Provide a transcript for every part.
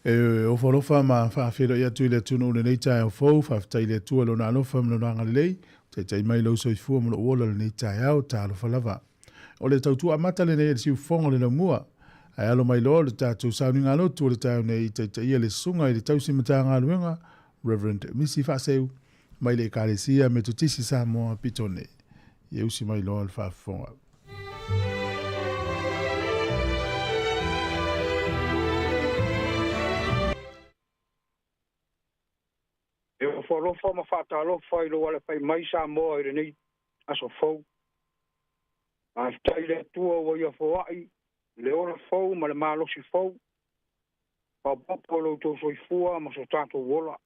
E ofo alofa ma faafeiloai atu i le atunuu i lenei taeao fou. Faafetai i le Atua i Lona alofa ma Lona agalelei, ua taitai mai lou soifua ma lou ola i lenei taeao. Talofa lava. O le tautua amata lenei a le siufofoga o le laumua. Ae alo mai loa le tatou sauniga lotu o le taeao nei i taitaia le Susuga i le Tausi Matagaluega, Reverend Misi Faaseu, mai le Ekalesia Metotisi Samoa Petone. Ia usi mai loa le faafofoga. E ofo alofa ma faatalofa i lou alafai mai Samoa i lenei aso fou. Faafetai i le Atua ua ia foai le ola fou ma le malosi fou, faaopoopo lo outou soifua ma so tatou ola.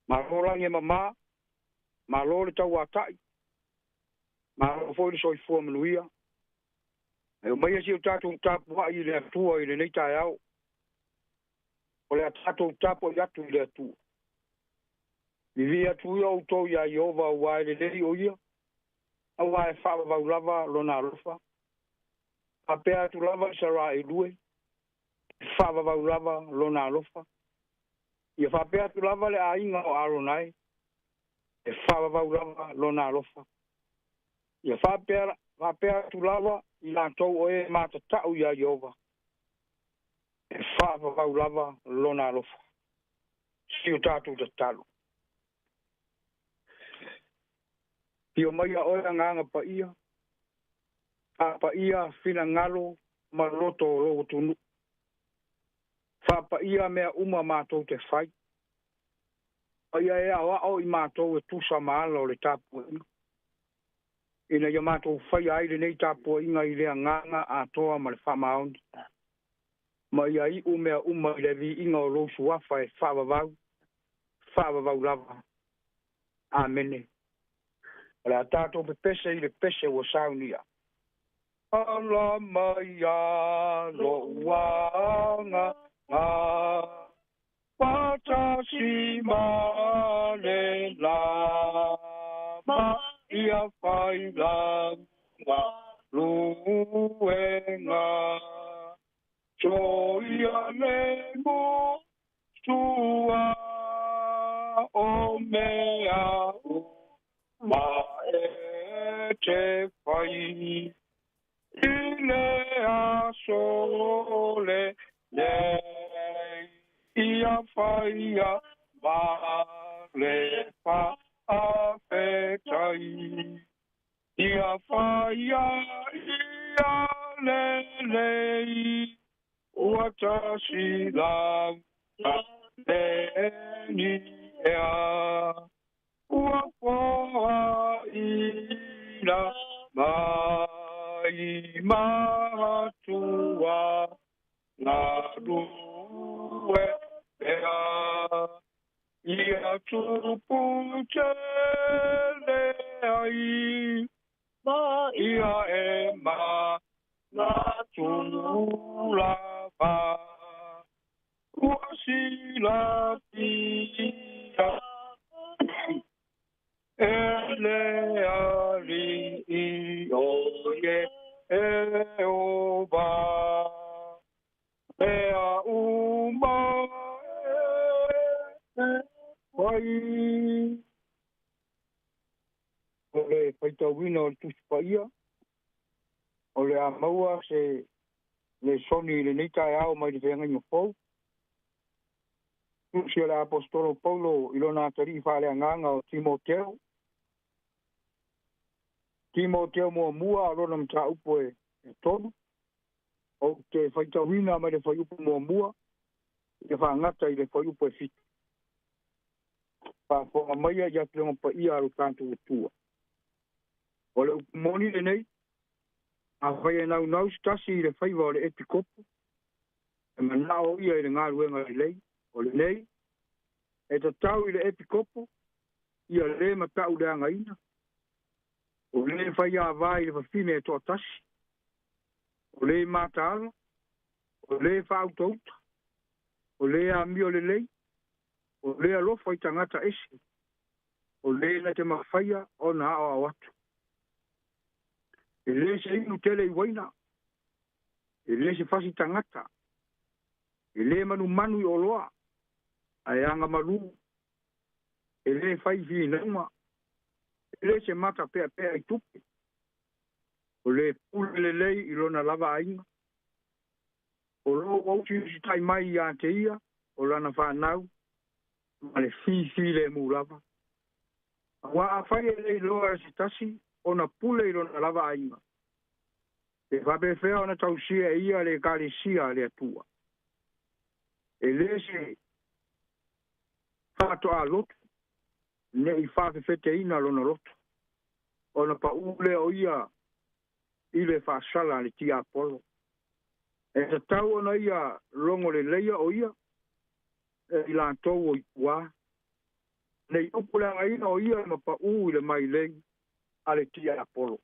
Malo lagi e mamā, malo le tauatai, malo foi le soifua manuia. E omaia si o tatou tapuai i le Atua i lenei taeao. O le a tatou tapuai atu i le Atua. Vivi atu ia outou iā Ieova aua e lelei o ia, aua e faavavau lava lona alofa. Faapea atu lava Isaraelu e, e faavavau lava lona alofa. Ia faapea atu lava le aiga o Arona e, e faavavau lava lona alofa. Ia faapea, faapea atu lava i latou o e matatau iā Ieova, e faavavau lava lona alofa. Si o tatou tatalo. Afio mai a oe Agaga Paia, faapaia finagalo ma loto o lou atunuu. Faapaia mea uma matou te fai. Paia e aoao i matou e tusa ma ala o le tapuaiga, ina ia matou faia ai lenei tapuaiga i le agaga atoa ma le faamaoni. Ma ia iu mea uma i le viiga o lou suafa e faavavau, faavavau lava. Amene. O le a tatou pepese i le pese ua saunia. Ala mai a lo'u agaga, faatasi ma le lama, ia fai lava luega. Soia le mo sua o mea uma e te fai. I le aso lenei, ia faia ma le faafetai. Ia faia ia lelei, ua tasi lava leni ea. Ua foaina mai matua galue pea. Ia tupu tele ai, ia e manatu lava. Ua silafia e le Alii o Ieova, mea uma e fai. O le faitauina o le Tusi Paia, o le a maua se lesoni i lenei taeao mai le Feagaiga Fou. Tusi o le Aposetolo Paulo i lona atalii faaleagaga o Timoteo. Timoteo muamua o lona mataupu e 3. Ou te faitauina mai le fuaiupu muamua ia faagata i le fuaiupu e 7. Faafofoga maia i afioga paia a lo tatou Atua. O le upu moni lenei, afai e naunau se tasi i le faiva o le epikopo, e manao ia i le galuega lelei. O lenei, e tatau i le epikopo ia lē matauleagaina, o lē faiavā i le fafine e toatasi, o lē mataala, o lē faautauta, o lē amio lelei, o lē alofa i tagata ese, o lē na te mafaia ona aoao atu. E lē se inu tele i uaina, e lē se fasi tagata, E lē manumanu i oloa ae agamalu e lē fai finauga e lē se mata peapea i tupe o le pule lelei i lona lava aiga o loo ua usiusitaʻi mai iā te ia o lana fanau ma le fifilemu lava. Auā afai e lē iloa e se tasi ona pule i lona lava aiga e faapefea ona tausia e ia le ekalesia a le Atua. E lē se faatoā lotu neʻi faafefeteina lona loto ona paʻū lea o ia i le faasala a le tiapolo. E tatau ona ia logo leleia o ia e i latou o i tuā nei upu leagaina o ia ma paʻū i le mailei a le tiapolo.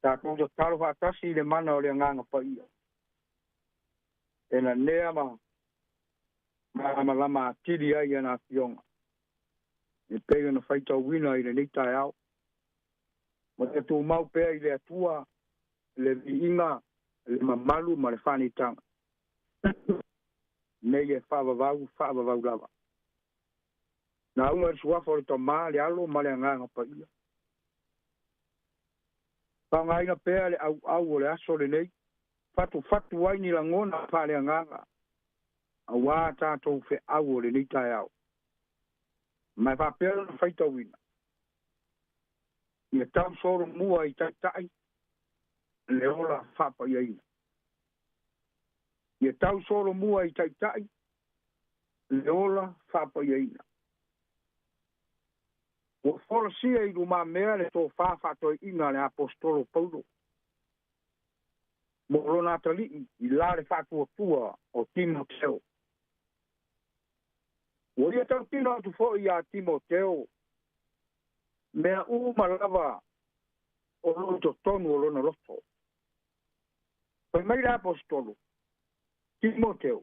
Tatou tatalo faatasi i le mana o le Agaga Paia e nanea ma malamalama atili ai ana afioga e pei ona faitauina i lenei taeao. Ma ia tumau pea i le Atua le viiga le mamalu ma le faanitaga nei e faavavau faavavau lava. Na uga i le suafa o le Tamā le Alo ma le Agaga Paia. Faaaogaina pea le auau o le aso lenei fatufatu ai ni lagona faaleagaga auā tatou feau o lenei taeao. Ma e faapea lona faitauina ia tausolomua i taitaʻi le ola faapaiaina. Ia tausolomua i taitaʻi le ola faapaiaina. Ua folasia i lumamea le tofā faatoeaina a le aposetolo Paulo mo lona atalii i la le faatuatua o Timoteo. Ua ia tautino atu foʻi iā Timoteo mea uma lava o loo i totonu o lona loto. Fai mai le aposetolo, Timoteo,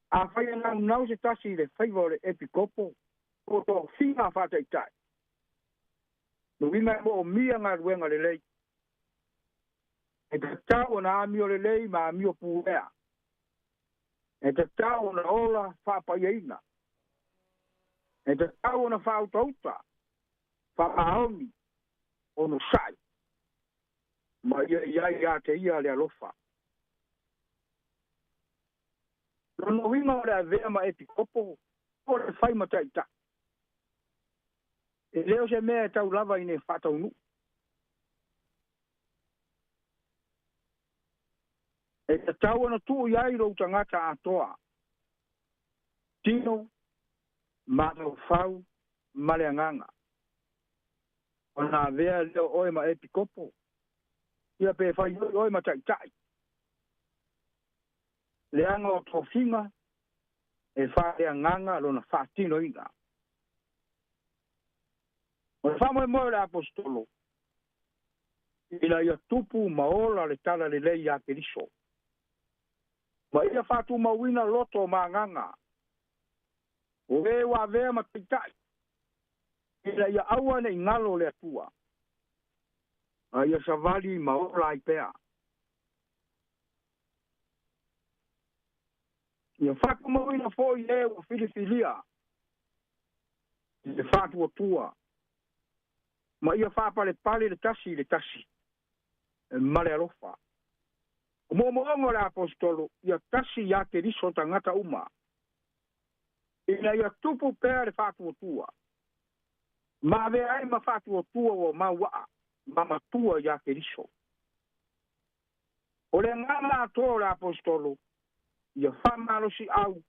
afai e naunau se tasi i le faiva o le epikopo po o tofiga faataitaʻi luiga e moomia galuega lelei e tatau ona amio lelei ma amio puea e tatau ona ola faapaiaina e tatau ona faautauta faamaoni onosaʻi ma ia i ai iā te ia le alofa. Lona uiga o le avea ma epikopo o le fai ma taʻitaʻi e lē o se mea e tau lava ina e faataunuu. E tatau ona tuu i ai lou tagata atoa tino mafaufau ma le agaga ona avea lea o oe ma epikopo ia pe fai oi oe ma taʻitaʻi leaga o tofiga e faaleagaga lona faatinoina. O le faamoemoe o le aposetolo ina ia tupu ma ola le tala lelei iā Keriso ma ia faatumauina loto o magaga o e ua avea ma taitaʻi ina ia aua neʻi galo le Atua a ia savali ma ola ai pea. Ia faatumauina foʻi e ua filifilia i le faatuatua ma ia faapalepale le tasi i le tasi ma le alofa. O moomooga o le aposetolo ia tasi iā Keriso tagata uma ina ia tupu pea le faatuatua ma avea ai ma faatuatua ua mauaa ma matua iā Keriso. O le agaga atoa o le aposetolo ia faamalosiʻau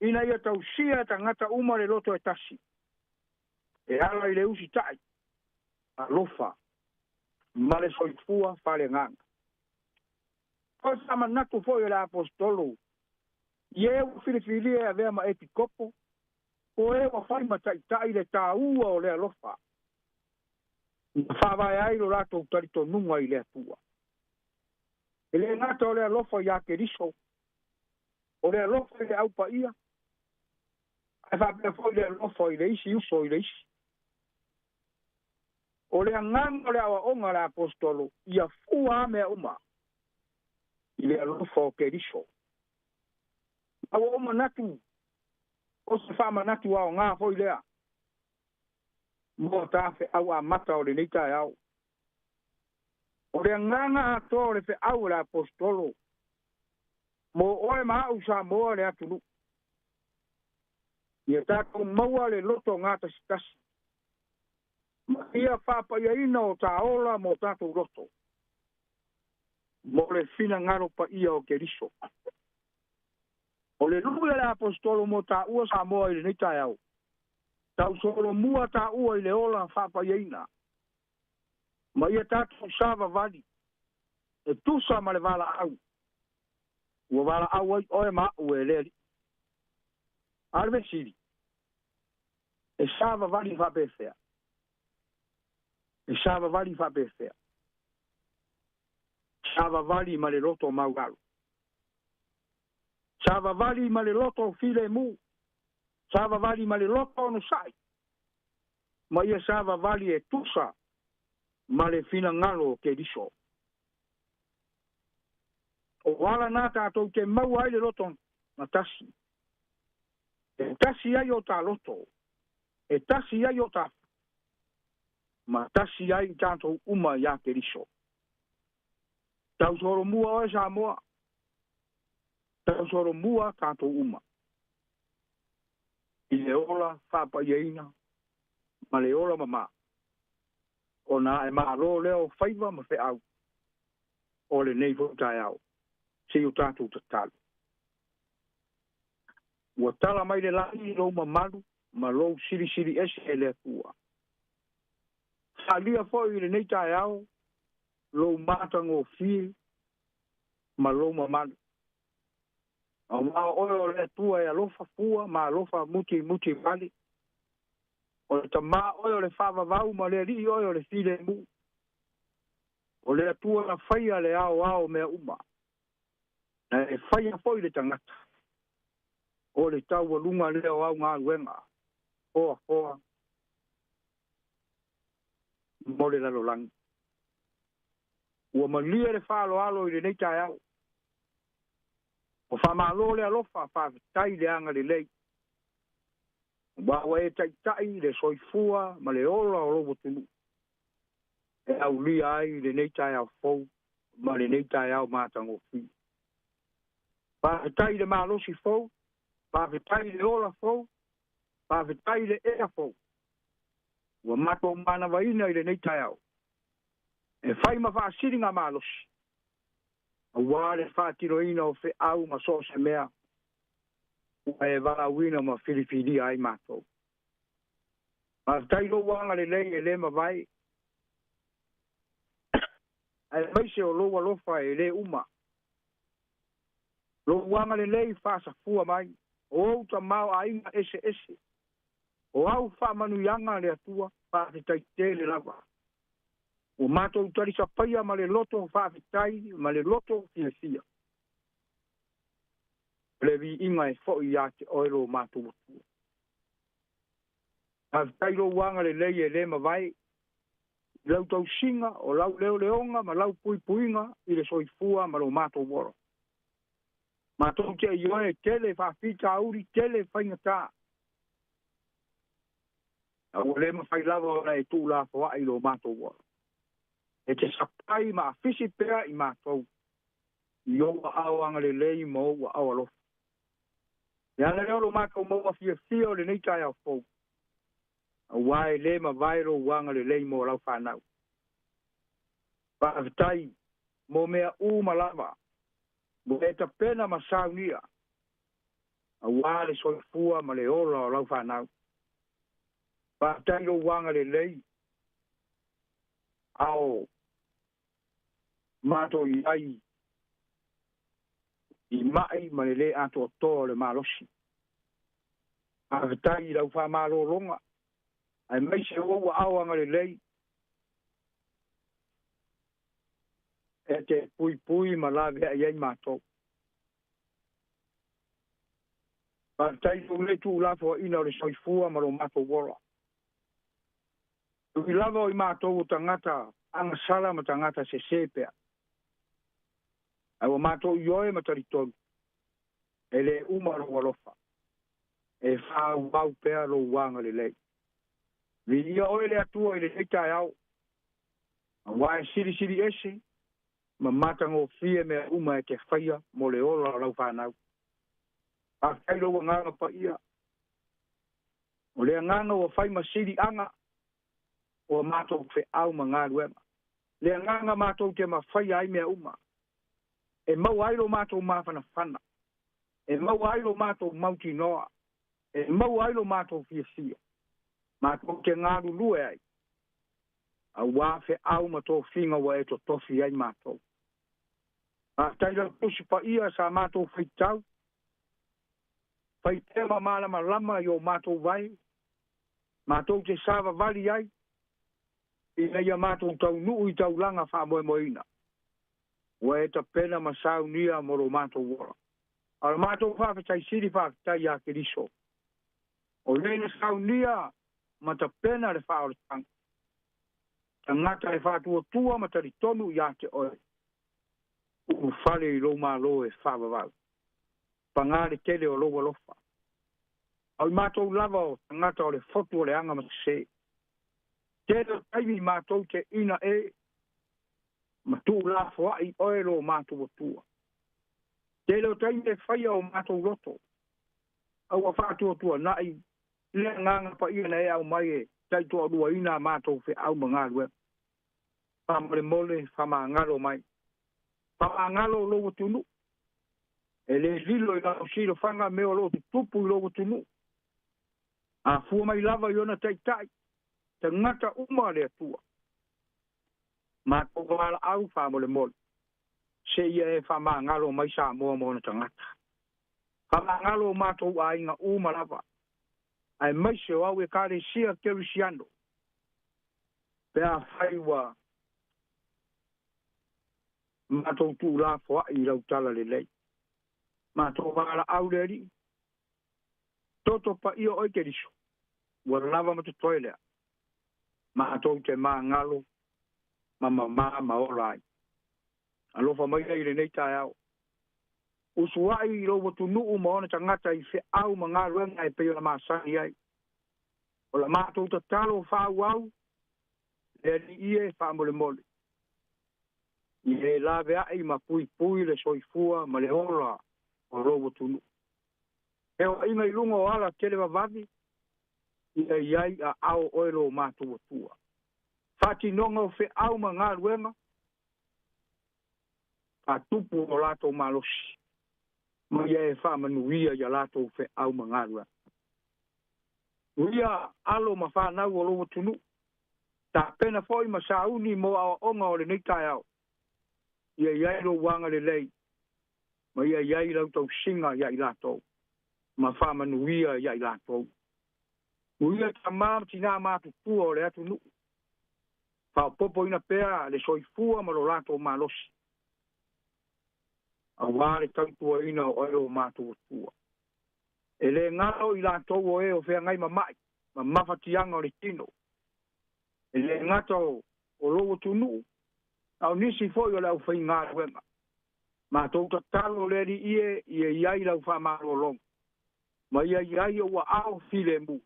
ina ia tausia e tagata uma le loto e tasi e ala i le usitaʻi alofa ma le soifua faaleagaga. O le faamanatu foʻi o le aposetolo i e ua filifilia e avea ma epikopo o e ua fai ma taʻitaʻi le tāua o le alofa na faavae ai lo latou talitonuga i le Atua. E lē gata o le alofa iā Keriso o le alofa i le aupaia ae faapea foʻi le alofa i le isi uso i le isi. O le agaga o le aoaoga a le aposetolo ia fua a mea uma i le alofa o Keriso. A ua ou manatu o se faamanatu aogā foi lea mo ta feau amata o lenei taeao. O le agaga atoa o le feau a le Aposetolo mo oe ma au Samoa le atunuu, ia tatou maua le loto gatasitasi ma ia faapaiaina o ta ola ma o tatou loto mo le finagalo paia o Keriso. O le lui a le Aposetolo mo taua Samoa i lenei taeao, tausolomua taua i le ola faapaiaina ma ia tatou savavali e tusa ma le valaau ua valaau ai oe ma au e le Alii. A o le fesili, e savavali faapefea? E savavali faapefea? Savavali ma le loto maualu, savavali ma le loto filemu, savavali ma le loto onosai, ma ia savavali e tusa ma le finagalo o Keriso. O ala na tatou te maua ai le loto na tasi, e tasi ai o ta loto, e tasi ai o ta ma tasi ai tatou uma ia Keriso. Tausolomua oe Samoa, tausolomua tatou uma i le ola faapaiaina ma le ola mamā, ona e malo lea o faiva ma feau o lenei foi taeao se i o tatou tatalo. Ua tala mai le lagi lou mamalu ma lou silisili ese e le Atua. Faaalia foi i lenei taeao lou matagofie ma lou mamalu. Auā o oe o le Atua e alofa fua ma alofa mutimuti vale. O le Tamā oe o le faavavau ma le Alii oe o le filemu. O le Atua na faia le aoao o mea uma, na e faia foi le tagata. O le taualuga lea o au galuega foafoa mo le lalolagi. Ua malie le faaaloalo i lenei taeao. Ua faamalo le alofa, faafetai le agalelei. Aua ua e taitai le soifua ma le ola o lou atunuu e aulia ai lenei taeao fou ma lenei taeao matagofie. Faafetai i le malosi fou, faafetai i le ola fou, faafetai i le ea fou ua matou manavaina i lenei taeao e fai ma faasiliga malosi aua le faatinoina o feau ma so o se mea ua e valaauina ma filifilia ai matou. Faafetai lou agalelei e le mavae, aemaise o lou alofa e le uma. Lou agalelei faasafua mai, o ou tamaoaiga eseese, o au faamanuiaga le Atua, faafetai tele lava. Ua matou talisapaia ma le loto faafetai ma le loto fiafia. O le viiga e foi ia te oe lo matou Atua. Faafetai lou agalelei e le mavae, i lau tausiga o lau leoleoga ma lau puipuiga i le soifua ma lo matou ola. Matou te ioe tele faafitauli, tele faigata. A ua le mafai lava ona e tuulafoai lo matou ola. E te sapai ma afisi pea i matou i ou aao agalelei ma ou aao alofa. Le ala lea o lo matou maua fiafia o lenei taeao fou, aua e le mavae lou agalelei mo lau fanau. Faafetai mo mea uma lava, mo e tapena ma saunia, aua le soifua ma le ola o lau fanau. Faafetai lou agalelei, a o matou i ai i mai ma le lē atoatoa o le malosi. Faafetai i lau faamalologa aemaise o ou aao agalelei e te puipui ma laveai ai matou. Faafetai i lou le tuulafoaiina o le soifua ma lo matou ola. E ui lava o i matou o tagata agasala ma tagata sesē pea, ae ua matou ioe ma talitonu E lē uma lou alofa, e faaauau pea lou agalelei. Viia oe le Atua i lenei taeao, auā e silisili ese ma matagofie mea uma e te faia mo le ola o lau fanau. Faafetai lou agaga paia. O le agaga ua fai ma siliaga o a matou feau ma galuega. Le agaga matou te mafaia ai mea uma. E maua ai lo matou mafanafana. E maua ai lo matou mautinoa. E maua ai lo matou fiafia. Matou te galulue ai. Auā feau ma tofiga ua e totofi ai matou. Faafetai lau Tusi Paia sa matou faitau, fai pea ma malamalama i o matou vae, matou te savavali ai, ina ia matou taunuu i taulaga faamoemoeina ua e tapena ma saunia mo lo matou ola. A o le matou faafetai sili faafetai ia Keriso, o le na saunia ma tapena le faaolataga, tagata e faatuatua ma talitonu ia te oe, ulufale i lou Malo e faavavau. Paga le tele o lou alofa. A o i matou lava o tagata o le fotu o le aga ma sesē. Tele o taimi matou te ina e ma tuulafoai oe lo matou Atua. Tele o taimi e faia o matou loto, a ua faatuatuanai le agaga paia na e aumai e taitoaluaina a matou feau ma galuega. Faamolemole, faamagalo mai. Faamagalo lou atunuu. E lē lilo i lau silafaga mea o loo tutupu i lou atunuu. Afua mai lava i ona taitai, tagata uma a le Atua. Matou valaau faamolemole, seia e faamagalo mai Samoa ma ona tagata. Faamagalo o matou aiga uma lava, aemaise o au Ekalesia Kerisiano, pe afai ua matou tuulafoai i lau talalelei. Matou valaau le Alii, toto paia oe Keriso, ua lava ma totoe lea, matou te magalo ma mamā ma ola ai. Alofa mai i lenei taeao. Usuai i lou atunuu ma ona tagata i feau ma galuega e pei ona masani ai. O la matou tatalo faaauau, le Alii e faamolemole, ia e laveai ma puipui le soifua ma le ola o lou atunuu. Feoaiga i luga o ala televavave, ia i ai aao oe lo matou Atua. Faatinoga o feau ma galuega, faatupu o latou malosi, ma ia e faamanuia ia latou feau ma galuega. Uia alo ma fanau o lou atunuu, tapena foi ma sauni mo aoaoga o lenei taeao, ia i ai lou agalelei, ma ia i ai lau tausiga ia i latou, ma faamanuia ia i latou. Uia tamā ma tinā matutua o le atunuu, faaopoopoina pea le soifua ma lo latou malosi, auā le tautuaina o oe o matou Atua. E lē galo i latou o e o feagai ma ma'i ma mafatiaga o le tino, e lē gata o lou atunuu, a o nisi foi o le aufaigaluega. Matou tatalo le Alii e, ia i ai lau faamalologa, ma ia i ai ou aao filemu,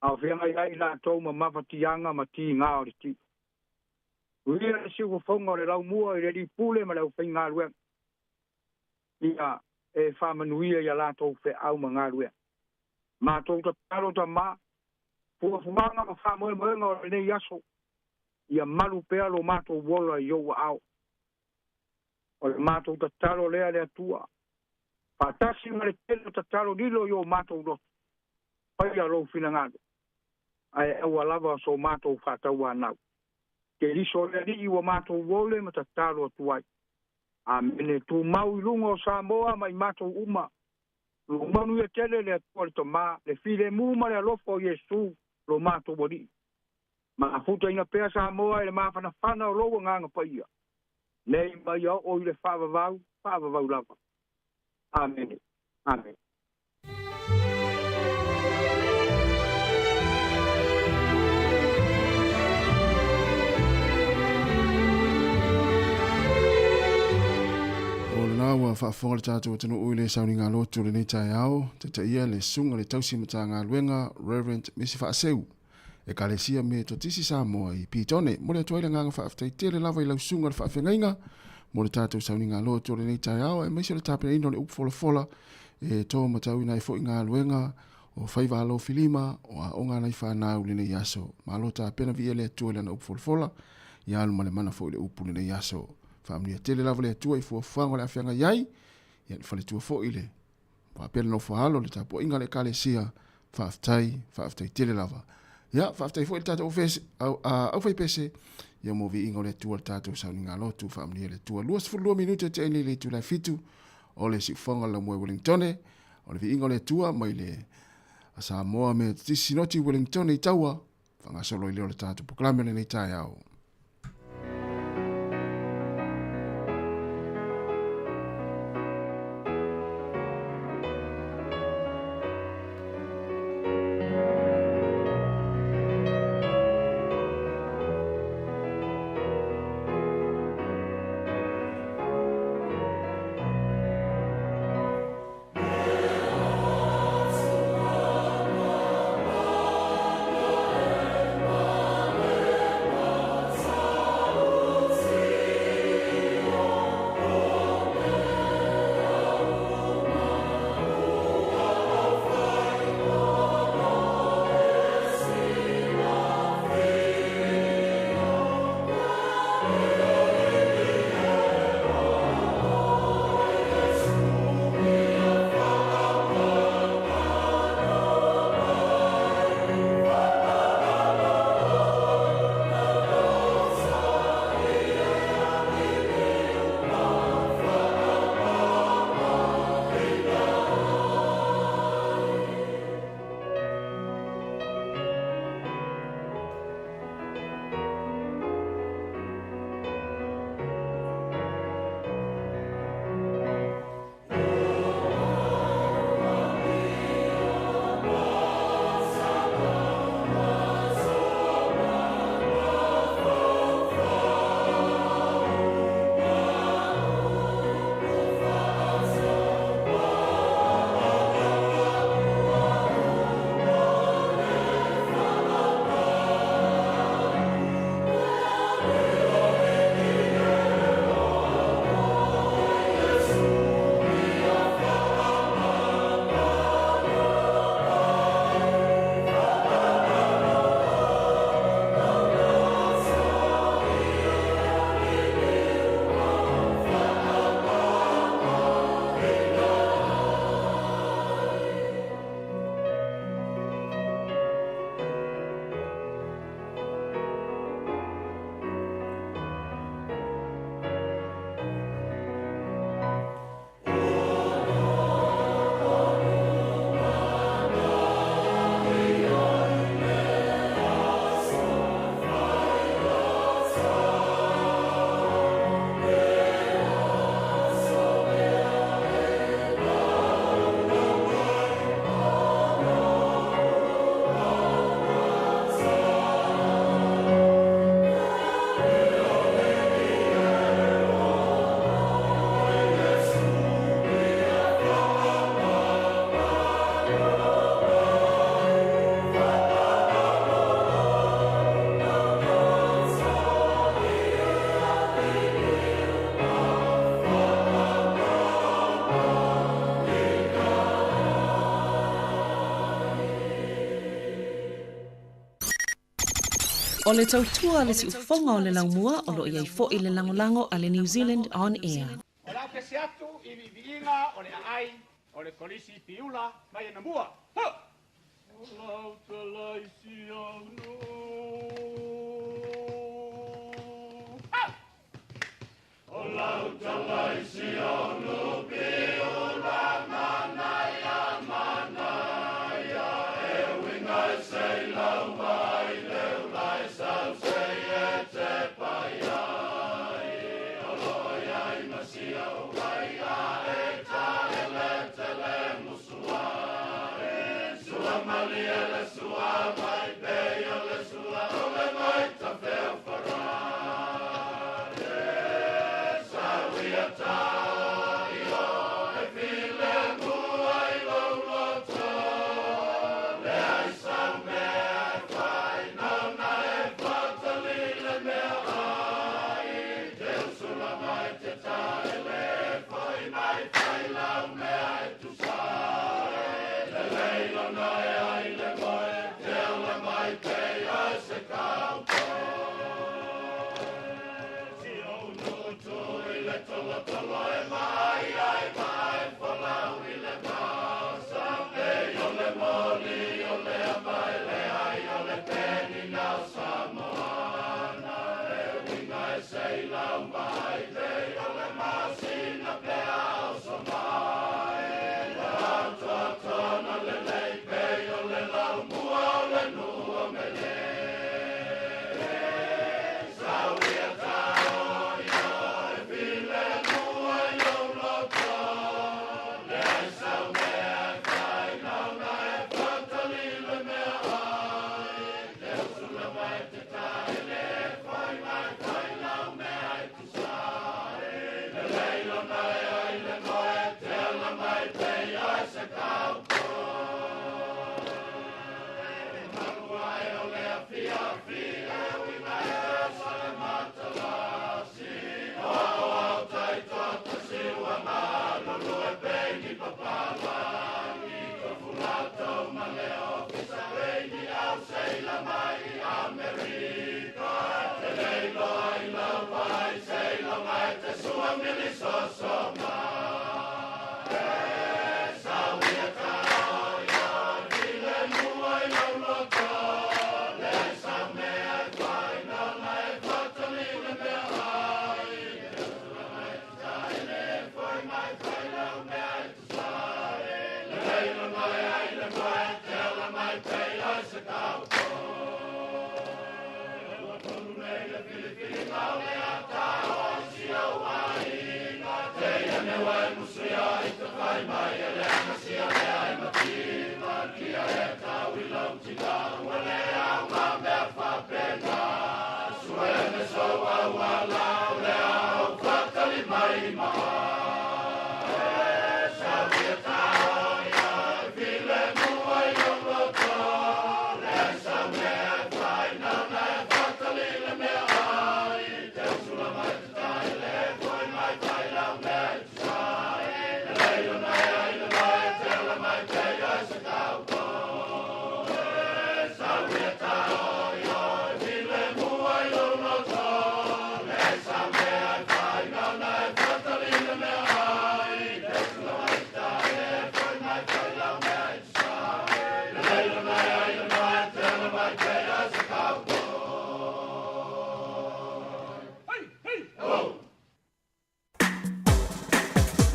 a o feagai ai latou ma mafatiaga ma tigā o le tino. Uia le siufofoga o le laumua i le alii pule ma le aufaigaluega, ia e faamanuia ia latou feau ma galuega. Matou tatalo tamā, fuafuaga ma faamoemoega o lenei aso, ia malu pea lo matou ola i ou aao. O le matou tatalo lea le Atua, faatasi ma le tele o tatalo lilo i o matou loto, faia lou finagalo, ae aua lava so matou faatauanau. Keriso le Alii ua matou ole ma tatalo atu ai. Amene. Tumau i luga o Samoa ma i matou uma. Lo manuia tele le Atua le Tamā, le filemu ma le alofa o Iesu lo matou Alii. Mafutaina pea Samoa i le mafanafana o lou agaga paia, nei ma ia oo i le faavavau, faavavau lava. Amene. Amene. O lena ua Ua faafofoga le tatou atunuu i le sauniga lotu o lenei taeao, taitaia le Susuga i le Tausi Matagaluega Rev. Misi Faaseu, Ekalesia Metotisi Samoa i Petone. Momoli atu ai le agaga faafetai tele lava i lau susuga i le faafeagaiga mo le tatou sauniga lotu o lenei taeao, aemaise o le tapenaina o le upu folafola e to matauina ai foi galuega o faiva alofilima o aoga a nai fanau i lenei aso. Malo tapena, viia le Atua i lana upu folafola, ia alu ma le mana foi i le upu i lenei aso. Faamanuia tele lava le Atua i fuafuaga o le a feagai ai, ia le faletua foi i le faapea le nofo a alo i le tapuaiga a le Ekalesia. Faafetai, faafetai tele lava. Ia, faafetai foi i le tatou aufaipese, ia mo viiga o le Atua i le tatou sauniga lotu. Faamanuia le Atua. 22 minute te ai nei le itula e 7 o le siufofoga o le laumua i Wellingtone. O le viiga o le Atua mai le Samoa Metotisi Sinoti Wellingtone i Taua, faagasolo ai lea o le tatou polokalame o lenei taeao. O le tautua a le siufofoga o le laumua o lo o i ai foi le lagolago a le New Zealand On Air. O le a pese atu i viiviiga o le aai o le Kolisi Piula mai Anamua. Ho! O lau talai si au no. Ha! O lau talai si au no Piula manaia manaia e uinga e sei lau vai leu lai sau sei e te pai ai o lo iai masia o vai a e ta ele tele musua e sua malie le sua vai pe o le sua o le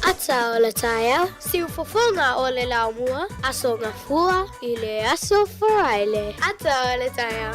Ata o le taeao, siufofoga o le laumua, Aso Gafua i le Aso Faraile. Ata o le taeao.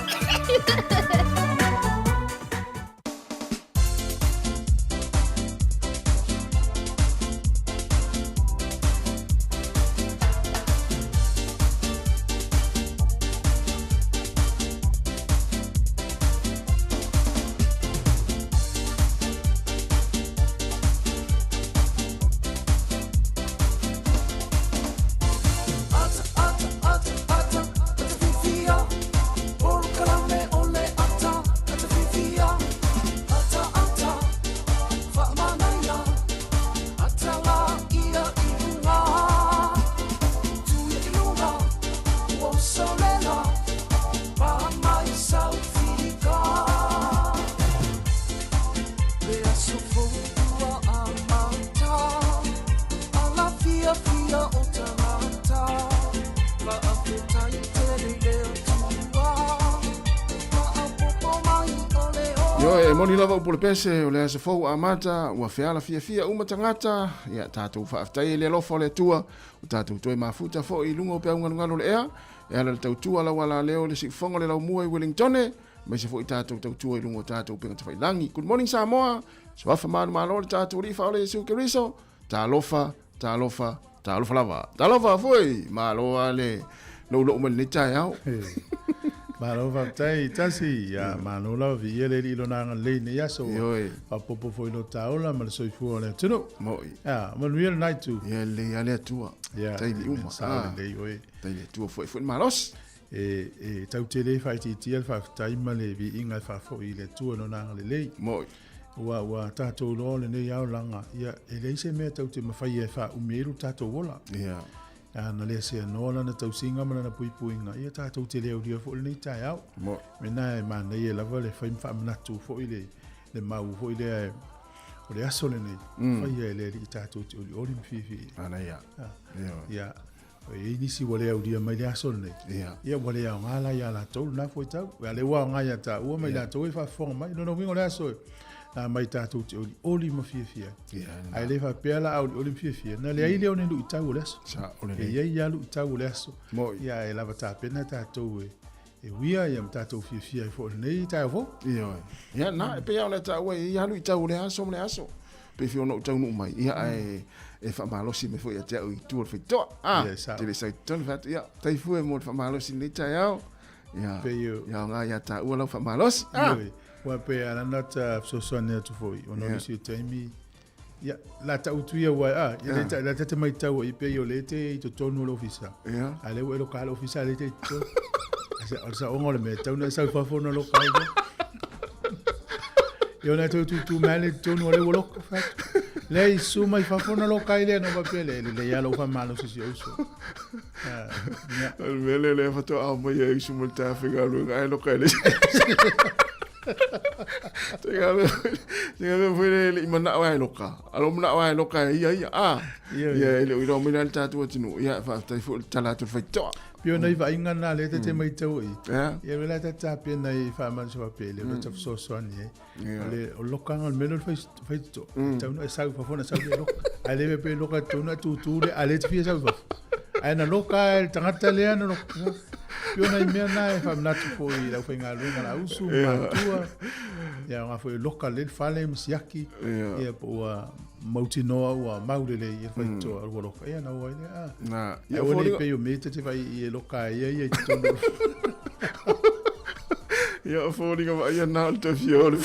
Ioe, e moni lava upu o le pese, o le aso fou amata, ua feala fiafia uma tagata, ia tatou faafetai i le alofa o le Atua, ua tatou toe mafuta foi i luga o peau galugalu o le ea, e ala i le tautua lau alaleo i le siufofoga o le laumua i Wellingtone, aemaise foi tatou tautua i luga o tatou upega tafailagi. Good morning Samoa, suafa manumalo o le tatou Alii Faaola Iesu Keriso, talofa, talofa, talofa lava. Talofa foi, malo lava le loulo'u mai lenei taeao. Malo faafetai Tasi, ia malo lava viia le Alii i lona agalelei i lenei aso. Ioe. Faaopoopo foi i lo ta ola ma le soifua o le atunuu. Mo'i. Ia, manuia lena itu. Ia lelei lava le Atua. Ia, Taimi uma. Sao lelei oe. Faafetai i le Atua foi foi le malosi. E tau te le faaitiitia le faafetai ma le viiga e faafoi i le Atua i Lona agalelei. Mo'i. Ua, ua tatou iloa o lenei aolaga, ia, e leai se mea tatou te mafaia e faaumi ai lo tatou ola. Ia. A na le seanoa lana tausiga ma lana puipuiga, ia tatou te le aulia foi lenei taeao. Mo'i. Mena e manaia lava le fai ma faamanatu foi le, le mau foi lea e, O le aso lenei, faia e le Alii tatou te olioli ma fiafia ai. Manaia. Ioe. Ia, e i ai nisi ua le aulia mai le aso lenei. Ia. Ia, ua le aoga la ia latou lena fuaitau. A lea ua aoga ia taua ma i latou e faafofoga mai. Lona uiga o le aso e aumai tatou te olioli ma fiafia ai. Ia, Ae le faapea la a olioli ma fiafia, na leai lea o ni luitau o le aso. Sao lelei. E i ai lava luitau o le aso. Moi. Ia, e lava tapena tatou e E uia ia ma tatou fiafia ai foi i lenei taeao fou. Ioe. Ia, na, e pei lava ona e taua, e i ai lava luitau o lea aso ma lea aso. Pei foi ona ou taunuu mai, ia, ae e faamalosi mai foi ia te au i tua o le faitotoa. A, Ia, e sao. te le sau i totonu, fai atu, ia, taifua mo le faamalosi i lenei taeao. Ia, Pei o- ia aoga ia taua lau faamalosi. A! Ioe. Aua pei a lana ta fesoasoani atu foi, ona o nisi o taimi, ia, la ta'utu ia ua a, ia le ta, la ta te maitau ai pei o lea e te i totonu o le ofisa. Ia. A lea ua e loka lava le ofisa a lea e te i totonu. O le saoga o le mea, e tatau ona e sau i fafo ona loka ai lea. Ia ona e toe tūtū mai lea i totonu o lea ua loka. Fai atu, Leai, susu mai fafo ona loka ai lea. Ona ou faapea lea, e lelei lava lou faamalosi i si ou uso. Ia. O le mea lea lea faatoa ao mai ai usu mo le taea faigaluega ae loka e le Taigaluega foi le le i manao ai loka. A lo manao ai loka e ia ia a. Ia e le o iloa mai la le tatou atunuu. Ia faafetai foi le tala atu le faitotoa. Pei o nai vaaiga na lea ta te matau i. Ia. Ia o le ta tapena i faamalosi faapea i le ta fesoasoani ai. O le o lokaga o le mea lea o le faitotoa. E tatau ona e sau i fafo ona sau lea e loka. Ae le faapea e loka i totonu ae tutu lea, a o lea e te fia sau i fafo. Ae na loka lava e le tagata lea na loka. Pei o nai mea na e faamanatu foi i le aufaigaluega a le ausu ma matua. Ia aoga foi e loka lelei le fale ma siaki. Ia po ua mautinoa ua mau lelei le faitotoa ua loka. Ia ona o ai lea. Na, Ae aua ne i pei o me ta te vaai i e loka ai ia i totonu. Ia, o foliga vaaia na o le toe fia o le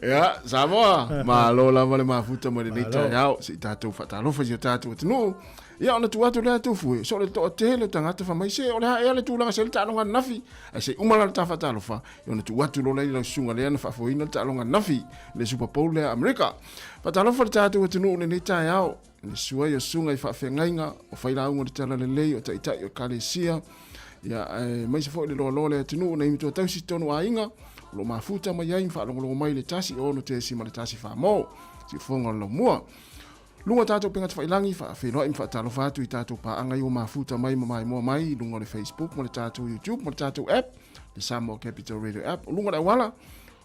Ia, Samoa, malo lava le mafuta mai lenei taeao, se i tatou faatalofa i si o tatou atunuu. Ia, ona tuu atu lea Tufue, so o le toatele o tagata fai mai, se o le a ea le tulaga se le taaloga ananafi, ae se i uma la le ta faatalofa, ia ona tuu atu loa lea i lau susuga lea na faafoeina le taaloga ananafi, le Super Bowl lea a Amerika. Faatalofa le tatou atunuu i lenei taeao, i le susu ai o susuga i faafeagaiga, o failauga o le Talalelei, o taitai o Ekalesia, ia, aemaise foi le loaloa o le atunuu, nai matua tausi i totonu o aiga, o lo o mafuta mai ai ma faalogologo mai i le 106.1 mo Siufofoga o le Laumua. Luga o tatou upega tafailagi, faafeiloai ma faatalofa atu i tatou paaga i ua mafuta mai ma maimoa mai i luga o le Facebook ma le tatou YouTube ma le tatou app, le Samoa Capital Radio App. O luga o le auala,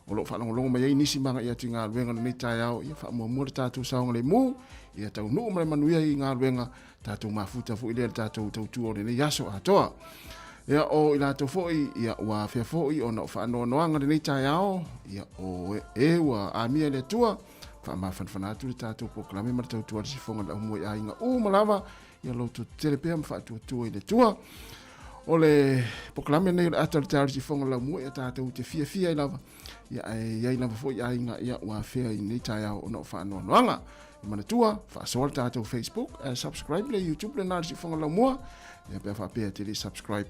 o lo o faalogologo mai ai nisi ma agai atu i galuega lenei taeao, ia faamuamua le tatou saogalemu, ia taunuu ma le manuia i galuega, tatou mafuta foi lea le tatou tautua o lenei aso atoa. Ia, o i latou foi, ia, ua afea foi ona o faanoanoaga lenei taeao, ia, o e ua amia i le Atua, faamafanafana atu le tatou polokalame ma le tautua a le sifoga le aumua i aiga uma lava, ia lototetele pea ma faatuatua i le Atua. O le polokalame lenei o le ata o le taeao i le sifoga o le laumua, ia tatou te fiafia ai lava, ia ae i ai lava foi aiga ia ua afea i lenei taeao ona o faanoanoaga. E manatua, faasoa le tatou Facebook, ae subscribe le YouTube lena le sifoga o le laumua, ia pe a faapea e te le subscribe,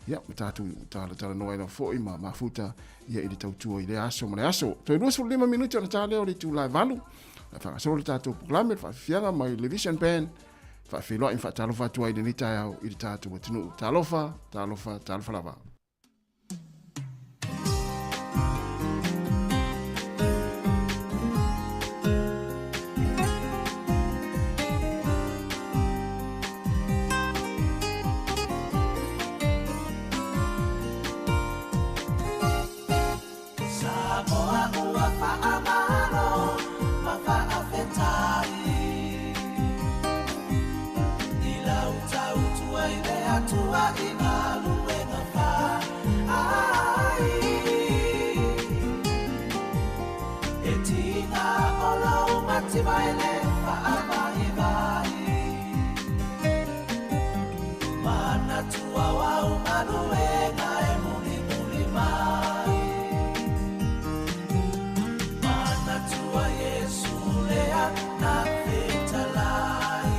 ia ma tatou talatalanoa ai lava foi ma mafuta ia i le tautua i lea aso ma le aso. Toe 25 minute ona ta lea o le itula e 8, e faagasolo le tatou polokalame, le faafiafiaga mai le Vision Band, faafeiloai ma faatalofa atu ai i lenei taeao i le tatou atunuu. Talofa, talofa, talofa lava. Samoa ua faamalo ma faafetai i lau tautua i le Atua i galuega fai. E tiga o lou mativa e le faavaivai. Manatua au galuega e mulimuli mai. Manatua Iesu lea na fetalai.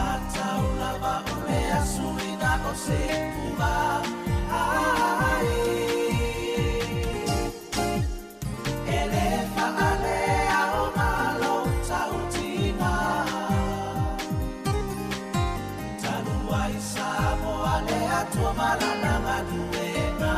Atau lava o le asuina o se kuva ai. E le faalea o malo tautina. Talu ai Samoa le Atua ma lana galuega.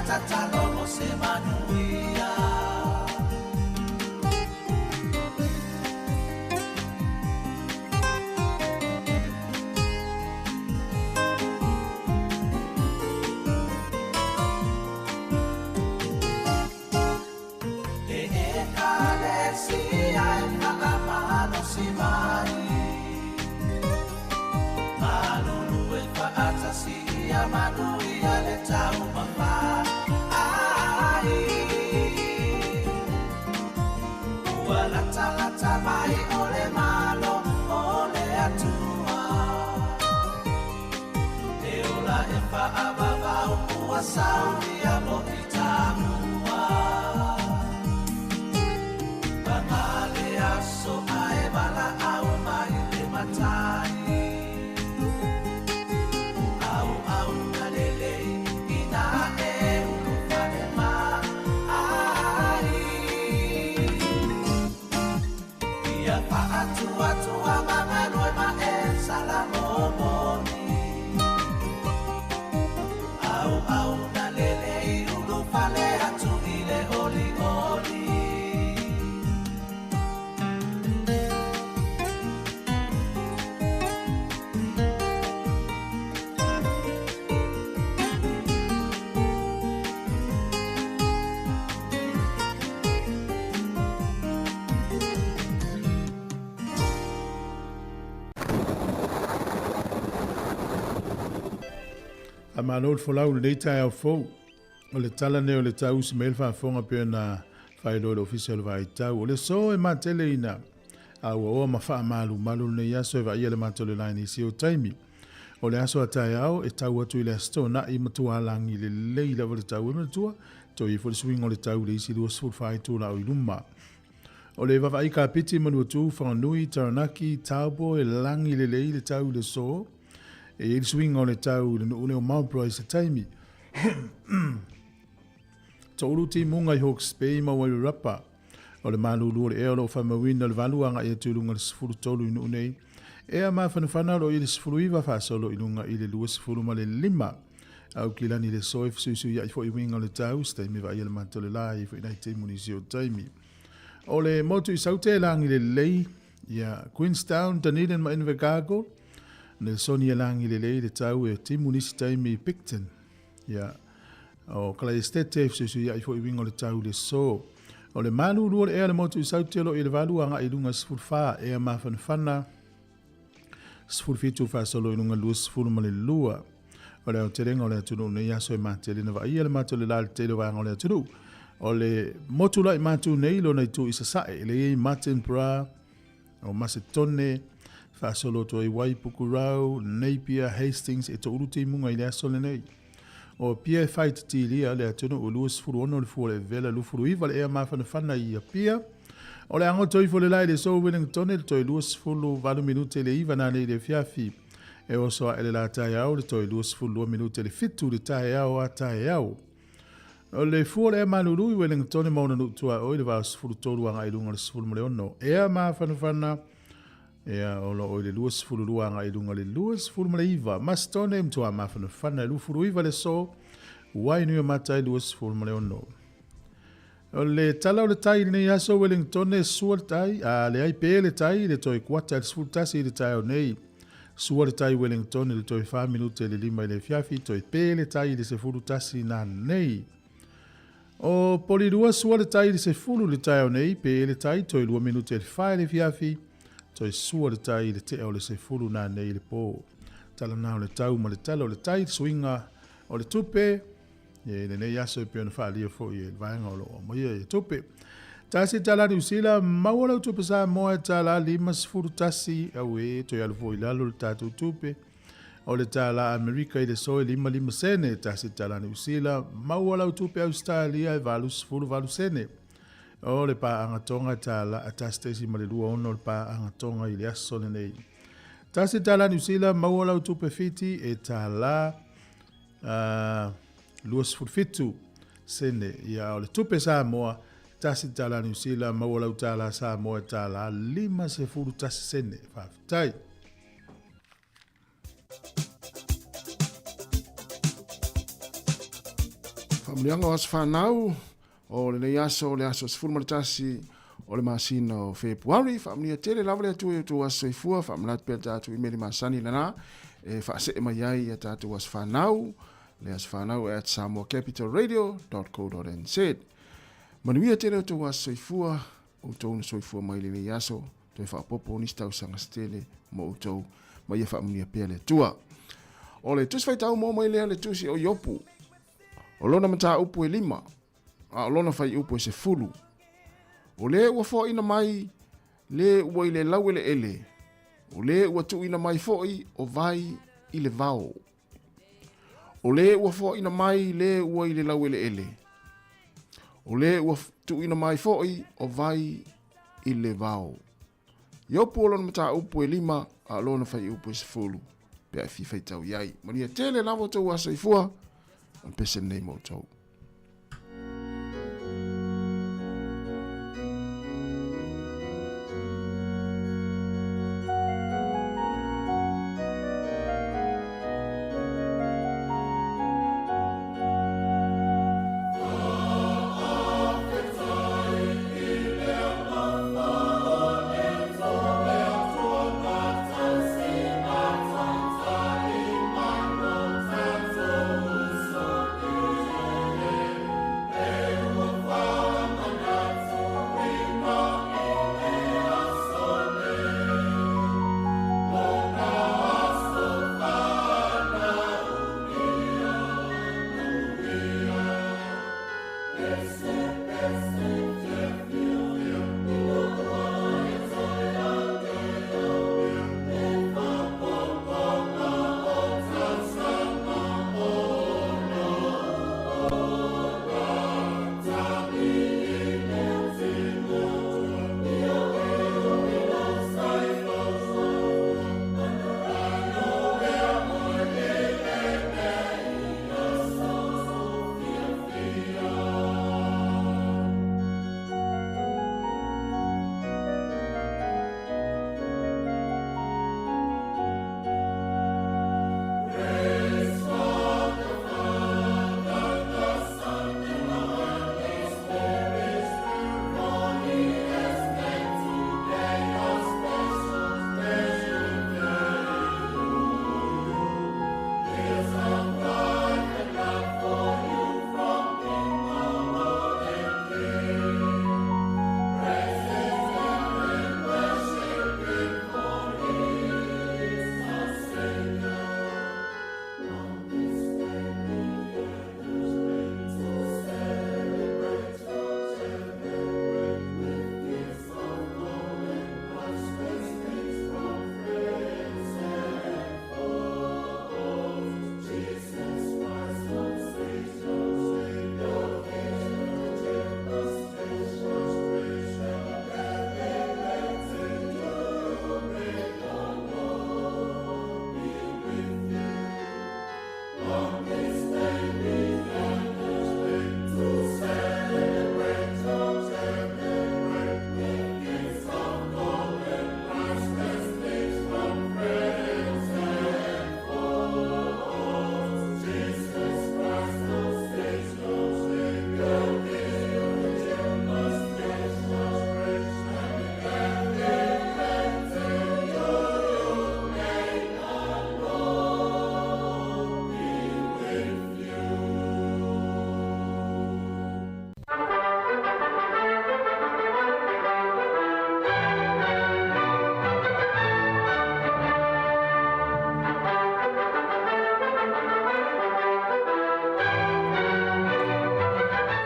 tatalo mo se manuia. E ekalesia e faamalosi mai, malulu e faatasia manuia le taumafa ai. Ua latalata mai o le malo o le Atua, e ola e faavavau ua saunia mo i tamua. Pagale aso ae valaau mai le matai, au au na lelei ina e ulufale ma ai. Ia faatuatua magalue ma e salamomoni, au au na lelei ulufale atu i le olioli. Faamalo le folau i lenei taeao fou. O le tala nei o le tausi mai le faafofoga pei ona faailoa i le Ofisa o le Vaitau. O le aso e mateleina a ua oa ma faamalumalu lenei aso e vaaia le matou le lae nisi o taimi. O le aso a taeao e tau atu i le Aso Toonai matua lagi lelei lava le tau e manatua toe ifo le suiga o le tau i le isi 24 itula o i luma. O le vavaai kapiti Manuatu, Whanganui, Taranaki, Taupo e lagi lelei le tau i le aso. E i ai le suiga o le tau i le nuu lea o Marlborough i se taimi. Toulu timuga i Hawke's Bay ma Wairarapa. O le malulu o le ea o lo o faamauina le 8 agai atu i luga i le 13 i nuu nei. Ea mafanafana o lo o i le 19 faasolo i luga i le 25. Aukilani le aso e fesuisuiai foi uiga o le tau, se taimi vaaia le mata o le la e i foi nai timu nisi o taimi. O le motu i Saute e lagi lelei, ia Queenstown, Dunedin ma Invercargill, Nelsonia e lagi lelei le tau e timu nisi taimi i Picton. Ia, o Kalaestete e fesuisuiai foi uiga o le tau i le aso. O le malulu o le ea le motu i Saute o lo o i le 8 agai i luga i 14, ea mafanafana 17 faasolo i luga 22. O le aotelega o le atunuu nei aso e matele na vaaia le mata o le la i le tele o vaega o le atunuu. O le motu la i matu nei lona itu i sasae, e lei ai Martinborough, o Masetone, faasolo atu ai Waipukurau, Napier, Hastings e toulu timuga i le aso lenei. O Apia e faititilia le atunuu 26 le fua o le vela 29 le ea mafanafana i Apia. O le agoto ifo le la i le aso Wellington le toe 28 minute le 9 nanei i le afiafi. E oso ae le la taeao le toe 22 minute le 7 le taeao a taeao. O le fua o le ea malulu i Wellington ma ona nuu tuaoi le vao 13 agai i luga o le 16. Ea mafanafana Ia, o lo o i le 22 agai i luga o le 29. Masitone e matua mafanafana e 29 le aso, Wainuiomata e 26. O le tala o le tai i lenei aso Wellington e sua le tai, a leai pe le tai i le toe kuata i le 11 i le taeao nei. Sua le tai Wellington i le toe 4 minute i le 5 i le afiafi, toe pe le tai i le 11 nanei. O Polirua sua le tai i le 10 i le taeao nei, pe le tai toe 2 minute i le 4 i le afiafi, toe sua le tai i le tea o le 10 nanei i le po. Tala na o le tau ma le tala o le tai, le suiga o le tupe, i lenei aso e pei ona faaalia foi e le vaega o lo o aumaia ia tupe. Tasi tala Niu Sila, maua lau tupe Samoa e tala 51, auē, toe alu foi i lalo le tatou tupe. O le tala Amerika i le aso e 55 sene, tasi tala Niu Sila, maua lau tupe Ausetalia e 88 sene. O le paaga Tonga e tala 1.26 le paaga Tonga i le aso lenei. Tasi tala Niu Sila, maua lau tupe Fiti e tala 27 sene. Ia, o le tupe Samoa, tasi tala Niu Sila, maua lau tala Samoa e tala 51 sene. Faafetai. Faamanuiaga o aso fanau o lenei aso o le aso 11 o le masina o Fepuari. Faamanuia tele lava le Atua i outou aso soifua. Faamanatu pea le tatou imeli masani lena e faasee mai ai ia tatou aso fanau, le aso fanau at samoacapitalradio.co.nz. Manuia tele outou aso soifua, outou na soifua mai lenei aso, toe faaopoopo nisi tausaga se tele mo outou, ma ia faamanuia pea le Atua. O le tusi faitau mo mai lea le tusi o Iopu. O lona mataupu e 5, a o lona faiupu e 10. O le ua foaina mai, le ua i le laueleele, o le ua tuuina mai foi o vai i le vao. O le ua foaina mai le ua i le laueleele, o le ua tuuina mai foi o vai i le vao. Iopu o lona mataupu e 5, a o lona faiupu e 10, pe a e fia faitau i ai. Manuia tele lava outou aso soifua, o le pese lenei mo outou.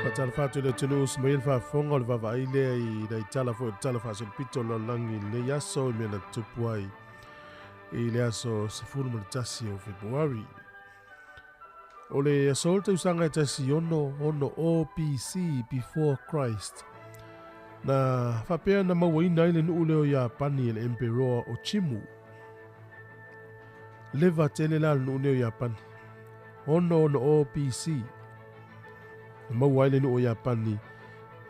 Faatalofa atu i le atunuu sa mai ai le faafofoga o le vaavaai lea i nai tala foi o le Tala Faasolopito o le Lalolagi i lenei aso i mea na tutupu ai i le aso 11 o Fepuari. O le aso o le tausaga e 1660 BC, Before Christ, na faapea na mauaina ai le nuu lea o Iapani e le Emperoa o Chimu. Leva tele la le nuu nei o Iapani. 660 BC, na maua ai le nuu o Iapani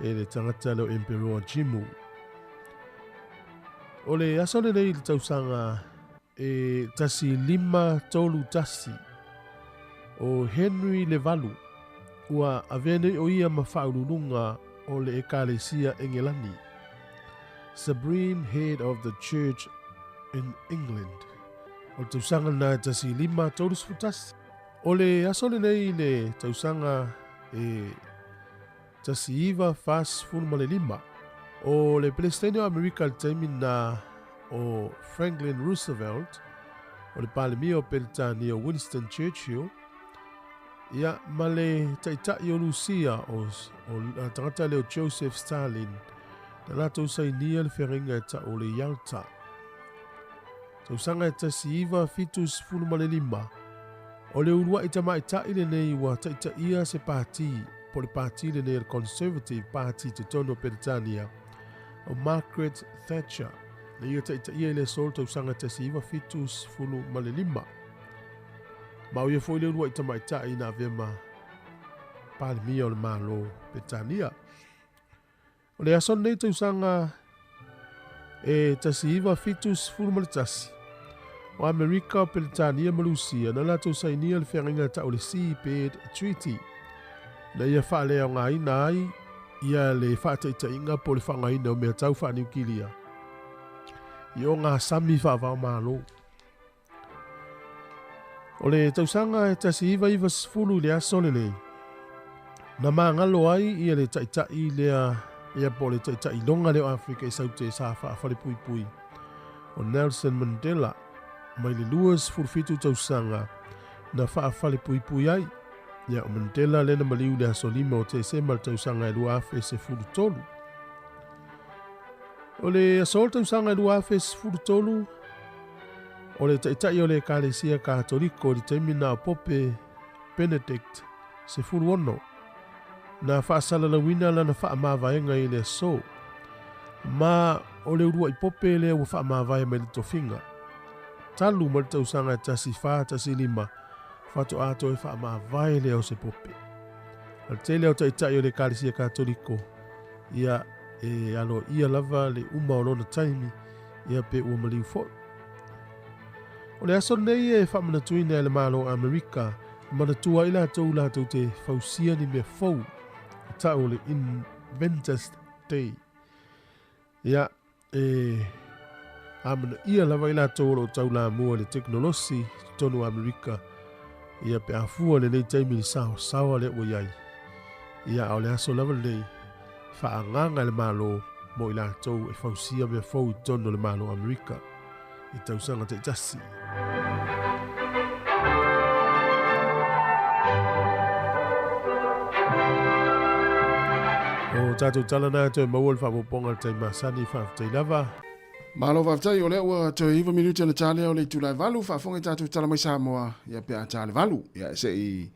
e le tagata lea o Emperoa Chimu. O le aso lenei i le tausaga e 1531, o Henry le Valu, Ua avea nei o ia ma faauluuluga o le Ekalesia Engelani, Supreme Head of the Church in England, o le tausaga lena e 1531. O le aso lenei i le tausaga e 1945, o le Peresetene o Amerika i le taimi lena o Franklin Roosevelt, o le Palemia o Peretania o Winston Churchill, ia, ma le Taitai o Rusia o, o le tagata lea o Joseph Stalin, na latou sainia le feagaiga e tau o le Yalta. Tausaga e 1975, o le uluai tamaitai lenei ua taitaia se pati, po o le pati lenei o le Conservative Party i totonu o Peretania, o Margaret Thatcher, na ia taitaia i le aso o le tausaga 1975. Ma o ia foi le uluai tamaitai na avea ma Palemia o le Malo Peretania. O le aso lenei tausaga e 1971, o Amerika, o Peretania ma Rusia na latou sainia le feagaiga tau o le Seabed Treaty, na ia faaleaogaina ai ia le faataitaiga po o le faaaogaina o mea tau faaniukilia i ogasami faava-o-Malo. O le tausaga e 1990 i le aso lenei, na magalo ai ia le taitai lea ia po o le taitai loga lea o Afrika i Saute sa faafalepuipui o Nelson Mandela mai le 27 tausaga na faafalepuipui ai. Ia o Mandela lea na maliu i le aso 5 o Tesema le tausaga e 2013. O le aso o le tausaga e 2013, o le taitai o le Ekalesia Katoliko i le taimi na o Pope Benedict XVI, na faasalalauina lana faamavaega i le aso, ma o le uluai pope lea ua faamavae mai le tofiga. Talu mai le tausaga e 1415, faatoa toe faamavae lea o se pope. O le tele o taitai o le Ekalesia Katoliko, ia e aloaia lava le uma o lona taimi, ia pe ua maliu foi. O le aso lenei e faamanatuina e le Malo o Amerika, e manatua ai latou latou te fausia ni mea fou, e tau o le Inventors Day. Ia, e amanaia lava i latou o lo o taulamua i le tekonolosi i totonu o Amerika, ia pe a fua lenei taimi i le saosaoa lea ua i ai. Ia, a o le aso lava lenei, faaagaga e le Malo mo i latou e fausia mea fou i totonu o le Malo o Amerika i tausaga taitasi. O tātou tala nā toe maua le faaopoopoga i le taimi masani, faafetai lava. Malo faafetai, o lea ua toe 9 minute ona ta lea o le itula e 8, faafofoga i tatou tala mai Samoa, ia pe a ta le 8, ia se i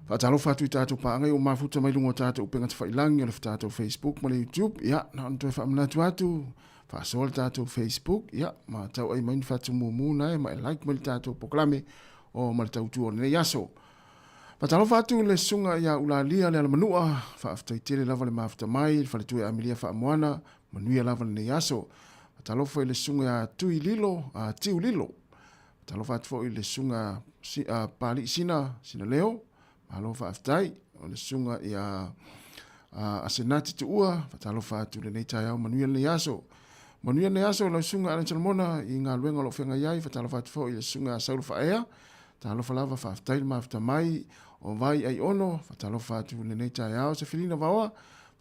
faatalofa atu i tatou paaga ua mafuta mai luga o tatou upega tafailagi o le tatou Facebook ma le YouTube, ia na ona toe faamanatu atu, faasoa le tatou Facebook, ia ma tauai mai ni faatumumu na e ma e like mai le tatou polokalame o ma le tautua o lenei aso. Faatalofa atu le susuga ia Ulalia le Alamanua, faafetai tele lava le mafuta mai le faletua i Amelia Faamoana, manuia lava lenei aso. Faatalofa i le susuga ia Tui Lilo, a Tiu Lilo. Faatalofa atu foi i le susuga a Palii Sina, Sina Leo, malo faafetai. O le susuga ia Asenati Tuua, faatalofa atu i lenei taeao, manuia lenei aso. Manuia lenei aso lau susuga Alan Solomona i galuega o lo o feagai ai, faatalofa atu foi i le susuga Saulo Faaea, Talofa lava, faafetai le mafuta mai o Vai Aiono, faatalofa atu i lenei taeao, Sefilina Vaoa,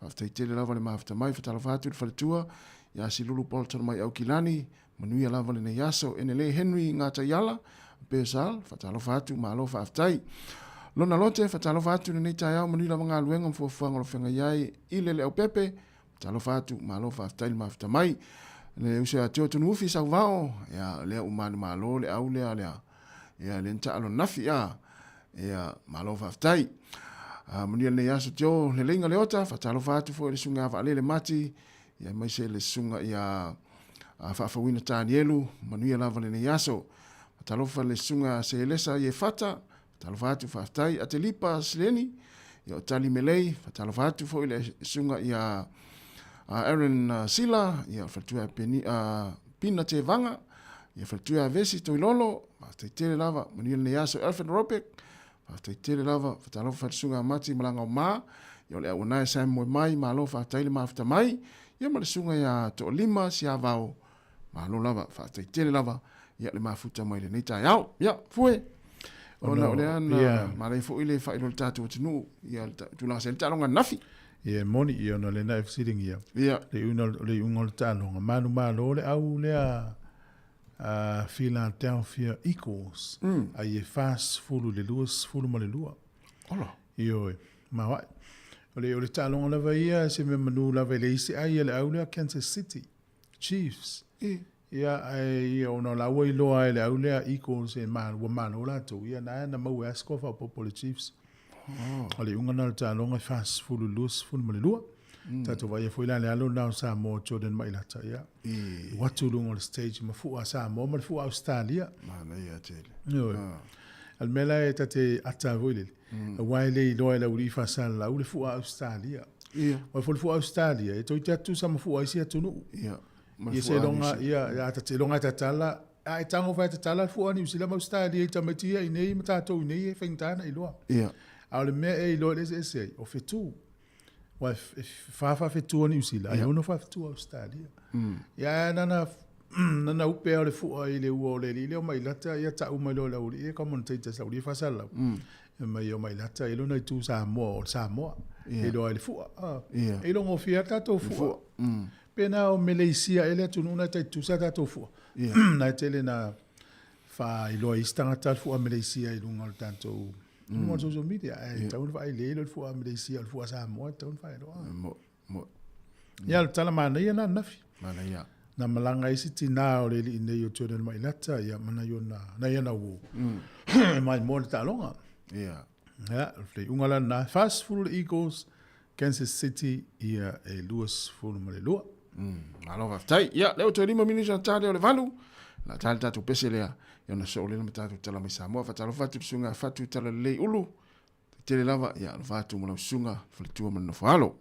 faafetai tele lava le mafuta mai, faatalofa atu i le faletua ia Silulu Bolton mai Aukilani, manuia lava lenei aso, Enele Henry Ngataiala, Bersal, faatalofa atu, malo faafetai. Lona Lote, faatalofa atu i lenei taeao, manuia lava galuega ma fuafuaga o lo o feagai ai i le Leaupepe, Talofa atu, malo faafetai le mafuta mai. Le uso ia Teo Tunuufi Sauvao, ia lea ua manumalo le au lea lea. Ia le nta alo nafi a. Ia malo faafetai. A manuia lenei aso Teo le leiga le ota, faatalofa atu foi le susuga ia Vaalele Mati, ia aemaise le susuga ia Faafauina Tanielu, manuia lava lenei aso. Faatalofa le susuga Selesa Iefata, Talofa atu faafetai Atelipa Sileni, ia o Tali Melei, faatalofa atu foi le susuga ia Aaron Sila, ia faletua Peni, Pina Tevaga, ia faletua Vesi Toilolo, faafetai tele lava, manuia lenei aso Alfred Robek, Faafetai tele lava, faatalofa i le susuga a Mati Malaga o Ma, ia o le auaunae Sam Moemai, malo faafetai le mafuta mai, ia ma le susuga ia Toalima Siavao, malo lava, faafetai tele lava, ia le mafuta mai lenei taeao. Ia, Fue, ona o lea na manaia foi le faailoa i le tatou atunuu, ia le tulaga sa i ai le taaloga ananafi. Ia, e moni, ia ona o lea na e fesiligia, le iuga o le taaloga, manumalo le au lea a Philadelphia Eagles, ai e 40 i le 22. Ola. Ioe, maoae. O le, o le taaloga lava ia, se mea manu lava e leai se ai a le au lea Kansas City Chiefs. Ia, ae ia, ona o la ua iloa e le au lea Eagles e ma, ua malo latou, ia na na maua ai score faaopoopo a le Chiefs. O le iuga lena o le taaloga e 40 i le 22. Tatou vaaia foi la le alo lena o Samoa Jordan Mailata, ia. Alu atu i luga o le stage ma fua a Samoa ma le fua a Ausetalia. Manaia tele. Ioe. A o le mea la e ta te ata foi lele, aua e le iloa e le aualii faasalalau le fua a Ausetalia. Aua foi le fua a Ausetalia, e toeitiiti lava tutusa ma fua a isi atunuu. Ia seiloga, ia, a ta te iloga e tatala, a e tago fai e tatala le fua a Niu Sila ma Ausetalia i tamaiti ia i inei ma tatou i inei e faigata ona iloa. A o le mea e iloa i le eseese ai, o fetu. Aua e fa faafetu a Niu Sila, ae ono faafetu a Ausetalia. Ia ae nana nana upe o le fua i le ua o le alii lea o Mailata, ia tau mai loa e le aualii e commentators le aualii faasalalau. E mai o Mailata i lona itu Samoa o le Samoa. E iloa ai le fua. E iloa gofie lava le tatou fua. Pe na o Meleisia ea le atunuu na e tai tutusa tatou fua. Na e tele na faailoa e isi tagata le fua Meleisia i luga o le tatou luga o le social media. Ae tatau ona vaai lelei le fua Meleisia o le fua Samoa e tatau ona faailoa. Mo. Ia, o le tala manaia lena ananafi. Manaia. Na malaga ai si tinā o le alii nei o Jordan Mailata, ia, ma nai ona, nai ana uo, e maimoa le taaloga. Ia. Ia, o le iuga la lena, 40 le Eagles, Kansas City, ia, e 22. Malo faafetai. Ia, lea ua toe 5 minute ona ta lea o le 8. O le a ta le tatou pese lea, ia ona soo lea ma tatou tala mai Samoa. Faatalofa atu i le susuga a Fatu Talalelei Ulu. Tele lava, ia, alofa atu ma lau susuga, faletua ma le nofoalo.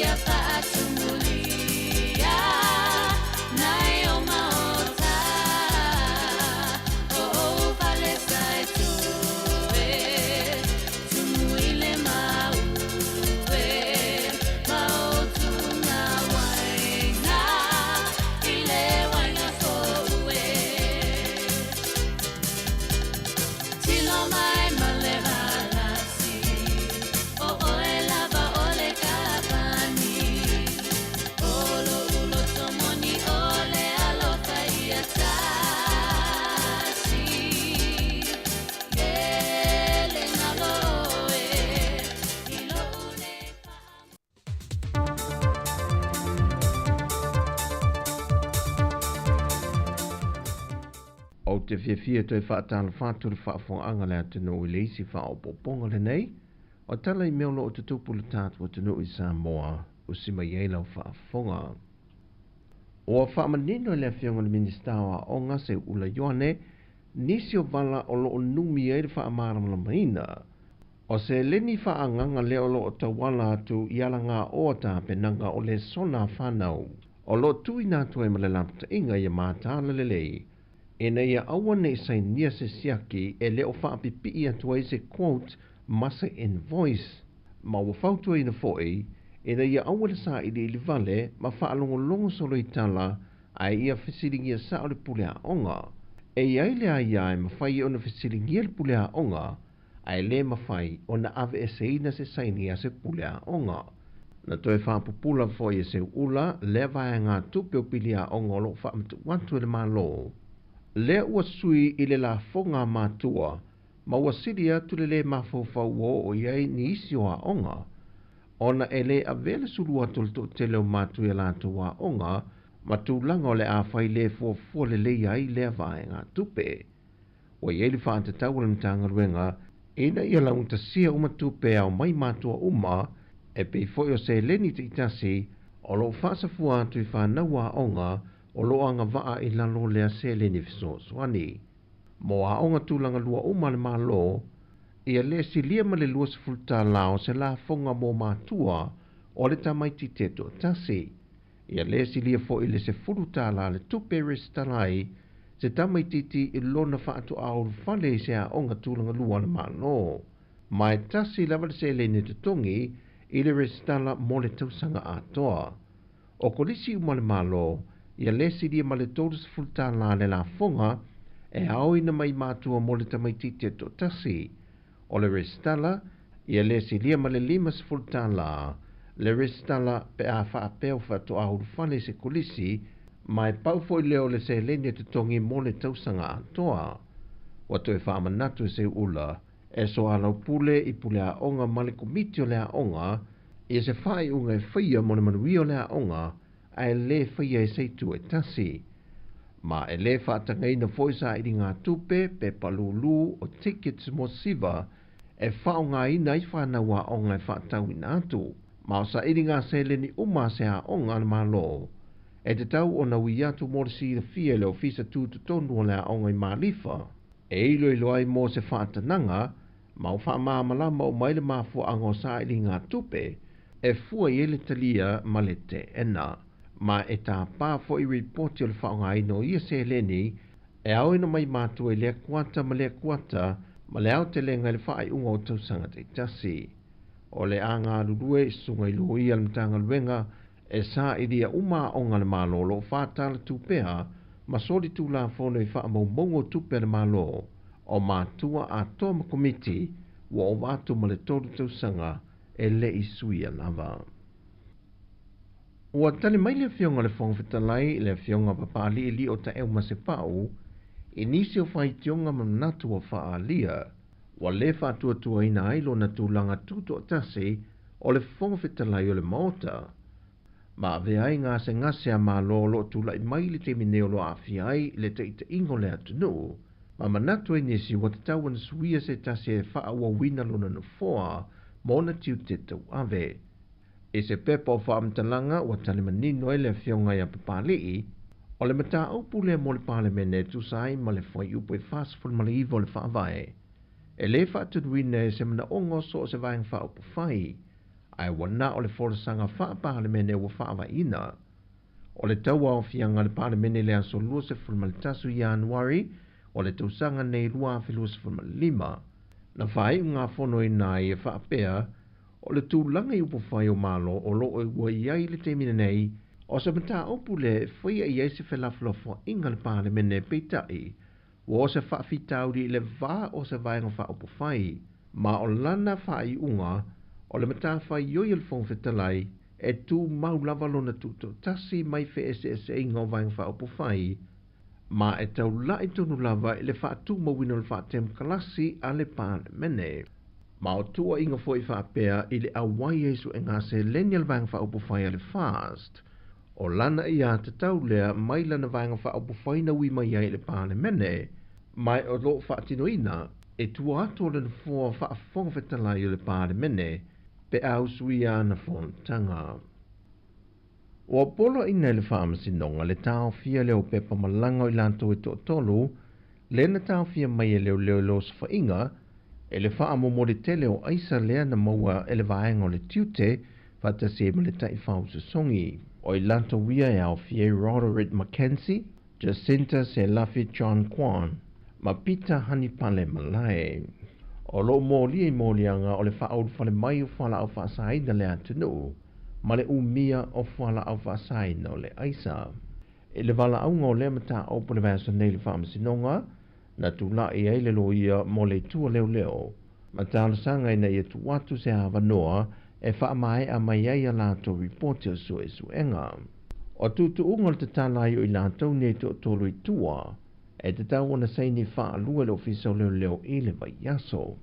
ia faatumulia nai o maota o ou fale sa e tu e tumu i le mau e ma o tunga waina i le waina fou e. Tilo mai ma le valasi o oe lava o le kapani o lo'u loto moni o le alofa ia tasi e le galo e i lo'u nei Ou te fiafia e toe faatalofa atu i le faafofogaaga a le atunuu i le isi faaopoopoga lenei o tala i mea o lo o tutupu i le tatou atunuu i Samoa, usi mai ai lau faafofoga. Ua faamanino e le Afioga i le Minisita o Aoga, Seuula Ioane, nisi o vala o lo o numi ai le faamalamalamaina o seleni faaagaga lea o lo o tauala atu i alagaoa tapenaga o lesona a fanau o lo o tuuina atu ai ma le lapataiga ia mataala lelei ina ia aua ne i sainia se siaki e le o faapipii atu ai se quote ma se invoice, ma ua fautuaina foi ina ia aua le sailiili vale ma faalogologo solo i tala ae ia fesiligia sao le pule aoga. E i ai le aia e mafai ona fesiligia le pule aoga, ae le mafai ona aveeseina se saini a se pule aoga. Na toe faapupula foi e Seuula lea vaegatupe o pili aoga o lo o faamatuu atu e le Malo. Lea ua sui i le lafoga a matua ma ua sili atu le lē mafaufau ua oo i ai nisi o aoga, ona e le avea le sulu atu o le toatele o matua i a latou aoga ma tulaga o le a fai lē fuafua lelei ai lea vaegatupe. Ua i ai le faatatau a le Matagaluega ina ia laugatasia uma tupe e ao mai matua uma, e pei foi o seleni taitasi o lo o faasafua atu i fanau aoga o lo o agavaa i lalo o lea seleni fesoasoani. Mo aoga tulaga lua uma a le Malo, ia le silia ma le $20 o se lafoga mo matua o le tamaitiiti e toatasi. Ia le silia foi le $10 le tupe e resitala ai se tamaitiiti i lona faatoa ulufale i se aoga tulaga lua a le Malo. Ma e tasi lava le seleni e totogi i le resitala mo le tausaga atoa. O kolisi uma a le Malo, ia le silia ma le $30 le lafoga e aoina mai matua mo le tamaitiiti e toatasi. O le resitala, ia le silia ma le $50 le resitala pe a faapea ua faatoa ulufale i se kolisi, ma e pau foi lea o le seleni e totogi mo le tausaga atoa. Ua toe faamanatu e Seuula e soalaupule i pule aoga ma le komiti o le aoga ia se faaiuga e faia mo le manuia o le aoga ae lē faia e se itu e tasi. Ma e lē faatagaina foi sailiga tupe, pepa lūlū o tickets mo siva e faaaogaina ai fanau aoga e faatauina atu. Ma o sailiga seleni uma a se aoga a le Malo e tatau ona ui atu mo le silafia i le ofisa tutotonu o le aoga i Malifa e iloilo ai mo se faatanaga ma o faamalamalama uma ai le mafuaaga o sailiga tupe e fua i ai le talia ma le teena. Ma e tapā foi ripoti o le faaaogaina o ia seleni e aoina mai matua i lea kuata ma lea kuata ma le aotelega i le faaiuga o tausaga taitasi. O le a galulue i susuga i loia a le Matagaluega e sailia uma aoga a le Malo o lo o faatalatu pea ma solitulafono i faamaumauga o tupe a le Malo o matua atoa ma komiti ua ova atu ma le 3 tausaga e le i suia lava. Ua tali mai le Afioga i le Fofoga Fetalai, le Afioga Papali'i o Taeu Masepau, i nisi o faitioga ma manatu ua faaalia, ua lē faatuatuaina ai lona tulaga tutoatasi o le Fofoga Fetalai o le Maota, ma avea ai gasegase a Malo o lo o tula'i mai i le taimi nei o lo o aafia ai le taitaiga o le atunuu, ma manatu ai nisi ua tatau ona suia se tasi e faaauauina lona nofoa ma ona tiute tauave. I se pepa o faamatalaga ua tali manino ai le Afioga ia Papali'i, o le mataupu lea mo le Palemene e tusa ai ma le Fuaiupu e 49 o le Faavae, e lē faatunuina e se manaoga o so o se vaega faaupufai, Ae ua na o le folasaga faa-Palemene ua faavaeina. O le tauaofiaga a le Palemene i le aso 21 o Ianuari o le tausaga nei 2025, na faaiugafonoina ai e faapea, o le tulaga i upufai o Malo o lo o ua i ai i le taimi lenei, o se mataupu lea e faia i ai se felafolafoaiga a le Palemene peitai, ua o se faafitauli i le va o se Vaega Faaupufai, ma o lana faaiuga o le matafaioi a le Fofoga Fetalai e tumau lava lona tutoatasi mai feeseeseaiga o Vaega Faaupufai, ma e taula'i tonu lava i le faatumauina o le faatemokalasi a le Palemene. Ma o tuuaiga foi faapea i le auai ai suega seleni a le Vaega Faaupufai a le FAST, o lana aiatatau lea mai lana Vaega Faaupufai na ui mai ai i le Palemene, ma o lo o faatinoina e tua atu o le Nofoa Faa-Fofoga Fetalai o le Palemene pe a usuia ana fonotaga. Ua poloaiina e le Faamasinoga le taofia lea o pepa malaga o i latou e toatolu lea na taofia mai e leoleo i le osofaiga e le faamomoli tele o aisa lea na maua e le vaega o le tiute faatasi ai ma le taifau sosogi. O i latou ia e aofia ai Roderick McKenzie, Jacinta Selafi John Kwan ma Peter Hanipale Malae. O lo o molia i moliaga o le faaulufale mai o fualaau faasaina le atunuu ma le umia o fualaau faasaina o le aisa. I le valaauga o lea mataupu i le vaiaso nei i le Faamasinoga, na tulai ai le loia mo le itu a leoleo ma talosaga ina ia tuu atu se avanoa e faamaea mai ai a latou ripoti o suesuega. O tuutuuga o le tatala ai o i latou nei toatolu i tua, e tatau ona saini faalua e le Ofisa o Leoleo i le vaiaso.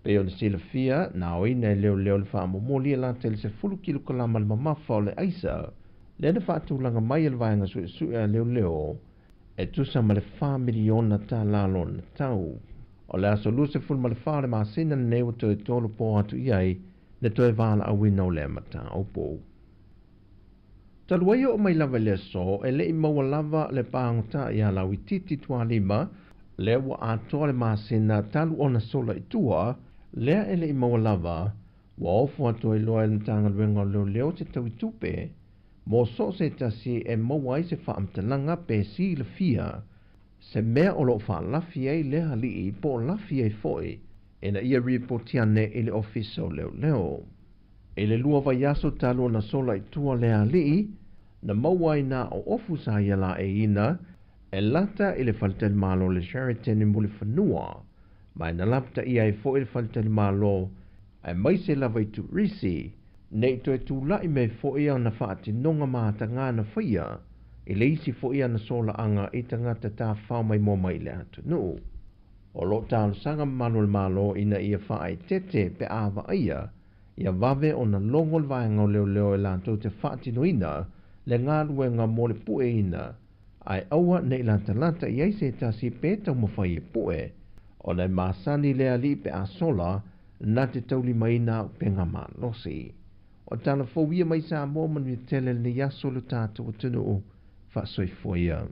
Pei ona silafia, na aoina e leoleo le faamomoli e lata i le 10 kilokalama le mamafa o le aisa, lea na faatulaga mai e le Vaega Suesue a Leoleo e tusa ma le $4 miliona lona tau. O le aso 24 o le masina lenei ua toe tolu po atu i ai le toe valaauina o lea mataupu. Talu ai oo mai lava i le aso, e le i maua lava le pagota ia Lauitiiti Tualima, lea ua atoa le masina talu ona sola i tua, lea e le i maua lava, ua ofo atu ai loa e le Matagaluega o Leoleo se taui tupe mo so o se tasi e maua ai se faamatalaga pe silafia se mea o lo o faalafi ai lea alii po o lafi ai foi ina ia ripoti ane i le Ofisa o Leoleo. I le lua vaiaso talu ona sola i tua lea alii, na maua ai nā o ofu sa ia laeiina e lata i le faletalimalo o le Sheraton i Mulifanua, ma e na lapataia ai foi le faletalimalo aemaise lava i turisi, ne i toe tula'i mai foi ana faatinoga matagā na faia i le isi foi ana solaaga i tagata tafafao maimoa mai i le atunuu. O lo o talosaga mamalu o le Malo ina ia faaeteete pe a vaaia ia vave ona logo le vaega o leoleo e latou te faatinoina le galuega mo le pueina, ae aua ne i latalata i ai se tasi pe taumafai e pue, ona e masani le alii pe a sola na te taulimaina auupega malosi. O tala fou ia mai Samoa manuia tele lenei aso lo tatou atunuu faasoifua ia.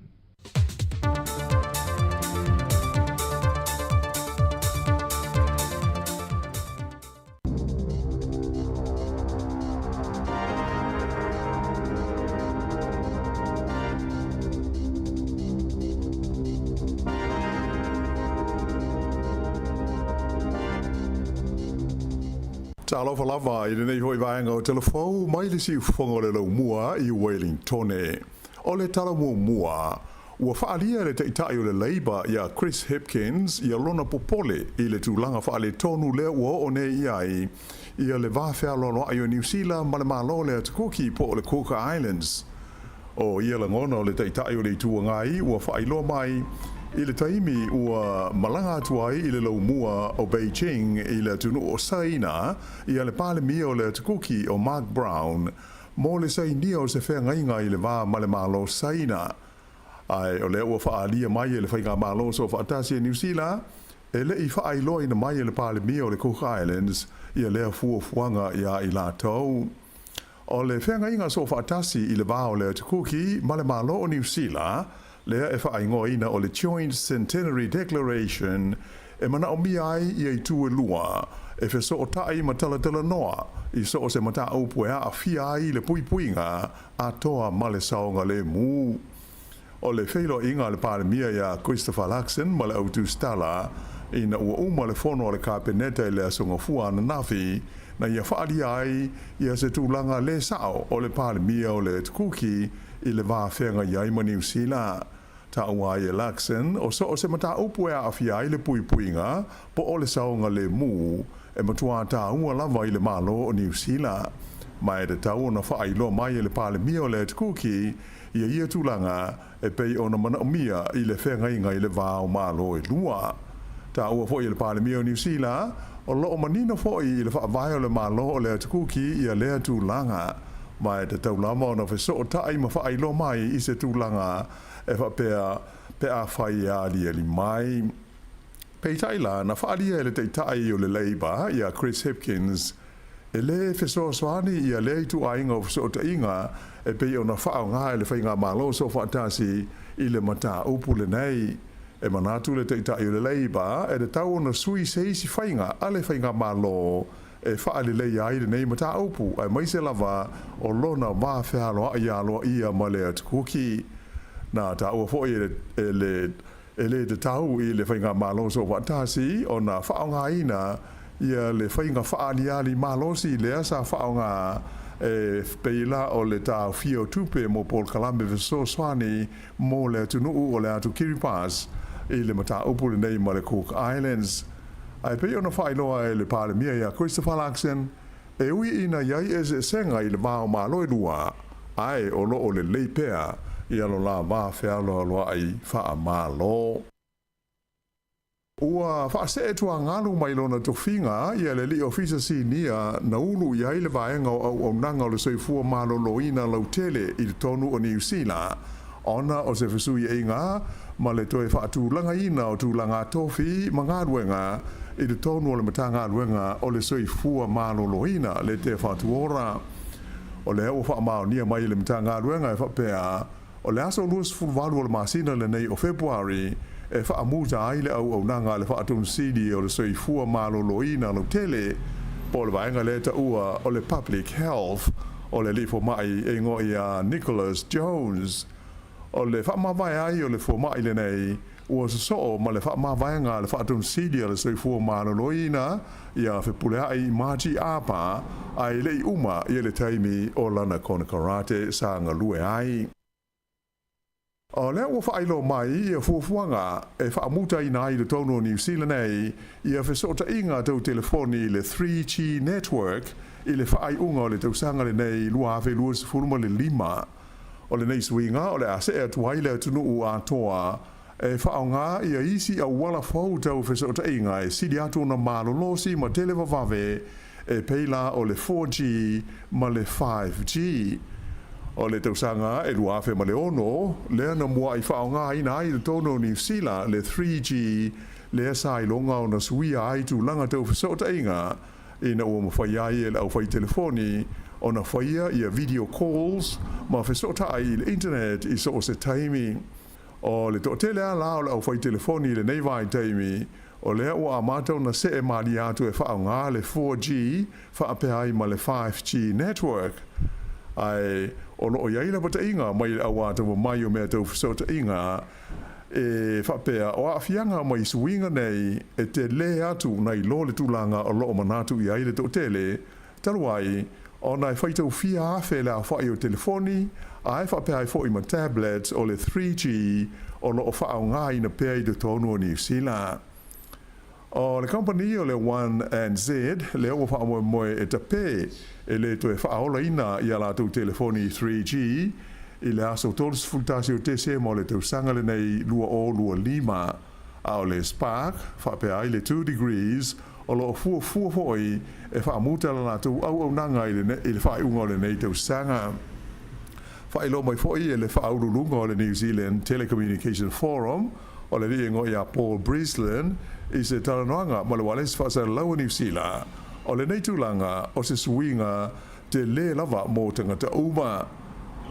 Talofa lava i lenei foi vaega o Tala Fou mai le siufofoga o le Laumua i Wellingtone. O le tala muamua, ua faaalia e le Taitai o le Labour ia Chris Hipkins ia lona popole i le tulaga faaletonu lea ua oo nei i ai ia le va fealoaloai o Niu Sila ma le Malo o le Atu Kuki po o le Cook Islands. O ia lagona o le Taitai o le Itu Agai ua faailoa mai i le taimi ua malaga atu ai i le laumua o Beijing i le atunuu o Saina ia le Palemia o le Atu Kuki o Mark Brown mo le sainia o se feagaiga i le va ma le Malo Saina. Ae o lea ua faaalia mai e le Faigamalo Soofaatasi a Niu Sila, e le i faailoaina mai e le Palemia o le Cook Islands ia lea fuafuaga iā i latou. O le feagaiga soofaatasi i le va o le Atu Kuki ma le Malo o Niu Sila, lea e faaigoaina o le Joint Centenary Declaration, e manaomia ai ia itu e lua e fesootaʻi ma talatalanoa i so o se mataupu e aafia ai le puipuiga atoa ma le saogalemu. O le feiloaiga a le Palemia iā Christopher Luxon ma le au tusitala ina ua uma le fono a le Kapeneta i le Aso Gafua ananafi, na ia faaalia ai ia se tulaga lē sao o le Palemia o le Kuki i le va feagai ai ma Niu Sila. Taua ai e Luxon, o so o se mataupu e aafia ai le puipuiga po o le saogalemu, e matuā tāua lava i le Malo o Niu Sila. Ma e tatau ona faailoa mai e le Palemia o le Kuki ia ia tulaga e pei ona manaomia i le feagaiga i le va o Malo e lua. Taua foi e le Palemia o Niu Sila, o lo o manino foi i le faavae o le Malo o le Kuki ia lea tulaga. Ma e tatau lava ona fesootaʻi ma faailoa mai i se tulaga e faapea pe afai e aliali mai. Peitai la, na faaalia e le Taitai o le Labour ia Chris Hipkins, e lē fesoasoani ia lea ituaiga o fesootaiga e pei ona faaaoga e le Faigamalo Soofaatasi i le mataupu lenei. E manatu le Taitai o le Labour e tatau ona sui se isi faiga a le Faigamalo e faaleleia ai lenei mataupu, aemaise lava o lona va fealoaʻi aloaia ma le Atukuki. Na taua foi e le E lē tatau i le Faigamalo Soofaatasi ona faaaogaina ia le faiga faaaliali malosi lea sa faaaoga e pei la o le taofia o tupe mo polokalame fesoasoani mo le atunuu o le atu Kiribati i le mataupu lenei ma le Cook Islands. Ae pei ona faailoa e le Palemia ia Christopher Luxon, e ui ina i ai eseesega i le va o Malo e lua, ae o lo o lelei pea ia lo la va fealoaloaʻi faamalo. Ua faasee tuagalu mai lona tofiga ia le alii ofisa sinia na ulu i ai le vaega o auaunaga o le soifua maloloina lautele i totonu o Niu Sila ona o se fesuiaiga ma le toe faatulagaina o tulaga tofi ma galuega i totonu o le Matagaluega o le Soifua Maloloina le Te Whatu Ora. O lea ua faamaonia mai e le Matagaluega e faapea, o le aso 28 o le masina lenei o Fepuari e faamuta ai le auaunaga a le Faatonusili o le Soifua Maloloina Lautele, po o le vaega lea e taua o le Public Health, o le alii fomai e igoa ia Nicholas Jones. O le faamavae ai o le fomai lenei, ua sosoo ma le faamavaega a le Faatonusili a le Soifua Maloloina ia Fepuleai Margie Apa, ae le i uma ia le taimi o lana konekarate sa galue ai. O lea ua faailoa mai ia fuafuaga e faamutaina ai i totonu o Niu Sila nei ia fesootaiga tau telefoni i le 3G network i le faaiuga o le tausaga lenei 2025. O lenei suiga o le a see atu ai le atunuu atoa e faaaoga ia isi auala fou tau fesootaiga e sili atu ona malolosi ma tele vavave e pei la o le 4G ma le 5G. O le tausaga e 2006 lea na muaʻi faaaogaina ai i totonu o Niu Sila le 3G lea sa iloga ona suia ai tulaga tau fesootaiga ina ua mafai ai e le aufaitelefoni ona faia ia video calls ma fesootai i le internet i so o se taimi. O le toatele lava la o le aufaitelefoni i lenei vaitaimi, o lea ua amata ona see malie atu e faaaoga le 4G faapea ai ma le 5G network. Ae o lo o i ai lapataiga mai le auataua mai o mea tau fesootaiga e faapea o aafiaga mai suiga nei e telē atu nai lo le tulaga o lo o manatu i ai le toatele talu ai ona e faitau fia afe le aofaʻi o telefoni ae faapea ai foi ma tablets o le 3G o lo o faaaogaina pea i totonu o Niu Sila. O le kamupani o le One NZ lea ua faamoemoe e tapē e lē toe faaolaina i a latou telefoni 3G i le aso 31 o Tesema o le tausaga lenei 2025, a o le Spark faapea ai le Two Degrees o lo o fuafua foi e faamuta la latou auaunaga i le faaiuga o lenei tausaga. Faailoa mai foi e le Faauluuluga o le New Zealand Telecommunication Forum o le alii e igoa ia Paul Breslin i se talanoaga ma le ualesi faasalalau o Niu Sila, o lenei tulaga o se suiga telē lava mo tagata uma.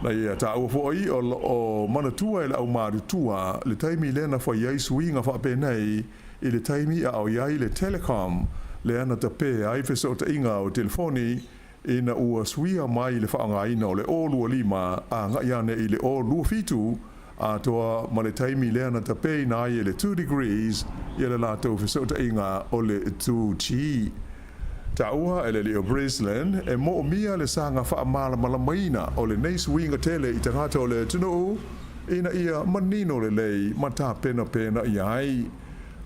Na ia taua foi o lo o manatua e le aumatutua le taimi lea na fai ai suiga faapenei i le taimi a o i ai le Telecom lea na tapē ai fesootaiga o telefoni ina ua suia mai le faaaogaina o le 025 agai ane i le 027, atoa ma le taimi lea na tapēina ai e le Two Degrees ia le latou fesootaiga o le 2G. Taua e le alii o Breslin e moomia le saga faamalamalamaina o lenei suiga tele i tagata o le atunuu ina ia manino lelei ma tapenapena i ai.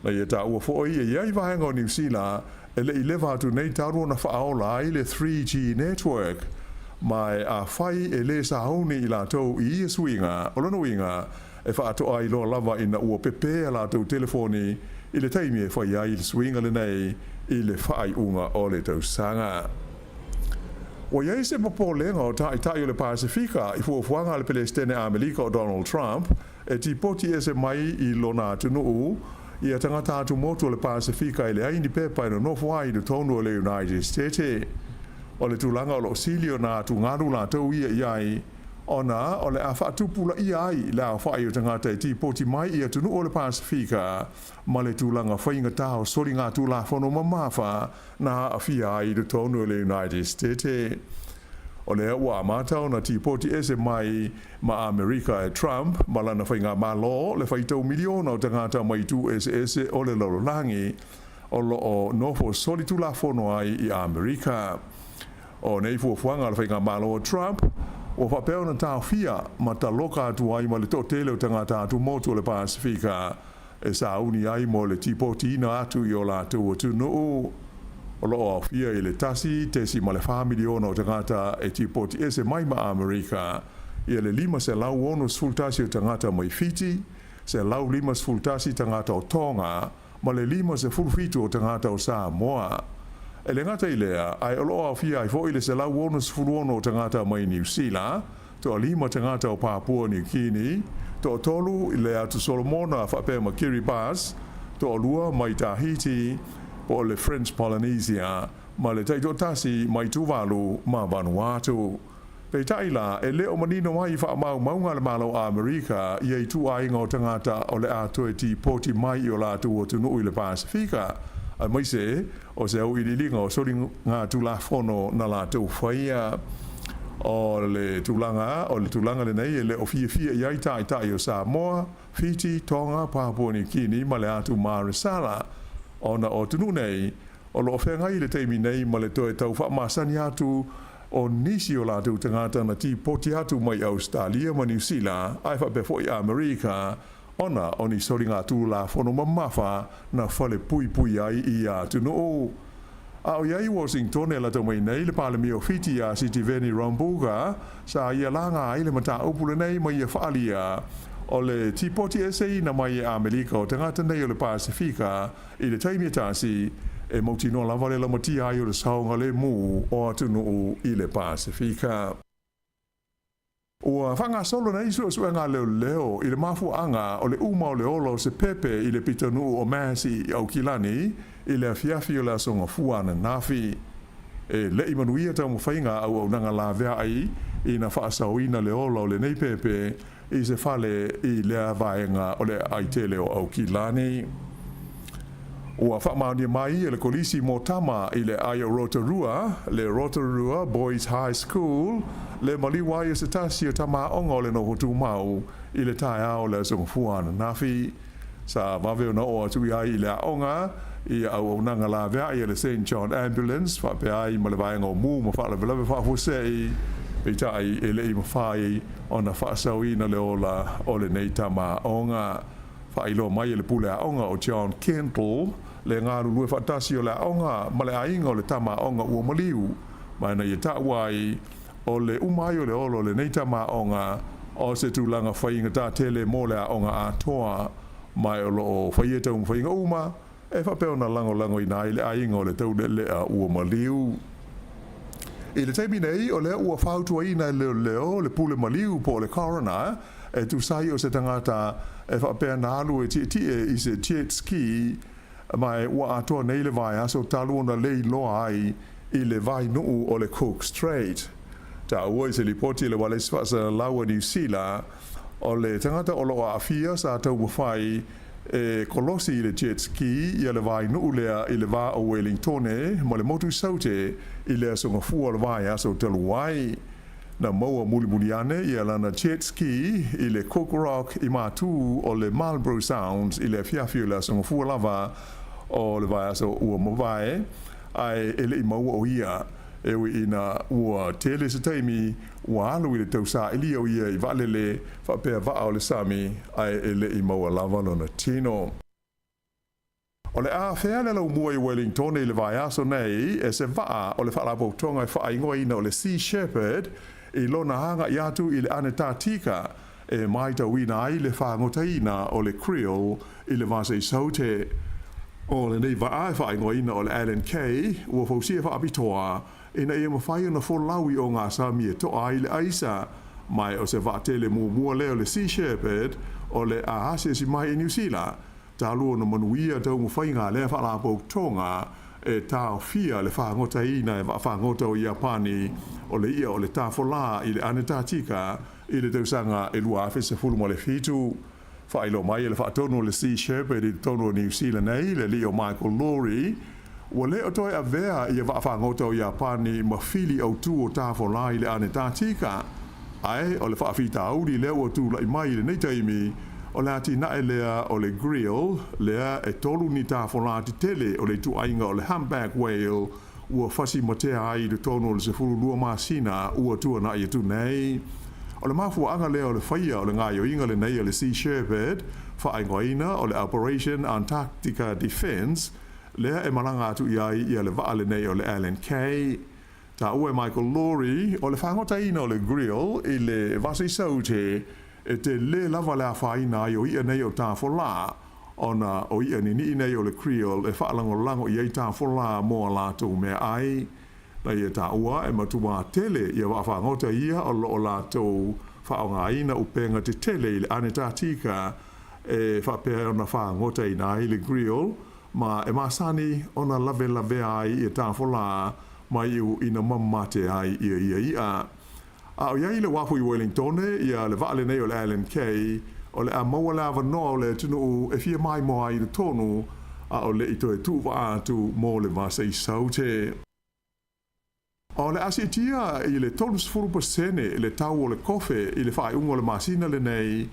Na ia taua foi e i ai vaega o Niu Sila e le i leva atu nei talu ona faaola ai le 3G network, ma e afai e lē sauni i latou i ia suiga, o lona uiga e faatoa iloa lava ina ua pepē a latou telefoni i le taimi e fai ai le suiga lenei i le faaiuga o le tausaga. Ua i ai se popolega o Taitai o le Pasefika i fuafuaga a le Pelesitene Amelika o Donald Trump e tipoti ese mai i lona atunuu ia tagata atumotu o le Pasefika e leai ni pepa e nonofo ai i totonu o le United State. O le tulaga o lo o sili ona atugalu latou ia i ai, ona o le a faatupulaia ai le aofai o tagata e tipoti mai i atunuu o le Pasefika ma le tulaga faigata o soligatulafono mamafa na aafia ai i totonu o le United State. O lea ua amata ona tipoti ese mai ma Amerika e Trump ma lana faigamalo le faitau miliona o tagata mai itu eseese o le lalolagi o lo o nofo solitulafono ai i Amerika. O nei fuafuaga a le faigamalo o Trump ua faapea ona taofia ma taloka atu ai ma le toatele o tagata atumotu o le Pasefika e sauni ai mo le tipotiina atu i o latou atunuu. O lo o aofia i le 1.4 miliona o tagata e tipoti ese mai ma Amerika ia le 561 o tagata mai Fiti, 151 tagata o Tonga ma le 57 o tagata o Samoa. E le gata i lea, ae o lo o aofia ai foi le 166 o tagata mai Niu Sila, toalima tagata o Papua Niu Kini, toatolu i le Atu Solomona faapea ma Kiribati, toalua mai Tahiti po o le French Polynesia, ma le taitoatasi mai Tuvalu ma Vanuatu. Peitai la, e le o manino ai i faamaumauga a le Malo o Amerika ia ituaiga o tagata o le a toe tipoti mai i o latou atunuu i le Pasefika, aemaise o se auiliiliga o soligatulafono na latou faia. O le tulaga, o le tulaga lenei e le o fiafia i ai taitai o Samoa, Fiti, Tonga, Papua Niu Kini ma le atu Maresala, ona o atunuu nei o lo o feagai i le taimi nei ma le toe tau faamasani atu o nisi o latou tagata na tipoti atu mai Ausetalia ma Niu Sila ae faapea foi Amerika ona o ni soligatulafono mamafa na falepuipui ai i ia atunuu. A o i ai i Washingtone e lata mai nei le Palemia o Fiti iā Sitiveni Rabuka, sa ia laga ai le mataupu lenei ma ia faaalia o le tipoti eseina mai e Amerika o tagata nei o le Pasefika i le taimi e tasi e mautinoa lava le lamatia ai o le saogalemu o atunuu i le Pasefika. Ua faagasolo nei suesuega a leoleo i le mafuaaga o le uma o le ola o se pepe i le pitonuu o Massey i Aukilani i le afiafi o le Aso Gafua ananafi. E le i manuia taumafaiga a auaunaga laveai ina faasaoina le ola o lenei pepe i se fale i lea vaega o le aai tele o Aukilani. Ua faamaonia mai e le Kolisi mo Tama i le aai o Rotorua, le Rotorua Boys High School, le maliu ai o se tasi o tama aoga o le noho tumau i le taeao o le Aso Gafua ananafi. Sa vave ona oo atu i ai i le aoga i auaunaga laveai a le Saint John Ambulance faapea ai ma le vaega o mu ma faalavelave faafuasei, peitai e le i mafai ona faasaoina le ola o lenei tama aoga. Faailoa mai e le pule aoga o John Kendall le galulue faatasi o le aoga ma le aiga o le tama aoga ua maliu, ma ina ia taua ai o le uma ai o le ola o lenei tama aoga o se tulaga faigata tele mo le aoga atoa, ma o lo o faia taumafaiga uma e faapea ona lagolagoina ai le aiga o le taulealea ua maliu. I le taimi nei, o lea ua fautuaina e leoleo le pule maliu po o le coroner e tusa ai o se tagata e faapea na alu e tietie i se jet ski ma e ua atoa nei le vaiaso talu ona le iloa ai i le vainuu o le Cook Strait. Taua i se lipoti a le Ualesi Faasalalau a Niu Sila, o le tagata o lo o aafia sa taumafai E kolosi i le jet ski ia le vainuu lea i le va o Welingtone ma le motu Saute i le aso Gafua o le vaiaso talu ai. Na maua mulimuli ane ia lana jet ski i le Cook Rock i Matū o le Marlborough Sounds i le afiafi o le aso Gafua lava o le vaiaso ua mavae, ae e le i maua o ia. E ui ina ua tele se taimi ua alu i le tausaili o ia i vaalele faapea vaa o le sami, ae e le i maua lava lona tino. O le a fea le laumua i Wellingtone i le vaiaso nei e se vaa o le Faalapotopotoga e faaigoaina o le Sea Shepherd i lona agai atu i le Anetatika e matauina ai le fagotaina o le krill i le Vaseishaute. O lenei vaa e faaigoaina o le Allen Kay ua fausia faapitoa ina ia mafai ona folau i ogasami e toa ai le aisa, ma o se vaatele muamua lea o le Sea Shepherd o le a asiasi mai i Niu Sila talu ona manuia taumafaiga a lea Faalapotopotoga e taofia le fagotaina e vaafagota o Iapani o le i'a o le tafolā i le Anetatika i le tausaga e 2017. Faailoa mai e le faatonu o le Sea Shepherd i totonu o Niu Sila nei, le alii o Michael Laurie, ua le o toe avea ia vaafagota o Iapani ma fili autū o tafolā i le Anetatika, ae o le faafitauli lea ua tula'i mai i lenei taimi, o le atinae lea o le krill lea e tolu ni tafolā tetele o le ituaiga o le humpback whale ua fasimatea ai i totonu o le 12 masina ua tuana'i atu nei. O le mafuaaga lea o le faia o le gaoioiga lenei a le Sea Shepherd, faaigoaina o le Operation Antarctica Defence, lea e malaga atu i ai ia le vaa lenei o le Allen Kay. Taua e Michael Laurie, o le fagotaina o le krill i le Vaseishaute e telē lava le afaina ai o i'a nei o tafolā, ona o i'a nini'i nei o le krill e faalagolago i ai tafolā mo a latou meaai. Na ia taua e matuā tele ia vaafagota ia o loo latou faaaogāina upega tetele i le Anetatika e faapea ona fagotaina ai le krill, ma e masani ona lavelavea ai ia tafolā mai ina mamate ai ia ia i'a. A o i ai i le uafu i Wellingtone ia le vaa lenei o le Allen Kay, o le a maua le avanoa o le atunuu e fia maimoa ai i totonu, a o le'i toe tuuvaa atu mo le Vaseishaute. O le a siitia i le 30% le tau o le kofe i le faaiuga o le masina lenei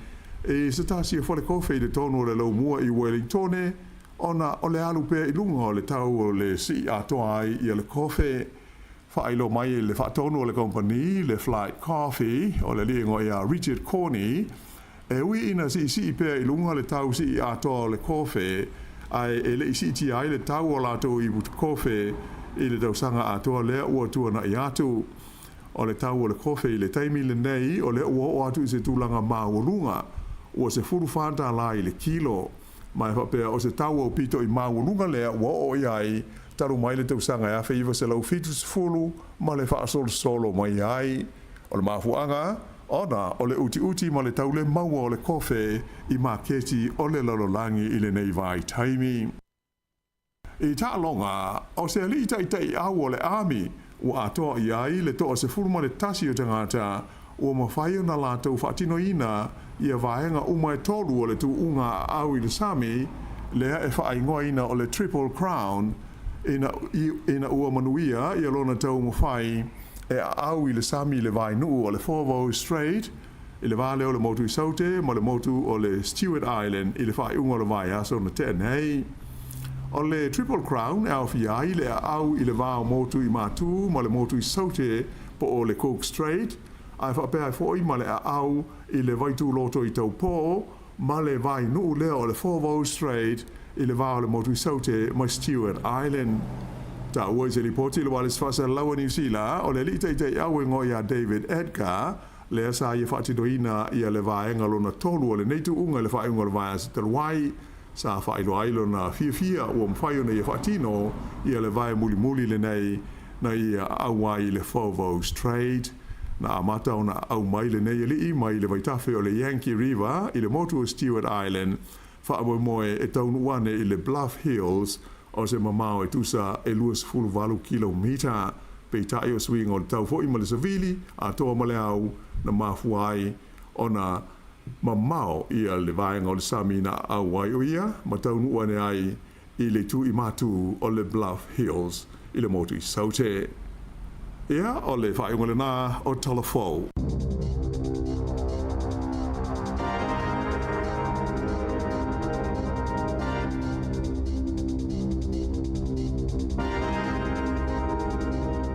i se tasi o falekofe i totonu o le laumua i Wellingtone, ona o le alu pea i luga o le tau o le sii atoa ai ia le kofe. Faailoa mai e le faatonu o le kamupani le Flight Coffee o le alii igoa ia Richard Corney, e ui ina siisii pea i luga le tau sii atoa o le kofe, ae e le'i siitia ai le tau o latou ipu kofe i le tausaga atoa lea ua tuana'i atu. O le tau o le kofe i le taimi lenei o lea ua oo atu i se tulaga maualuga ua $14 i le kilo, ma e faapea o se tau aupito i maualuga lea ua oo i ai talu mai le tausaga e 1970 ma le faasolosolo mai ai. O le mafuaaga ona o le utiuti ma le taulē maua o le kofe i maketi o le lalolagi i lenei vaitaimi. I taaloga, o se alii taitaiau o le ami ua atoa i ai le 11 o tagata ua mafai ona latou faatinoina ia vaega uma e tolu o le tuuga aau i le sami lea e faaigoaina o le Triple Crown ina, ina ua manuia ia lona taumafai e aau i le sami i le vainuu o le Foveaux Strait i le va lea o le motu i Saute ma le motu o le Stewart Island i le faaiuga o le vaiaso na tea nei. O le Triple Crown e aofia ai le aau i le va o motu i Matū ma le motu i Saute po o le Cook Strait, ae faapea ai fo'i ma le aau i le Vaituuloto i Taupō ma le vainuu lea o le Foveaux Strait i le va o le motu i Saute ma Stewart Island. Taua i se lipoti i le ualesi faasalalau a Niu Sila, o le alii taitaiau e igoa ia David Edgar, lea sa ia faatinoina ia le vaega lona tolu o lenei tuuga i le faaiuga o le vaiaso talu ai, sa faailoa ai lona fiafia ua mafai ona ia faatino ia le vae mulimuli lenei na ia aau ai i le Foveaux Strait. Na amata ona aau mai lenei alii mai le vaitafe o le Yankee River i le motu o Stewart Island, faamoemoe e taunuu ane i le Bluff Hills o se mamao e tusa e 28 kilomita. Peitai o suiga o le tau fo'i ma le savili atoa ma le au na mafua ai ona Mamao ia le vaega o le sami na aau ai o ia ma taunuu ane ai i le itu i matu o le Bluff Hills i le motu i Saute. Ia, o le faaiuga lena o Tala Fou.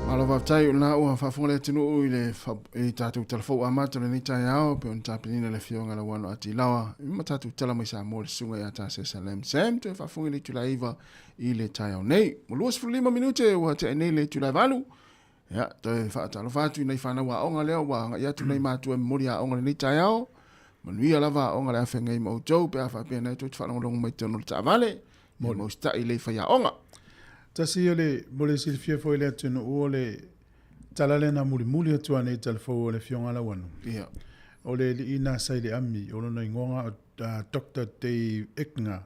Malo faafetai o lena ua faafofoga le atunuu i le i tatou tala fou amata o lenei taeao pei ona tapenaina le afioga Lauano Atilawa ma tatou tala mai Samoa le susuga ia Tasesa Lam Sam toe faafofoga i le itula e 9 i le taeao nei. Ua 25 minute ua tea nei le itula e 8. Ia, toe faatalofa atu i nai fanau aoga lea ua agai atu nai matua e momoli aoga lenei taeao. Manuia lava aoga le afeagai ma outou pe a faapea nei tou te faalogologo mai totonu o le taavale. Ia mausita'i lei faiaoga. Tasi o le, mo le silafia foi i le atunuu o le tala lea na mulimuli atu anei i talafou o le Afioga Lauano. Ia. O le alii na sa i le ami, o lona igoa o Doctor Dave Egner.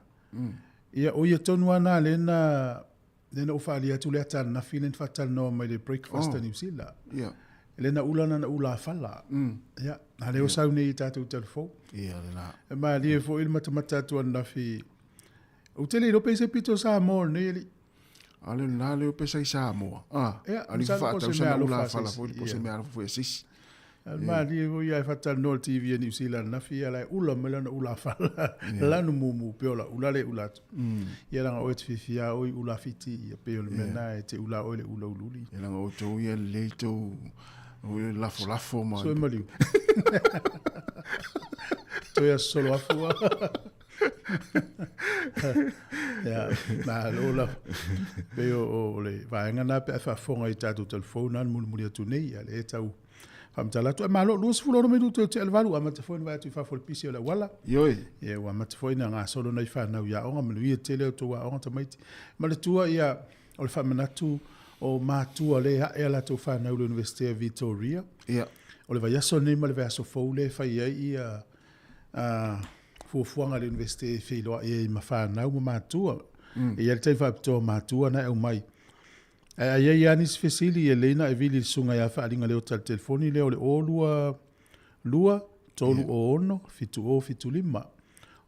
Ia, o ia tonu lava na lea na Lea na ou faaalia atu le ata ananafi lea na faatalanoa mai le breakfast a New Zealand. Yeah. Lea na ula na ula fala. Yeah. A lea o sau nei i tatou talafou. Ia, le la. E malie foi le matamata atu ananafi. Ou te le iloa pe se pito Samoa lenei alii. A le la leo pe sai Samoa. Ah, Ia, ali masalo po o se faatau mea sana alofa ula a se fala isi. foi po se Ia. mea alofa foi a se isi. A malie foi ia e faatalanoa i le TV a New Zealand ananafi, ia la e ula mai lana ula fala. Lanu mumu pe o la ula le ula atu. Ia leaga oe e te fiafia oe i ula fiti, ia pei o le mea lena e te ula oe i le ula uliuli. Ia leaga outou ia lelei tou lafolafo ma Soe maliu. Toe aso solo afu a. Ia, malo lava. Pei o, o le vaega na pe a faafofoga i tatou talafou na mulimuli atu nei, ia le tau faamatala atu. Ai malo, 26 minute o tea le valu, amata foi ona vaai atu i fafo i le pisi o le auala. Ioe. Ia, ua amata foi ona gasolo nai fanau i aoga, manuia tele o outou aoga tamaiti. Manatua ia, o le faamanatu o matua lea e ae a latou fanau i le Universite o Vitoria. Ia. O le vaiaso lenei ma le vaiaso fou lea e fai ai ia fuafuaga a le Universite e feiloai ai ma fanau ma matua. E i ai le taimi faapitoa o matua na e aumai. Ae a i ai lava nisi fesili, e lelei ona e vili i le susuga ia Faaaliga Leota i le telefoni lea o le 0 2 2 3 06 70 75.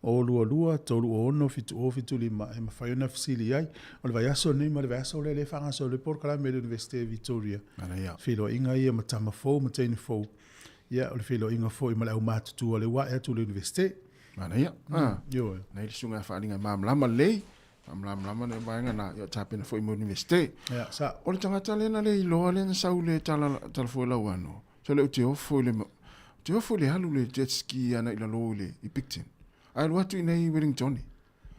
0 2 2 3 06 70 75 e mafai ona fesili ai. O le vaiaso lenei ma le vaiaso lea, lea e faagasolo ai polokalame a le Iunivesite o Victoria. Manaia. Feiloaiga ia ma tama fou ma teine fou. Ia, o le feiloaiga foi ma le aumatutua o lea ua ae atu i le Iunivesite. Manaia. Ah. Ioe. Nei le susuga ia Faaaliga e malamalama lelei. Faamalamalama le vaega na, ia tapena foi mo Universite. Ia, sa. O le tagata lea na le iloa lea na sau le tala, tala foi lau ano. So le te ofo i le, te ofo i le alu le jet ski ana i lalo i le, i Picton. Ae alu atu i nei Wellington.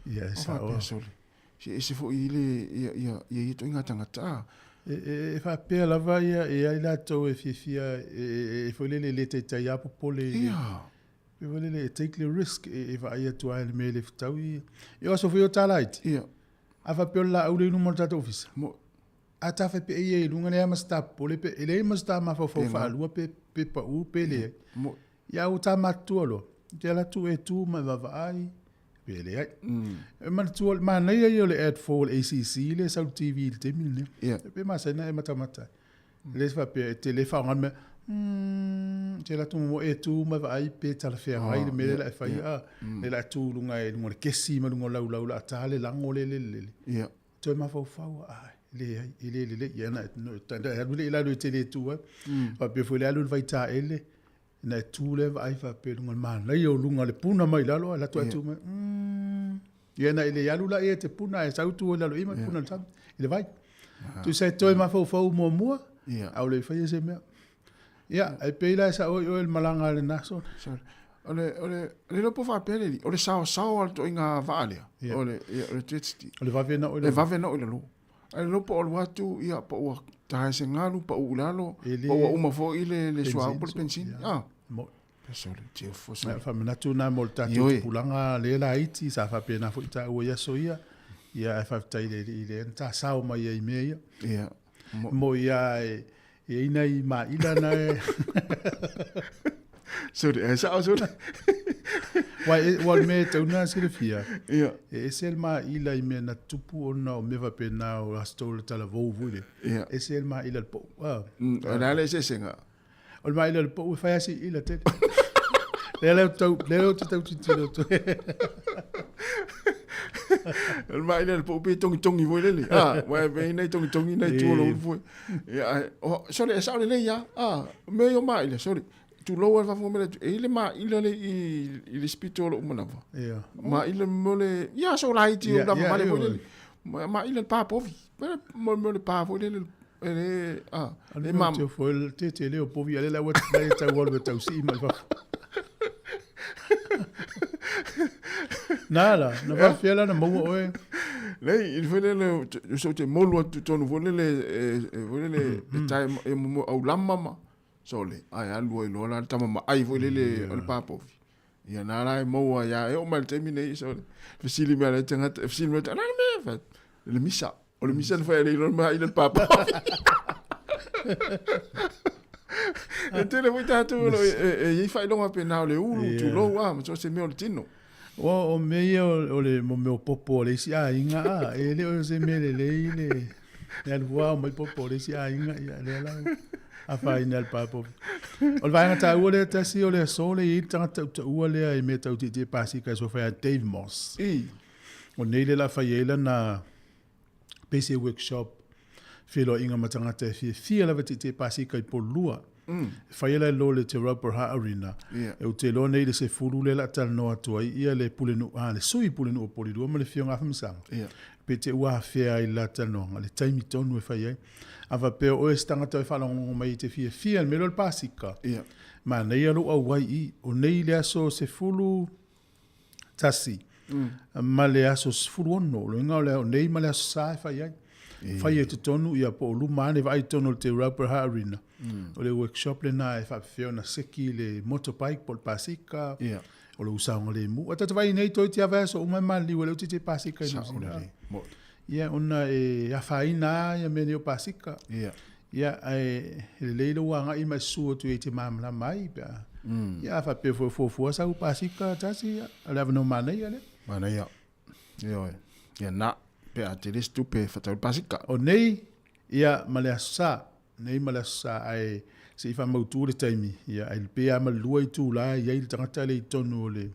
Ia, e O sao. faapea sole. Se ese foi i le, ia, ia, ia ia toinga tagata. Ah. E, e, e faapea lava ia, e ai latou e fiafia, e, e, e foi lele le taitai a popole i le, Ia. e foi lele e take le risk, e, e vaai atu ai le mea le fetau i, e o aso foi o tala iti. Ia. A faapea o le laau lea i luma o le tatou ofisa. Mo, A ta faapea ia i luga leai ma se ta popole pe, e leai ma se ta mafaufau faalua pe, pe pau pe leai. Mo, Ia ua ta matutua loa, e te alu atu e tu ma e vaavaai, pe leai. E manatua, o le manaia ia o le ad for le ACC lea e sau i le TV i le taimi lenei. Ia. Pe masani ona e matamata ai. E le faapea e te le faaaoga le mea, mm, te alu atu muamua e tu ma e vaai pe talafeagai le mea lea o le a e faia, a, lea o le a tu i luga i luga o le kesi ma luga o laulau o le a ta le lago lea le lele. Ia. Toe mafaufau, ai, leai, e le lelei. Ia na, na, alu lea i lalo e te le tu ai. Faapea foi le alu i le vaitaele, na e tu lea vaai faapea i luga o le manaia o luga o le puna mai lalo, ae alu atu ae tu mai, mm. Ia na e le alu la ia te puna ae sau tu i lalo i ma puna i le sami, i le vai. Tusa e toe mafaufau muamua, a o le i faia se mea. Ia, e pei la e sao i oe le malaga a lena aso. Sorry. O le, o le, le iloa po faapea le alii, o le saosao a le toaiga vaa lea, o le, ia, o le jet ski. O le vave na o i Le lalo. vave na o i lalo. Ae le iloa po o alu atu, ia, po ua tae se galu, pau i lalo, E le po ua uma foi le, le suauu po o le Benzene, penisini. ia. Ah. Mo- Sole, tio fo sole. Ia, faamanatu na mo le tatou Ioe. tupulaga lea laiti, sa faapena foi taua i aso ia. Ia, ae faafetai i le Alii lea na tasao mai ai i mea ia. Ia. Mo- Mo ia e e i ai nai maila na e Sole, e sao sole. Ua e, ua o le mea e tatau ona silafia, Ia. e ese le maila i mea na tupu ona o mea faapena o aso o le talavou foi lea. Ia. Ese le maila i le pau. Ah. O le a le eseesega? O le maila i le pau e fai lava si ila tele. Lea lea tau, lea lea te tau titilo atu. O le maila le poo pe togitogi foi lele. Ah, uae e i ai nai togitogi nai tua o le ulu foi. Ia, ae, o, sole, e sao lelei lava. Ah, o mea ia o maila, sole, tulou lava le faafofoga mai le atunuu, e i ai le maila le i, i le isi pito o lou manava. Ia. Maila mo le, ia aso laiti o lavavale foi lele. Maila le pa povi. Mo mo le pa foi lele, e le, ah, e ma. Te foi le te te leo povi ale la ua te tau alu e tau sii mai fafo. Nā la, na faafefea la na maua oe. Lei, i foi lele, so te molu atu tonu foi lele, e foi lele, e tae e mo au lama ma, sole, ae alu ai loa la le tama maai foi lele o le papovi. Ia nā la e maua ia e oo mai le taimi nei, sole, fesili mai le tagata, fesili mai, na le mea, fa, le misa, o le misa na fai ale i mai le papovi. E tele foi tātou e, e, e i faailoga pēnā o le ulu, yeah. tulou a, ma so se mea o le tino. O, o mea ia o, o le mo mea o popo o le isi aiga a, e le o se mea lelei le, le alu fua o mai popo o le isi aiga, ia lea la afaina le papovi. O le vaega taua lea tasi o le aso le i ai le tagata tautaua lea i mea tau tietie pasika e suafa ia Dave Moss. I. O nei le la fai ai lana pei se workshop feiloaiga ma tagata e fiafia lava tietie pasika i Pololua. Mm. E fai ala i lo le Te Rauparha Arena. Yeah. E ou te iloa nei le sefulu lea la talanoa atu ai ia le Pulenuu, ah, le sui Pulenuu o Polilua ma le Afioga Afamasaga. Yeah. Pe te ua afea ai le la talanoaga, le taimi tonu e fai ai. A faapea o oe se tagata e faalogologo mai i te fiafia i le mea lea o le pasika. Yeah. Manaia lou auai i, o nei le aso 11 ma le aso 16, o le uiga o le o nei ma le aso Sa e fai ai. Fai ai totonu ia po o luma ane vaai totonu o le Te Rauparha Arena. O le workshop lena e faapefea ona seki le motorbike po o le pasika, Yeah. o lou saogalemu. A tatou vaai nei toeitiiti lava aso uma e maliliu ai le utiti pasika i New Sao Zealand. lelei. Mo- Ia, ona e afaina lava ia mea nei o pasika. Yeah. Ia, ae lelei lou agai ma e susu atu i te malamalama ai pe a. Mm. Ia, a faapea foi fuafua sau pasika tasi, ia, o le avanoa manaia lea. Manaia. Ioe. Ia na, pe a tele se tupe e whatau pasika. O nei, ia, ma le aso sa. Nei ma le aso sa, ae se i faamautu le taimi. Ia, ae pe a ma le 2 itula e i ai le tagata lea i totonu o le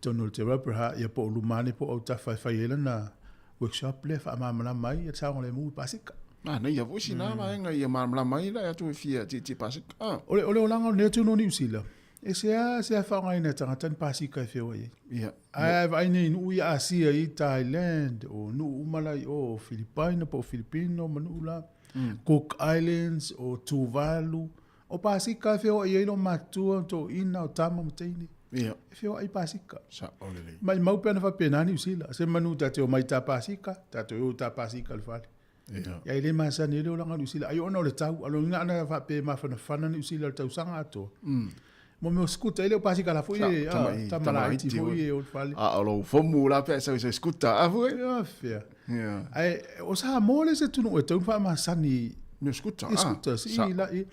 totonu o le Te Rauparha, ia po o luma ane po o autafa e fai ai lana workshop lea e faamalamalama ai le saogalemu i pasika. Manaia foi sina vaega ia malamalama ai la atu e fia tietie pasika. Ah. O le, o le olaga o lenei atunuu o Niu Sila, e sea sea faaaogaina e tagata ni pasika e feoai ai. Ia. Ae a vaai nei i nuu ia Asia i Thailand, o nuu uma la i o, o Filipaina po o Filipino ma nuu la, Cook Islands, o Tuvalu, O Pasika e feoai ai lo matua, toeaina, o tama ma teine. Ia. E feoai i Pasika. Sao lelei. Maimau pe ana faapena Niu Sila. Se manu ta te omai ta Pasika, ta toe o ta Pasika i le fale. Ia. Ia e le masani ai le olaga o Niu Sila. Ai ona o le tau, a lona ana faapea e mafanafana Niu Sila i le tausaga atoa. Mo mea o skuta, e le o Pasika la foi e, a, tama laiti foi e o le fale. A o lou fomu la pe a sau i sau skuta, a foi? Ia fea. Ia. Ae o Samoa le isi atunuu e tatau ona faamasani Mea o skuta, i skuta, i la, i,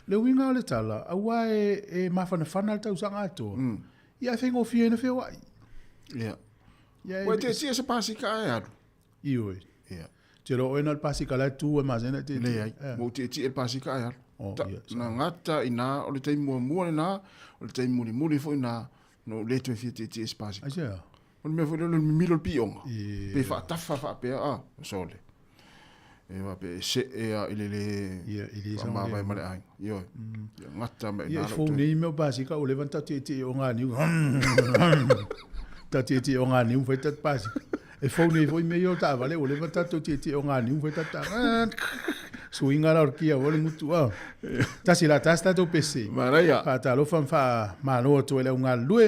le uiga o le tala, aua e, e mafanafana le tausaga atoa, ia e faigofie ai ona feoai. Ia. Ia e Ua te tia se pasika e alu. Ioe. Ia. Te loa oe na o le pasika la e tu e masani e tietie. Leai, ua ou tietie le pasika e alu. Oh, Ta, ia, na gata i nā, o le taimi muamua lenā, o le taimi mulimuli foi nā, na ou le toe fia tietie i se pasika. Aisea? O le mea foi lea o le mimilo o le pioga. Ia. Pe faatafa faapea, a, sole. E faapea e see a i le le Ia, i le faamavae ma le aiga. Ioe. Ia gata mai i Ia, nā e lou fou toe. nei mea o pasika, ua leva ona tatou tietie o ngā niu. Tatou tietie o ngā niu, fai tatou pasika. E fou nei foi mea ia o taavale, ua leva ona tatou tietie o ngā niu, fai tatou taavale. Suiga la o le kia ua le gutu a. Tasi la tasi tatou pese. Manaia. Faatalofa ma faamalo atu ai le au galulue.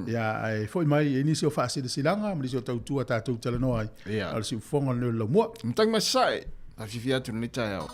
Ia, ae foi mai e nisi o faasilasilaga ma nisi o tautua tatou talanoa ai. Ia. O le siufofoga o le Laumua. Matagi mai sasae, afiafi atu i lenei taeao.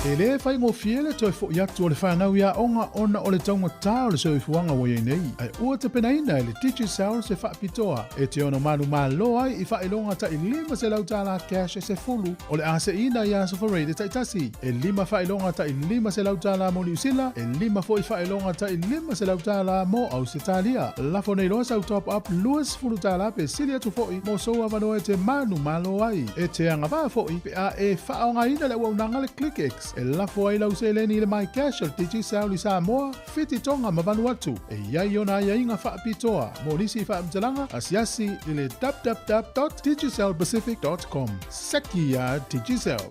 E lē faigofie le toe foʻi atu o le fanau i aoga ona o le taugatā o le soifuaga ua i ai nei, ae ua tapenaina e le Digicel se faapitoa e te ono manumalo ai i faailoga taʻi $500 cash e sefulu o le a seʻiina i aso Faraile taitasi, e lima faailoga taʻi $500 mo Niusila, e lima foʻi faailoga taʻi $500 mo Ausetalia. Lafo nei loa sau top up $20 pe sili atu foʻi mo sou avanoa e te manumalo ai. E te agavaa foʻi pe a e faaaogaina le auaunaga le ClickX e lafo ai lau seleni i le MyCash o le Digicel i Samoa, Fiti, Tonga ma Vanuatu. E i ai ona aiaiga faapitoa mo nisi faamatalaga asiasi i le www.digicelpacific.com. Seki iā Digicel!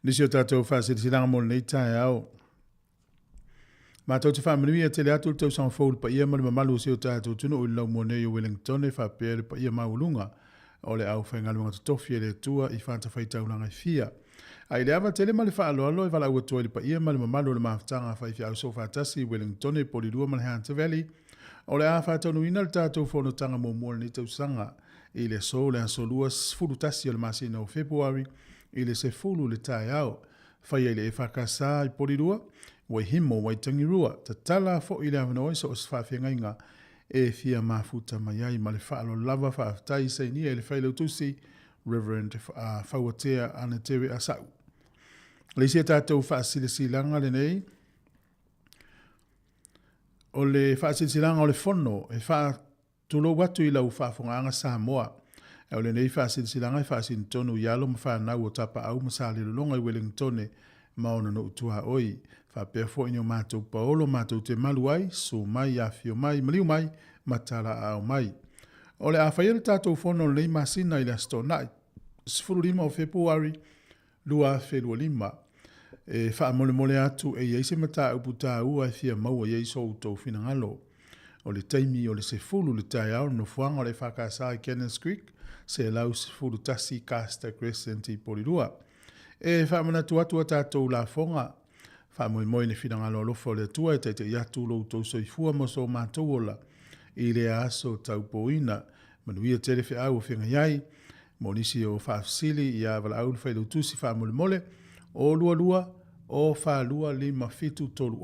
Nisi o tatou faasilasilaga mo lenei taeao. Matou te faamanuia tele atu le tausaga fou i le paia ma le mamalu o si o tatou atunuu i le laumua nei o Wellington e faapea le paia maualuga o le aufaigaluega totofi a le Atua i fatafaitaulaga e fia. A i le ava tele ma le faaaloalo e valaau atu ai le paia ma le mamalu o le mafutaga a faifeau soofaatasi i Wellington e Polilua ma le Hunter Valley, o le a faataunuuina le tatou fonotaga muamua o lenei tausaga i le aso le aso 21 o le masina o Fepuari i le 10 i le taeao. Faia i le EFKS i Polilua, Waihimo, Waitangirua. Tatala foʻi le avanoa i so o se faafeagaiga e fia mafuta mai ai. Ma le faaaloalo lava, faafetai sainia i le Failautusi Reverend Fauatea Anatere Asau. Le isi a tatou faasilasilaga lenei, o le faasilasilaga o le Fono e Tulou atu i lau faafogaaga Samoa. O lenei faasilasilaga e faasinotonu i alo ma fanau o Tapaau ma Salelologa i Welengitone ma ona nuu tuaoi. Faapea foi ni o matou paolo matou te malu ai, su mai, afifio mai, maliu mai ma talaaao mai. O le a faia le tatou fono o lenei masina i le Aso Toonai, 15 o Fepuari 2025. E faamolemole atu e i ai se mataupu taua e fia maua i ai so outou finagalo. O le taimi o le 10 i le taeao le nofoaga o le EFKS i Cannons Creek, 111 Caster Crescent i Porirua. E faamanatu atu a tatou lafoga, faamoemoe i le finagalo alofa o le Atua e taita'i atu lo outou soifua ma so matou ola i lea aso taupoina. Manuia tele feau o feagai ai. Mo nisi o faafesili ia valaau le Failautusi faamolemole, o 22 o 42 57 30.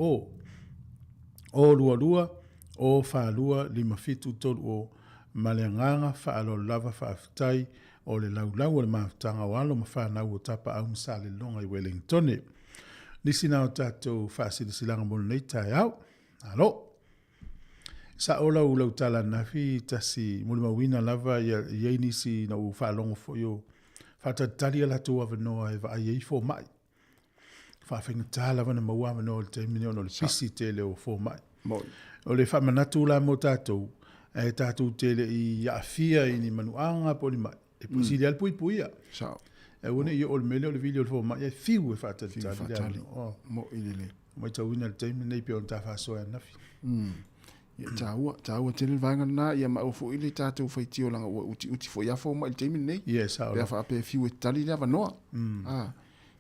O 22 o 42 57 30 Ma le agaga faaaloalo lava faafetai o le laulau o le mafutaga o alo ma fanau o Tapaau ma Salelologa i Welengitone. Nisi na o tatou faasilasilaga mo lenei taeao. Malo! Sa'o lau lau tala ananafi tasi molimauina lava ia i ai nisi na ou faalogo foi o faatalitali a latou avanoa e vaai ai fomai. Faafaigata lava ona maua avanoa i le taimi lenei ona o le pisi tele o fomai. O le faamanatu la mo tatou, ae tatou te le i aafia i ni manuaga po o ni mai, e sili lava le puipuia. Sao. Aua ne i oo i le mea lea o le vili o le fomai ae fiu e faatalitali le avanoa. Mo'i lelei. Matauina le taimi lenei pei ona ta faasoa ananafi. Ia, taua, taua tele le vaega lena, ia ma aua foi le tatou faitio leaga ua utiuti foi lava fomai i le taimi lenei. Ia, e sao Pe a faapea e fiu e tali le avanoa. Ah,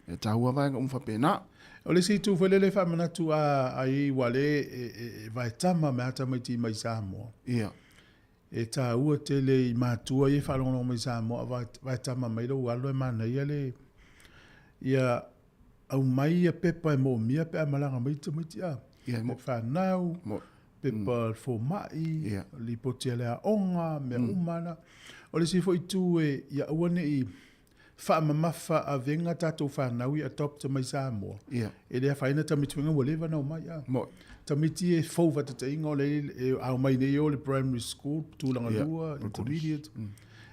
e taua vaega uma faapena. O le isi itu foi lele e faamanatu a ai ua le e vaetama mai lava tamaiti mai Samoa. Ia. E taua tele i matua ia e faalogologo mai Samoa a vaetama mai lou alo e manaia le ia aumai ia pepa e moomia pe a malaga mai tamaiti a. Ia, Pepa fanau, pepa fomai, lipoti a le aoga, mea uma na. O le isi foi itu e ia aua ne i faamamafa avega tatou fanau i adopt mai Samoa. Ia. E le afaina tamaiti foi ua leva ona omai a. Mo'i. Tamaiti e fou faataitaiga o le e ao mai nei o le primary school, tulaga lua, intermediate.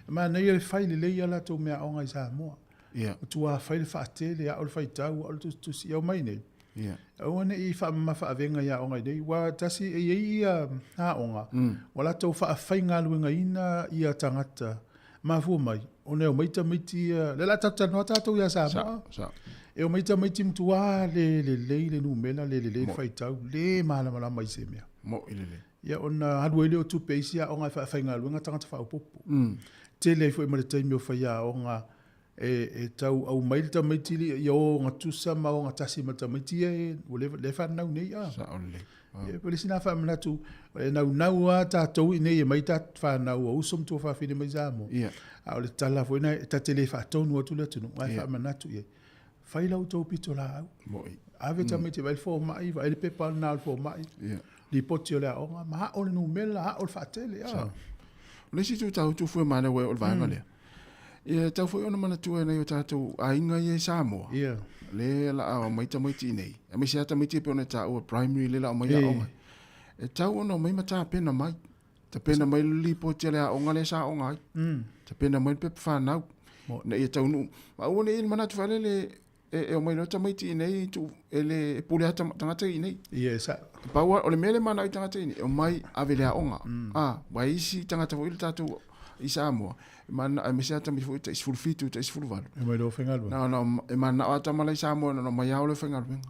E manaia le fai lelei a latou meaaoga i Samoa. Ia. Matua fai le faatele, ao le faitau, ao le tusitusi, ia omai nei. Ia. Aua ne i faamamafa avega i aoga i nei, ua tasi e i ai ia aoga, ua latou faafaigaluegaina ia tagata mafua mai, ona e omai tamaiti ia, lea o le a tatou talanoa tatou ia Samoa. Sa, sa. E omai tamaiti matua le lelei le numera, le lelei le faitau, le malamalama i se mea. Mo'i lelei. Ia ona alu ai lea o tupe i isi aoga e faafaigaluega tagata faaopoopo. Tele ai foi ma le taimi o faiaoga e tau aumai le tamaiti ia ogatusa ma ogatasi ma le tamaiti ia e ua leva lea e fanau nei a. Sao lelei. Ia, o le isi lena faamanatu, e naunau lava tatou i inei e aumai tatou fanau a uso ma tuafafine mai Samoa. Ia. A o le tala foi lena, ta te le faatonu atu le atunuu, ae faamanatu i ai. Fai la outou pitolaau. Mo'i. Ave tamaiti e vaai le fomai, vaai le pepa lena a le fomai. Ia. Lipoti o le aoga, ma ao le numera, ao le faatele. Ah. O le isi itu taua tufu e manaia o le vaega lea. Ia, e tatau foi ona manatua e nai o tatou aiga ia i Samoa. Ia. Lea la a omai tamaiti i nei. Aemaise lava tamaiti e pei ona taua primary lea la omai aoga. E tatau ona omai ma tapena mai. Tapena mai le lipoti a le aoga lea sa aoga ai. Tapena mai le pepa fanau. Ina ia taunuu. Ma aua ne i le manatu faalele e, e omai loa tamaiti i nei tu, e le e pule lava tagata i nei. Ia, e sao. Pau o le mea lea e manao i tagata i nei, e omai ave i le aoga. Ah, aua e isi tagata foi le tatou i Samoa, e manao, aemaise lava tamaiti foi tai 17, tai 18. E omai loa faigaluega. Na ona e manao lava tama la i Samoa na ona omai lava o loa e faigaluega.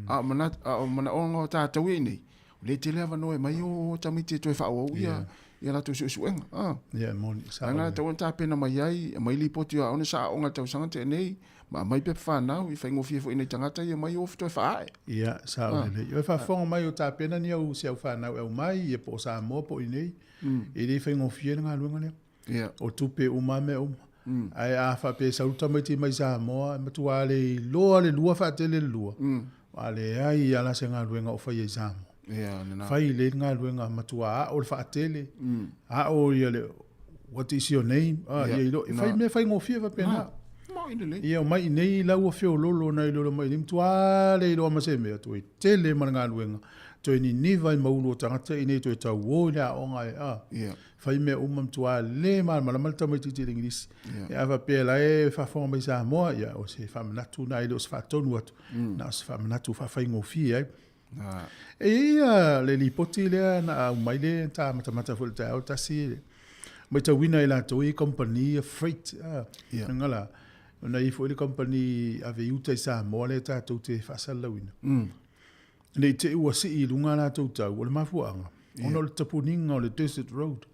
A o manatu, a o manaoga o tatou ia i nei, O lea e tele avanoa e mai o tamaiti e toe faaauau ia ia latou suesuega. Ah. Ia, e moni, sao. Leaga e tatau ona tapena mai ai, aumai lipoti o aoga sa aoga i le tausaga na tea nei, ma aumai pepa fanau, i faigofie foi i nai tagata ia omai o toe faaae. Ia, sao lelei. Oi faafofoga mai o tapena ni au si au fanau e aumai, ia po o Samoa po o inei, e le faigofie le galuega lea. Ia. O tupe uma mea uma. Ae a faapea e sau le tamaiti mai Samoa, e matua le iloa le lua faatele le lua, a leai lava la se galuega o faia i Samoa. Ia, lena. Fai lelei le galuega, matua ao le faatele, ao ia le what is your name, a, ia iloa, fai mea faigofie faapena. Moi lelei. Ia, omai i nei la ua feololo nai lo mai nei, matua le iloa ma se mea, toe tele ma le galuega, toe niniva i maulu o tagata i nei, toe tauo i le aoga e, a. Ia. Fai mea uma matua le malamalama le tamaitiiti i le Igilisi. Ia. Ia a faapea la e faafofoga mai Samoa, ia o se faamanatu na e le o se faatonu atu, na o se faamanatu faafaigofie ai. Ah. E i ai ia le lipoti lea na aumai le ta matamata foi i le taeao tasi, matauina e latou i company ia freight, ah, Ia. nga la, ona i ai foi le company ave i uta i Samoa lea tatou te faasalalauina. Ne i te i ua sii i luga a latou tau, o le mafuaaga, ona o le tapuniga o le Desert Road.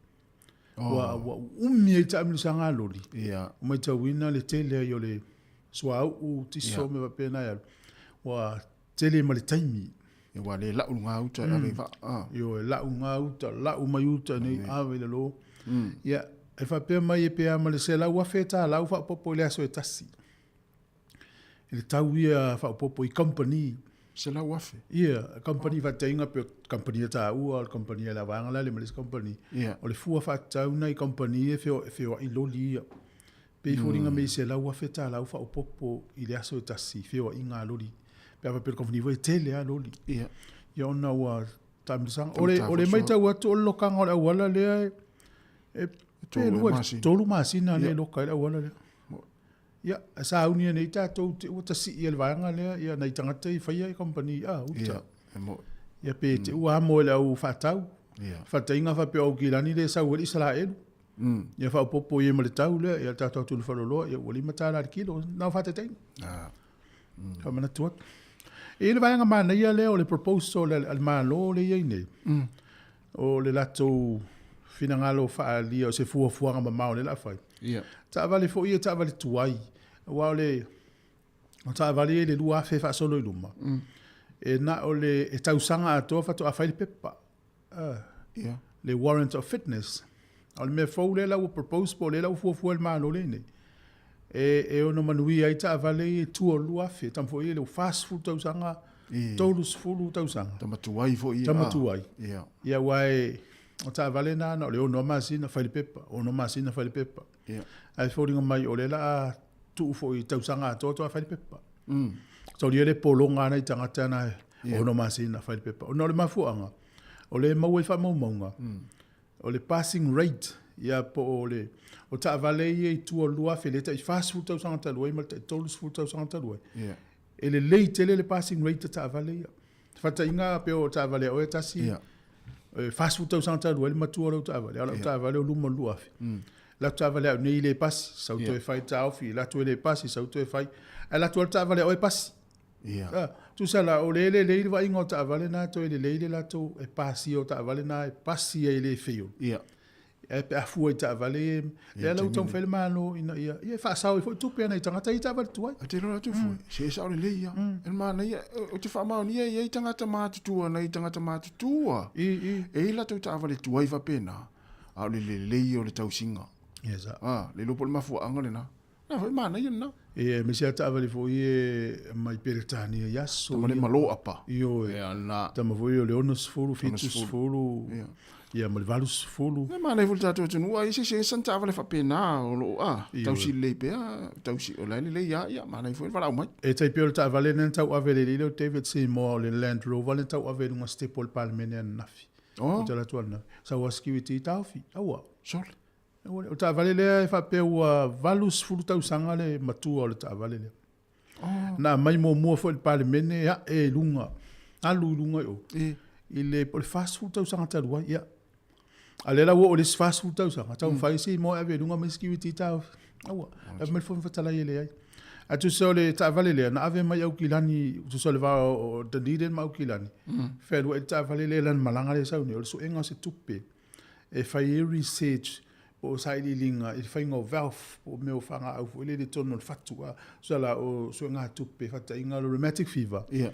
Ua, ua umi ai taamilosaga a loli. Ia. Ua matauina le tele ai o le suauu, tiso, mea faapena e alu. Ua tele ma le taimi. Ia, ua le lau luga uta e ave i vaa. Ah. Ioe, lau gauta, lau mai uta nei, ave i lalo. Ia, e faapea mai e pe a ma le $100,000 faaopoopo i le aso e tasi. I le tau ia faaopoopo i company. 100,000? Ia, company faataitaiga pe o company a taua, o le company a le vaega lale ma le isi company. Ia. O le fua faatatau na i company e feoai loli ia. Pei foliga mai $100,000 faaopoopo i le aso e tasi, feoaiga a loli. Pe a faapea o le company foi e tele lava loli. Ia. Ia ona ua taamilosaga. O le matau atu o le lokaga o le auala lea e pe 2 i le 3 masina lea e loka ai le auala lea. Ia, e sauni nei tatou te ua tasii e le vaega lea, ia nai tagata i faia i company a uta. Ia, e mo. Ia pe te ua amo e le au faatau. Ia. Faataiga faapea o Aukilani le sau ai le Isaraelu. Ia faaopoopo i ai ma le tau lea, ia tatou atu i le faleoloa, ia ua $5 le kilo, na o faataitaiga. Ah. Faamanatu atu. E i ai le vaega manaia lea o le proposal a le Malo lea e i ai nei. O le latou finagalo faaalia o se fuafuaga mamao lea o le a fai. Ia. Taavale foi ia taavale tuai, aua o le o taavale ia i le 2000 faasolo i luma, e na o le e tausaga atoa faatoa fai le pepa. Ia. Le warrant of fitness. O le mea fou lea la ua propose po o lea la ua fuafua e le Malo lenei, e ono manuia ai taavale ia i tua o le 2000, tama foi ia i le 40 tausaga, 30 tausaga. Tama tuai foi ia. Tama tuai. Ia. Ia, aua e, o taavale na, na o le 6 masina fai le pepa, 6 masina fai le pepa. Ia. Ae foliga mai o lea la a tuu foi i tausaga atoa toa fai le pepa. Taulia le pologa ana i tagata na e 6 masina fai le pepa. Ona o le mafuaaga, o lea e maua i faamaumauga, o le passing rate, ia po o le, o taavale ia i tua o le 2000, le tai 40 tausaga talu ai ma le tai 30 tausaga talu ai. Ia. E lelei tele le passing rate a taavale ia. Faataiga pe o taavale a oe tasi, e 40 tausaga talu ai le matua o lau taavale, a o lau taavale o luma o le 2000. Lau taavale au nei le pasi, sau toe fai taofi, alu atu e le pasi, sau toe fai. Ae alu atu lava le taavale a oe pasi. Ia. Tusa la, o le lelei le vaaiga o taavale na, toe lelei le latou e pasia o taavale na, e pasi ai e le fail. Ia. Ae pe a fua i taavale ia, lea la ua taumafai le Malo ina ia, ia e faasao ai foi tupe a nai tagata ia i taavale tuai. A te iloa atu foi, se e sao lelei ia. E le manaia, ou te faamaonia e i ai tagata matutua, nai tagata matutua. I, i. E i ai latou taavale tuai faapena, a o le lelei ia o le tausiga. Yes, A, le iloa po o le mafuaaga lena. Na foi manaia lena. Ia, aemaise lava taavale foi e mai Peretania i aso. Tama le malo apa. Ioe. Ia, lena. Tama foi o le 60, 70, Ia. ia ma le 80. E manaia foi le tatou atunuu, a i ai se isi e sana taavale faapena o lo o, a, Ioe. tausi lelei pea, tausi, o la e lelei lava, ia, manaia foi le valaau mai. E tai pei o le taavale lea na tauave e le alii lea o David Seymour, o le Land Rover lea na tauave i luga sitepu o le Palemene ananafi. Oh. O te alu atu ananafi. Sau lava security taofi, aua. Sole. O le taavale lea e faapea ua 80 tausaga le matua o le taavale lea. Oh. Na aumai muamua foi i le Palemene ae i luga, alu i luga i o. E. I le, o le 40 tausaga talu ai, ia. A lea la ua oo i le isi 40 tausaga, taumafai isi moa e ave i luga ma isi security taofi. Aua, ave mai le Fofoga Fetalai e leai. Ae tusa o le taavale lea, na ave mai Aukilani, tusa o le va o Dunedin ma Aukilani, fealuai le taavale lea i lana malaga lea e sau nei, o le suega o se tupe e fai ai research po o sailiiliga i le faiga o valve po o mea o fagaau foi lele i totonu o le fatu a tusa la o suegatupe faataitaiga o le rheumatic fever Ia.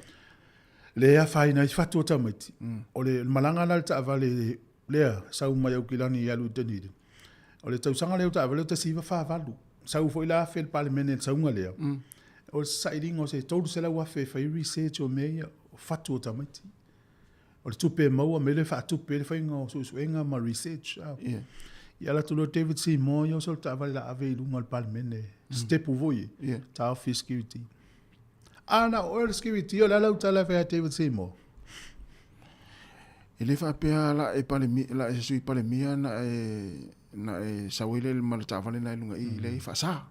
lea e afaina ai fatu o tamaiti. O le malaga la a le taavale lea sau mai Aukilani e alu i Dunedin, o le tausaga lea o taavale o 1948, sau foi la afe le Palemene i le sauga lea, o le sailiga o se 300,000 e fai ai research o mea ia o fatu o tamaiti. O le tupe e maua mai lea e faatupe ai le faiga o suesuega ma research. Ia. Ia alu atu loa David Seymour ia oso le taavale la ave i luga o le Palemene, stepu foi Ia. taofi security. A na o oe o le security, o le a lau tala e fai ia David Seymour? E le faapea la e Palemia, la e Sui Palemia na e na e sau ai lea ma le taavale na i luga i i le faasa.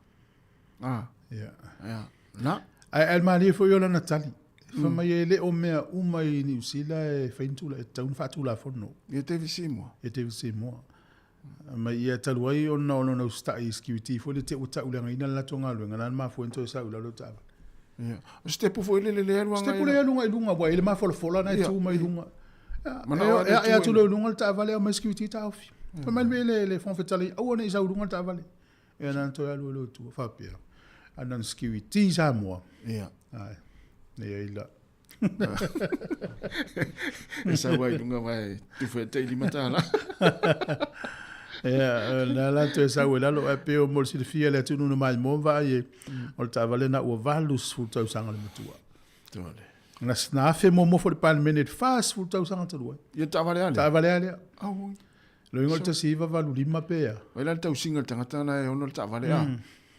Ah. Ia. Ia. Na. Ae ae malie foi o lana tali. Fai mai e le o mea uma i Niu Sila e fai ni tula, e tatau ona faatulafono. Ia David Seymour. Ia David Seymour. Mai ia talu ai ona o lona usitai i security foi le te ua tauleagaina le latou galuega, na mafua ai ona toe sau i lalo le taavale. Ia. O stepu foi lele lea alu agai. Stepu lea alu agai i luga, ua i le mafolafola na e tu mai i luga. Manao E ae atu loa i luga le taavale aumai security taofi. Fai mai le mea le Fofoga Fetalai, aua ne i sau i luga le taavale. Ia na toe alu ai loa i tua, faapea. A na security Samoa. Ia. Ai. Nei ai la. E sau ai i luga vai tufa e tai lima tāla. Ia, na la toe sau e lalo, ae pei o mo le silafia le atunuu na maimoa ma vaai e, o le taavale na ua 80 tausaga le matua. Tole. Na, na afe muamua foi le Palemene i le 40 tausaga talu ai. Ia taavale a lea? Taavale a lea. Auoi. Loiga o le 1985 pe a. Vai la le tausiga le tagata na e ono le taavale a.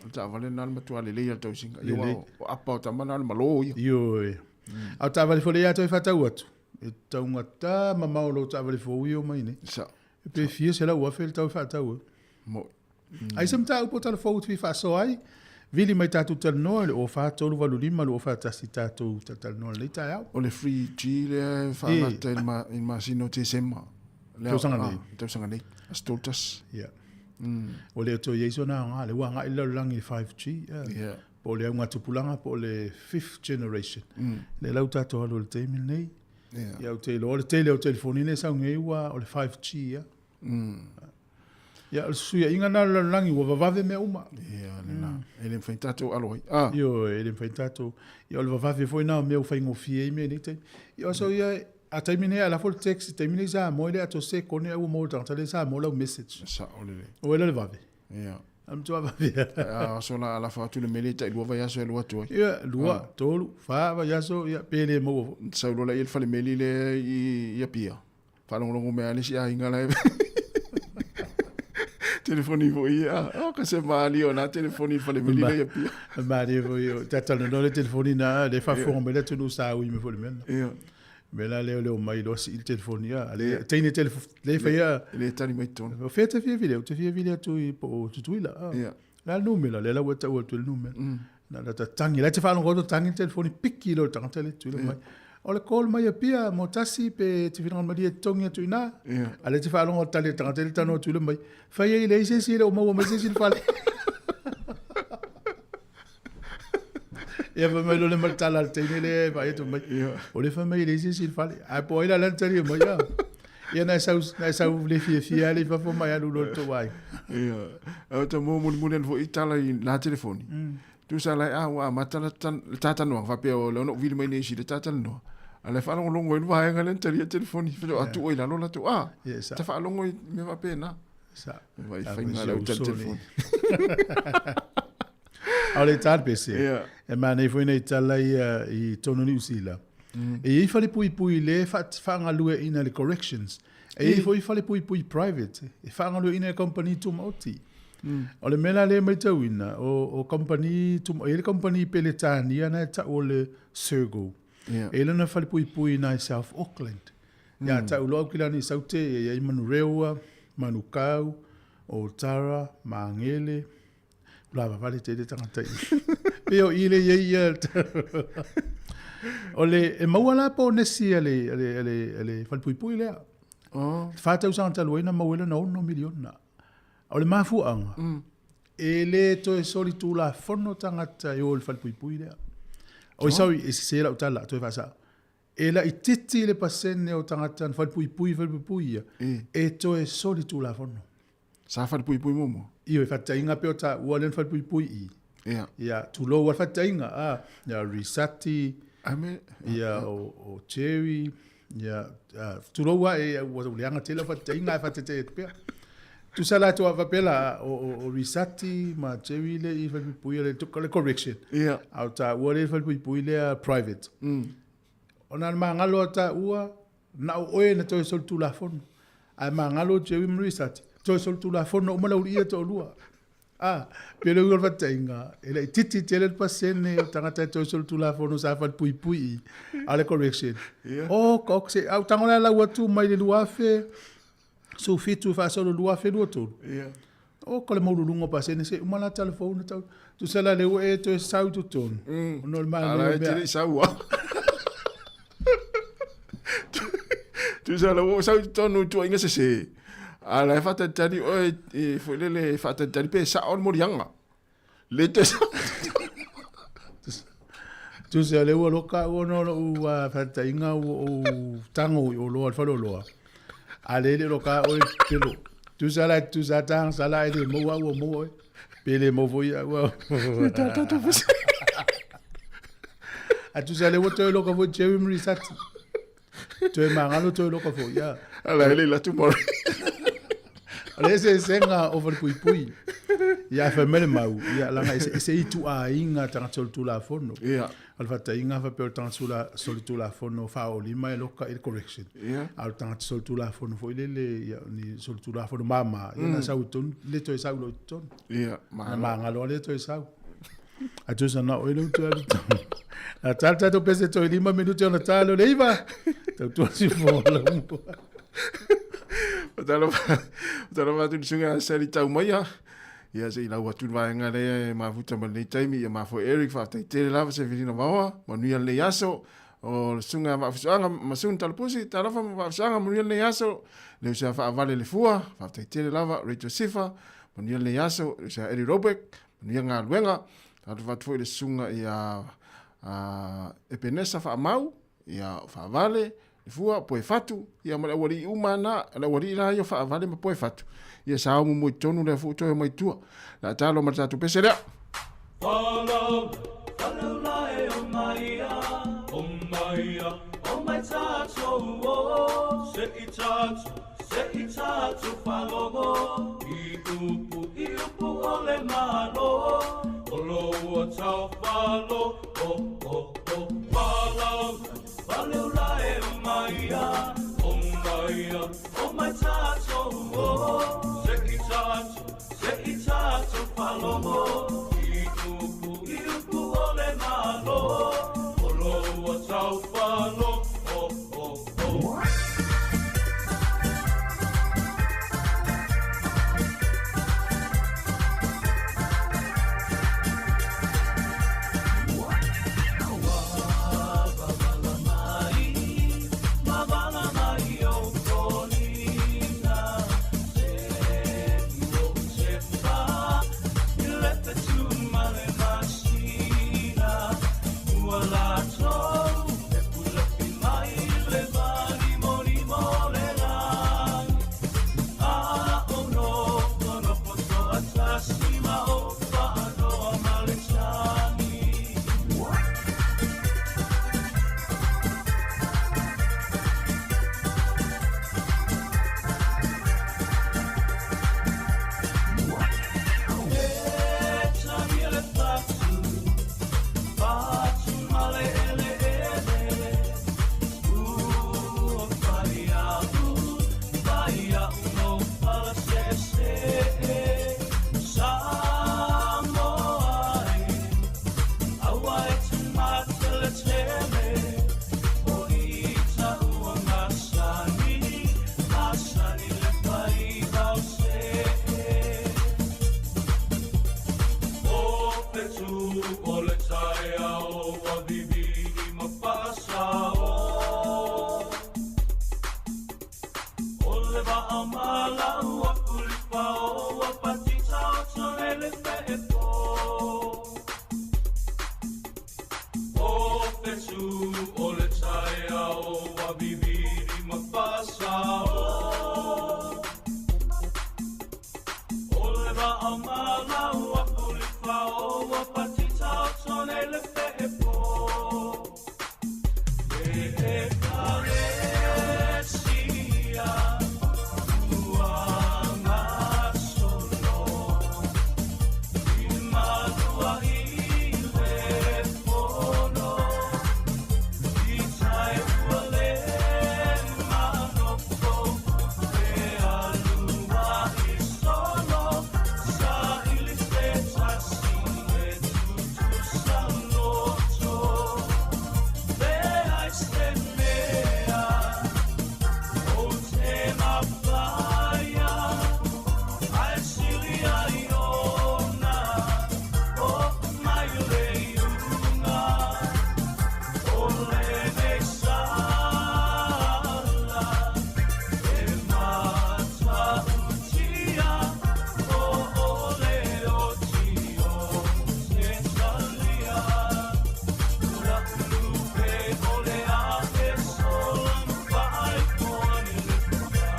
O le taavale na le matua lelei a le tausiga. Ia Lelei. o apa o tama na le malo ia. Ioe. A o taavale foi lea ia toe faatau atu, e taugata mamao lou taavale fou ia o mai nei. Sa. Pe fia 100,000 le tau e faatau ai. Moi. Ai se mataupu o tala fou e te fia faasoa ai, vili mai tatou talanoa i le 04 385 241 tatou talatalanoa i lenei taeao. O le 3G lea e faagata i le ma, i le masina o Tesema. Lea, Tausaga nei. Ah, tausaga nei. Aso 31. Ia. Ua le o toe i ai sona aoga, lea ua agai le lalolagi i le 5G. Ia. Ia. Po o le augatupulaga po o le fifth generation. Lea la ua tatou alu i le taimi lenei. Ia. Ia ou te iloa o le tele o telefoni nei e sau nei ua o le 5G ia. Ia, o le fesuiaiga lena o le lalolagi ua vavave mea uma. Ia, lena. E le mafai tatou alo ai. Ah. Ioe, e le mafai tatou. Ia, o le vavave foi lena o mea ua faigofie ai mea i nei taimi. Ia, o so ia, a taimi nei a lafo le text, taimi nei Samoa e le atoa se sekone ae ua maua e le tagata lea i Samoa lau message. Sao lelei. O ai la le vave? Ia. A matua vave. A aso la alafa atu le mele tai lua vaiaso e alu atu ai. Ia, lua, tolu, fa vaiaso, ia, pe le maua foi. Sau loa laia i le falemeli lea i Apia. Faalogologo mai lava le isi aiga la e telefoni foi ia. Oh, ka se malie o na telefoni i le falemeli lea i Apia. Malie foi, o talanoa le telefoni na, le faafofoga mai le atunuu sa ui mai foi le mea lena. Ia. Me la lea o le omai loa sii le telefoni ia. Le teine telefoni, le faia. E le tali mai totonu. O fea te fia vili, ou te fia vili atu i po o Tutuila. Ia. La le numera, lea la ua tau atu i le numera. Na la ta tangi, la te faalogo atu tangi le telefoni, piki loa le tagata lea i Tutuila mai. O le call mai Apia mo tasi pe te finagalo malie e totogi atu i ina. A lea te faalogo atu tali le tagata lea talanoa Tutuila mai. Fai ai leai se isi e le o maua mai se isi i le fale. Ia fai mai loa le ma le tala a le teine lea e vaai atu mai. O le fai mai e leai se isi i le fale. Ae po o ai la lea na tali mai ia. Ia na e sau, na e sau le fiafia lea i fafo mai alu loa i le tou aiga. Ia. Ae ta mo mulimuli ane foi i tala i la telefoni. Tusa la a ua amata le talanoaga faapea o lea ona ou vili mai nei i le talanoa. A la e faalogologo ai le vaega lea na talia telefoni. Faatoa tuu ai i lalo latou. A, ta faalogo i mea faapena. Sa. Vai faiga lau tali telefoni. A o le tala pese, e manaia foi nai tala ia i totonu o Niu Sila. E i ai falepuipui lea e faagalueaiina e le Corrections. E i ai foi falepuipui private e faagalueaiina e kamupani tumaoti. O le mea la lea e matauina, o kamupani tumaoti, e i ai le kamupani Peretania lena e tau o le Serco. E i ai lona falepuipui i ina i South Auckland. Ia tau loa Aukilani i Saute, e i ai Manurewa, Manukau, Otara, Magele, ua lavavale tele tagata i pei o i le i ai ia o le e maua la ponesi a le a le a le a le falepuipui lea. Oh. 4 tausaga talu ai na maua ai lana 6 miliona. O le mafuaaga, e le toe solitulafono tagata e o i le falepuipui lea. Oi, sorry, e sese lau tala, toe faasao. E laitiiti le pasene o tagata na falepuipui falepuipui ia, e toe solitulafono. Sa falepuipui muamua? Ioe, faataitaiga pei o taua lea na falepuipui i i. Ia. Ia, tulou lava le faataitaiga, a, ia Risati, Ame, ia o Jerry, ia, tulou lava, e, ua leaga tele lau faataitaiga ae faatete'e atu pea. Tusa la atu faapea la, o Risati ma Jerry lea i falepuipui, o le correction. Ia. A o taua lea i falepuipui lea private. Ona na magalo a taua, na o oe na toe solitulafono. Ae magalo Jerry ma Risati, toe solitulafono uma le aualii ia e toalua. A, pei o le uiga o le faataitaiga, e laitiiti tele le pasene o tagata e toe solitulafono sa falepuipui i, a o le correction. Oka, oka, se, a ou tago la e lau atu mai le 2017 e faasolo 2023. Oka le maualuluga o pasene, se uma la tala fou na tau. Tusa la lea ua e toe sau i totonu. Ona o le manaia o mea. Ala e te le i sau lava. Tusa la ua ou sau i totonu i tuuaiga sese. A o la e faatalitali oe i foi lele e faatalitali pe sao le moliaga. Le toe sau. Tusa lea ua loka au ona o lou faataitaiga ua ou tago i oloa i le faleoloa. A lea e le o loka oe pelo. Tusa la tusa taga sala e le maua au ua maua oe. Pe le maua foi au au. A tusa lea ua toe loka foi Jerry Marisati. Toe magalo toe loka foi ia. Ala hele la tu mori. O le eseesega o falepuipui. Ia fai mai le mau, ia laga e se ituaiga tagata solitulafono. Ia. O le faataitaiga faapea o le tagata solitulafono faaolima e loka i le correction. Ia. A o le tagata solitulafono foi lele, ia, ni solitulafono mama, ia na sau i totonu, le toe sau loa i totonu. Ia, Na magalo lava le toe sau. A tusa na oe le utu alu tonu. A tala tatou pese toe 5 minute ona tala lea o le 9. Tautua si fola mua. Talofa atu i le susuga ia Sally Taumaia. Ia se i lau atu le vaega lea e mafuta ma lenei taimi. Ia ma foi Eric, faafetai tele lava se filiga maoa. Manuia lenei aso. O le susuga ia Vaafusuaga Masun Talapusi, talofa ma Vaafusuaga, manuia lenei aso. Le uso ia Faavale Le Fua, faafetai tele lava. Rachel Sifa, manuia lenei aso. Le uso ia Eddie Robeck, manuia galuega. Talofa atu foi i le susuga ia Epenesa Faamau, ia Faavale, Le Fua, Poefatu, ia ma le aualii uma na, le aualii la ia o Faavale ma Poefatu. Ia sa o mumu i totonu lea foi toe omai tua. Le a talo ma le tatou pese lea. o le taeao ua vivini ma faasao. O le vaa malau aku lipao ua patita o tonele feepo. O fetu o le taeao ua vivini ma faasao. O le vaa malau aku lipao ua patita o tonele feepo. E ekalesia ua gasolo i malua i le fono i tai ua le manofo e alua i solo sa ili se tasi e tutusa loto le ai se mea o te mapaia ai silia i ona o mai le iuga o lenei sala e matautia o ole o tio se talia ula ulupe o le ahe sola vaai koani le puka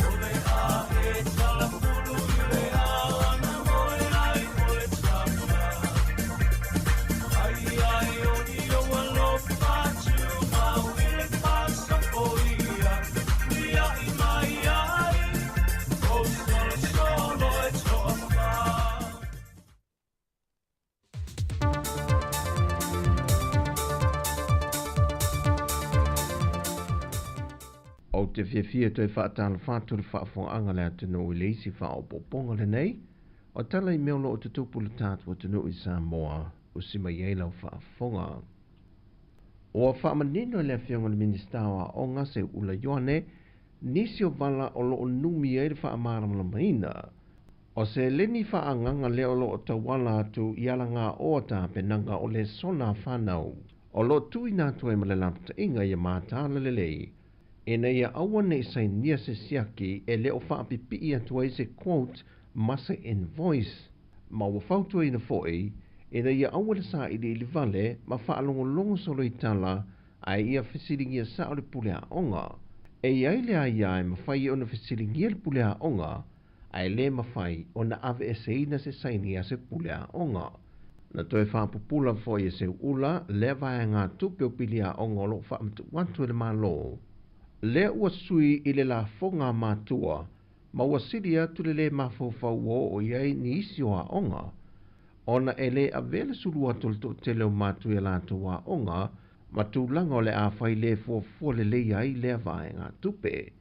o le ahe talapulu i le ala na moe ai o le tapula ai ai o i o alofa tu mau i le pasapo ia ia i mai ai o solo solo e toa. Ou te fiafia toe faatalofa atu i le faafofogaga a le atunuu i le isi faaopoopoga lenei o tala i mea o loo tutupu i le tatou atunuu i Samoa usi mai ai lau faafofoga. Ua faamanino e le Afioga i le Minisita o Aoga Seuula Ioane nisi o vala o loo numi ai le faamalamalamaina o seleni faaagaga lea o loo tauala atu i alagaoa tapenaga o lesona a fanau o loo tuuina atu ai ma le lapataiga ia mataala lelei ina ia aua nei sainia se siaki e le o faapipii atu ai se quote ma se invoice ma ua fautuaina foi ina ia aua le sailiili vale ma faalogologo solo i tala ae ia fesiligia sao le pule aoga. E iai le aiā e mafai ona fesiligia le pule aoga ae lē mafai ona aveeseina se saini a se pule aoga. Na toe faapupula foi e Seuula lea vaegatupe o pili aoga o loo faamatu'u atu e le Mālō lea ua sui i le lafoga a matua ma ua sili atu le lē mafaufau ua oo i ai nisi o aoga ona e lē avea le sulu atu o le toatele o matua i a latou aoga ma tulaga o le a fai lē fuafua lelei ai lea vaegatupe.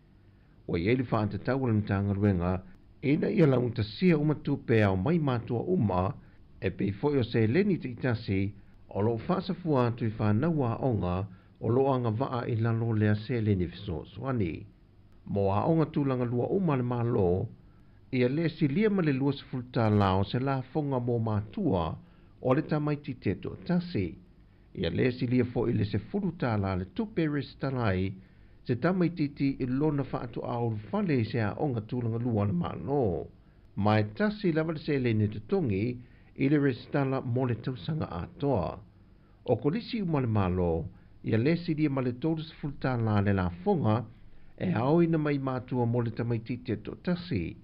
Ua iai le faatatau a le Matagaluega ina ia laugatasia uma tupe e ao mai matua uma e pei foi o seleni taitasi o loo faasafua atu i fanau aoga o loo agavaa i lalo o lea seleni fesoasoani. Mo aoga tulaga lua uma a le Mālō, ia lē silia ma le $20 o se lafoga mo matua o le tamaitiiti e toatasi. Ia lē silia foi le $10 le tupe e resitala ai se tamaitiiti i lona faatoā ulufale i se aoga tulaga lua a le Mālō. Ma e tasi lava le seleni e totogi i le resitala mo le tausaga atoa. O kolisi uma a le Mālō, ia lē silia ma le $30 le lafoga e aoina mai matua mo le tamaitiiti e toatasi.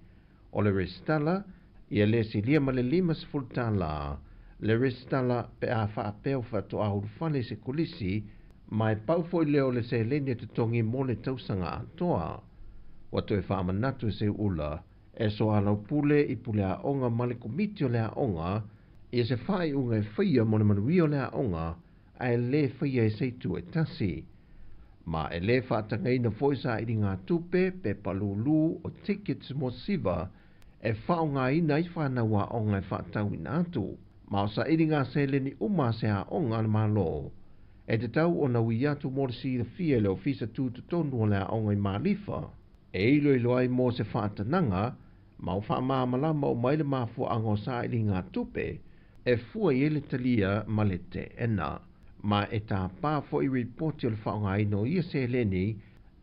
O le resitala, ia lē silia ma le $50 le resitala pe a faapea ua faatoā ulufale i se kolisi ma e pau foi lea o le seleni e totogi mo le tausaga atoa. Ua toe faamanatu e Seuula e soalaupule i pule aoga ma le komiti o le aoga ia se faaiuga e faia mo le manuia o le aoga ae lē faia e se itu e tasi. Ma e lē faatagaina foi sailiga tupe pepa lūlū o tickets mo siva e faaaogāina ai fanau aoga e faatauina atu. Ma o sailiga seleni uma a se aoga a le Mālō e tatau ona ui atu mo le silafia i le ofisa tutotonu o le aoga i Malifa e iloilo ai mo se faatanaga ma o faamalamalama uma ai le mafuaaga o sailiga tupe. e fua i ai le talia ma le teena, ma e tāpā foi ripoti o le faaaogaina o ia seleni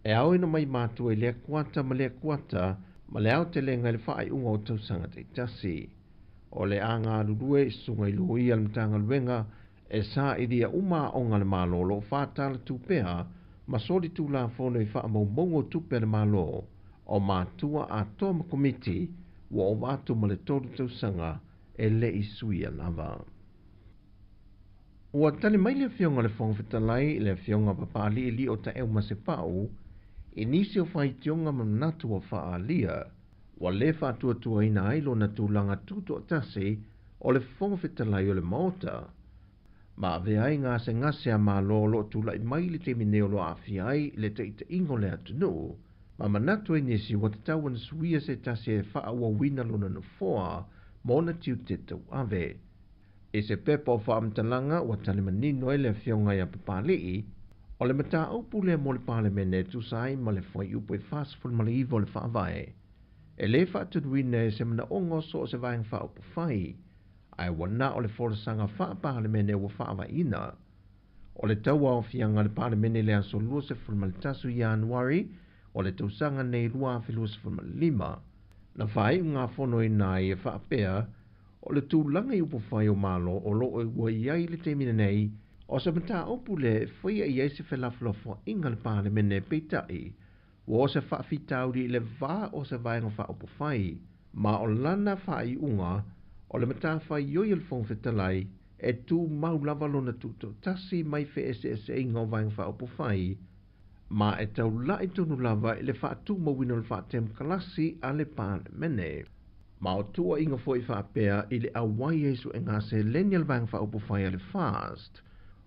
e aoina mai matua i lea kuata ma lea kuata ma le aotelega i le faaiuga o tausaga taitasi. O le a galulue i susuga i loia a le Matagaluega e sailia uma aoga a le Malo o lo o faatalatu pea ma solitulafono i faamaumauga o tupe a le Malo, o matua atoa ma komiti ua ova atu ma le 3 tausaga e le i suia lava. Ua tali mai le Afioga i le Fofoga Fetalai, le Afioga Papaalii Lio Taeu Masepau, i nisi o faitioga ma manatu ua faaalia, ua le faatuatuaina ai lona tulaga tutoatasi o le Fofoga Fetalai o le Maota, ma avea ai gasegase a Malo o lo o tulai mai i le taimi nei o lo o aafia ai le taitaiga o le atunuu, ma manatu ai nisi ua tatau ona suia se tasi e faaauauina lona nofoa ma ona tiute tauave. I se pepa o faamatalaga ua tali manino ai le Afioga ia Papalii, o le mataupu lea mo le Palemene e tusa ai ma le Fuaiupu e 49 o le Faavae, e le faatunuina e se manaoga o so o se vaega faaupufai, ae ua na o le folasaga faa-Palemene ua faavaeina. O le tauaofiaga a le Palemene i le aso 21 Ianuari o le tausaga nei 2025, na faaiugafonoina ai e faapea, O le tulaga i upufai o Malo o lo o ua i ai i le taimi lenei, o se mataupu lea e faia i ai se felafolafoaiga a le Palemene, peitai, ua o se faafitauli i le va o se Vaega Faaupufai, ma o lana faaiuga, o le matafaioi a le Fofoga Fetalai, e tumau lava lona tutoatasi mai feeseeseaiga o Vaega Faaupufai, ma e taula'i tonu lava i le faatumauina o le faatemokalasi a le Palemene. Ma o tuuaiga foi faapea i le auai ai suega seleni a le Vaega Faaupufai a le FAST,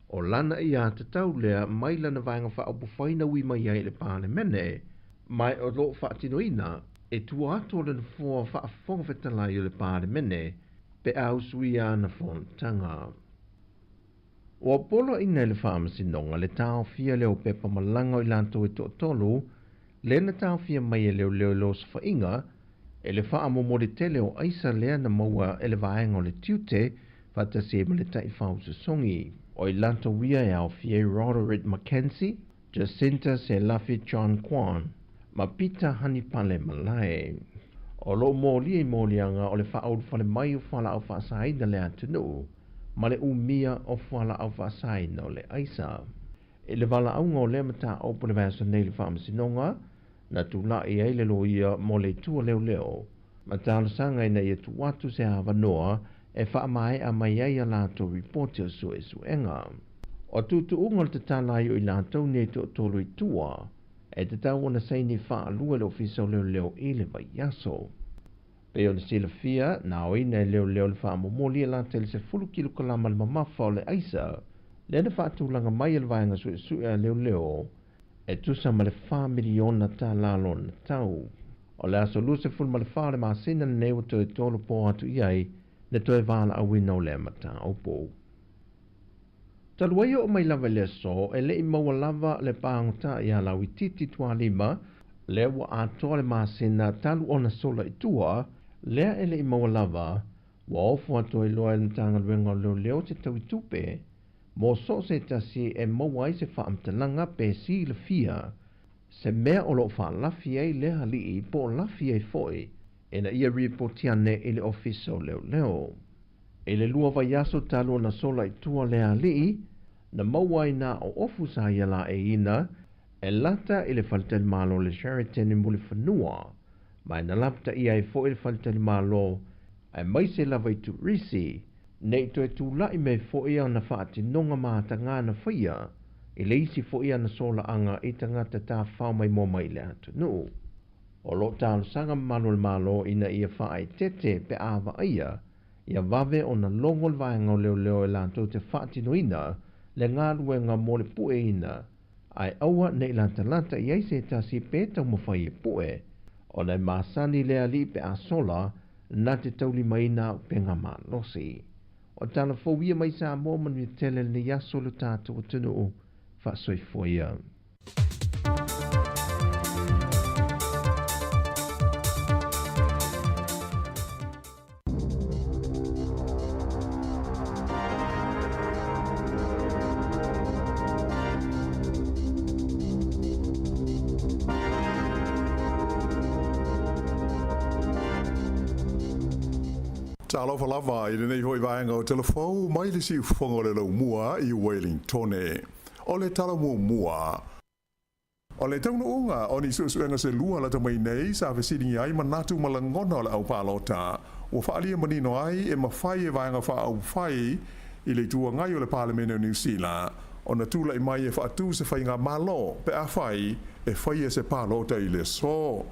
o lana aiatatau lea mai lana Vaega Faaupufai na ui mai ai i le Palemene, ma o lo o faatinoina e tua atu o le Nofoa Faa-Fofoga Fetalai o le Palemene pe a usuia ana fonotaga. Ua poloaiina e le Faamasinoga le taofia lea o pepa malaga o i latou e toatolu lea na taofia mai e leoleo i le osofaiga e le faamomoli tele o aisa lea na maua e le vaega o le tiute faatasi ai ma le taifau sosogi. O i latou ia e aofia ai Roderick McKenzie, Jacinta Selafi John Kwan ma Peter Hanipale Malae. O lo o molia i moliaga o le faaulufale mai o fualaau faasaina le atunuu ma le umia o fualaau faasaina o le aisa. I le valaauga o lea mataupu i le vaiaso nei i le Faamasinoga, na tulai ai le loia mo le itu a leoleo ma talosaga ina ia tuu atu se avanoa e faamaea mai ai a latou ripoti o suesuega. O tuutuuga o le tatala ai o i latou nei toatolu i tua, e tatau ona saini faalua e le Ofisa o Leoleo i le vaiaso. Pei ona silafia, na aoina e leoleo le faamomoli e lata i le 10 kilokalama le mamafa o le aisa, lea na faatulaga mai e le vaega suesue a leoleo e tusa ma le $4 miliona lona tau. O le aso 24 o le masina lenei ua toe tolopo atu i ai le toe valaauina o lea mataupu. Talu ai oo mai lava i le aso, e le i maua lava le pagota ia Lauitiiti Tualima, lea ua atoa le masina talu ona sola i tua, lea e le i maua lava, ua ofo atu ai loa e le Matagaluega o Leoleo se taui tupe mo so o se tasi e maua ai se faamatalaga pe silafia se mea o lo o faalafi ai lea alii po o lafi ai foi ina ia ripoti ane i le Ofisa o Leoleo. I le lua vaiaso talu ona sola i tua lea alii, na maua ai na o ofu sa ia laeiina e lata i le faletalimalo o le Sheraton i Mulifanua, ma e na lapataia ai foi le faletalimalo aemaise lava i turisi, ne i toe tula'i mai foi ana faatinoga matagā na faia i le isi foi ana solaaga i tagata tafafao maimoa mai i le atunuu. O lo o talosaga mamalu o le Malo ina ia faaeteete pe a vaaia ia vave ona logo le vaega o leoleo e latou te faatinoina le galuega mo le pueina, ae aua ne i latalata i ai se tasi pe taumafai e pue, ona e masani le alii pe a sola na te taulimaina auupega malosi. O tala fou ia mai Samoa manuia tele lenei aso lo tatou atunuu faasoifua ia. Talofa lava i lenei foi vaega o Telefou mai le siufofoga o le Laumua i Wellingtone. O le tala muamua, o le taunuuga o ni suesuega se lua lata mai nei sa fesiligia ai manatu ma lagona o le aupalota, ua faaalia manino ai e mafai e Vaega Faaupufai i le Itu Agai o le Palemene o Niu Sila ona tulai mai e faatu se faigamalo pe afai e faia se palota i le aso.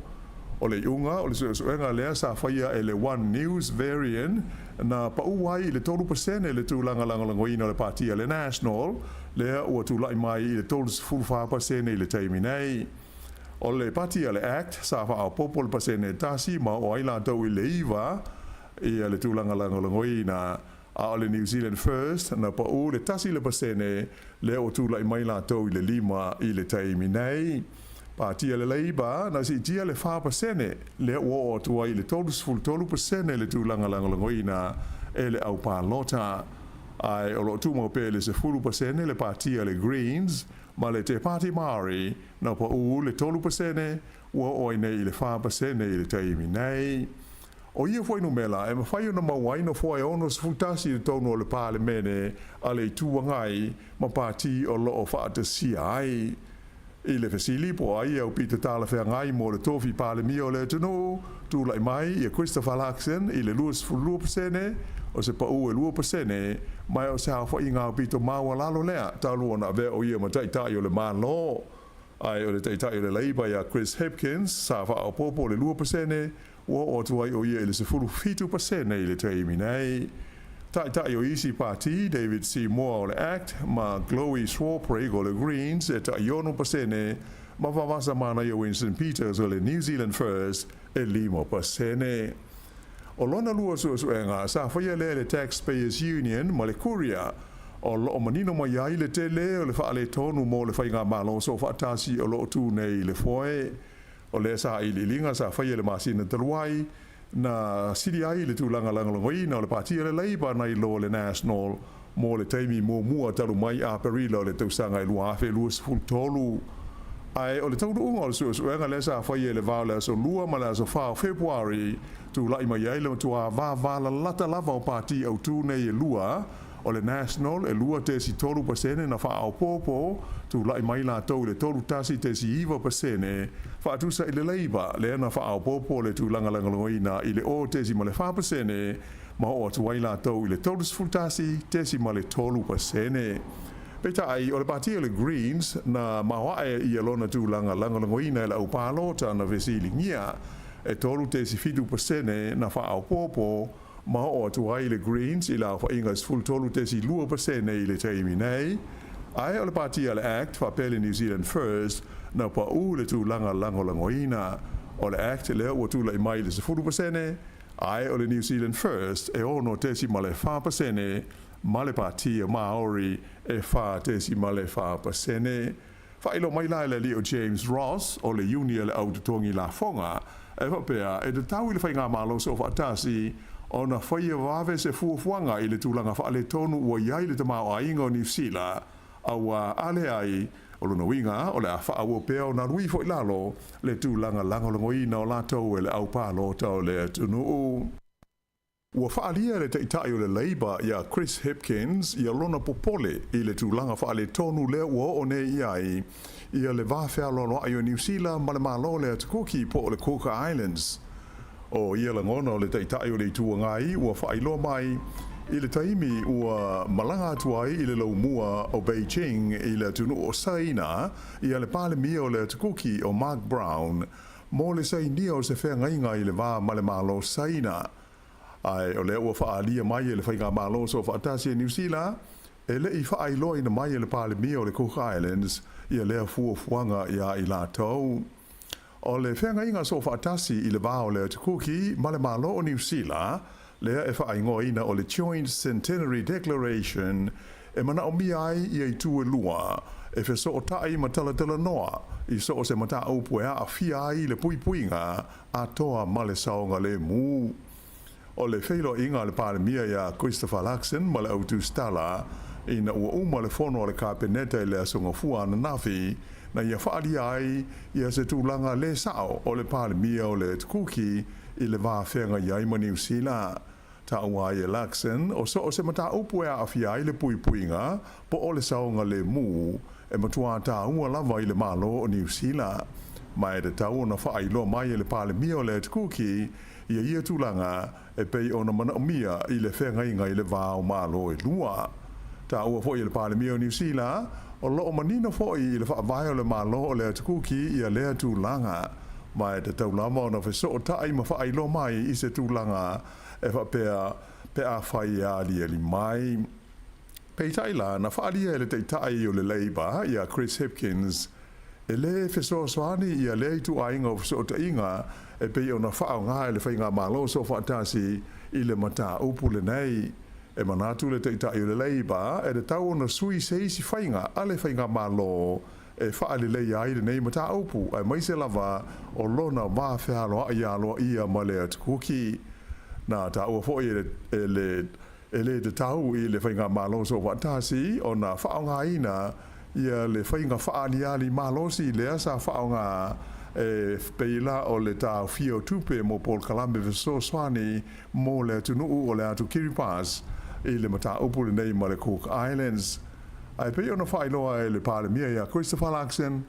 O le iuga o le suesuega lea sa faia e le One News Verian na pau ai i le 3% le tulaga lagolagoina o le Pati a le National, lea ua tulai mai i le 34% i le taimi nei. O le Pati a le Act sa faaopoopo le pasene e tasi ma oo ai latou i le 9 ia le tulaga lagolagoina, a o le New Zealand First na pau le 1% lea ua tulai mai latou i le 5 i le taimi nei. Pati a le Labour na siitia le 4% lea ua oo atu ai i le 33% le tulaga lagolagoina e le aupalota. Ae o lo o tumau pea i le 10% le Pati a le Greens ma le Te Pāti Māori na pau le 3% ua oo ai nei i le 4% i le taimi nei. O ia fuainumera e mafai ona maua ai nofoa e 61 i totonu o le Palemene a le Itu Agai ma pati o lo o faatasia ai. I le fesili po o ai e aupito talafeagai mo le tofi Palemia o le atunuu, tulai mai ia Christopher Luxon i le 22%, o se pau e 2%, ma o se aofaiga aupito maualalo lea talu ona avea o ia ma Taitai o le Malo. Ae o le Taitai o le Labour ia Chris Hipkins sa faaopoopo le 2%, ua oo atu ai o ia i le 17% i le taimi nei. Taitai o isi pati, David Seymour o le Act ma Chloe Swarbrick o le Greens e tai 6%, ma Vavasa Manaia Winston Peters o le New Zealand First e 5%. O lona lua suesuega sa faia lea e le Taxpayers Union ma le Courier, o lo o manino mai ai le tele o le faaletonu mo le faigamalo soofaatasi o lo o tu nei i le foe. O lea sailiiliga sa faia i le masina talu ai, na sili ai le tulaga lagolagoina o le Pati a le Labour nai lo le National mo le taimi muamua talu mai Aperila o le tausaga e 2023. Ae o le taunuuga o le suesuega lea sa faia i le va o le aso 2 ma le aso 4 o Fepuari, tulai mai ai le matua vavalalata lava o pati autū nei e lua, o le National e 2.3% na faaopoopo, tulai mai latou i le 31.9%, faatusa i le Labour lea na faaopoopo le tulaga lagolagoina i le 0.4% ma oo atu ai latou i le 31.3%. Peitai, o le pati o le Greens na maoae ia lona tulaga lagolagoina e le aupalota na fesiligia, e 3.7% na faaopoopo, ma oo atu ai le Greens i le aofaiga e 13.2% i le taimi nei. Ae o le pati a le Act faapea le New Zealand First na pau le tulaga lagolagoina. O le Act lea ua tulai mai i le 10%, ae o le New Zealand First e 6.4% ma le pati a Māori e 4.4%. Faailoa mai la e le alii o James Ross o le Iuni a le Au Totogi Lafoga, e faapea, e tatau i le faigamalo soofaatasi ona faia vave se fuafuaga i le tulaga faaletonu ua i ai le tamaoaiga o Niu Sila, auā a leai, o lona uiga o le a faaauau pea ona alu ifo i lalo le tulaga lagolagoina o latou e le au palota o le atunuu. Ua faaalia e le Taitai o le Labour ia Chris Hipkins ia lona popole i le tulaga faaletonu lea ua oo nei i ai ia le va fealoaloai o Niu Sila ma le Malo o le Atukuki po o le Cook Islands. O ia lagona o le Taitai o le Itu Agai ua faailoa mai i le taimi ua malaga atu ai i le laumua o Beijing i le atunuu o Saina ia le Palemia o le Atukuki o Mark Brown mo le sainia o se feagaiga i le va ma le Malo Saina. Ae o lea ua faaalia mai e le Faigamalo Soofaatasi a Niu Sila, e le i faailoaina mai e le Palemia o le Cook Islands ia lea fuafuaga iā i latou. O le feagaiga soofaatasi i le va o le Atukuki ma le Malo o Niu Sila, lea e faaigoaina o le Joint Centenary Declaration, e manaomia ai ia itu e lua e fesootai ma talatalanoa i so o se mataupu e aafia ai le puipuiga atoa ma le saogalemu. O le feiloaiga a le Palemia iā Christopher Luxon ma le Au Tusitala ina ua uma le fono a le Kapeneta i le Aso Gafua ananafi, na ia faaalia ai ia se tulaga le sao o le Palemia o le Atukuki i le va feagai ai ma Niu Sila. Taua ai e Luxon, o so o se mataupu e aafia ai le puipuiga po o le saogalemu, e matuā taua lava i le Malo o Niu Sila. Ma e tatau ona faailoa mai e le Palemia o le Atu Kuki ia ia tulaga e pei ona manaomia i le feagaiga i le va o Malo e lua. Taua foi e le Palemia o Niu Sila, o lo o manino foi i le faavae o le Malo o le Atu Kuki ia lea tulaga, ma e tatau lava ona fesootai ma faailoa mai i se tulaga e faapea pe afai e aliali mai. Peitai la, na faaalia e le Taitai o le Labour ia Chris Hipkins, e lē fesoasoani ia lea ituaiga o fesootaiga e pei ona faaaoga e le Faigamalo Soofaatasi i le mataupu lenei. E manatu le Taitai o le Labour e tatau ona sui se isi faiga a le Faigamalo e faaleleia ai lenei mataupu, aemaise lava o lona va fealoai aloaia ma le Atu Kuki. Na taua foi e le E le tatau i le Faigamalo Soofaatasi ona faaaogaina ia le faiga faaaliali malosi lea sa faaaoga e pei la o le taofia o tupe mo polokalame fesoasoani mo le atunuu o le atu Kiribati i le mataupu lenei ma le Cook Islands. Ae pei ona faailoa e le Palemia ia Christopher Luxon,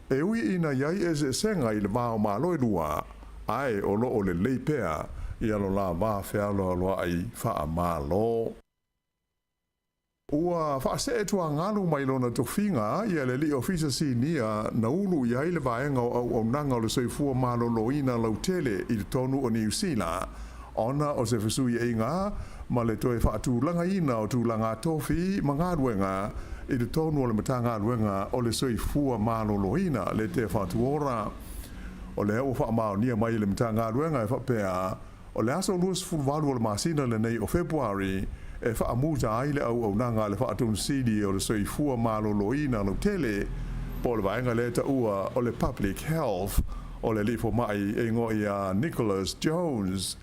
E ui ina i ai eseesega i le va o Malo e lua, ae o lo o lelei pea ia lo la va fealoaloai faa-Malo. Ua faasee tuagalu mai lona tofiga ia le Alii Ofisa Sinia na ulu i ai le vaega o auaunaga o le soifua maloloina lautele i totonu o Niu Sila ona o se fesuiaiga ma le toe faatulagaina o tulaga tofi ma galuega i totonu o le Matagaluega o le Soifua Maloloina, le Te Whatu Ora. O lea ua faamaonia mai e le Matagaluega e faapea, o le aso 28 o le masina lenei o Fepuari e faamuta ai le auaunaga a le Faatonesili o le Soifua Maloloina lautele, po o le vaega lea e taua o le Public Health, o le alii fomai e igoa ia Nicholas Jones.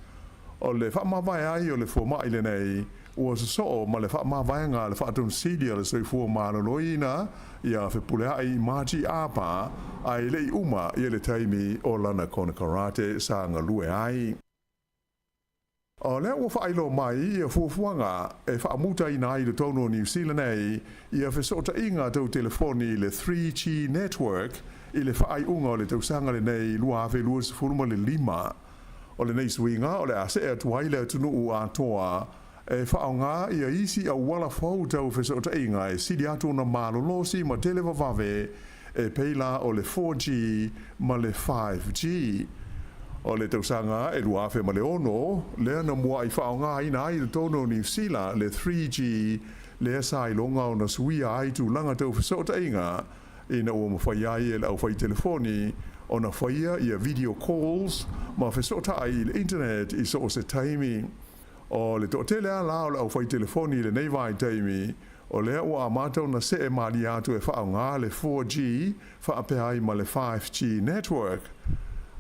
O le faamavae ai o le fomai lenei, ua sosoo ma le faamavaega a le Faatonesili a le Soifua Maloloina ia Fepuleai Margie Apa, a e le i uma ia le taimi o lana konekarate sa galue ai. O lea ua faailoa mai ia fuafuaga e faamutaina ai i totonu o Niu Sila nei ia fesootaiga tau telefoni i le 3G network i le faaiuga o le tausaga lenei 2025. O lenei suiga o le a see atu ai le atunuu atoa e faaaoga ia isi auala fou tau fesootaiga e sili atu ona malolosi ma tele vavave e pei la o le 4G ma le 5G. O le tausaga e 2006 lea na muaʻi faaaogaina ai i totonu o Niu Sila le 3G lea sa iloga ona suia ai tulaga tau fesootaiga ina ua mafai ai e le aufaitelefoni ona faia ia video calls ma fesootai i le internet i so o se taimi. O le toatele lava la o le aufaitelefoni i lenei vaitaimi, o lea ua amata ona see malie atu e faaaoga le 4G faapea ai ma le 5G network.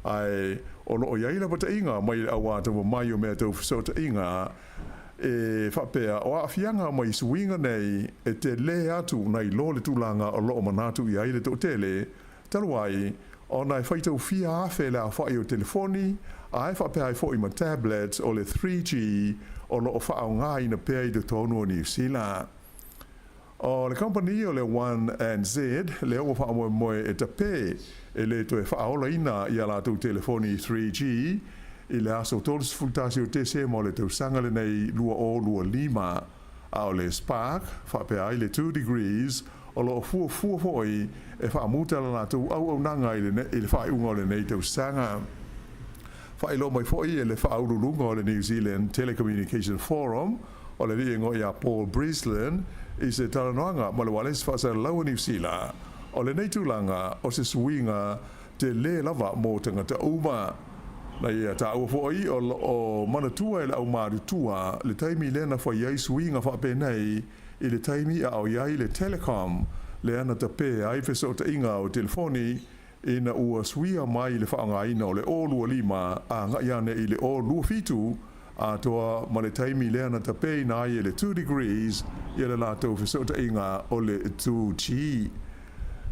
Ae o lo o i ai lapataiga mai le auataua mai o mea tau fesootaiga e faapea o aafiaga mai suiga nei e telē atu nai lo le tulaga o lo o manatu i ai le toatele talu ai ona e faitau fia afe le aofai o telefoni ae faapea ai foi ma tablets o le 3G o lo o faaaogaina pea i totonu o Niu Sila. O le kamupani o le One NZ lea ua faamoemoe e tapē e le toe faaolaina i a latou telefoni 3G i le aso 31 o Tesema o le tausaga lenei 2025, a o le Spark faapea ai le 2 Degrees o lo o fuafua foi e faamuta la latou auaunaga i le faaiuga o lenei tausaga. Faailoa mai foi e le Faauluuluga o le New Zealand Telecommunication Forum, o le alii e igoa ia Paul Breslin, i se talanoaga ma le ualesi faasalalau o Niu Sila, o lenei tulaga o se suiga telē lava mo tagata uma. Na ia taua foi o lo o manatua e le aumatutua le taimi lea na fai ai suiga faapenei i le taimi a o i ai le Telecom lea na tapē ai fesootaiga o telefoni ina ua suia mai le faaaogaina o le O25 agai ane i le O27 atoa ma le taimi lea na tapēina ai e le Two Degrees ia le latou fesootaiga o le 2G.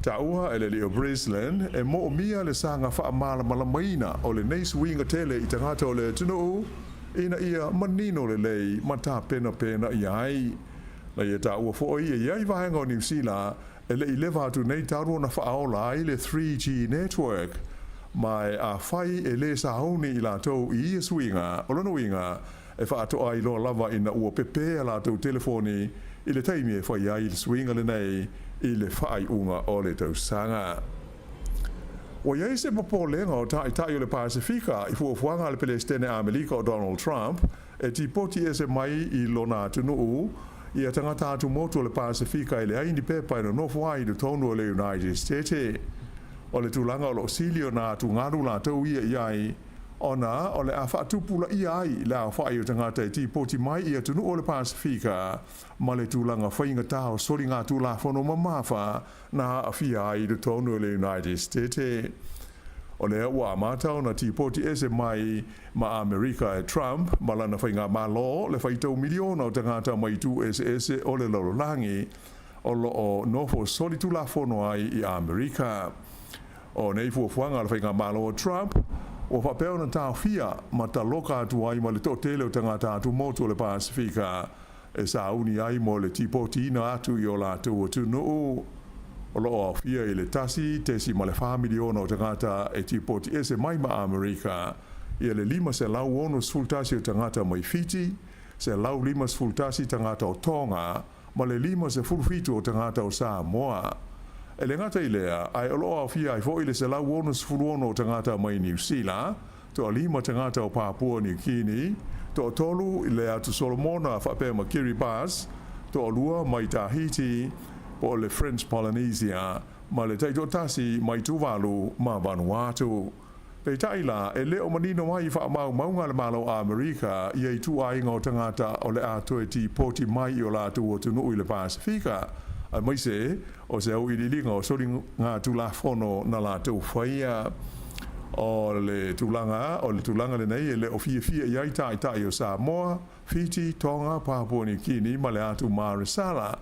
Taua e le alii o Breslin e moomia le saga faamalamalamaina o lenei suiga tele i tagata o le atunuu. ina ia manino lelei ma tapenapenaia ai. Na ia taua foi e i ai vaega o Niu Sila e le i leva atu nei talu ona faaola ai le 3G network. Ma e afai e lē sauni i latou i ia suiga, o lona uiga, e faatoa iloa lava ina ua pepē a latou telefoni i le taimi e fai ai le suiga lenei i le faaiuga o le tausaga. Ua i ai se popolega o Taitai o le Pasefika i fuafuaga a le Pelesitene Amelika o Donald Trump e tipoti ese mai i lona atunuu ia tagata atumotu o le Pasefika e leai ni pepa e nonofo ai i totonu o le United State. O le tulaga o lo o sili ona atugalu latou ia i ai, ona o le a faatupulaia ai le aofai o tagata e tipoti mai i atunuu o le Pasefika ma le tulaga faigata o soligatulafono mamafa na aafia ai i totonu o le United State. O lea ua amata ona tipoti ese mai ma Amerika e Trump ma lana faigamalo le faitau miliona o tagata mai itu eseese o le lalolagi o lo o nofo solitulafono ai i Amerika. O nei fuafuaga a le faigamalo o Trump ua faapea ona taofia ma taloka atu ai ma le toatele o tagata atumotu o le Pasefika e sauni ai mo le tipotiina atu i o latou atunuu. O lo o aofia i le 1.4 miliona o tagata e tipoti ese mai ma Amerika, ia le 561 o tagata mai Fiti, 151 tagata o Tonga, ma le 57 o tagata o Samoa. E le gata i lea, ae o lo o aofia ai foi le 166 o tagata mai Niu Sila, toalima tagata o Papua Niu Kini, toatolu i le Atu Solomona faapea ma Kiribati, toalua mai Tahiti, po o le French Polynesia, ma le taitoatasi mai Tuvalu ma Vanuatu. Peitai la, e le o manino ai i faamaumauga a le Malo o Amerika ia ituaiga o tagata o le a toe tipoti mai i o latou atunuu i le Pasefika, aemaise o se auiliiliga o soligatulafono na latou faia. O le tulaga, o le tulaga lenei e le o fiafia i ai Taitai o Samoa, Fiti, Tonga, Papua Niu Kini ma le atu Maresala,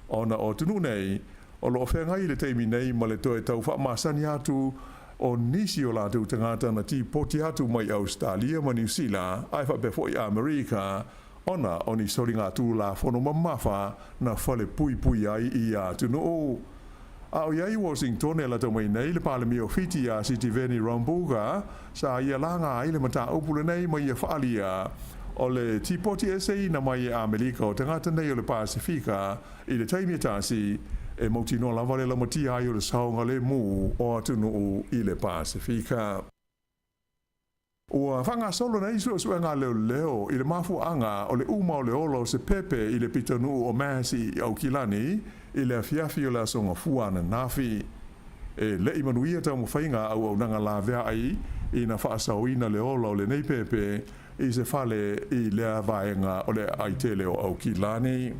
ona o atunuu nei o lo o feagai i le taimi nei ma le toe tau faamasani atu o nisi o latou tagata na tipoti atu mai Ausetalia ma Niu Sila ae faapea foi Amerika ona o ni soligatulafono mamafa na falepuipui ai i ia atunuu. A o i ai i Washington e lata mai nei le Palemia o Fiti iā Sitiveni Rabuka, sa ia laga ai le mataupu lenei ma ia faaalia o le tipoti eseina mai e Amelika o tagata nei o le Pasefika i le taimi e tasi e mautinoa lava le laumatia ai o le saogalemu o atunuu i le Pasefika. Ua faagasolo nei suesuega a leoleo i le mafuaaga o le uma o le ola o se pepe i le pitonuu o Massey i Aukilani i le afiafi o le Aso Gafua ananafi. E le i manuia taumafaiga a auaunaga laveai ina faasaoina le ola o lenei pepe i se fale i lea vaega o le aai tele o Aukilani.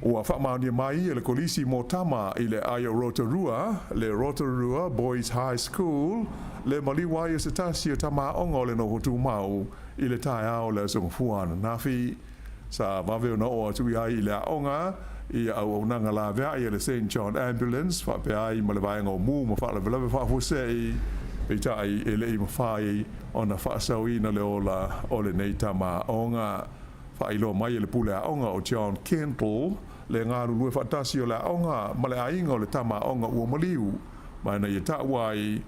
Ua faamaonia mai e le Kolisi mo Tama i le aai o Rotorua, le Rotorua Boys High School, le maliu ai o se tasi o tama aoga o le noho tumau i le taeao o le Aso Gafua ananafi. Sa vave ona oo atu i ai i le aoga i auaunaga laveai a le Saint John Ambulance faapea ai ma le vaega o mu ma faalavelave faafuasei, peitai e le i mafai ona faasaoina le ola o lenei tama aoga. Faailoa mai e le pule aoga o John Kendall le galulue faatasi o le aoga ma le aiga o le tama aoga ua maliu, ma ina ia taua ai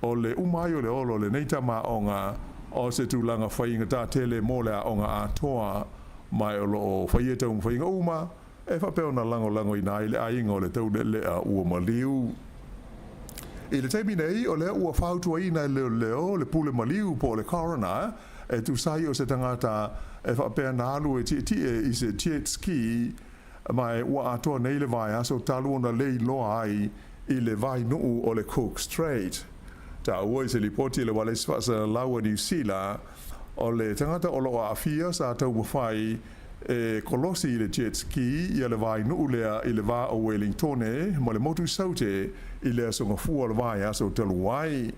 o le uma ai o le ola o lenei tama aoga o se tulaga faigata tele mo le aoga atoa, ma o lo o faia taumafaiga uma e faapea ona lagolagoina ai le aiga o le taulealea ua maliu. I le taimi nei, o lea ua fautuaina e leoleo le pule maliu po o le coroner e tusa ai o se tagata e faapea na alu e tietie i se jet ski ma e ua atoa nei le vaiaso talu ona le iloa ai i le vainuu o le Cook Strait. Taua i se lipoti a le Ualesi Faasalalau a Niu Sila, o le tagata o lo o aafia sa taumafai e kolosi i le jet ski ia le vainuu lea i le va o Wellingtone ma le motu Saute i le aso Gafua o le vaiaso talu ai.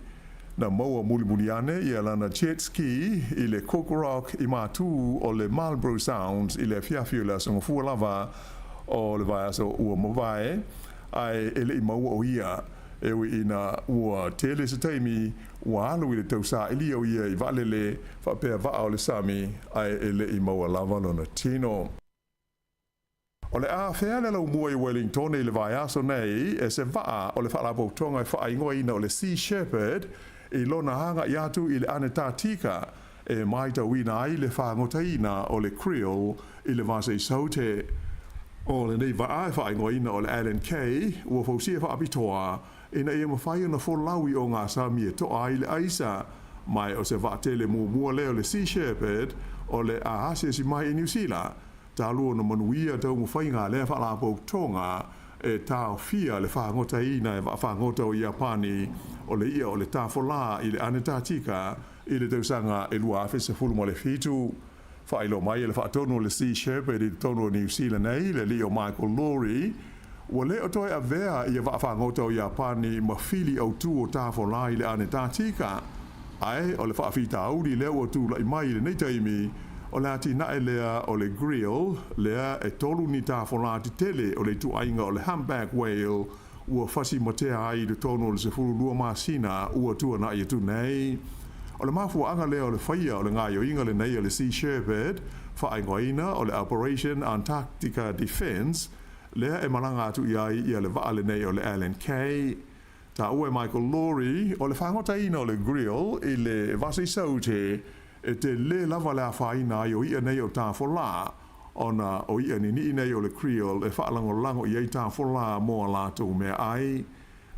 Na maua mulimuli ane ia lana jet ski i le Cook Rock i matū o le Marlborough Sounds i le afiafi o le aso Gafua lava o le vaiaso ua mavae, ae e le i maua o ia. E ui ina ua tele se taimi ua alu i le tausailia o ia i vaalele faapea vaa o le sami, ae e le i maua lava lona tino. O le a afea le laumua i Wellingtone i le vaiaso nei e se vaa o le Faalapotopotoga e faaigoaina o le Sea Shepherd i lona agai atu i le Anetatika e matauina ai le fagotaina o le krill i le Vasa i Saute. O lenei vaa e faaigoaina o le Allen Kay ua fausia faapitoa ina ia mafai ona folau i ogasami e toa ai le aisa, ma o se vaatele muamua lea o le Sea Shepherd o le a asiasi mai i Niu Sila talu ona manuia taumafaiga a lea Faalapotopotoga e taofia le fagotaina e vaafagota o Iapani o le i'a o le tafolā i le Anetatika i le tausaga e 2017. Faailoa mai e le faatonu o le Sea Shepherd i totonu o Niu Sila nei, le alii o Michael Laurie, ua le o toe avea ia vaafagota o Iapani ma fili autū o tafolā i le Anetatika, ae o le faafitauli lea ua tula'i mai i lenei taimi o le atinae lea o le krill lea e tolu ni tafolā tetele o le ituaiga o le humpback whale ua fasimatea ai i totonu o le 12 masina ua tuana'i atu nei. O le mafuaaga lea o le faia o le gaoioiga lenei a le Sea Shepherd faaigoaina o le Operation Antarctica Defence lea e malaga atu i ai ia le vaa lenei o le Allen Kay. Taua e Michael Laurie, o le fagotaina o le krill i le Vasa i Saute e telē lava le afaina ai o i'a nei o tafolā, ona o i'a nini'i nei o le krill e faalagolago i ai tafolā mo a latou meaai.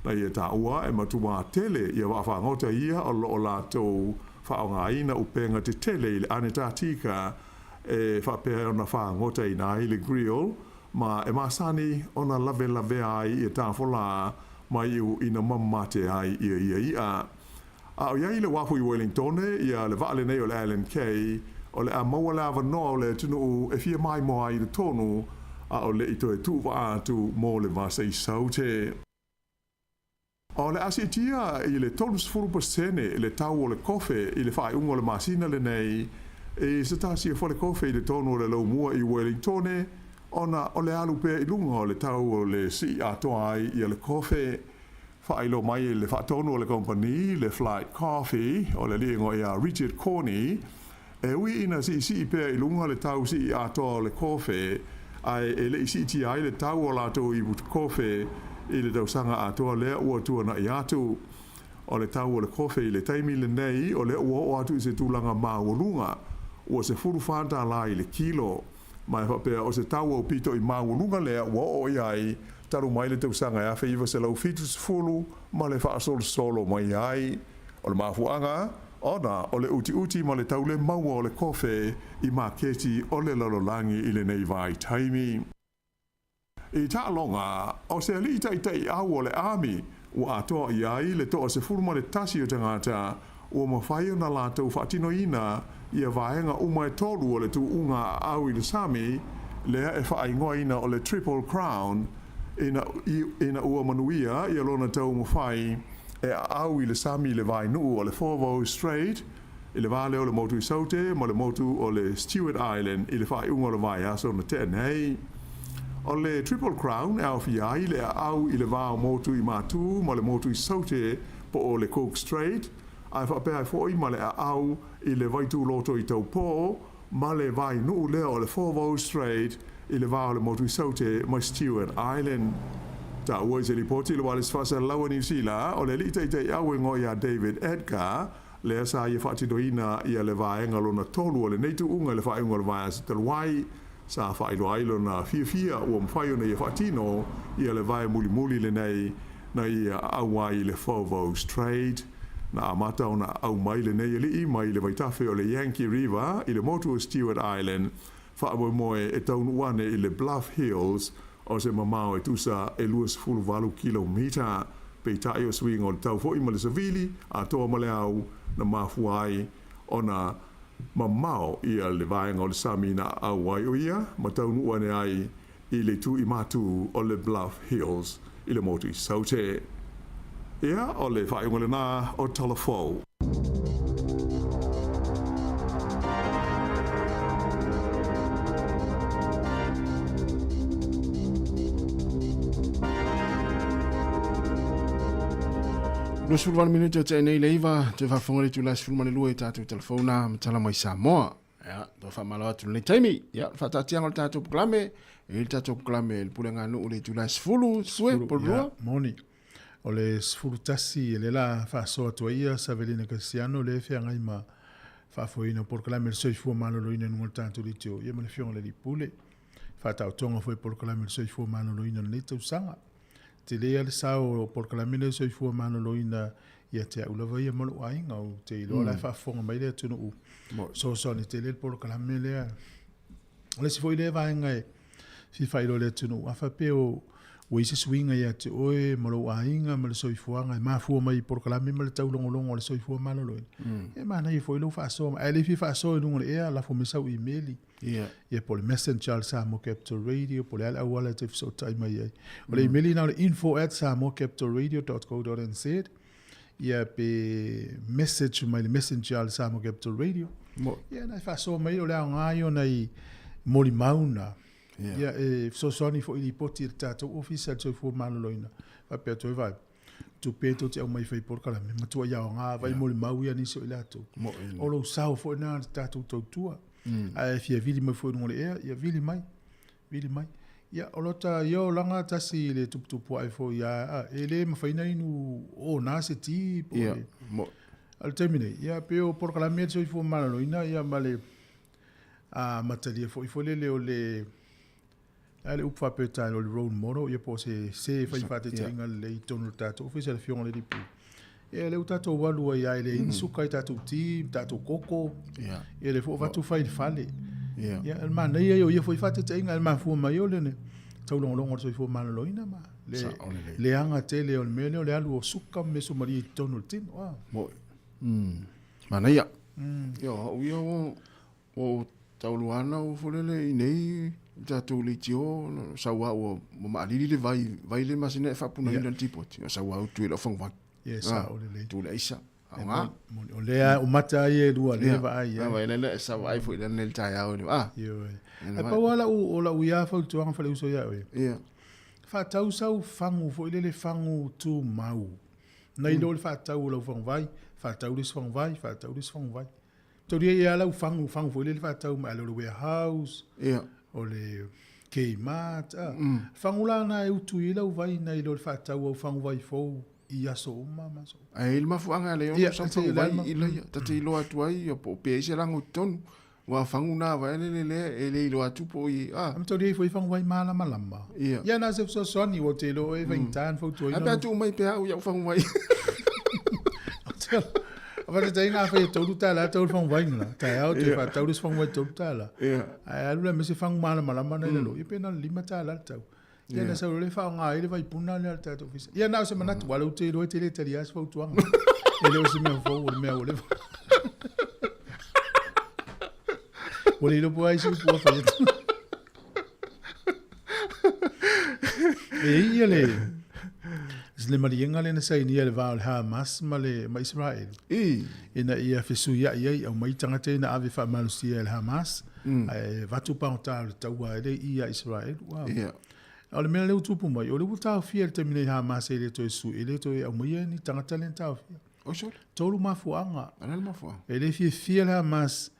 Na ia taua e matuā tele ia vaafagota ia o loo latou faaaogāina upega tetele i le Anetatika e faapea ona fagotaina ai le krill, ma e masani ona lavelavea ai ia tafolā ma iu ina mamate ai ia ia i'a. A o i ai i le uafu i Wellingtone ia le vaa lenei o le Allen Kay, o le a maua le avanoa o le atunuu e fia maimoa ai i totonu, a o le'i toe tuuvaa atu mo le Vasa i Saute. O le a siitia i le 30% le tau o le kofe i le faaiuga o le masina lenei i se tasi o fale kofe i totonu o le laumua i Wellingtone, ona o le alu pea i luga o le tau o le sii atoa ai ia le kofe. Faailoa mai e le faatonu o le kamupani le Flight Coffee o le alii igoa ia Richard Corney, e ui ina siisii pea i luga le tau sii atoa o le kofe, ae e le'i siitia ai le tau o latou ipu kofe i le tausaga atoa lea ua tuana'i atu. O le tau o le kofe i le taimi lenei o lea ua oo atu i se tulaga maualuga ua $14 i le kilo, ma e faapea o se tau aupito i maualuga lea ua oo i ai talu mai le tausaga e 1970 ma le faasolosolo mai ai. O le mafuaaga ona o le utiuti ma le taule maua o le kofe i maketi o le lalolagi i lenei vaitaimi. I taaloga, o se alii taitaiau o le Army ua atoa i ai le 11 o tagata ua mafai ona latou faatinoina ia vaega uma e tolu o le tuuga aau i le sami lea e faaigoaina o le Triple Crown ina ina ua manuia ia lona taumafai e aau i le sami i le vainuu o le Foveaux Strait i le va lea o le motu i Saute ma le motu o le Stewart Island i le faaiuga o le vaiaso na tea nei. O le Triple Crown e aofia ai le aau i le va o motu i Matū ma le motu i Saute po o le Cook Strait, ae faapea ai foʻi ma le aau i le Vaituuloto i Taupō ma le vainuu lea o le Foveaux Strait i le va o le motu i Saute ma Stewart Island. Taua i se lipoti i le ualesi faasalalau a Niu Sila, o le alii taitaiau e igoa ia David Edgar, lea sa ia faatinoina ia le vaega lona tolu o lenei tuuga i le faaiuga o le vaiaso talu ai, sa faailoa ai lona fiafia ua mafai ona ia faatino ia le vae mulimuli lenei na ia aau ai i le Foveaux Strait. Na amata ona aau mai lenei alii mai le vaitafe o le Yankee River i le motu o Stewart Island, faamoemoe e taunuu ane i le Bluff Hills o se mamao e tusa e 28 kilomita. Peitai o suiga o le tau foʻi ma le savili atoa ma le au na mafua ai ona mamao ia le vaega o le sami na aau ai o ia ma taunuu ane ai i le itu i Matū o le Bluff Hills i le motu i Saute. Ia, o le faaiuga lenā o Talafou. 28 minute o te nei leiva, te whaafonga le tula 12 i tātou telefona, matala mai Samoa. Ia, to whaamalo atu lenei taimi. Ia, whaatatianga o le tātou proklame, e le tātou proklame, le pule ngā nuu le tula 10, sue, polua. Ia, moni. O le 11 e le la whaasoa atu ai ia Savelina Cristiano le feagai ma faafoeina o polokalame le soifua maloloina i luga o le tatou leitio, ia ma le Afioga i le Alii Pule. Faataotoga foi o polokalame le soifua maloloina o lenei tausaga. Tele lava le sao o polokalame lea o le soifua maloloina ia te au lava ia ma lou aiga. Ou te iloa la e faafofoga mai le atunuu, fesoasoani tele le polokalame lea. O le isi foi lea vaega e fia faailoa i le atunuu, a faapea o ua i ai se suiga ia te oe ma lou aiga ma le soifuaga e mafua mai i polokalame ma le taulogologo a le soifua maloloina, e manaia foi lou faasoa mai. Ae le fia faasoa i luga o le ea, lafo mai sau imeli. Ia po o le messenger a le Samoa Capital Radio, po o le a le auala e te fesootai mai ai. O le imeli lena o le info@samoacapitalradio.co.nz, ia pe message mai le messenger a le Samoa Capital Radio. Ia na e faasoa mai o le aoga ia o nai molimau na. Ia e fesoasoani foi i lipoti i le tatou ofisa o le Soifua Maloloina. Faapea atu ai vai, tupe tou te aumai fai polokalame, matuai aoga vai molimau ia nisi o i latou. O lou sao foi na le tatou tautua. Ae fia vili mai foi i luga o le ea, ia vili mai, vili mai. Ia, o lota ia olaga tasi i le tuputupu ae foi a, e le mafai ona inu ona se ti po o le. A o le taimi nei, ia pei o polokalame a le Soifua Maloloina ia ma le amatalia foi foi lele o le a le upu faa-Peretania o le role model, ia po o se se fai faataitaiga lelei i totonu o le tatou ofisa, le Afioga i le Alii Pule. Ia lea ua tatou alu ai lava, e leai ni suka i tatou ti, tatou koko, ia lea foi ua avatu fai i le fale. Ia, o le manaia ia o ia foi faataitaiga, e mafua mai o le taulogologo o le soifua maloloina ma le leaga tele o le mea lea o le alu o suka ma measumalie i totonu o le tino. Ah. Moi. Manaia. Ia, o ia ua ou tauluana ua folele i nei tatou leitio sau a ua maalili le vai vai le masina e faapunaina le tipoti sau a utu i lau faguvai. Ia sao lelei. Tu le aisa. Aoga. O lea o mata ai e lua le vaai ai. Vai le sa vaai foi le le taeao ni. Ah. Ioe. Ai pau ala o lau ia fautuaga faleuso ia oe. Ia. Faatau sau fagu foi lele fagu tumau. Nai lo le faatau o lau faguvai, faatau le isi faguvai, faatau le isi faguvai. Toria ia lau fagu, fagu foi lele faatau mai o le warehouse. Ia. O le Kmart. Ah. Fagu la na e utu i lau vai nai lo le faatau au fagu vai fou i aso uma ma aso. Ae i le mafuaaga lea ona sau fagu vai i laia, ta te iloa atu ai ia po o pea i se lago i totonu. Ua fagu na vai le le le e le iloa atu po o i a. Am toria i foi fagu vai malamalama. Ia. Ia na se fesoasoani ua te iloa e faigata ona fautuaina. Ae pe a tuu mai pea au i au fagu vai. A faataitaiga afai e $3 tau le fagu vai lena, taeao toe faatau le isi fagu vai $3. Ia. Ae alu la me se fagu malamalama na i lalo, ia pe na o le $5 le tau. Ia na sau le faaaoga ai le vaipuna lea a le tatou ofisa. Ia na o se manatu, aua o lea ou te iloa e te le talia se fautuaga. E le o se mea fou, o le mea ua leva. Ua le iloa po o ai se upu ua fai atu. E i ai ia le le maliega lea na sainia i le va o le Hamas ma le ma Israel. I. Ina ia fesuiai ai, aumai tagata ia na ave faamalosia e le Hamas. Ae avatu pagota o le taua ai lea i ia Israel. Wow. Ia. A o le mea lea ua tupu mai, o lea ua taofia i le taimi nei Hamas e le toe sui, e le toe aumaia ni tagata lea na taofia. Oi sole. Tolu mafuaaga. O le a le mafuaaga? E le fiafia le Hamas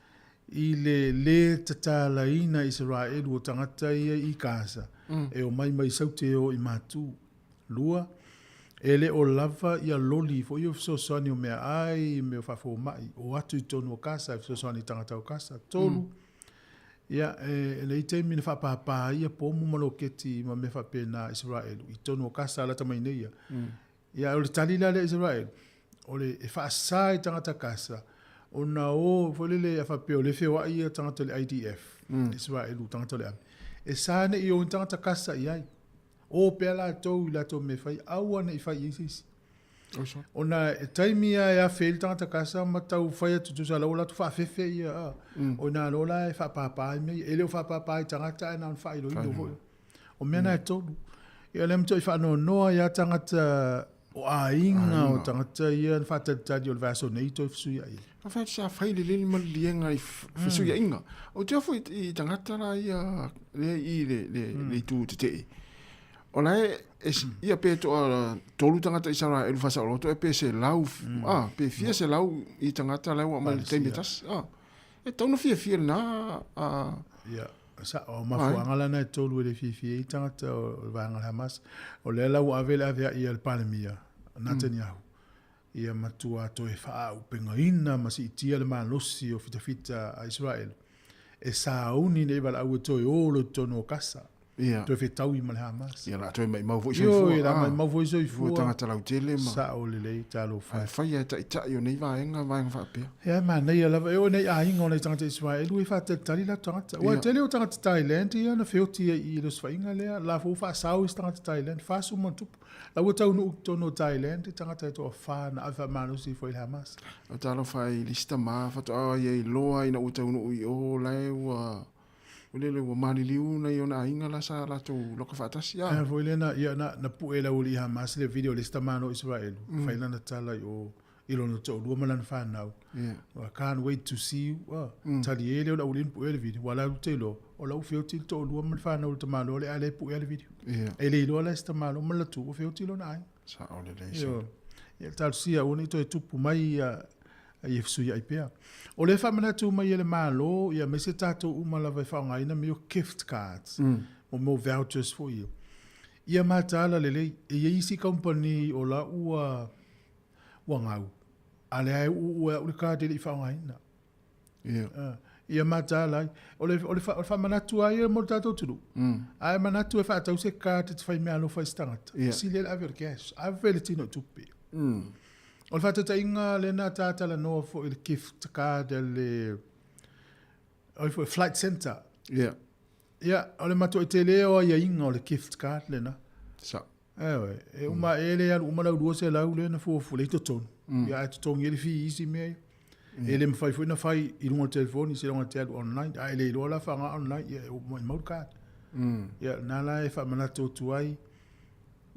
i le lē tatalaina Isaraelu o tagata ia i Gaza e omai mai Saute e o i Matu. Lua, e le o lava ia loli foi ia fesoasoani o meaai, mea o faafomai, o atu i totonu o Gaza e fesoasoani i tagata o Gaza. Tolu, ia, e leai taimi na faapāpā ai ia pomu ma loketi ma mea faapena a Isaraelu i totonu o Gaza lata mai nei ia. Ia, o le tali la lea a Isaraelu, o le e faasa i tagata Gaza ona o foi lele a faapea o lea e feoai ia tagata o le IDF, Isaraelu, tagata o le army, e sa ne i o ni tagata Gaza i ai. O pea latou i latou mea e fai, aua ne i fai i ai se isi. Ona e taimi lava e afe ai le tagata Gaza ma tau fai atu tusa la ua latou faafefe ia, a. O ina loa la e faapāpā ai mea ia. E le o faapāpā i tagata ae na ona faailoilo foi. O mea na e tolu. Ia o lea matuai faanoanoa ai lava tagata o aiga o tagata ia na faatalitali o le vaiaso nei toe fesuiai ai. A fai sa fai lelei le maliliega i fesuiaiga. Ou te ofo i tagata la ia lea i le itu tetee. O la e, e ia pe toa tolu tagata Isaraelu faasaoloto e pe selau, a, pe fia selau i tagata la ua aumai i le taimi e tasi. A, e tatau ona fiafia i lena, a. Ia, sao, o mafuaaga la na e tolu e le fiafia ai tagata o le vaega o le Hamas. O lea la ua ave le aveai a le Palemia, Netanyahu, ia matua toe faaaupegaina ma siitia le malosi o fitafita a Isaraelu e sauni nei valaau e toe o loa i totonu o Kasa. Ia. Toe fetaui ma le Hamas. Ia, la toe maimau foi soifua. Ioe, la maimau foi soifua. Fua tagata lautele ma. Sao lelei, talofa. Ae faia e taitai o nei vaega, vaega faapea. Ia, e manaia lava. E oo nei aiga o nai tagata Isaraelu e faatalitali latou tagata. Aua e tele o tagata Thailand ia na feoti ai i le osofaiga lea, la foi ua faasao isi tagata Thailand, 40 ma ona tupu. La ua taunuu i totonu o Thailand i tagata e toafa na ave faamalosi ifo i le Hamas. O talofa i le isi tama faatoa ia iloa ina ua taunuu i o la e ua lele ua maliliu nai ona aiga la sa latou loka faatasi a. A foi lea na, ia, na, na pue e le aualii Hamas le video o le isi tama no Isaraelu, fai lana tala i o i lona toalua ma lana fanau. Yeah. I can't wait to see you. Ah, Tali e lea o le aualii na pue le video. Ua la ou te iloa, o la ua feoti le toalua ma le fanau o le tamaloa lea, a o lea e pue le video. Yeah. E le iloa la e si tamaloa ma le latu, ua feoti lona aiga. Sao lelei. Ioe. Ia, talosia aua ne i toe tupu mai ia ia fesuiai pea. O lea e faamanatu mai e le Malo, ia aemaise tatou uma lava e faaaogaina mea o gift cards, mo mea o vouchers foi ia. Ia mataala lelei, e i ai isi kamupani o la ua ua gau, a lea e uu e au le card e le i faaaogaina. Ia. Ia mataala ai. O le, o le, o le faamanatu lava ia mo le tatou atunuu. A e manatu e faatau se card e te fai meaalofa i se tagata, Ia. sili ai le ave o le cash, ave le tino i tupe. O le faataitaiga lena ta talanoa foi i le gift card a le o foi Flight Centre. Ia. Ia, o le matuai tele o aiaiga o le gift card lena. Sao. Ioe, e uma e le alu uma lau 200 lea na fuafua lea i totonu. Ia ae totogi ai le fee i isi mea ia. E le mafai foi ona fai i luga o le telefoni seiloga e te alu online. A e le iloa la faaaoga online, ia e maumau le card. Ia lena la e faamanatu atu ai,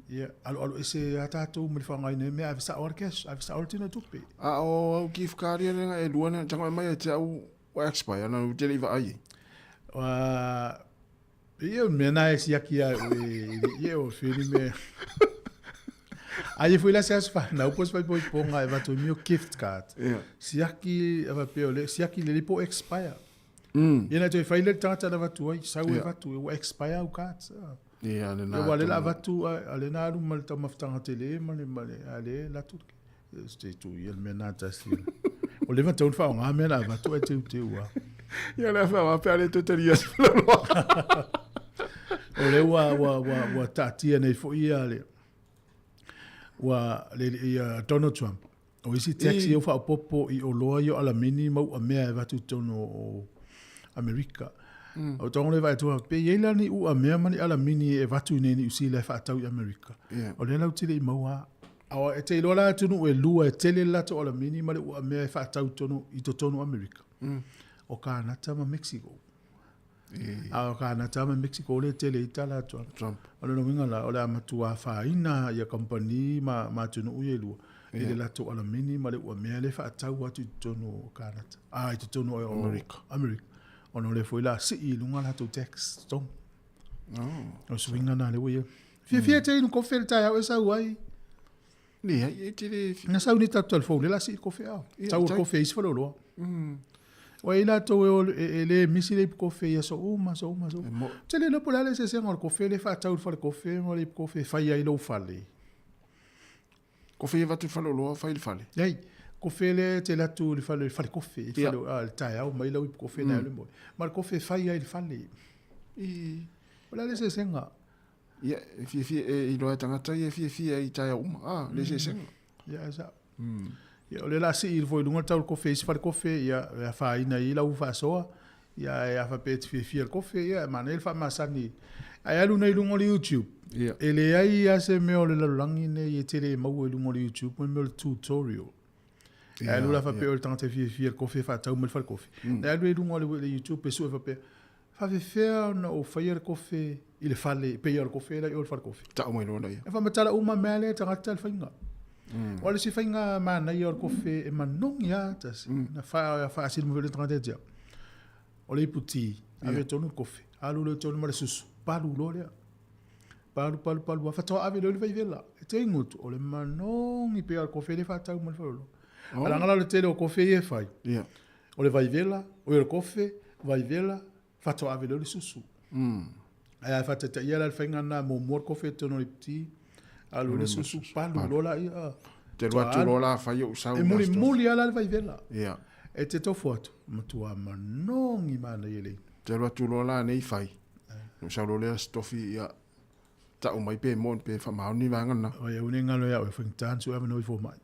ia aloalo ese lava tatou ma le faaaogaina o mea, ave sao lava le cash, ave sao lava le tino tupe. A o au gift card ia lena e lua na tago mai ia te au ua expire na ou te le i vaai ai. Ia o mea na e siaki ia oe, ia o whiri mea. Ai e foi la se aso whanau, po se whaipoiponga e vatu i mio gift card. Yeah. Siaki, a whapea o le, siaki le po expire. Ia na toe whai le tangata na vatu ai, sau e vatu, e ua expire au cards. Ia, le na. Ia, ua le la vatu, a le na alu ma le taumafataga tele ma le, ma le, a le latu. Se tu ia le mea na tasi. O le vatau le whaonga mea na vatu e teu teu a. Ia le awha pe ale te tari atu la O le ua, ua, ua, ua taatia nei foi ia le, ua, le, ia Donald Trump. O isi tax ia ua faaopoopo i oloa ia o alamini ma uamea e avatu i totonu o Amerika. O tago le vaai atu pe i ai la ni uamea ma ni alamini e avatu i inei i Niu Sila e faatau i Amerika. O lea lautele i maua. A e te iloa la atunuu e lua e tele le latou alamini ma le uamea e faatau i totonu o Amerika. O Kanata ma Mexico. A o Kanata ma Mexico lea e tele ai tala a Trump. Trump. O lona uiga la, o le a matua afaina ia kamupani ma, ma atunuu ia e lua i le latou alamini ma le uamea lea e faatau atu i totonu o Kanata, a i totonu o Amerika. Amerika. Ona o lea foi o le a sii i luga latou tax totogi. Oh. O suiga na lea ua i ai. Fiafia te inu kofe le taeao e sau ai. Leai, e te le... Na sau nei tatou telefoni, la sii kofe ao. Ia, Tau o tai. kofe i isi faleoloa. Ua i ai latou e, o- e, e le misi le ipu kofe i aso uma, aso uma, aso uma. E mo- Ou te le iloa po o le a le eseesega o le kofe lea e faatau i le fale kofe ma le ipu kofe e fai ai lou fale. Kofe e avatu i le faleoloa, fai i le fale. Leai, kofe lea e te alu atu i le fale, fale kofe, i le Ia. fale, a, le taeao mai lau ipu kofe na e alu e moe. Ma le kofe e fai ai i le fale. I... O le a le eseesega? Ia, e fiafia, e iloa e tagata ia e fiafia i taeao uma, a, le eseesega. Ia, e sao. Ia, o lea o le a sii foi i luga le tau o le kofe i isi fale kofe, ia, e afaina ai lau faasoa, ia, ae a faapea e te fiafia i le kofe, ia, e manaia le faamasani. Ae alu nei i luga o le YouTube, Ia. e leai lava se mea o le lalolagi nei e te le maua i luga o le YouTube, mo le mea o le tutorial. E alu la faapea o le tagata e fiafia i le kofe e faatau mai le fale kofe. E alu ai i luga o le YouTube e sue faapea, faafefea ona ou faia le kofe i le fale, e pei o le kofe la i o le fale kofe. Tau mai loa lea. E faamatala uma mea lea e tagata le faiga. O le isi faiga manaia o le kofe e manogi lava tasi, na faasili mai foi le tagata ia te au. O le ipu ti, ave tonu le kofe, alu lea tonu ma le susu, palu loa lea. Palu palu palu lava faatoa ave loa i le vaivela. E te gutu, o le manogi pea o le kofe lea e faatau mai le faleoloa. Oh. Alaga la o le tele o kofe ia e fai. Yeah. O le vaivela, oi o le kofe, vaivela, faatoa ave loa i le susu. Ae a faataitaia la le faiga lena, muamua le kofe i totonu o le iputi, alu i le susu, palu loa laia. Te alu atu loa la fai ou sau. E mulimuli lava la le vaivela. Yeah. E te tofu atu, matua manogi manaia le inu. Te alu atu loa la nei fai. Ou sau loa lea sitofi ia tau mai pe moni pe faamaoni vaega lena. Oi au nei galo ia oe faigata ona sue avanoa i fomai.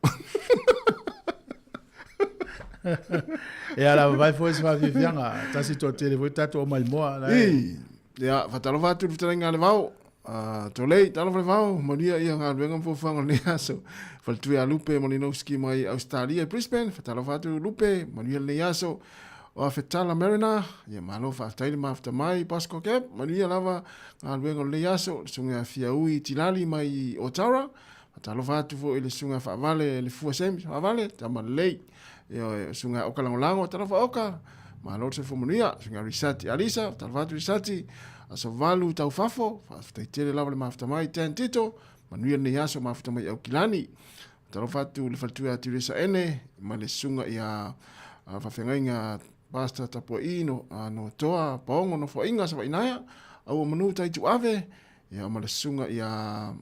Ia la vavae foi se faafiafiaga tasi toatele foi tatou o maimoa la e. Ii, ia faatalofa atu i le fetalaiga a Levao. Uh, Tolei, talofa Levao, manuia ia galuega ma fuafuaga o lenei aso. Faletue a Lupe Malinowski mai Australia i Brisbane, faatalofa atu Lupe, manuia lenei aso. O Afetala Mariner, ia malo faafetai le mafuta mai Bosco Gap, manuia lava galuega o lenei aso, le susuga ia Fiaui Tilali mai Otara, faatalofa atu foi i le susuga Faavale le Fua James Faavale, tama lelei. Ioe, susuga Oka Lagolago, talofa Oka, malo le soifua manuia, susuga Risati Alisa, talofa atu Risati, aso valu tau fafo, faafetai tele lava le mafuta mai Dan Tito, manuia lenei aso mafuta mai Aukilani. Talofa atu le faletua ia Teresa Ene ma le susuga ia faafeagaiga Pastor Tapua'i no, no Toa Paongo Nofoaiga Savainaea, Aua Manu Tai Tuave, ia ma le susuga ia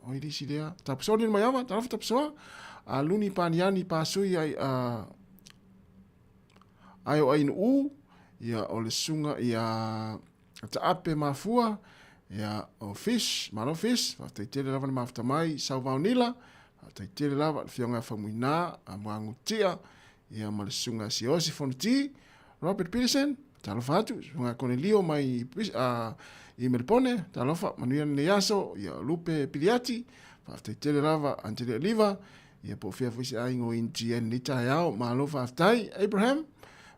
oi le isi lea, Tapusoa Lina Maiava, talofa Tapusoa, a Luni Paniani Pasui ai ai o Ainu'u, ia o le susuga ia Taape Mafua, ia o Fish, malo Fish, faafetai tele lava le mafuta mai, Sauvao Nila, faafetai tele lava le Afioga ia Faumuina, Muagutia, ia ma le Susuga ia Siaosi Fonoti, Robert Peterson, talofa atu, Susuga Konelio mai i Melipone, talofa, manuia lenei aso, ia Lupe Piliati, faafetai tele lava, Angelia Oliva, ia po o fea foi se aiga o NGN nei taeao, malo faafetai, Abraham,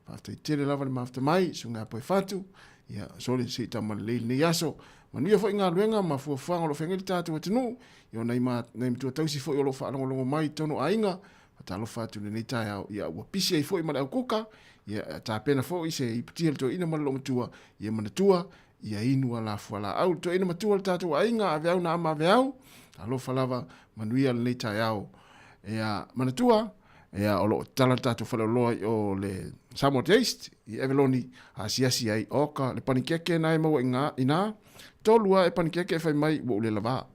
faafetai tele lava le mafuta mai, Susuga ia Poefatu, ia sole se i tama lelei lenei aso. Manuia foi galuega ma fuafuaga o lo o feagai le tatou atunuu, ia o nai, ma, nai matua tausi foi o lo o faalogologo mai i totonu o aiga, faatalofa atu i lenei taeao, ia ua pisi ai foi ma le aukuka, ia tapena foi se iputia le toeaina ma le loomatua, ia manatua, ia inu a la fualaau. Le toeaina matua o le tatou aiga, aveau na ama aveau, alofa lava, manuia lenei taeao. Ia manatua, ia o lo o tatala le tatou faleoloa i o le Samoa Taste i Avaloni, asiasi ai, oka, le panikeke na e maua i ina, tolu a e panikeke e fai mai ua ou le lavā.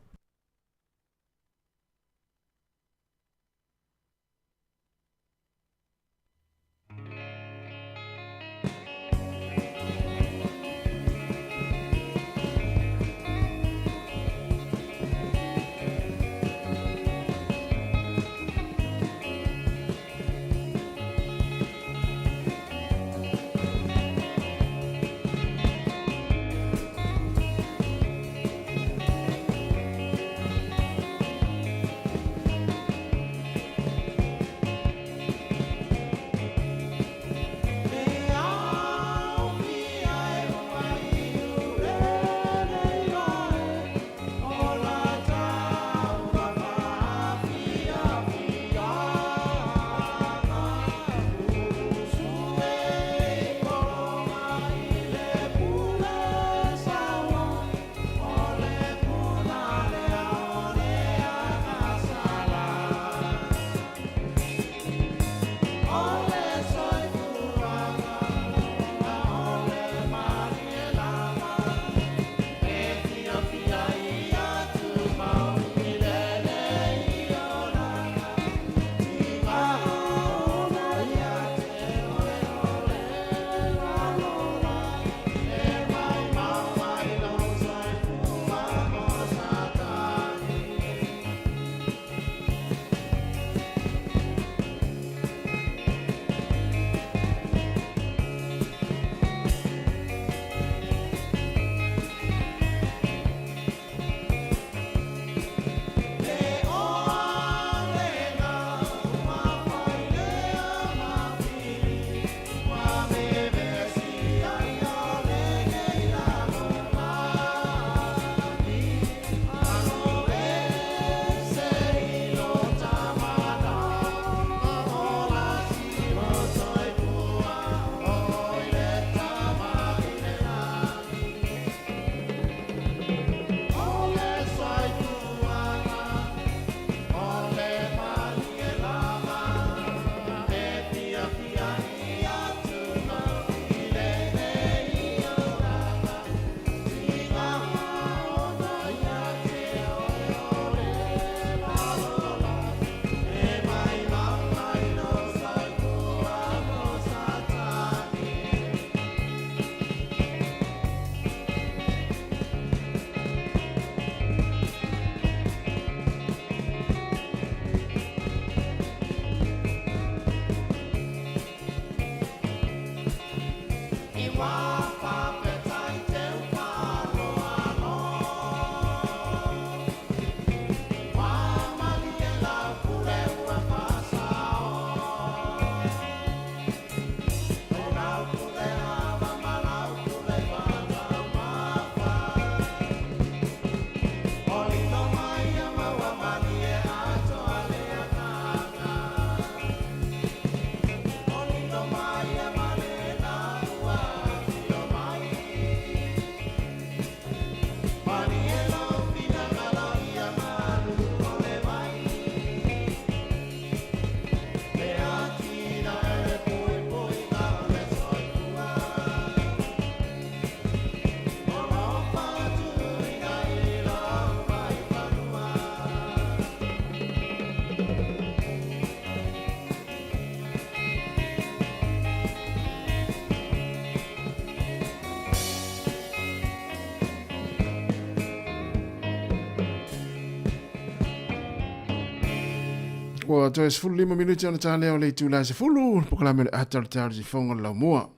Ua toe 15 minute ona ta lea o le itula e 10, polokalame o le ata o le taeao i le siufofoga o le laumua.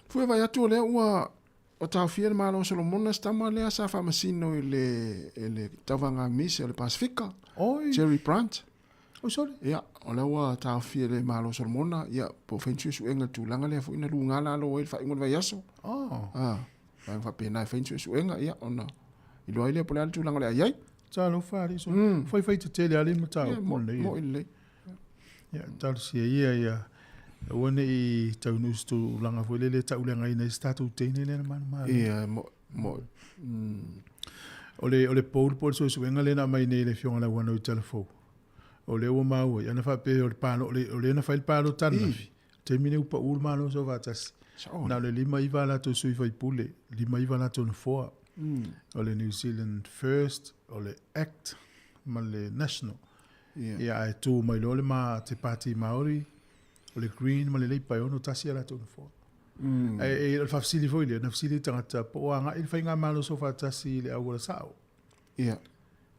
Fua e vaai atu o lea ua o taofia le Malo o Solomona se tama lea sa faamasino i le, i le tauvaga mise o le Pasifika, Oi. Jerry Brandt. Oi sorry. Ia, o lea ua taofia e le Malo o Solomona, ia, po o fai ni suesuega i le tulaga lea foi na luga lalo ai le faaiuga o le vaiaso. Oh. Ah, vaega faapena e fai ni suesuega, ia, ona iloa ai lea po o le a le tulaga o le a i ai. Talofa alii so. Mm. Fai fai tetele alii mataupu yeah, lenei. Mo lelei. Ia talosia ia ia aua ne i taunuu se tulaga foi lele e tauleagaina ai se tatou teine lea na manumalo. Ia mo mo mm. O le o le poll po o le suesuega lea na aumai nei e le Afioga Lauano i Talafou. O lea ua maua ai, ana faapea o le palo, o lea na fai le palota ananafi, taimi nei ua pau le Malo Soofaatasi. Na o le 59 a latou sui faipule, 59 a latou nofoa. O le New Zealand First, o le Act ma le National. Ia ae tu mai loa le ma, te Pāti Māori, o le Green ma le Labour e 61 a latou nofoa. Ae o le faafesili foi lea, na fesili tagata po o agai le Faigamalo Soofaatasi i le auala sao. Ia.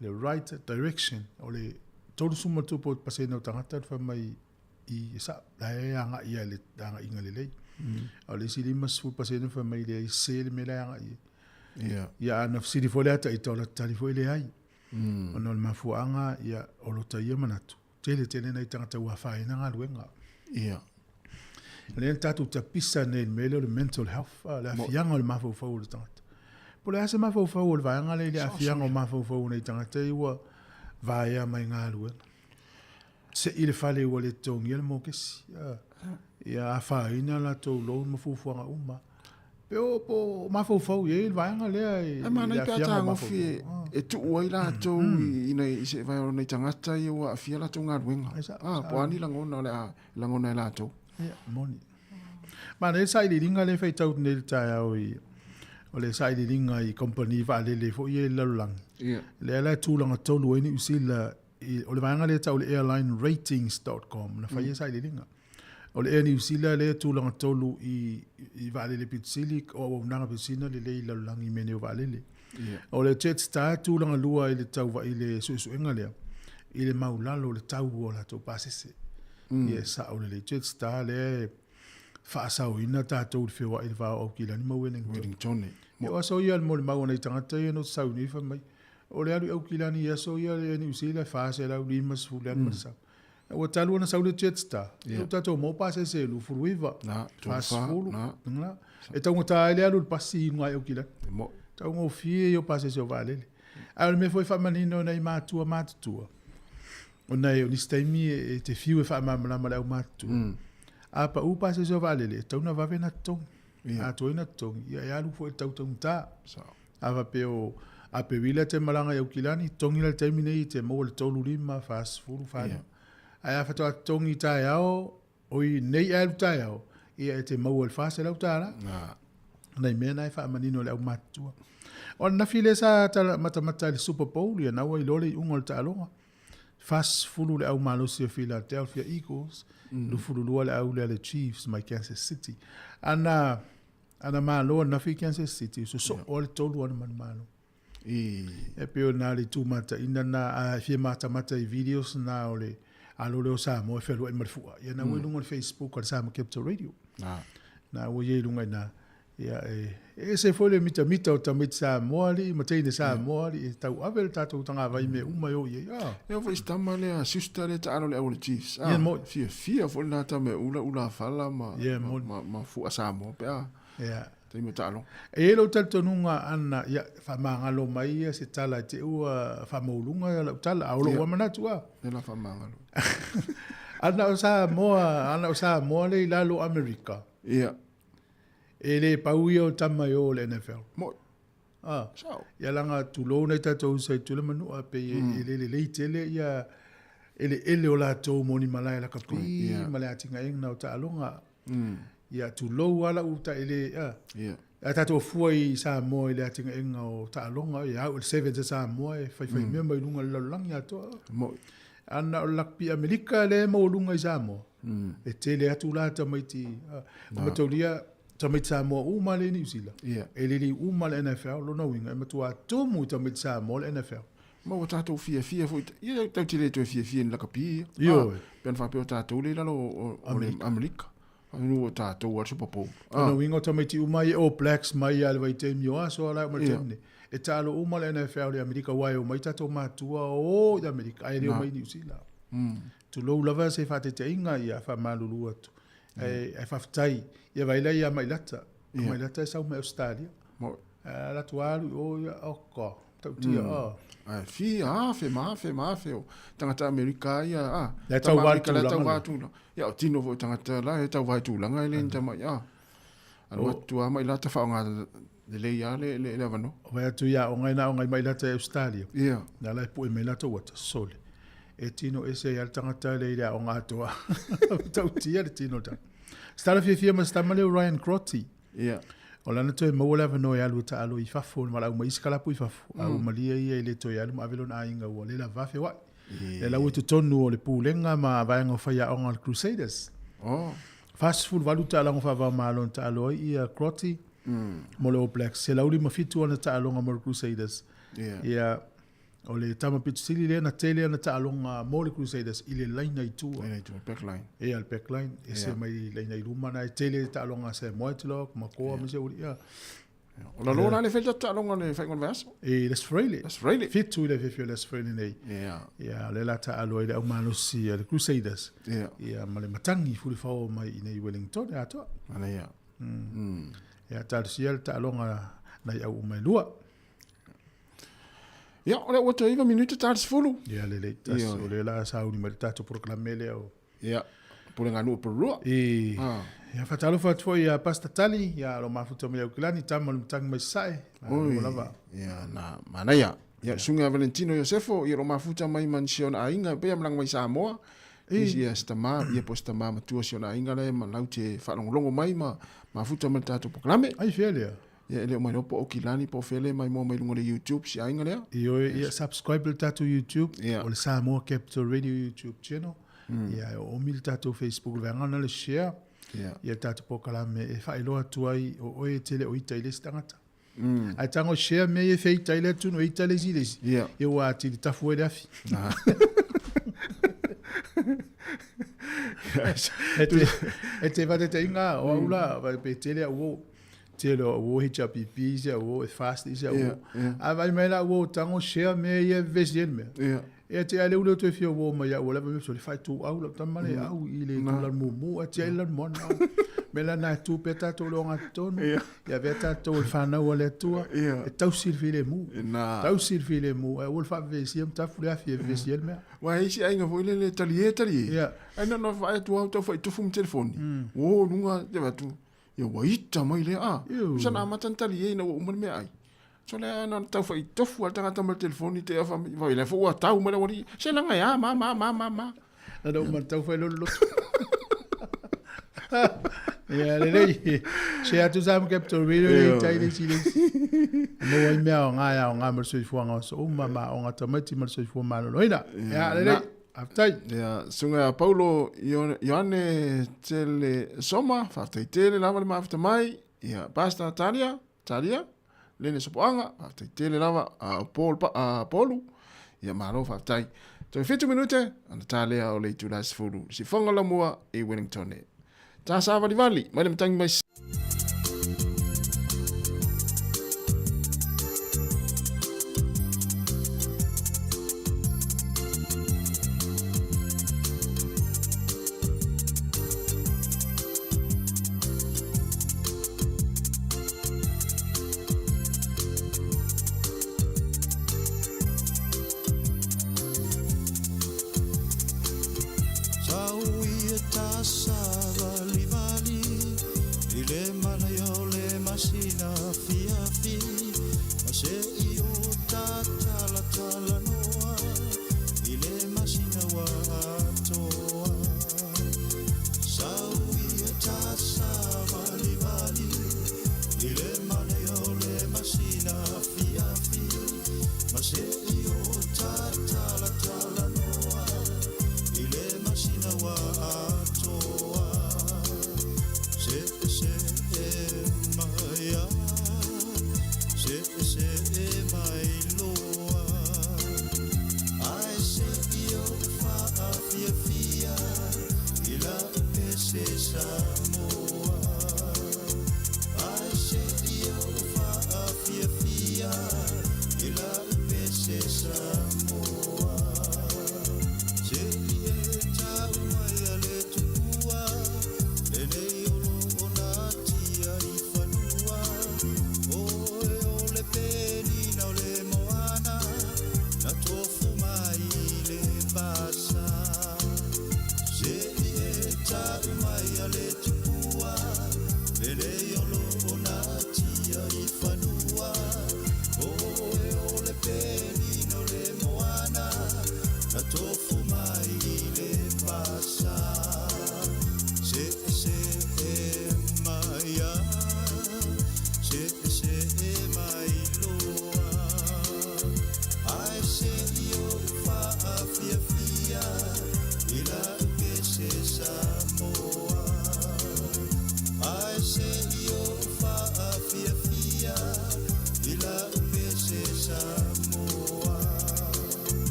Le right direction, o le 33% o tagata na fai mai i e sao, la e agai ia i le agaiga lelei. A o le isi 50% fai mai leai, se le mea la e agai i ai. Ia. Ia, a na fesili foi le ata ita, o la tali foi leai. Ona o le mafuaaga, ia, o lo ta ia manatu, tele tele nai tagata ua afaina galuega. Ia. O lea na tatou tapisa nei i le mea lea o le mental health, le aafiaga o le mafaufau o le tagata. Po o le a se mafaufau o le vaega lea i le aafiaga o mafaufau o nai tagata ia ua vaea mai galuega. Sei le fale ua le totogia le mokesi. Ia afaina latou loan ma fuafuaga uma. Pe o, po o mafaufau i ai le vaega lea i E manaia le pe a aafiaga o tagofie mafaufau. e tuu ai latou i nai i se vae o nai tagata ia ua aafia latou galuega. E sao, Ah, sao. po o a ni lagona o le a lagona e latou. Ia, moni. Manaia le sailiiliga lea e faitau atu nei i le taeao i, o le sailiiliga i kamupani vaalele foi ia i le lalolagi. Ia. Lea la e tulaga tolu ai Niu Sila i, o le vaega lea e tau o le airlineratings.com na fai ai sailiiliga. O le Air New Zealand lea e tulaga tolu i, i vaalele pito sili, o auaunaga pito sili ona lelei i le lalolagi i mea nei o vaalele. Ia. O le Jetstar e tulaga lua i le tauva i le suesuega lea, i le maulalo o le tau o latou pasese. Ia e sao lelei. Jetstar lea e faasaoina tatou i le feoai i le va o Aukilani ma Wellington. Wellington. Ia o aso ia mo le mau a nai tagata ia na sau nei fai mai, o le alu i Aukilani i aso ia le Air New Zealand e 450 le alu ma le sau. Ua talu ona sau le Jetstar, ia ua tatou maua pasese e 29, Na, 40, na. na. E taugata ai le alu i le pasi i luga i Aukilani. Mo. Taugofie ia o pasese o vaalele. Ae o le mea foi e faamanino nai matua matutua, ona e o nisi taimi e te fiu e faamalamalama le aumatutua. A pau pasese o vaalele, e tatau ona vave ona totogi. Ia. A tuai ona totogi, ia e alu foi i le tau taugata. Sao. A faapea o Aperila e te malaga i Aukilani, totogi la i le taimi nei e te maua i le 3, 5, 40, 45. Ia. Ae a faatoa totogi i taeao, oi nei ae alu taeao, ia e te maua i le $400. Na. Nai mea na e faamanino i le aumatutua. O ananafi lea sa tala, matamata i le Super Bowl, ia na ua iloa le iuga o le taaloga. 40 le au malosi o Philadelphia Eagles, 22 le au lea le Chiefs mai Kansas City. Ana, ana malo ananafi Kansas City, sosoo yeah. le tolu ana manumalo. I. E pei o na le tūmataina na, a fia matamata i videos na o le alo lea o Samoa e fealuai ma le fua. Ia na ua i luga o le Facebook o le Samoa Capital Radio. Na. Na ua i ai luga i na. Ia e, e ese foi le mitamita o tamaiti Samoa alii ma teine Samoa alii e tauave le tatou tagavai mea uma e o i ai. Ah. E oo foi i si tama lea, sister lea taalo le au o le Chiefs. Ia, Ah, moni. fiafia foi lena tama e ula ula fala ma, Ia, ma, moni. ma, ma fua Samoa pe a. Ia. Taimi o taaloga. E i ai lou talitonuga ana, ia, faamagalo mai ia se tala e te ua faamaualuga lau tala, a o lou Ia. lava manatu a. Lea la faamagalo. Ana o Samoa, ana o Samoa lea i lalo o Amerika. Ia. E le pau ia o tama i o le NFL. Moni. Ah. Sao. Ia laga tulou nai tatou uso i Tule ma Nua pei e le lelei tele ia eleele o latou mo ni malae lakapi Ia. ma le atinaega o taaloga. Ia tulou lava lau taele a. Ia. A tatou fua i Samoa i le atinaega o taaloga, ia au le Sevens a Samoa e faifai mea mai luga o le lalolagi atoa. Moni. Ana o le lakapi Amerika lea e maualuga i Samoa. E tele atu la tamaiti, o mataulia tamaiti Samoa uma lea i Niu Sila. Ia. E lelei uma le NFL, lona uiga e matua tumu i tamaiti Samoa le NFL. Ma ua tatou fiafia foi, ia tatou te le toe fiafia i ni lakapi ia. Ioe. Pe ana faapea o tatou lea i lalo o le Amerika. Faapea o tatou lava le Super Bowl. O lona uiga o tamaiti uma ia All Blacks mai lava i le vaitaimi o aso la e oo mai i le taimi nei. E taalo uma le NFL i Amerika aua e omai tatou matua o i Amerika ae le omai i Niu Sila. Tulou lava se faataitaiga ia faamalulu atu. Ae faafetai ia vaai la ia Mailata. O Mailata e sau mai Ausetalia. Ae alu atu alu i o ia, oka, tautia, mm. Ae fia afe ma afe ma afe o tagata Amerika ia, a. Le tau vai tulaga. Le tau vai tulaga. Ia, o tino foi tagata la, e tau vai tulaga e le ni tamai, a. Alu atu a mai lata whaonga lelei a le, le, le avanoa. O vai atu ia o ngai na o ngai mai lata e Australia. Ia. Na la e pue mai lata ua sole. E tino ese i al tangata le i le aoga atoa. Tautia le tino ta. Stala fiafia ma stama le Ryan Crotty. Ia. O lana toe maua le avanoa e alu e taalo i fafo, na valaau mai isi kalapu i fafo, a ua malie ia e le toe alu ma ave lona aiga ua le lava feoai. Lea la ua i totonu o le Pulega ma Vaega o Faiaoga o le Crusaders. Oh. 48 taaloga faava-o-Malo na taalo ai ia Crotty mo le All Blacks, 157 ana taaloga mo le Crusaders. Ia, O le tama pito sili lea na tele ana taaloga mo le Crusaders i le laina i tua. Laina i tua, back line. Ia, le back line. Ese yeah. mai laina i luma na e tele taaloga a Sam Whitelock, Makoa, yeah. ma se uli. Ia. O la loa la le fai taaloga le fai ngona vaso. E Les Freile. Les Freile. Fitu i le fifi o Les Freile nei. Yeah. Ia, le la taalo ai le au malosi a le Crusaders. Yeah. Ia, ma le matangi fulifao mai i nei Wellington, atoa. Ana ia. Ia, talosia le taaloga nai au uma e lua. Ia, o lea ua toe 9 minute ta le 10. Ia, lelei, tasi, o lea la sauni mai le tatou polokalame lea o. Ia, Pulega Nuu Purua. E, ia, faatalofa atu foi ia Pastor Tali, ia, lo mafuta mai Aukilani, tama o le matangi mai Sasae. Oi, lava. Ia, na, manaia. Ia, susuga Valentino Iosefo, ia lo mafuta mai ma nisi o ona aiga, pei a malaga mai Samoa. Ia, si tama, ia po o si tama matua si ona aiga lea ma lau te faalogologo mai ma mafuta mai le tatou polokalame. Ai fea lea? Ia e le o mailoa po o Kilani po o fea lea e maimoa mai luga o le YouTube si aiga lea. Ioe, ia subscribe i le tatou YouTube, o le Samoa Capital Radio YouTube channel. Ia e oomi le tatou Facebook, le vaega lena le share. Ia le tatou polokalame e faailoa atu ai o oe e te le o ita i le isi tagata. Ae tago share mea ia e feita ai le atunuu, e ita le isi i le isi. Ia ua atili tafu ai le afi. E te faataitaiga o au la, pe tele au o. Tele o au o HRPP se au o e fast se au o. A vaai mai la au o tago share mea ia e vevesi ai le mea. Ia te ai le ule o toe fia uo mai au o lava mea so le fai tu au lau tama le au i le tulaga mumu a te ai le moana au. Me la na tu pe tatou le oga totonu. Ia avea tatou le fanau a le Atua e tausi le filemu. Tausi le filemu ae aua le faavevesi ma tafu le afi e vevesi ai le mea. Aua e i ai si aiga foi lele e talie talie. Ae na ona vaai atu au tau fai tofu ma telefoni. Uo luga te vaai atu. Ia ua ita mai lea, a. Tusa na amata na tali ai ina ua uma le meaai. So lea na ona tau fai tofu a le tagata ma le telefoni te afa mai, lea foi ua tau mai le aualii, se laga e a, ma, ma, ma, ma, ma. Na na uma na tau fai lolo loto. Ia, lelei. Se atu sa ma Capital Radio le tai le isi le isi. Maua ai mea o ngā o ngā ma le soifuaga o aso uma, ma aoga tamaiti ma le soifua maloloina. Ia, lelei. Faafetai. Ia, susuga ia Paulo Ioane Tele Soma, faafetai tele lava le mafuta mai. Ia, Pastor Talia, Talia, Lene Sopoaga, faafetai tele lava. A o Paul, a Polu, ia malo faafetai. Toe 7 minute, ana tā lea o le itula 10. Sifonga lamua i Wellington. Tā sāvalivali, mai le matangi mai.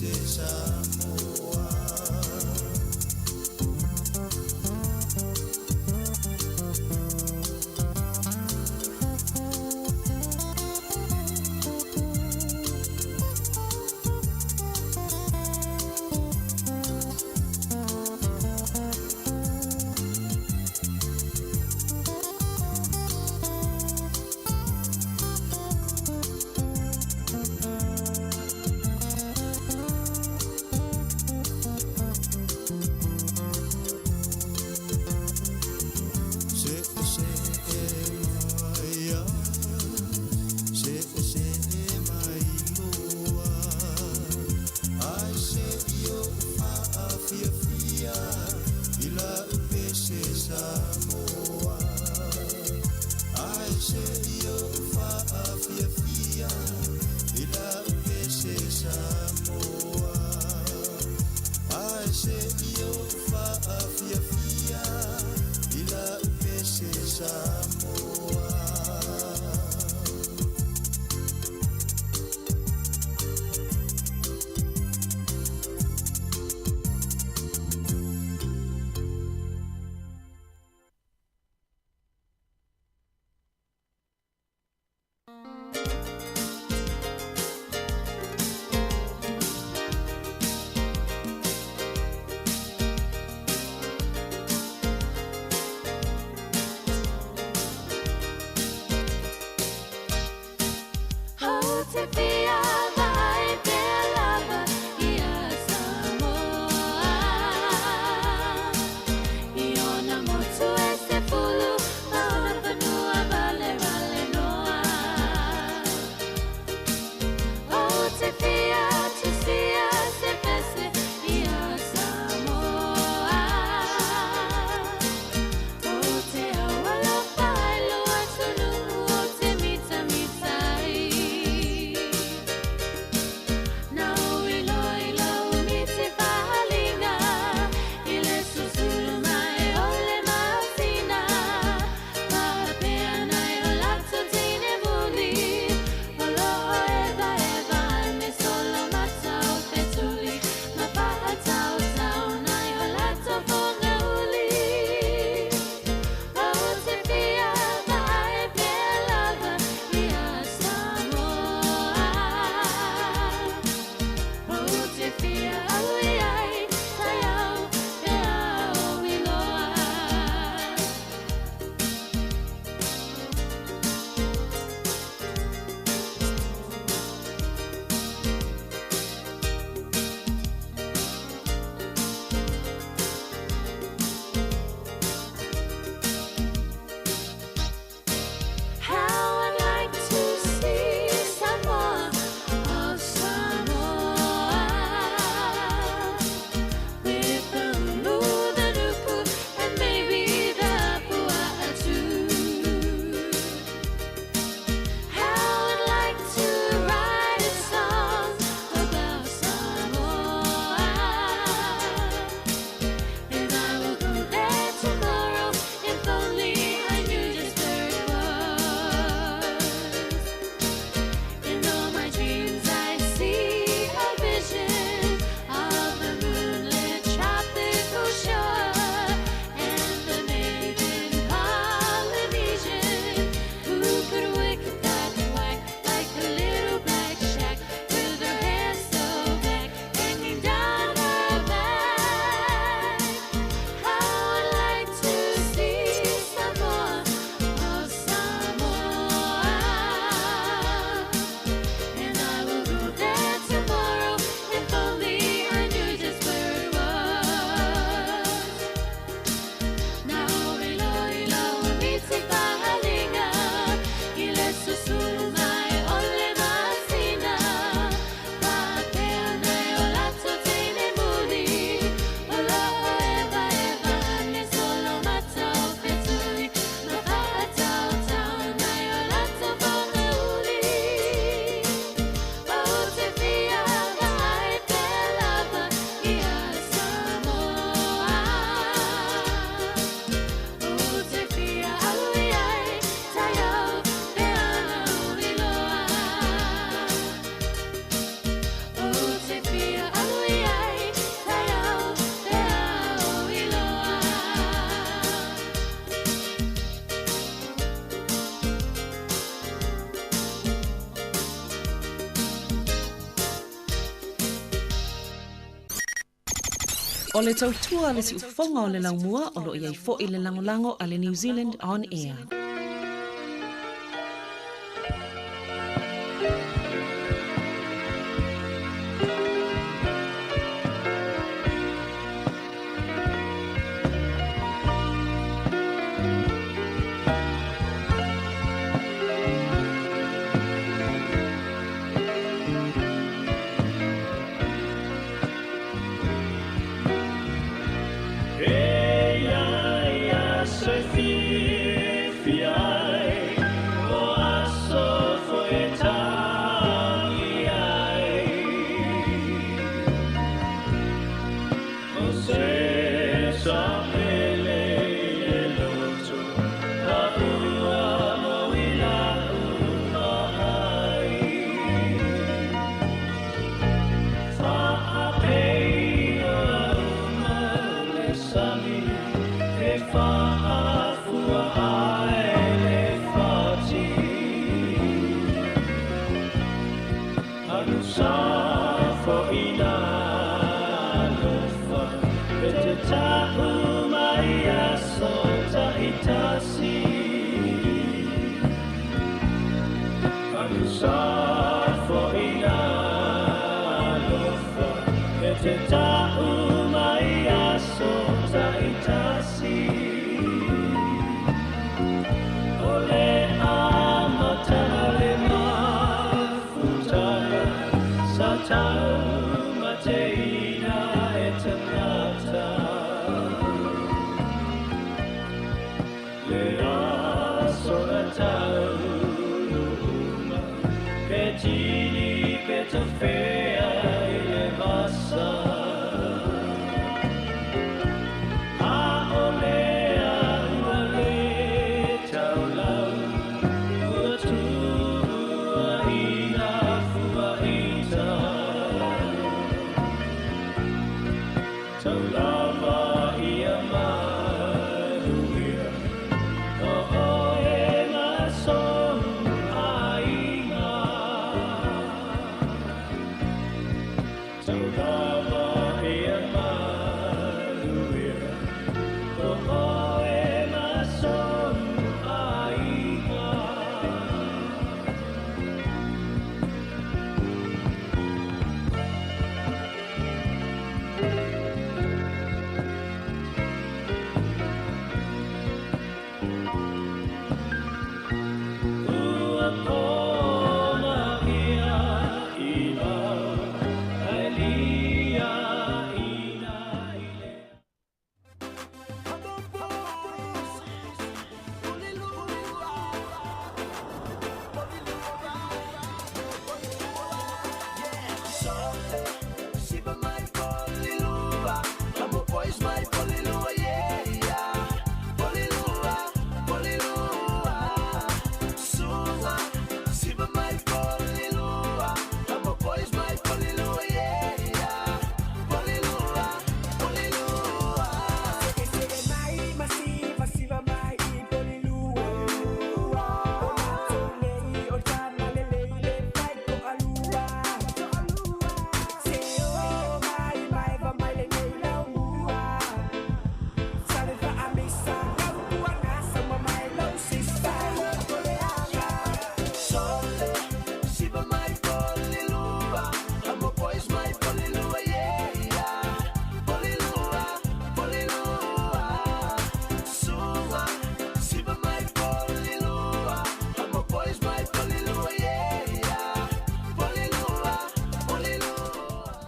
se Samoa. O le tautua a le siufofoga o le laumua o lo o i ai foi le lagolago a le New Zealand On Air.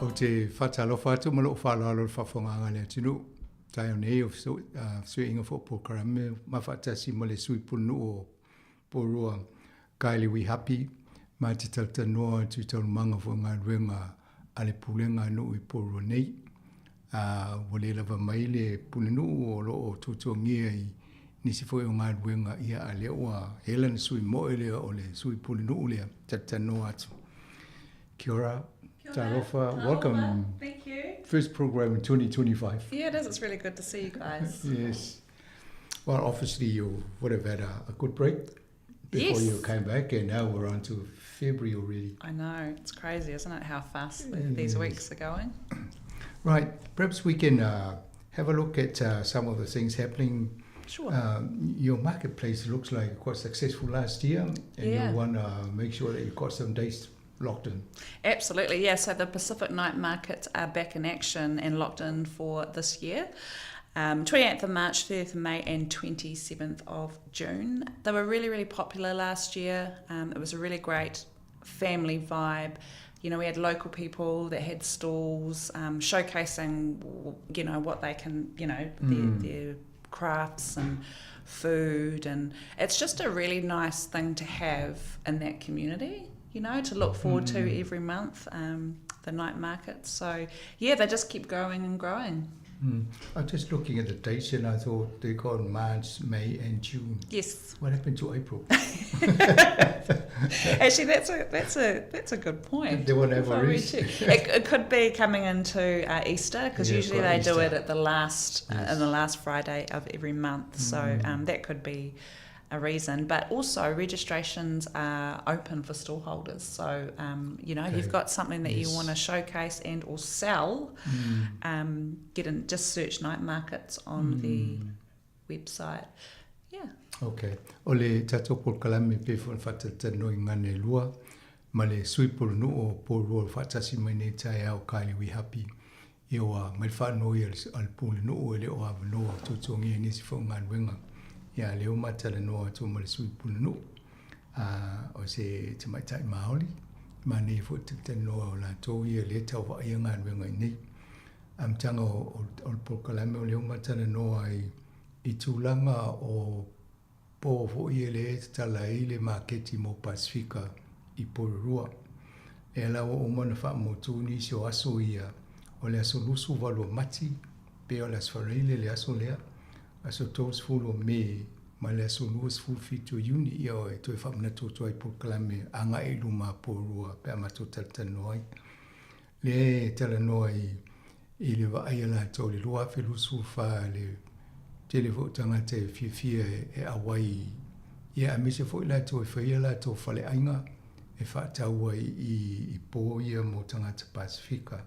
Ou te faatalofa atu ma lou faaaloalo i le faafofogaaga a le atunuu. Taeao nei o fesuiaiga foi o polokalame ma faatasi ma le sui pulenuu o Porirua Kylie Wihapi ma te talatalanoa atu i taualumaga foi o galuega a le Pulega a nuu i Porirua nei. Ua le lava mai le pulenuu o lo o tuatuagia i nisi foi o galuega, ia a lea ua ela na sui moe lea o le sui pulenuu lea talatalanoa atu. Kia ora, talofa, welcome. Thank you. First program in 2025. Yeah, it is. It's really good to see you guys. Yes. Well, obviously you would have had a good break before Yes. you came back, and now we're on to February already. I know. It's crazy, isn't it, how fast these weeks are going? Right, perhaps we can uh, have a look at uh, some of the things happening. Sure. Um, your marketplace looks like quite successful last year, and yeah. you want to make sure that you've got some dates locked in. Absolutely, yeah. So the Pacific Night Markets are back in action and locked in for this year. Um, 28th of March, 30th of May, and 27th of June. They were really, really popular last year. Um, it was a really great family vibe. You know, we had local people that had stalls um, showcasing, you know, what they can, you know, mm. their, their crafts and food. And it's just a really nice thing to have in that community, you know, to look forward mm. to every month, um, the night market. So, yeah, they just keep growing and growing. Mm. I'm just looking at the dates and I thought they got March, May, and June. Yes. What happened to April? Actually, that's a that's a that's a good point. They won't have a it, it could be coming into uh, Easter because yeah, usually they Easter. do it at the last uh, yes. uh, in the last Friday of every month. Mm. So um, that could be a reason. But also, registrations are open for stallholders. So, um, you know, okay. you've got something that yes. you want to showcase and or sell, mm. um, get in, just search night markets on mm. the website. Yeah. Okay. O le tatou polokalame pe fo whatatanoi ngane lua, ma le sui polo nuu o Porirua whaatasi mai nei taeao Kylie Wihapi. Ia ua mai le faanoi a le Pulenuu e le o avanoa tuatuagia i nisi foi o galuega. Ia lea ua matalanoa atu ma le Sui Pulenuu, a o se tamaitai Maoli, manaia foi le talatalanoa o latou ia lea e tau vaaia galuega i inei. Amataga o le polokalame o lea ua matalanoa ai i tulaga o Po foi e lē tatala ai le maketi mo Pasefika i Porirua. Lea la ua uma ona faamautū nisi o aso ia, o le aso 28 o Mati, pe o le aso Faraile le aso lea, aso 30 o Me ma le aso 27 o Iuni, ia e toe faamanatu atu ai polokalame agai i luma a Porirua pe a matou talatalanoa ai. Lea e talanoa i i le vaai a latou i le 2024 le tele foi o tagata e fiafia e auai ia aemaise foi latou e faia latou faleaiga e faatau ai i i po ia mo tagata Pasefika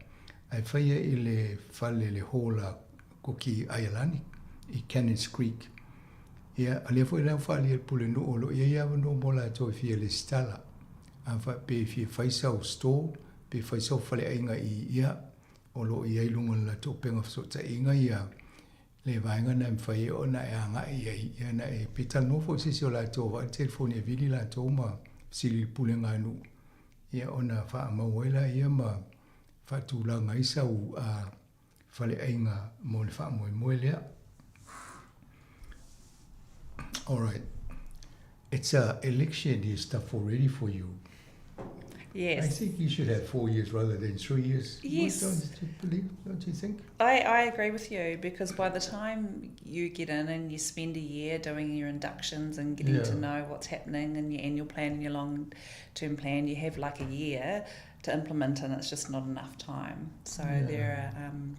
ae faia i le fale le hall a Kuki Aialani i Cannons Creek. Ia, a lea foi la ua faaalia e le Pulenuu o lo o i ai avanoa mo latou e fia lesitala a pe fia fai sau store pe fai sau faleaiga i ia o lo o i ai luga o le latou upega fesootaiga ia le vaega na e mafai ai ona e agai i ai ia na e pe talanoa foi se isi o latou vaai le telefoni e vili latou ma fesili i le pulega a nuu ia ona faamau ai laia ma faatulaga ai sau faleaiga mo le faamoemoe lea. Alright. It's a election year stuff already for you. Yes. I think you should have four years rather than three years. Yes. Don't you believe? Don't you think? I, I agree with you because by the time you get in and you spend a year doing your inductions and getting yeah. to know what's happening and your annual plan and your long term plan, you have like a year to implement and it's just not enough time. So yeah. there are um,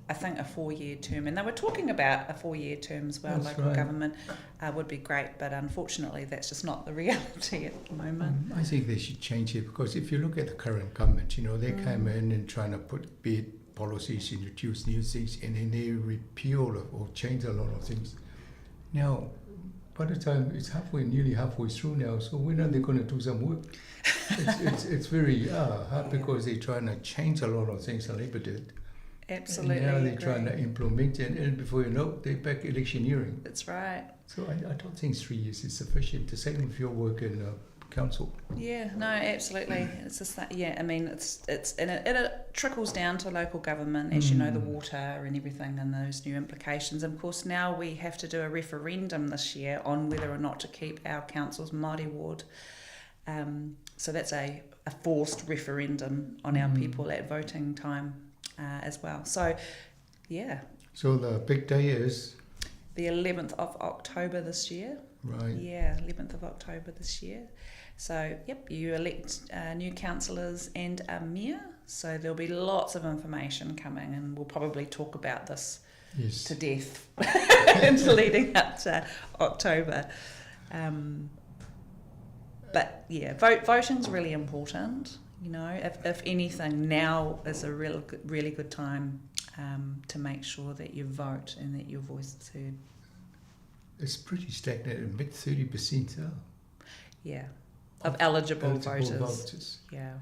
I think a four year term, and they were talking about a four year term as well. That's local right. government uh, would be great, but unfortunately, that's just not the reality at the moment. Mm, I think they should change it because if you look at the current government, you know, they mm. came in and trying to put big policies, introduce new things, and then they repeal or change a lot of things. Now, by the time it's halfway, nearly halfway through now, so when are they going to do some work? It's, it's, it's very uh, hard because they're trying to change a lot of things, the Labour did. Absolutely. And now they're agree. trying to implement it, and before you know, they're back electioneering. That's right. So I, I don't think three years is sufficient. The same with your work in uh, council. Yeah, no, absolutely. It's just that, yeah, I mean, it's, it's and it, and it trickles down to local government, as mm. you know, the mm. water and everything and those new implications. And of course, now we have to do a referendum this year on whether or not to keep our council's Māori ward. Um, so that's a, a forced referendum on our mm. people at voting time uh, as well. So, yeah. So the big day is? The 11th of October this year. Right. Yeah, 11th of October this year. So, yep, you elect uh, new councillors and a mayor. So there'll be lots of information coming, and we'll probably talk about this yes. to death and leading up to October. Um, but yeah, vote, voting's really important. You know, if, if anything, now is a real, really good time um, to make sure that you vote and that your voice is heard. It's pretty stagnant at mid 30%, huh? Yeah, of, of eligible, eligible voters. voters. Yeah,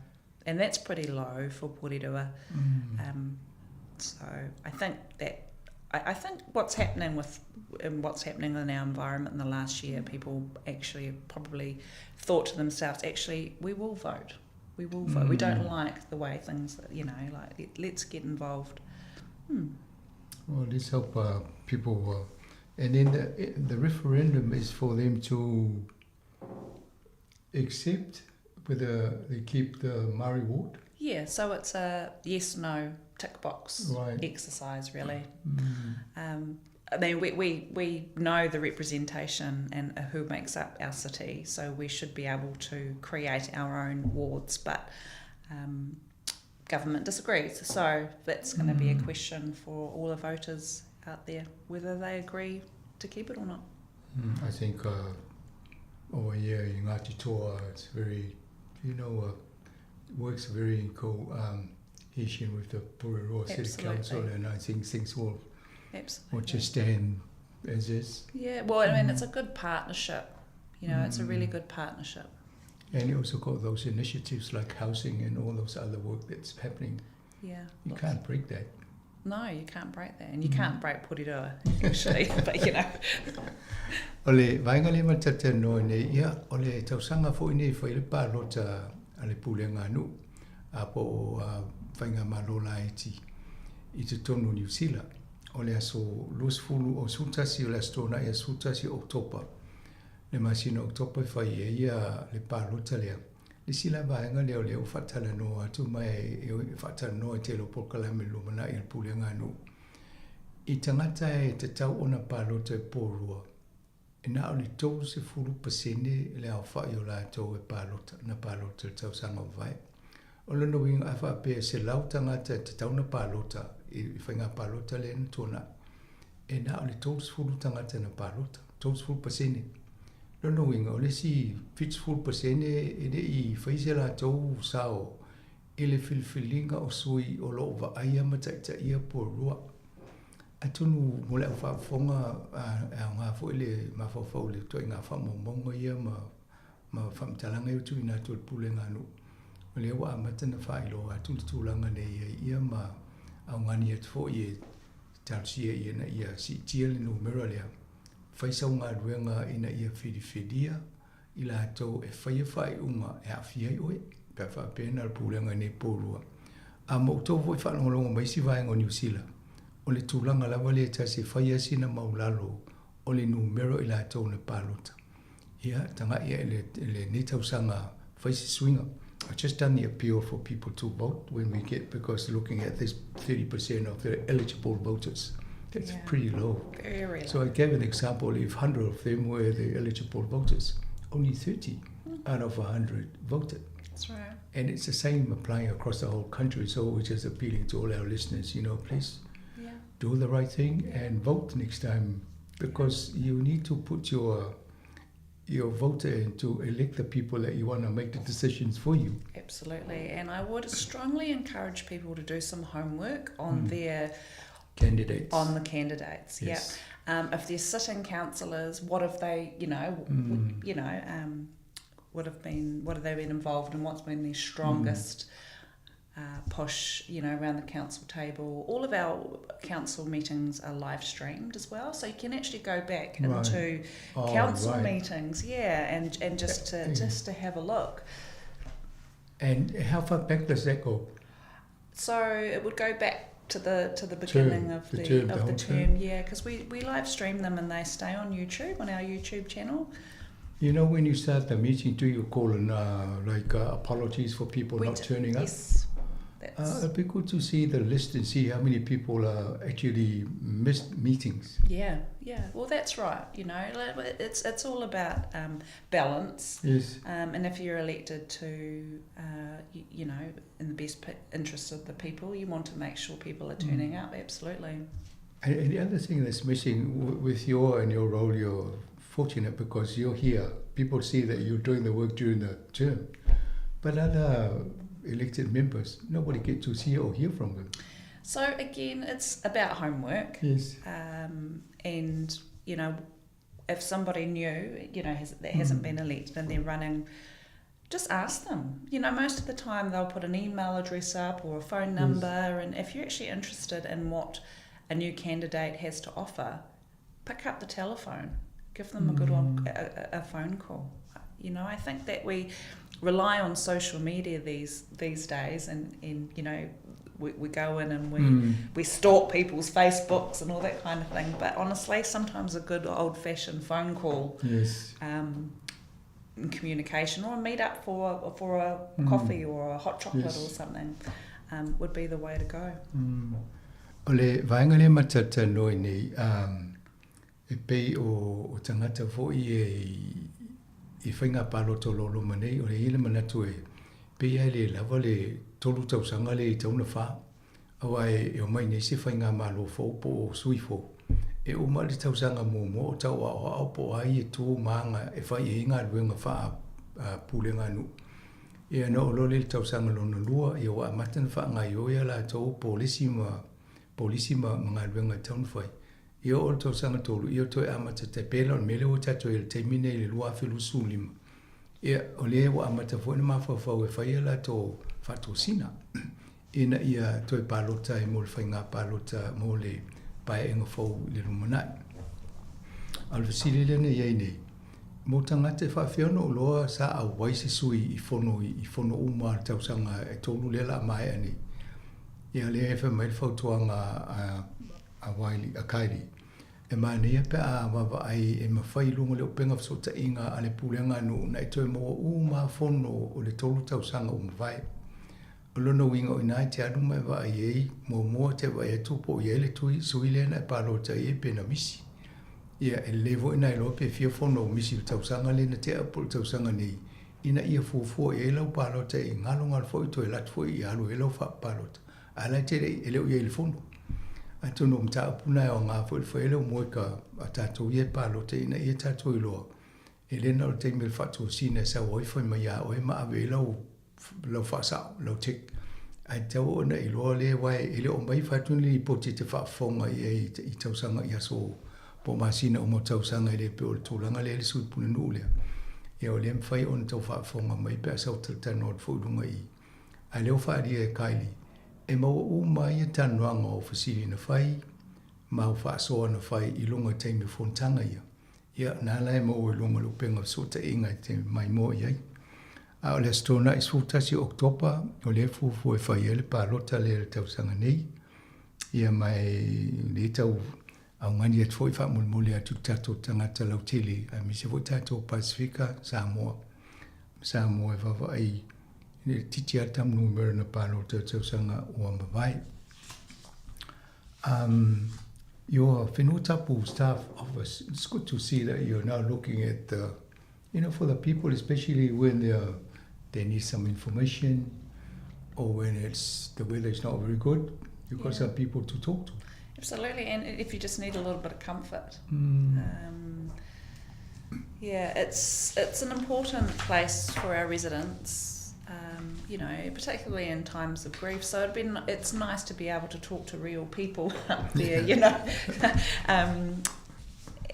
and that's pretty low for Porirua. Mm. Um, so I think that I, I think what's happening with and what's happening in our environment in the last year, people actually probably thought to themselves, actually, we will vote. We will vote. Mm. We don't like the way things, you know, like let's get involved. Hmm. Well, let's hope uh, people. Uh, and then the, the referendum is for them to accept whether they keep the Maori ward. Yeah, so it's a yes no tick box right. exercise, really. Mm. Um, I mean, we, we, we know the representation and who makes up our city, so we should be able to create our own wards, but um, government disagrees. So that's going to Mm. be a question for all the voters out there, whether they agree to keep it or not. Mm, I think uh, over here in Ngāti Toa, it's very, you know, uh, works very in cohesion um, with the Porirua City Council, and I think things will, Absolutely. will just stand as is. Yeah, well, I mean, it's a good partnership. You know, it's a really Mm. good partnership. And you also got those initiatives like housing and all those other work that's happening. Yeah. You lots. can't break that. No, you can't break that. And you Mm. can't break Porirua, actually. but, you know. O le vaenga le matata noa nei, ia, o le tausaga foi nei fai le palota a le pulega nuu, a po o uh, faigamalo laiti i totonu o Niu Sila. O le aso 20 o 11 o le aso Toonai aso 11 Oketopa, le masina o Oketopa e fai ai ia le palota lea. Le isi la vaega lea o lea ua faatalanoa atu ma e faatalanoa i tele o polokalame i le lumanai a le pulega a nuu. I tagata e tatau ona palota e Porirua, e na o le 30% le aofai o latou e palota, na palota i le tausaga ua mavae. O lona uiga a faapea e 100 tagata e tatau ona palota i le faiga palota lea na tuanai, e na o le 30 tagata na palota, 30%. Lona uiga, o le isi 70% e le i fai se latou sao i le filifiliga o sui o lo o vaaia ma taitaia Porirua. Atonu mo le au faafofoga e aoga foi le mafaufau i le ituaiga faamaumauga ia ma ma faamatalaga ia ua tuuina atu e le Pulega a nuu. O lea ua amata ona faailoa atu le tulaga nei ai ia ma augani atu foi e talosia ina ia siitia le numera lea. Fai sau galuega ina ia filifilia i latou e faia faaiuga e aafia ai oe, pe a faapea na o le pulega nei Porirua. A ma outou foi faalogologo mai isi vaega o Niu Sila, o le tulaga lava lea e tasi e fai lava sina maulalo o le numera o i latou na palota. Ia, tagai ae i lenei tausaga fai se suiga. I've just done the appeal for people to vote when we get, because looking at this 30% of the eligible voters, that's Yeah. pretty low. Very low. So I gave an example, if 100 of them were the eligible voters, only 30 out of 100 voted. That's right. And it's the same applying across the whole country, so we're just appealing to all our listeners, you know, please Yeah. do the right thing and vote next time, because you need to put your voter in to elect the people that you want to make the decisions for you. Absolutely. And I would strongly encourage people to do some homework on Mm. their Candidates. on the candidates. Yes. Yeah. Um, if they're sitting councillors, what have they, you know, Mm. you know, um, what have been, what have they been involved in? What's been their strongest Mm. uh, push, you know, around the council table? All of our council meetings are live streamed as well, so you can actually go back Right. into Oh, council right. meetings, yeah, and and just to Yeah. just to have a look. And how far back does that go? So it would go back to the to the beginning Term, of the the, term, the of the whole term. term, yeah, because we, we live stream them and they stay on YouTube, on our YouTube channel. You know, when you start the meeting, do you call in uh, like uh, apologies for people We not turning up? Yes, Uh, that's it'd be good to see the list and see how many people uh, actually missed meetings. yeah, yeah. Well, that's right. You know, like, it's it's all about um, balance. Yes. Um, and if you're elected to, uh, you, you know, in the best p- interest of the people, you want to make sure people are turning Mm. up. Absolutely. And, and the other thing that's missing w- with your and your role, you're fortunate because you're here. People see that you're doing the work during the term. But other elected members, nobody get to see or hear from them. So again, it's about homework. Yes. Um, and you know, if somebody new, you know, has, that hasn't mm. been elected and they're running, just ask them. You know, most of the time they'll put an email address up or a phone number, yes. and if you're actually interested in what a new candidate has to offer, pick up the telephone, give them a good one, mm. a, a phone call. You know, I think that we rely on social media these these days, and, and you know, we, we go in and we mm. we stalk people's Facebooks and all that kind of thing. But honestly, sometimes a good old fashioned phone call, yes, um, communication, or a meet up for for a mm. coffee or a hot chocolate yes. or something, um, would be the way to go. Mm. O le vaega lea matatanoa nei, um, e pei o, o tagata foi e i faiga palota o lo o loma nei, o le i ai le manatu e pei lava e le lava le tolu tausaga lea i tau na fa, aua e, e omai nei se faigamalo fou po o sui fou. E uma le tausaga muamua o tau aoao po o ai e tu ma aga e fai ai galuega faa pulega a nuu. Ia na oo loa lea i le tausaga lona lua, ia ua amata ona faagaioia latou polisi ma polisi ma, ma galuega e tatau ona fai. Ia oo i le tausaga tolu, ia toe amata tai pei la o le mea lea ua tatou i ai i le taimi nei i le 2025. Ia, o lea ua amata foi ona mafaufau e fai a latou faatosina ina ia toe palota ai mo le faiga palota mo le paeaiga fou i le lumanai. A o le fesili lea na i ai nei, mo tagata e faafefea ona ou iloa sa auai se sui i fono i fono uma a le tausaga e tolu lea o le a maea nei. Ia lea e fai mai le fautuaga a a Wiley, a Kylie, E manaia pe a vaavaai e mafai i luga o le upega fesootaiga a le pulega nuu na e toe maua uma lava fono o le tolu tausaga ua mavae. O lona uiga o ina e te alu ma e vaai ai, muamua e te vaai atu po o i ai le tui, sui lea na e palota i ai pe na misi. Ia, e lelei foi na iloa pe fia fono ua misi i le tausaga lea na tea po o le tausaga nei, ina ia fuafua i ai lau palota i galogalo foi toe alu atu foi i alu ai lau faapalota. Ae la e te le, e le o i ai i le fono. Atonu o mataupu na e aoga foi le fai ai lea o moeka a tatou ia e palota ina ia tatou iloa, e le na o le taimi o le faatosina e sau ai fai mai ia oe ma ave ai lau, lau faasao, lau tick. Ae tatau ona iloa lea aua e le o mai fai atu ni lipoti e te faafofoga i ai i tausaga i aso po o masina uma o tausaga e le pei o le tulaga lea i le sui pulenuu lea. Ia o lea e mafai ona tau faafofoga mai pe a sau talatalanoa atu foi i luga i Ae lea ua faaalia e Kylie, e maua uma ai ia talanoaga o fesili na fai ma au faasoa na fai i luga i taimi o fonotaga ia. Ia, na ala e maua i luga o le upega fesootaiga e te maimoa i ai. A o le Aso Toonai 11 o Oketopa, o lea e fuafua e fai ai le palota lea i le tausaga nei. Ia ma e lē tau augani atu foi faamolemole atu i tatou tagata lautele aemaise foi tatou Pasifika, Samoa. Samoa e vaavaai i le titi a tamu numera na palota i tausaga ua mavae. Um, your Whenua Tapu staff office, it's good to see that you're now looking at the, you know, for the people, especially when they are, they need some information or when it's the weather is not very good, you've got yeah. some people to talk to. Absolutely, and if you just need a little bit of comfort. Mm. Um, yeah, it's it's an important place for our residents. Um, you know, particularly in times of grief. So it'd been it's nice to be able to talk to real people up there. You know, um,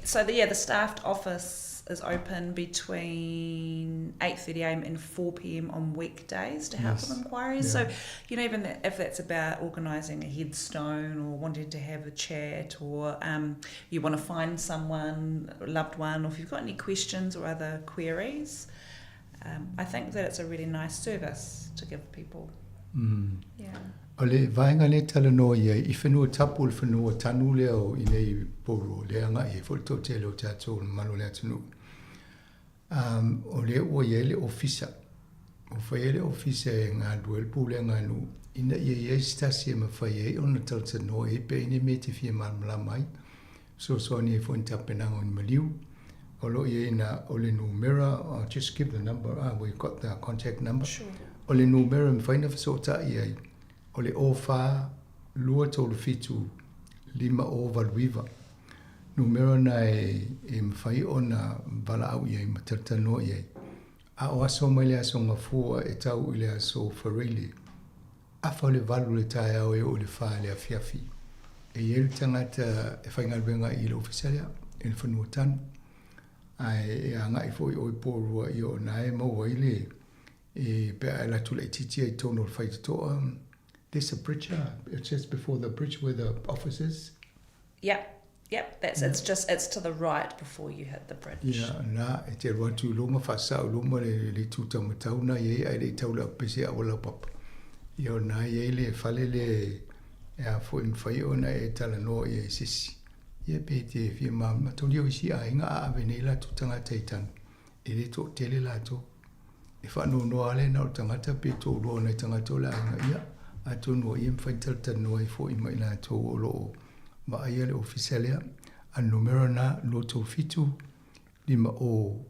so the, yeah, the staffed office is open between 8.30am and 4pm on weekdays to help yes. with inquiries. Yeah. So, you know, even if that's about organising a headstone or wanting to have a chat or um, you want to find someone, a loved one, or if you've got any questions or other queries, um, I think that it's a really nice service to give people. Mm. Yeah. O le vaega lea e talanoa i ai, i whenua tapu le whenua tanu lea o i nei Pourua, lea agai ai foi le toatele o tatou le mamalu o le atunuu. Um, o lea ua i ai le ofisa. Ua fai ai le ofisa e galulue ai le pulega a nuu, ina ia i ai se tasi e mafai ai ona talatalanoa i ai pe i ai ni mea e te fia malamalama ai, fesoasoani ai foi i ni tapenaga o ni maliu. O lo o i ai na, o le numera, I'll just give the number, ah, we've got the contact number. Sure. O le numera e mafai ona fesootai ai, o le 04 237 5089. Numera na e, e mafai ona valaau i ai ma talatalanoa i ai. A o aso mai le aso Gafua e tau i le aso Fareile, afa o le valu le taeao e oo i le fa i le afiafi. E i ai le tagata e faigaluega i le ofisa lea, i le fanua tanu. Ae e agai foi oe Poruua ia o na e maua ai le e pe a e alu atu laitiiti i totonu o le faitotoa. There's a bridge, it's just before the bridge where the office is. Yep, yep, that's it's just it's to the right before you hit the bridge. Ia, na, e te alu atu i luma, faasao i luma le, le itu taumatau na i ai, ae le i tau le apese a ua laupapa. Ia, o na i ai le fale le, e a foi mafai ona e talanoa i ai se isi. Ia, pe te fia malamalama, toli o isi aiga a ave nei latou tagata i tanu, e le toatele latou. E faanoanoa lava le na o le tagata pe toalua o nai tagata o le aiga, ia, atonu o ia e mafai ona talatalanoa ai foi ma i latou o lo o vaaia le ofisa lea. A numera na, 237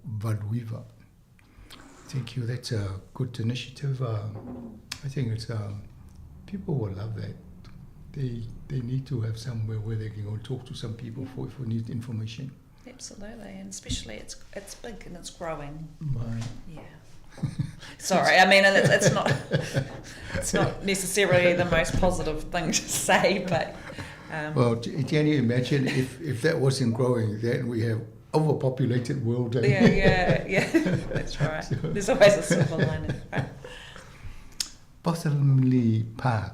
5089. Thank you, that's a good initiative. I think it's people will love that. They, they need to have somewhere where they can go and talk to some people for if we need information. Absolutely, and especially it's it's big and it's growing. Right. Yeah. Sorry, I mean, it's, it's not it's not necessarily the most positive thing to say, but. Um, well, can you imagine if, if that wasn't growing, then we have overpopulated world. Eh? Yeah, yeah, yeah. That's right. So, There's always a silver lining. Right? Bottomley Park.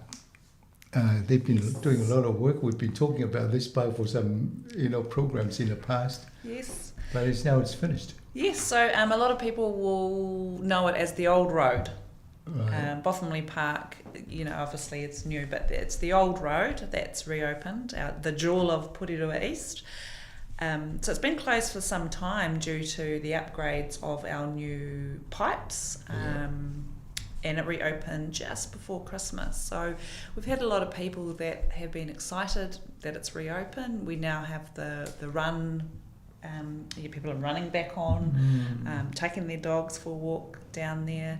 Uh, they've been doing a lot of work. We've been talking about this park for some, you know, programs in the past. Yes. But it's now it's finished. Yes. So um, a lot of people will know it as the old road. Right. Um, Bothamley Park, you know, obviously it's new, but it's the old road that's reopened, uh, the jewel of Porirua East. Um, so it's been closed for some time due to the upgrades of our new pipes. Um, and it reopened just before Christmas. So we've had a lot of people that have been excited that it's reopened. We now have the, the run, um, yeah, people are running back on, Mm. um, taking their dogs for a walk down there.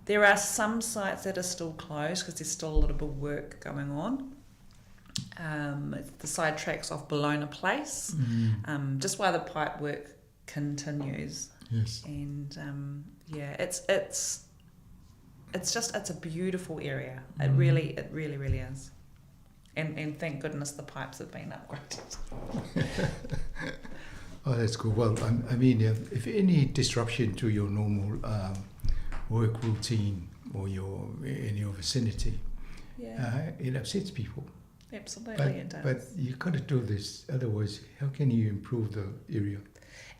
There are some sites that are still closed because there's still a little bit of work going on. Um, it's the side tracks off Bologna Place, Mm. um, just while the pipe work continues. Yes. And um, yeah, it's it's it's just it's a beautiful area. It Mm. really it really really is. And and thank goodness the pipes have been upgraded. Oh, that's good. Well, I, I mean, if, if any disruption to your normal um, work routine or your in your vicinity, Yeah, uh, it upsets people. absolutely But, it does. but you got to do this, otherwise, how can you improve the area?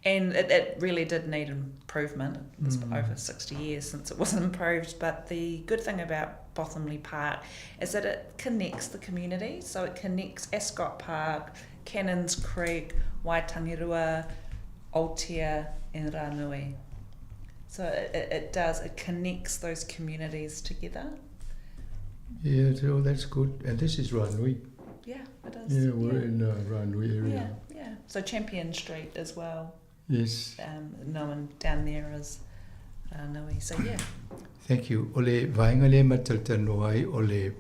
and it, it really did need improvement. It was Mm. over 60 years since it was improved. But the good thing about Bothamley Park is that it connects the community. So it connects Ascot Park, Cannons Creek, Waitangirua, Aotea, and Ranui. So it, it, it does, it connects those communities together. Yeah, so that's good. And this is Ranui. Yeah, it is. Yeah, we're yeah. in uh, Ranui area. Yeah, yeah. So Champion Street as well, Yes. um, known down there as Ranui. So yeah. Thank you. O le vaenga le mataltanoa ai o le,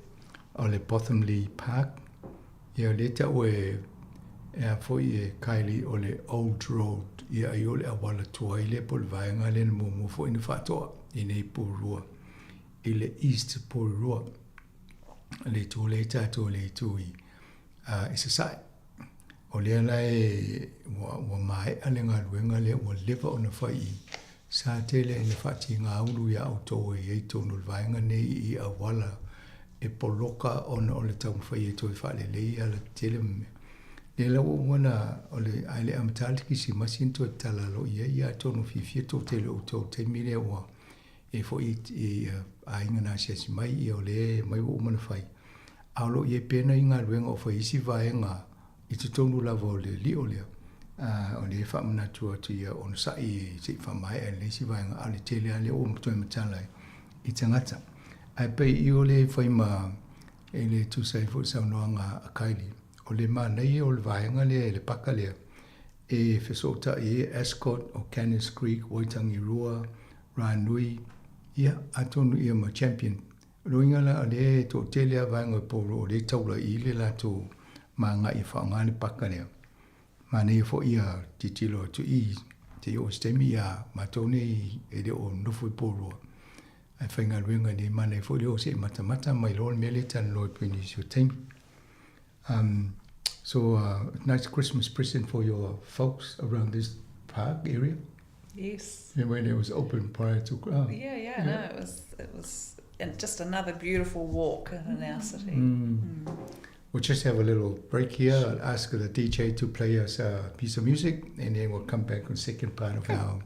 o le Bothamley Park. Ia le tau e, e a foi e Kylie o le Old Road. Ia ai o le awala tuai le po le vaenga le na muamua foi na faatoa i nei Porirua. I le East Porirua. Le itu le tātou le itu i, uh, i Sasae. O lea la e ua, ua maea le galuega lea ua leva ona fai i sa tele ina faatigaulu iā outou e i ai tonu o le vaega nei i auala e poloka ona o le taumafai e toe faalelei alatetele ma mea. Lea la ua uma ona o le ae le amata le Kerisimasi na toe tatala loa i ai ia atonu fiafia toatele o outou i le taimi lea ua e foi i aiga na asiasi mai ia o lea mai ua uma ona fai. A o lo o i ai pea nai galuega o fai isi vaega i totonu lava o le lio lea, a o lea e faamanatu atu ia onosai se i faamaea i le isi vaega, a o le tele lava lea ua toe matala i tagata. Ae pei i o lea e fai ma e le tusa ai foi le saunoaga a Kylie, o le manaia o le vaega lea i le paka lea e fesootai ai Ascot o Cannons Creek, Waitangirua, Ranui, ia, atonu ia ma Champion. O le uiga la, o lea e toatele lava vaega o Porirua o lea e taula i le latou ma agai e faaaoga le paka lea. Manaia foi ia tilotilo atu i. Seia oo i se taimi ia matou nei e le o nofo i Porirua ae faigaluega i inei manaia foi le o se i matamata mai loa le mea lea e talanoa ai pei o nisi o taimi. Um, so uh, nice Christmas present for your folks around this park area. Yes. And when it was open prior to oh, yeah, yeah, yeah, no, it was it was and just another beautiful walk in our city. Mm. Mm. We'll just have a little break here. I'll ask the DJ to play us a piece of music, and then we'll come back on the second part of our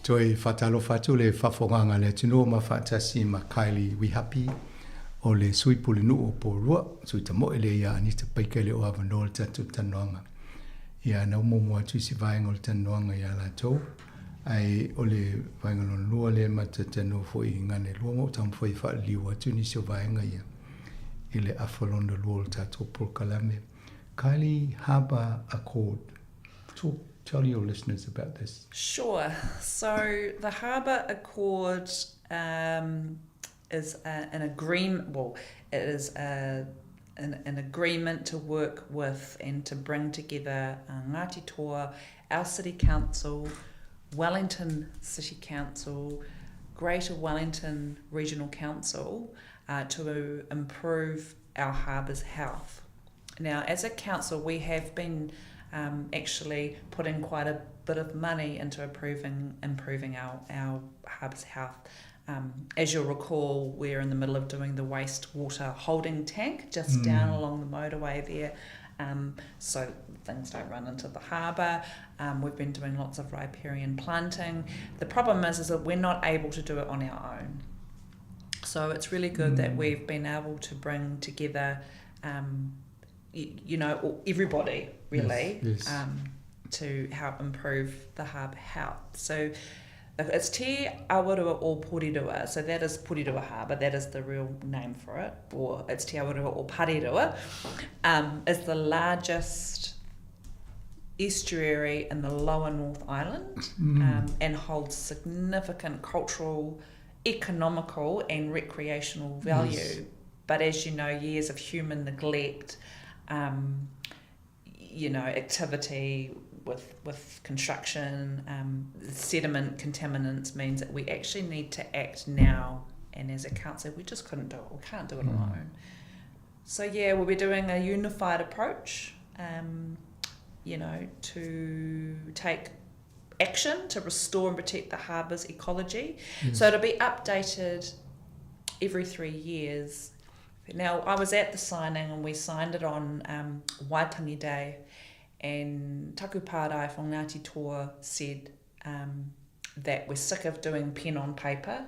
Toe faatalofa atu le faafofogaaga a le atunuu ma faatasi ma Kylie Wihapi o le Sui Pulenuu o Porirua, Sui Tamoe lea ia Anita Baker e le o avanoa le tatou talanoaga. Ia na ua muamua atu isi vaega o le talanoaga ia latou, ae o le vaega lona lua lea ma te talanoa foi i gane lua ma ou taumafai e faaliliu atu nisi o vaega ia i le afa lona lua o le tatou polokalame. Kylie Harbour Accord. Talk, tell your listeners about this. Sure. So the Harbour Accord um, is a, an agreement, well, it is a, an, an agreement to work with and to bring together uh, Ngāti Toa, our City Council, Wellington City Council, Greater Wellington Regional Council uh, to improve our harbour's health. Now, as a council, we have been um, actually putting quite a bit of money into improving, improving our, our harbour's health. Um, as you'll recall, we're in the middle of doing the wastewater holding tank just mm. down along the motorway there. Um, so things don't run into the harbour. Um, we've been doing lots of riparian planting. The problem is, is that we're not able to do it on our own. So it's really good mm. that we've been able to bring together um, you, you know, everybody really yes, yes. Um, to help improve the harbour health. So it's Te Awarua o Porirua, so that is Porirua Harbour, that is the real name for it, or it's Te Awarua o Parirua, um, is the largest estuary in the lower North Island mm. um, and holds significant cultural, economical and recreational value. Yes. But as you know, years of human neglect, um, you know, activity with with construction, um, sediment contaminants means that we actually need to act now. And as a council, we just couldn't do it. We can't do it mm. alone. So yeah, we'll be doing a unified approach, um, you know, to take action to restore and protect the harbour's ecology. Mm. So it'll be updated every three years. Now, I was at the signing and we signed it on um, Waitangi Day, and Taku Pārae from Ngāti Toa said um, that we're sick of doing pen on paper.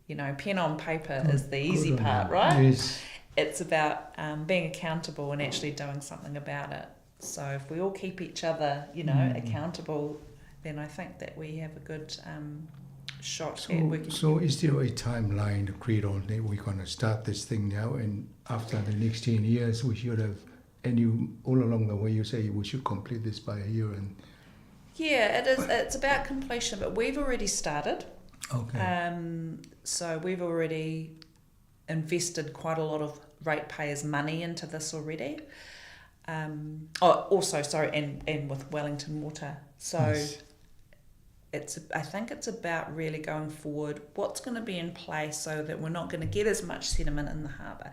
You know, pen on paper oh, is the easy part, right? Yes. It's about um, being accountable and actually doing something about it. So if we all keep each other, you know, mm. accountable, then I think that we have a good um, shot so, at working. So is there a timeline agreed on that we're going to start this thing now and after the next 10 years we should have, and you all along the way you say we should complete this by a year and... Yeah, it is. It's about completion, but we've already started. Okay. Um, so we've already invested quite a lot of ratepayers' money into this already. Um, oh, also, sorry, and, and with Wellington Water. So yes. it's I think it's about really going forward what's going to be in place so that we're not going to get as much sediment in the harbour.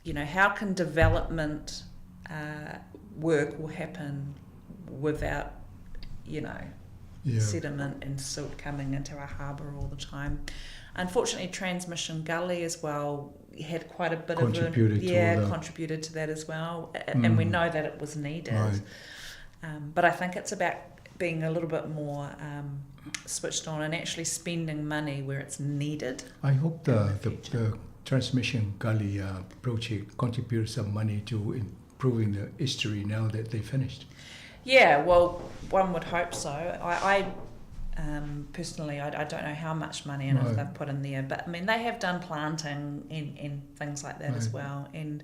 You know, how can development uh, work will happen without, you know, yeah. sediment and silt coming into our harbour all the time. Unfortunately, Transmission Gully as well had quite a bit contributed of a, yeah contributed to that as well, mm. and we mm. know that it was needed. Right. Um, but I think it's about being a little bit more um, switched on and actually spending money where it's needed. I hope the, the, the, the Transmission Gully uh, project contributes some money to improving the estuary now that they finished. Yeah, well, one would hope so. I, I um, personally, I, I don't know how much money and right. they've put in there, but I mean, they have done planting and, and things like that right. as well. And,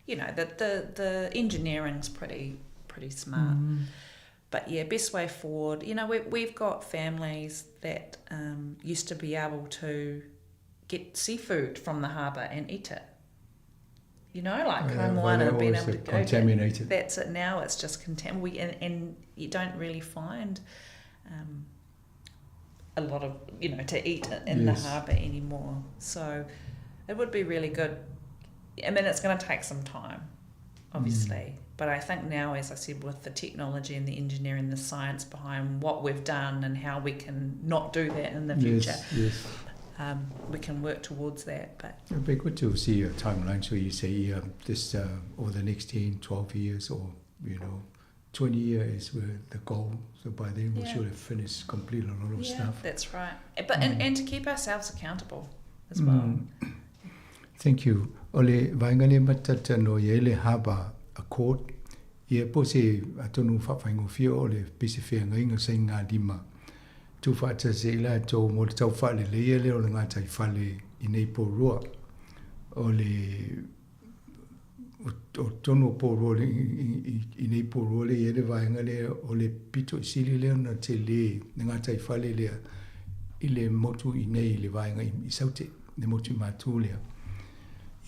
you know, the, the, the engineering's pretty, pretty smart. Mm. But yeah, best way forward, you know, we, we've got families that um, used to be able to get seafood from the harbour and eat it. You know, like yeah, well, being able to contaminated. That's it now. It's just contam. We and, and you don't really find um, a lot of you know to eat in yes. the harbour anymore. So it would be really good. I mean, it's going to take some time, obviously. Mm. But I think now, as I said, with the technology and the engineering, the science behind what we've done and how we can not do that in the future, yes, yes. Um, we can work towards that. But it'd be good to see a timeline. So you say um, this uh, over the next 10, 12 years, or you know, 20 years were the goal. So by then we Yeah. should have finished, completed a lot of Yeah, stuff. that's right. But and, and to keep ourselves accountable as well. Thank you. O le vaega lea matata no i ai le Harbour Accord, ia po o se atonu faafaigofie o le pese feagaiga sainigalima tuufaatasi ai latou mo le tau faaleleia lea o le gataifale i nei Porirua. O le o totonu o Porirua i nei Porirua lea e i ai le vaega lea o le pito i sili lea ona tele le gataifale lea i le motu i nei i le vaega i Saute, le motu i Matu lea.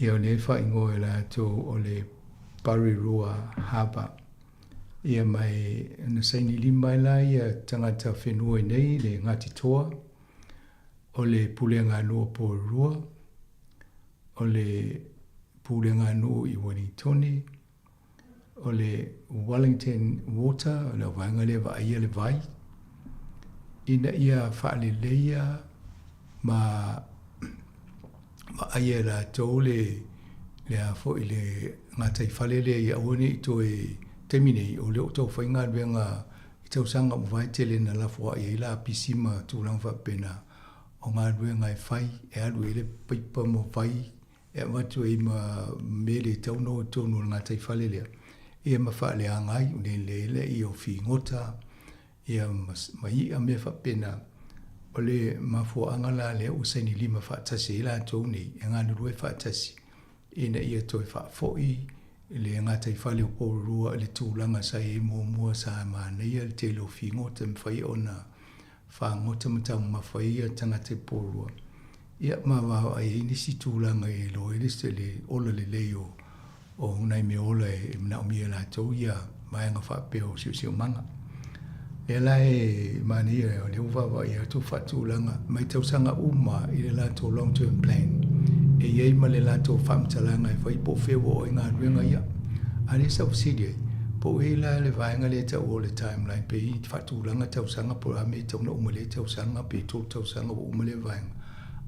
Ia o lea e faaigoa e latou o le Porirua Harbour. Ia ma e na saini lima ai la ia tagata whenua i nei, le Ngāti Toa, o le Pulega Nuu o Porirua, o le Pulega Nuu i Wellingtone, o le Wellington Water, o le vaega lea e vaaia le vai, ina ia faaleleia ma vaaia e latou le le a foi le gataifale lea ia aua ne i toe taimi nei o lea ua taufai galuega i tausaga ua mavae tele na lafoai ai lapisi ma tulaga faapena o galuega e fai e alu ai le paipa ma vai e avatu ai ma mea le tatau ona o i totonu o le gataifale lea ia ma faaleaga ai le lelei o figota ia ma i'a mea faapena. O le mafuaaga la lea ua saini lima faatasi ai latou nei e galulue faatasi ina ia toe faafoi le gataifale o Porirua i le tulaga sa i ai muamua sa manaia le tele o figota e mafai ona fagota ma taumamafa ai ia tagata i Porirua. Ia ma vaavaai ai nisi tulaga e iloa ai le ola lelei o o nai mea ola e manaomia e latou ia vaega faapea o siosiomaga. Lea la e manaia o lea ua vaavaai atu faatulaga mai tausaga uma i le latou long term plan e i ai ma le latou faamatalaga e fai po o fea ua oo ai galuega ia. A o lea sa ou fesili ai, po o i ai la le vaega lea e taua o le timeline pe i faatulaga tausaga po o le a mea e tatau ona uma i lea tausaga pe 3 tausaga ua uma lea vaega.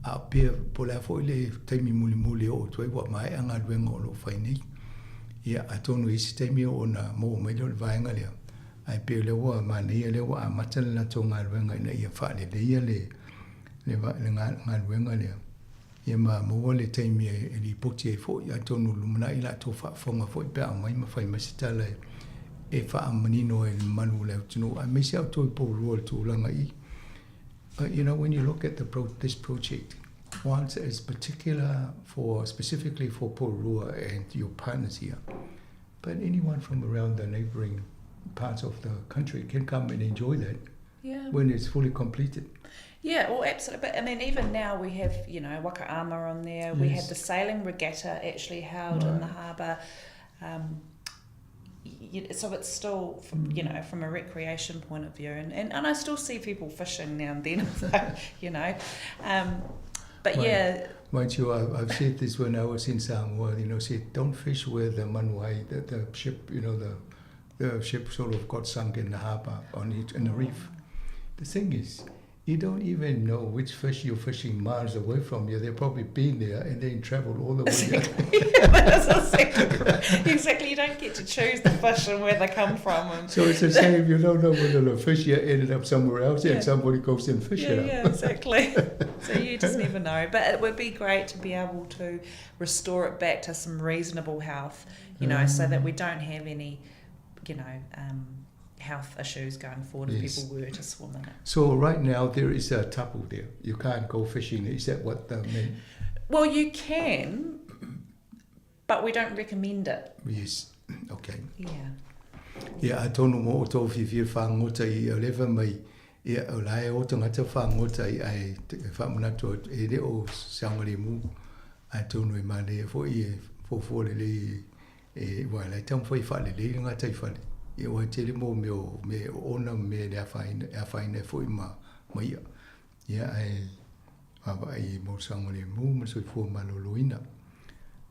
A o pea, po o le a foi le taimi mulimuli e oo atu ai ua maea galuega o lo o fai nei. Ia, atonu i isi taimi ona maua mai lea o le vaega lea, ae pei o lea ua manaia lea ua amata le latou galuega ina ia faaleleia le, le, le galuega lea. Ia ma maua le taimi e, e lipoti ai foi, atonu lumanai latou faafofoga foi pe a aumai ma fai mai se tala e, e faamanino ai i le mamalu o le atunuu, aemaise a outou i Porirua i le tulaga i But you know, when you look at the pro this project, whilst it's particular for specifically for Porirua and your partners here, but anyone from around the neighbouring parts of the country can come and enjoy that yeah. when it's fully completed. Yeah, well, absolutely. But I mean, even now we have, you know, Waka Ama on there. We had the sailing regatta actually held in the harbour. So it's still, from, you know, from a recreation point of view, and, and, and I still see people fishing now and then, you know. But Mind, yeah. Mind you, I've said this when I was in Samoa, you know, said don't fish where the manuai, the ship, you know, the ship sort of got sunk in the harbour on it, in the reef. The thing is, you don't even know which fish you're fishing miles away from you. They've probably been there and then traveled all the way Exactly. That's exactly, exactly. You don't get to choose the fish and where they come from. And So it's the same. You don't know whether the fish here ended up somewhere else Yeah. and somebody goes and fish yeah, it up. yeah, exactly. So you just never know. But it would be great to be able to restore it back to some reasonable health, you know, so that we don't have any, you know, health issues going forward if Yes. people were to swim in it. So right now there is a tapu there. You can't go fishing. Is that what the main? Well, you can, but we don't recommend it. Yes. Okay. Yeah. Ia, atonu mo o tō whiwhi whāngota i o lewa mai, ia, o la e o tangata whāngota i ai e whaamanatu atu, e le o saogalemu, atonu e manaia foi e fuafua lelei e, ua la e taumafai e faalelei le gataifale. Ia, ua tele mo mea o mea o ona ma mea e le afaina, e afaina ai foi ma, ma i'a. Ia, ae vaavaai mo le saogalemu ma le soifua malōlōina.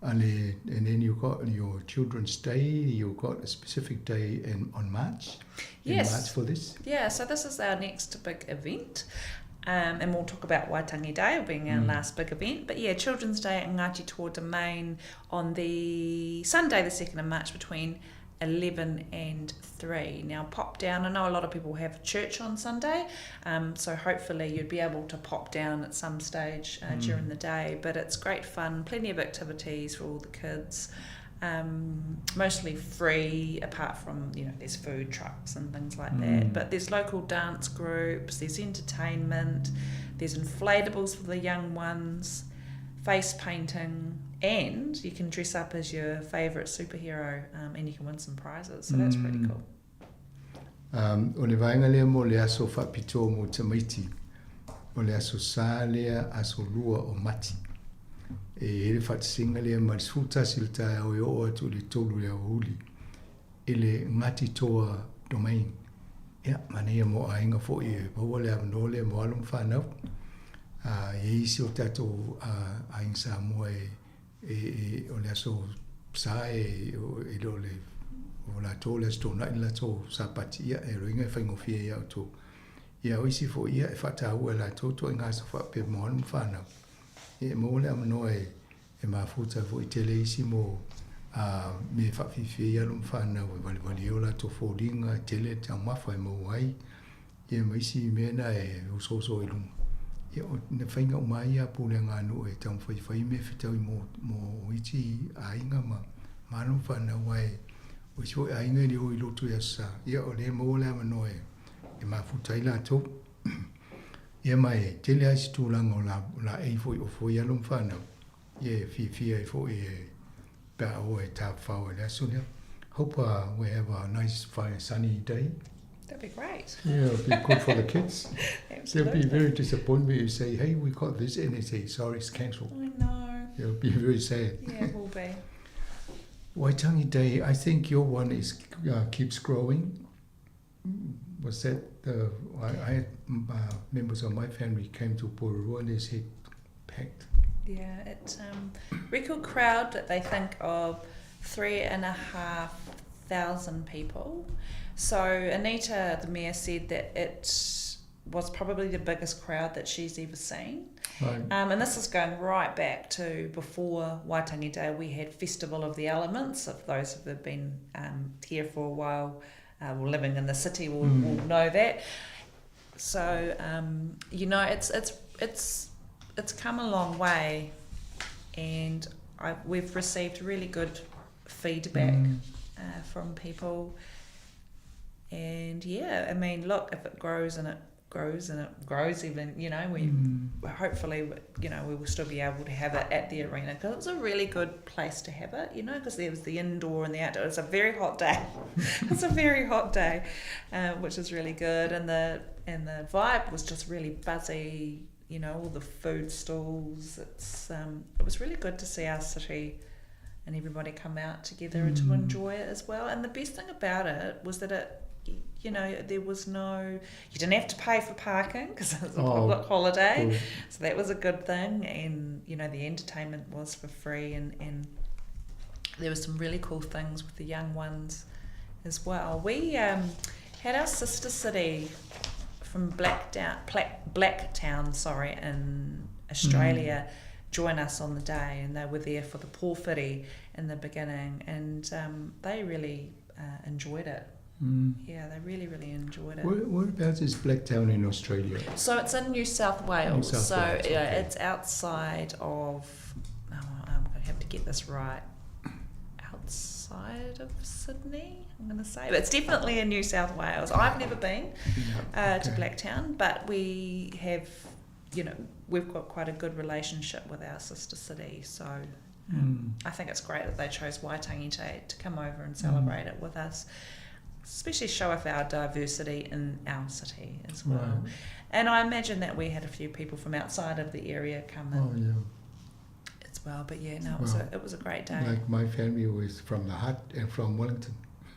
And then you've got your Children's Day, you've got a specific day in, on March. In Yes. March for this. Yeah, so this is our next big event. And we'll talk about Waitangi Day being our last big event. But yeah, Children's Day at Ngāti Toa Domain on the Sunday, the 2nd of March, between 11 and 3. Now, pop down. I know a lot of people have church on Sunday, so hopefully you'd be able to pop down at some stage during the day. But it's great fun, plenty of activities for all the kids. Mostly free, apart from, you know, there's food trucks and things like that. But there's local dance groups, there's entertainment, there's inflatables for the young ones, face painting, and you can dress up as your favourite superhero, and you can win some prizes. So that's pretty cool. O le vaega lea mo le aso faapitoa mo tamaiti, o le aso Sā lea aso 2 o Mati. E i ai le faatasinga lea mai le 11 i le taeao e oo atu i le 3 i le aoauli i le Ngāti Toa Domain. Ia, manaia mo aiga foi e maua le avanoa lea mo alo ma fanau. E i ai isi o tatou aiga Samoa e e, e, o le aso Sā e, e le o le o latou le aso Toonai le latou Sapati, ia, e loiga e faigofie ia outou. Ia, o isi foi, ia, e faataua e latou ituaiga aso faapea mo alo ma fanau. Ia, e maua le avanoa e, e mafuta ai foi tele isi mo a mea e faafiafia ai alo ma fanau e valivali ai o latou foliga, e tele le taumafa e maua ai, ia ma isi mea na e osooso ai i luga. Ia, o na faiga uma ai ia a pulega a nuu e taumafaifai mea e fetaui mo, mo isi aiga ma, ma alo ma fanau, aua e, o isi foi aiga e le o i lotu i Aso Sa, ia o lea e maua le avanoa e, e mafuta ai latou. Ia ma e tele lava isi tulaga o laei foi o ofo ai alo ma fanau, ia e fiafia ai foi e pe a oo e tafafao i le aso lea. Hope we have a nice fine sunny day. That'd be great. Yeah, it'll be good for the kids. Absolutely. They'll be very disappointed if you say, hey, we got this, and they say, sorry, it's cancelled. I know. It'll be very sad. Yeah, it will be. Waitangi Day, I think your one is keeps growing. Was that the, I had members of my family came to Porirua and they said packed. Yeah, it record crowd that they think of 3,500 people. So Anita, the mayor, said that it was probably the biggest crowd that she's ever seen. Right. And this is going right back to before Waitangi Day. We had Festival of the Elements. If those who have been here for a while, or living in the city will know that. So, you know, it's come a long way, and we've received really good feedback from people. And yeah, I mean, look, if it grows and it grows and it grows, even, you know, we hopefully, you know, we will still be able to have it at the arena, because it was a really good place to have it, you know, because there was the indoor and the outdoor. It was a very hot day. It was a very hot day, which is really good, and the vibe was just really buzzy, you know, all the food stalls. It was really good to see our city and everybody come out together and to enjoy it as well. And the best thing about it was that it, you know, there was no, you didn't have to pay for parking because it was a public holiday. Cool. So that was a good thing. And, you know, the entertainment was for free, and there were some really cool things with the young ones as well. We had our sister city from Blacktown, sorry, in Australia, join us on the day, and they were there for the pōwhiri in the beginning, and they really enjoyed it. Yeah, they really, really enjoyed it. Whereabouts is Blacktown in Australia? So it's in New South Wales. New South Wales, yeah, okay. It's outside of, oh, I'm going to have to get this right, outside of Sydney, I'm going to say. But it's definitely in New South Wales. I've never been to Blacktown, but we have, you know, we've got quite a good relationship with our sister city, so I think it's great that they chose Waitangi Day to come over and celebrate it with us, especially show off our diversity in our city as well. Right. And I imagine that we had a few people from outside of the area come in as well. But yeah, no, it was a great day. Like my family was from the Hutt and from Wellington.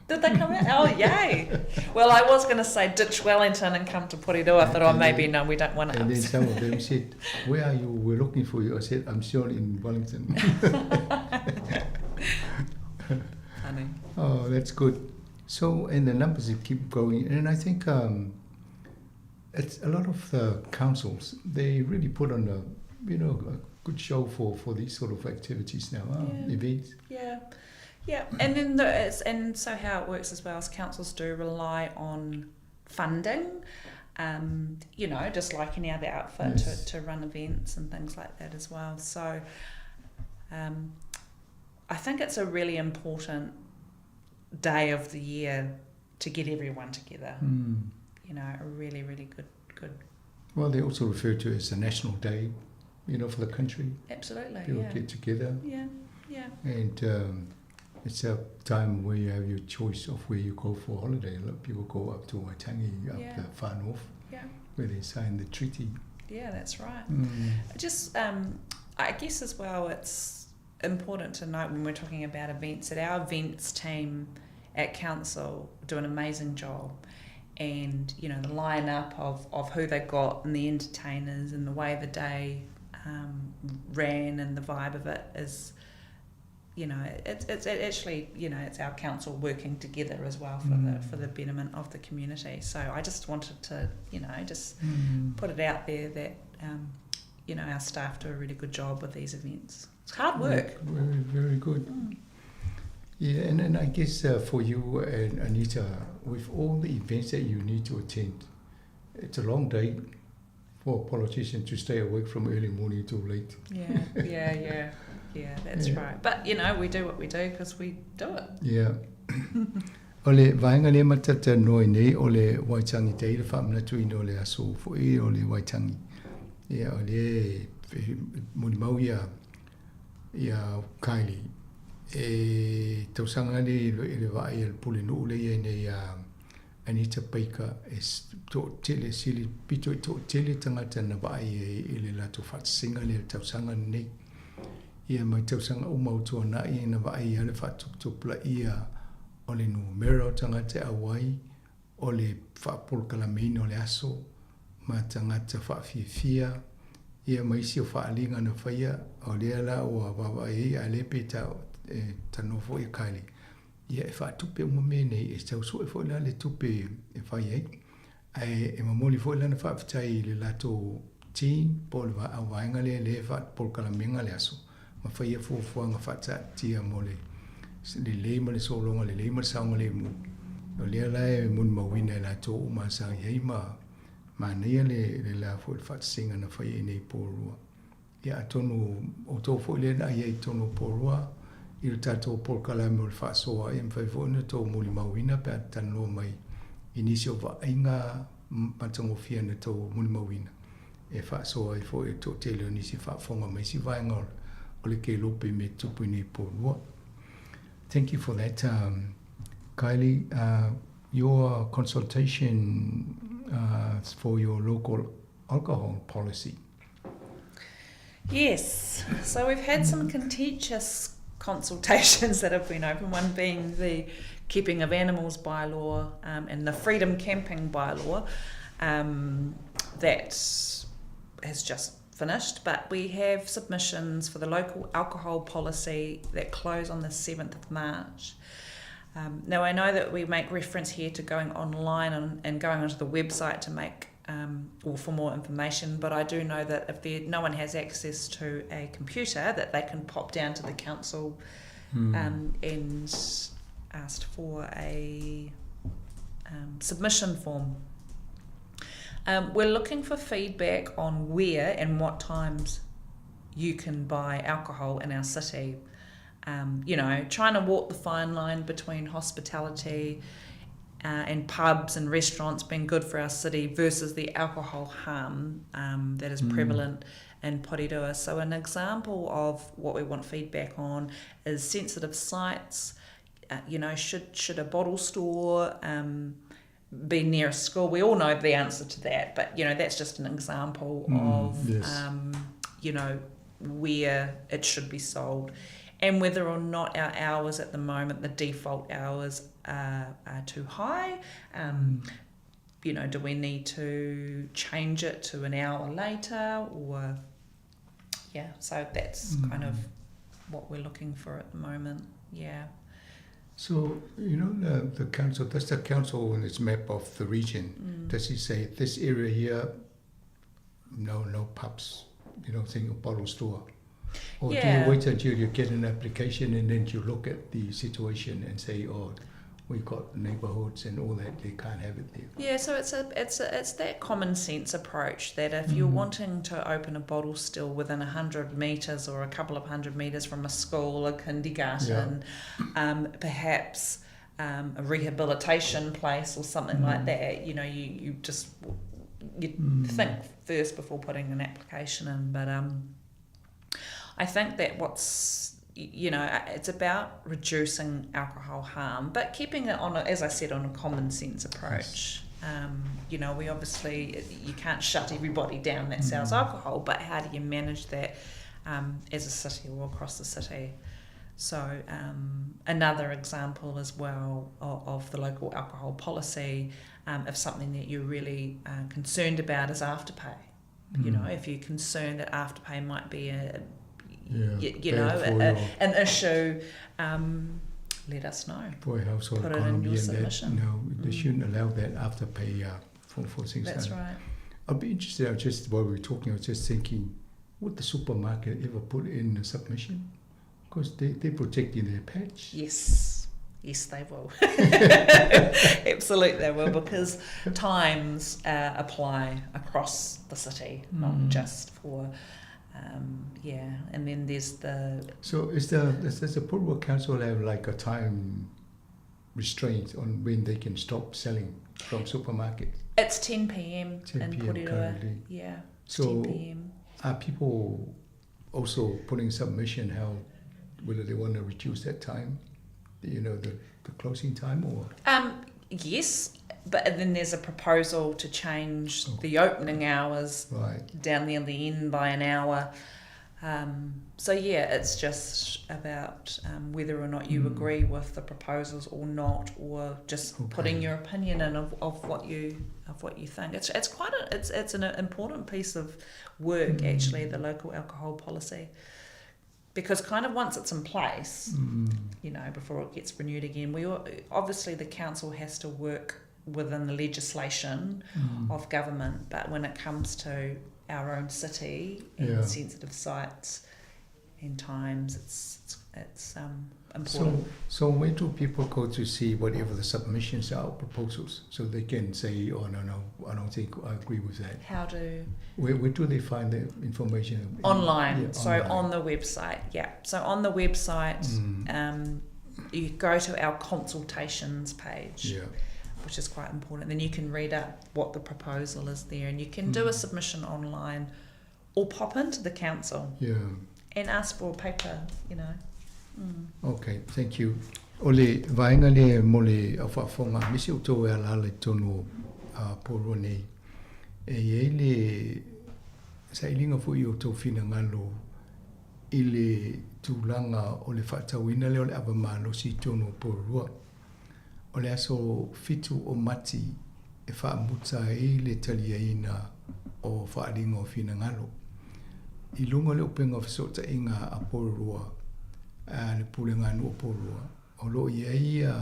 Did they come out? Oh, yay. Well, I was going to say ditch Wellington and come to Porirua. I thought, oh, maybe no, we don't want to. And then some of them said, where are you? We're looking for you. I said, I'm still in Wellington. Funny. Oh, that's good. So, and the numbers keep growing. And I think it's a lot of the councils, they really put on a good show for these sort of activities now, events. Yeah. Yeah, and then the, it's, and so how it works as well is councils do rely on funding, you know, just like any other outfit Yes. to run events and things like that as well. So I think it's a really important day of the year to get everyone together. You know, a really, really good. Well, they also refer to it as a national day, you know, for the country. Absolutely, People yeah. get together. Yeah, yeah. And it's a time where you have your choice of where you go for holiday. A lot of people go up to Waitangi, up the far north, where they signed the treaty. Yeah, that's right. Just, I guess as well, it's important to note when we're talking about events that our events team at council do an amazing job. And, you know, the lineup of who they got and the entertainers and the way the day ran and the vibe of it is, you know, it's it actually, you know, it's our council working together as well for the betterment of the community. So I just wanted to, you know, just put it out there that, you know, our staff do a really good job with these events. It's hard work. Very, very good. Yeah, and I guess for you and Anita, with all the events that you need to attend, it's a long day for a politician to stay awake from early morning till late. Yeah, yeah, yeah. Yeah, that's right. But, you know, we do what we do because we do it. Yeah. O le vaenga le matata noi nei o le Waitangi Day, le whaamanatu ina o le aso fo'i o le Waitangi. Ia, o le mulimau ia Kylie. E tausanga le i le vaai a le pule nuu le ia nei a Anita Baker e to tele sili pito i to tele tangata na vaai e i le lato whaatasinga le tausanga nei. Ia mai tausanga o mautua na ia na vaai a le whaatuptupla ia o le numera o tangata a wai o le whaapolokalameina o le aso ma tangata whaafiafia ia mai si o whaalinga na whaia o lea la o a wawa e a le pe ta, e, tanofo i Kylie. Ia e whaatupe uma me nei e tau sue fo la le tupe e whai ai. Ai e mamoli fo la na whaafetai i le lato team po le wa au waenga le le whaapolokalaminga le aso. Ma whaia fuafuaga whaatatia mo le le lei ma le sologa, le lei ma le saoga le mu. O lea la e mulimauina e latou uma sa i ai ma manaia le la foi le faatasinga na faia i nei porua. Ia atonu o tou foi lea na ai ai tonu porua i le tatou polokalame o le faasoa e mafai foi ona tou mulimauina pe a talanoa mai i nisi o vaaiga matagofie na tou mulimauina e faasoa ai foi e toatele o nisi faafofoga mai isi vaega o le kelope me tupu i nei porua. Thank you for that, Kylie. Your consultation for your local alcohol policy. Yes. So we've had some contentious consultations that have been open, one being the keeping of animals bylaw and the freedom camping bylaw that has just finished, but we have submissions for the local alcohol policy that close on the 7th of March. Now, I know that we make reference here to going online and going onto the website to make or for more information, but I do know that if no one has access to a computer, that they can pop down to the council and ask for a submission form. We're looking for feedback on where and what times you can buy alcohol in our city. You know, trying to walk the fine line between hospitality and pubs and restaurants being good for our city versus the alcohol harm that is prevalent in Porirua. So an example of what we want feedback on is sensitive sites. You know, should a bottle store be near a school? We all know the answer to that, but, you know, that's just an example of, you know, where it should be sold. And whether or not our hours at the moment, the default hours, are too high. You know, do we need to change it to an hour later? Or, yeah, so that's kind of what we're looking for at the moment, yeah. So, you know, the council, that's the council in its map of the region. Does it say this area here, no pubs, you know, think a bottle store? Or do you wait until you get an application and then you look at the situation and say, oh, we've got neighbourhoods and all that, they can't have it there? Yeah, so it's a it's a, it's that common sense approach that if you're wanting to open a bottle still within 100 metres or a couple of hundred metres from a school, a kindergarten, perhaps a rehabilitation place or something like that, you know, you just you think first before putting an application in. But I think that what's, you know, it's about reducing alcohol harm, but keeping it on, a, as I said, on a common sense approach. You know, we obviously, you can't shut everybody down that sells alcohol, but how do you manage that as a city or across the city? So another example as well of the local alcohol policy, if something that you're really concerned about is afterpay. You know, if you're concerned that afterpay might be a, you bad know, for your an issue, let us know. For your household Put it in economy your and that, submission. no, they shouldn't allow that afterpay for things That's like that. right. I'd be interested, I just, while we were talking, I was just thinking, would the supermarket ever put in a submission? Because they're protecting their patch. Yes. Yes, they will. Absolutely, they will, because times apply across the city, not just for, yeah. And then there's the... So does the Porirua Council have a time restraint on when they can stop selling from supermarkets? It's 10 p.m. 10 in P M Porirua. currently. Yeah, it's So 10 p.m. Are people also putting submission how, whether they want to reduce that time, the closing time or? Yes, but then there's a proposal to change the opening hours down the other end by an hour. It's just about whether or not you agree with the proposals or not, or just putting your opinion in of what you think. It's an important piece of work actually, the local alcohol policy, because kind of once it's in place, before it gets renewed again, we obviously the council has to work within the legislation of government, but when it comes to our own city and sensitive sites and times, it's important. So where do people go to see whatever the submissions are, proposals, so they can say, oh no, no, I don't think I agree with that? How do? Where do they find the information? Online. Yeah, online. On the website, yeah. So on the website, you go to our consultations page. Which is quite important. Then you can read up what the proposal is there, and you can do a submission online or pop into the council and ask for a paper. Okay, thank you. O le vaenga le mo le au faafofoga, misi o tau e alaala i totonu o Porirua nei. E i ai le sailiga foi o tou finagalo i le tulaga o le faatauina lea o le ava malosi i totonu o Porirua. O le aso 7 o Mati e faamuta ai le taliaina o faaliga o finagalo. I luga le upega o fesootaiga a Porirua, a le pulega nuu o Porirua, o loo i ai ia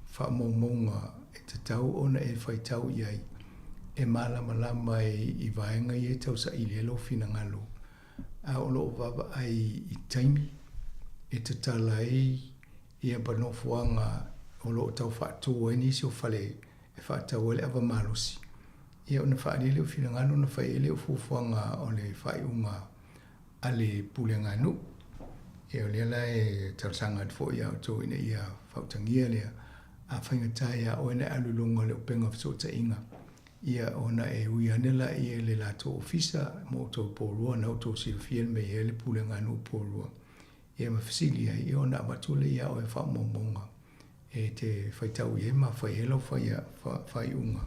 faamaumauga e tatau ona e faitau i ai e malamalama i vaega ia e tausaili ai lou finagalo. A o loo vaavaai i taimi e tatala ai ia panofoaga o loo tau faatū ai nisi o fale e faatau ai le ava malosi. Ia ona faaali lea o finagalo ona fai ai lea o fuafuaga o le faaiuga a le pulega nuu. Ia o lea la e talosaga atu foi ia outou ina ia faautagia lea a faigata ia oe na alu i luga o le upega o fesootaiga. Ia ona e ui ane la ia le latou ofisa mo outou Porirua na outou silafia le mea e i ai le pulega nuu o Porirua. Ia ma fesili ai, ia ona avatu lea ia oe faamaumauga e te faitau i ai ma fai ai lau faaiuga.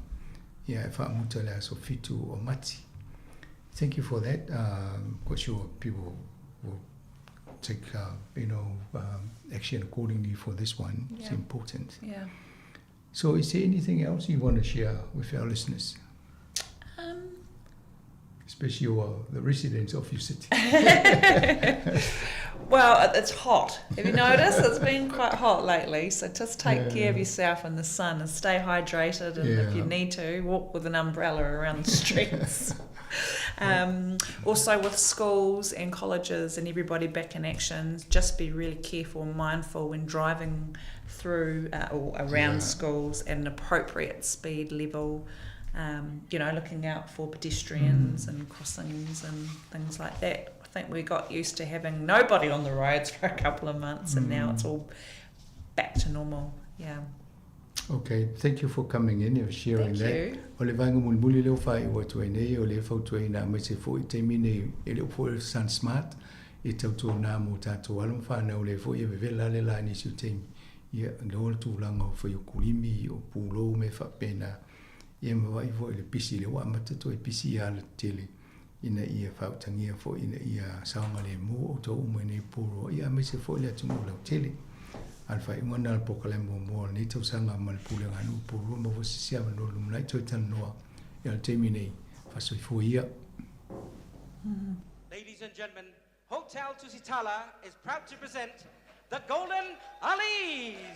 Ia e faamuta le aso 7 o Mati. Thank you for that. Quite sure people will take action accordingly for this one. It's important. So is there anything else you want to share with our listeners? Especially the residents of your city. Well, it's hot. Have you noticed? It's been quite hot lately. So just take care of yourself in the sun and stay hydrated. And if you need to, walk with an umbrella around the streets. Also with schools and colleges and everybody back in action, just be really careful and mindful when driving through or around schools at an appropriate speed level. Looking out for pedestrians and crossings and things like that. I think we got used to having nobody on the roads for a couple of months, and now it's all back to normal. Yeah. Okay, thank you for coming in and sharing Thank that. you. O le vaega mulimuli lea ua faaiu atu ai nei, o le fautuaina aemaise foi i taimi nei e le o foi le Sun Smart e tautuana mo tatou alo ma fanau lea foi e vevela le la i nisi o taimi. Ia, loa le tulaga o fuaiukulimi, o pulou ma mea faapena. Ia ma vaai foi i le pisi lea ua amata toe pisi ia alatetele ina ia faautagia foi ina ia saogalemu outou uma i nei pulou, ia aemaise foi le atunuu lautele. A o le faaiuga lena o le polokalame muamua o lenei tausaga ma le Pulega a Nuu o Purua maua foi se isi avanoa i le lumanai toe talanoa i le taimi nei. Faasoifua ia. Ladies and gentlemen, Hotel Tusitala is proud to present the Golden Alis!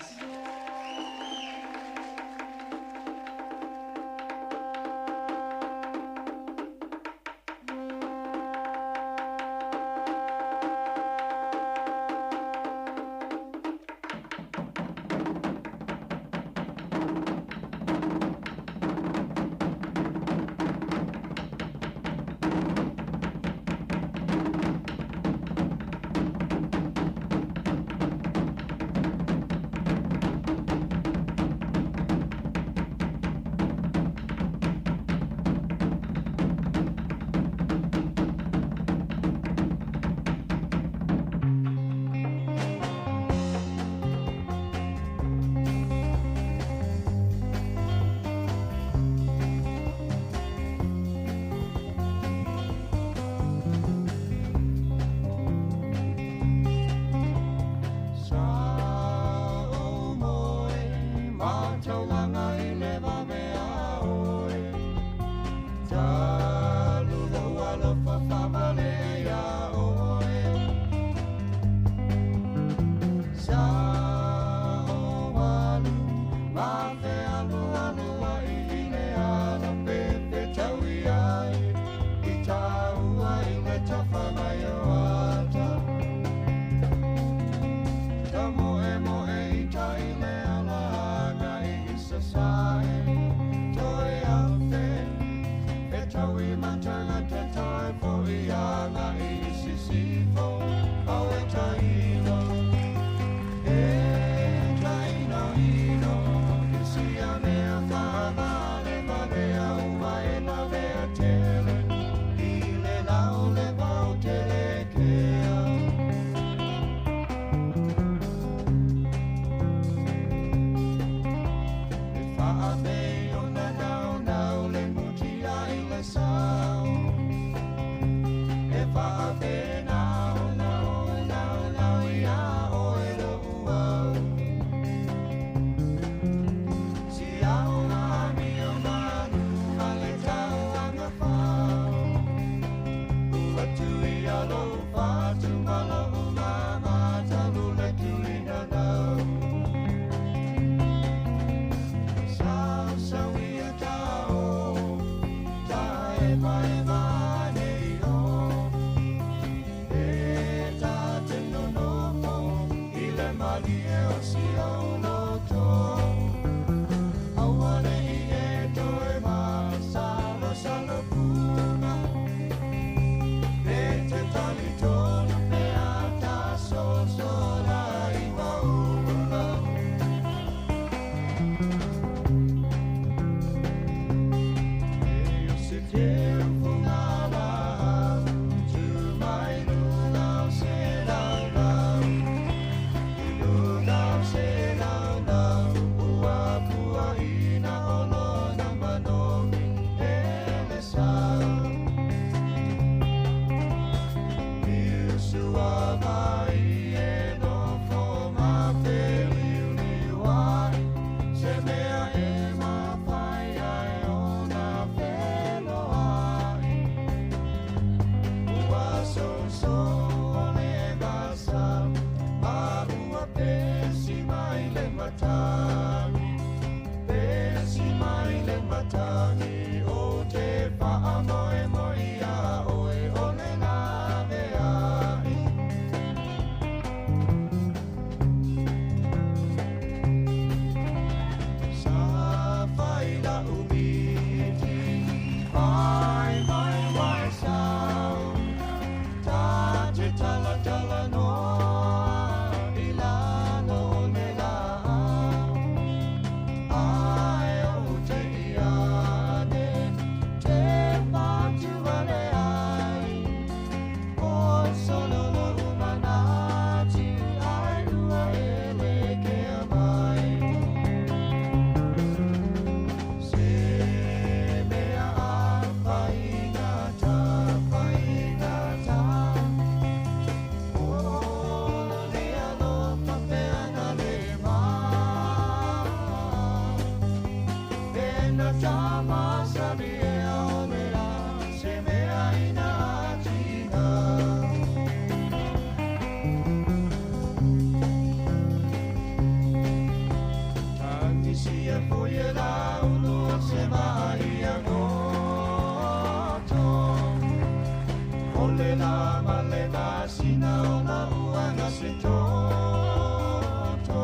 O le lā ma le masina o la'u aga se toto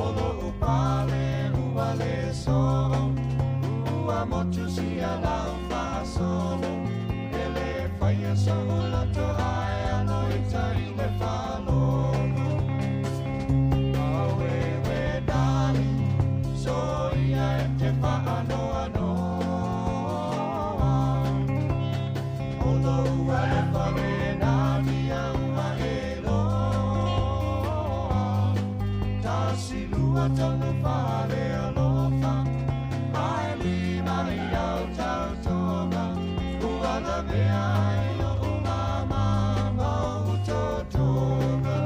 O lo'u pale ua le soo Ua motu sia lau faasolo E lē faia so'u loto ae alo i tai le faalogo Auewe darling Soia e te faanoanoa O lou alofa lena tia ua e loa Tasi lua tolu fā le alofa Ae lima i au tautoga Ua lavea ai o'u mama ma o'u totoga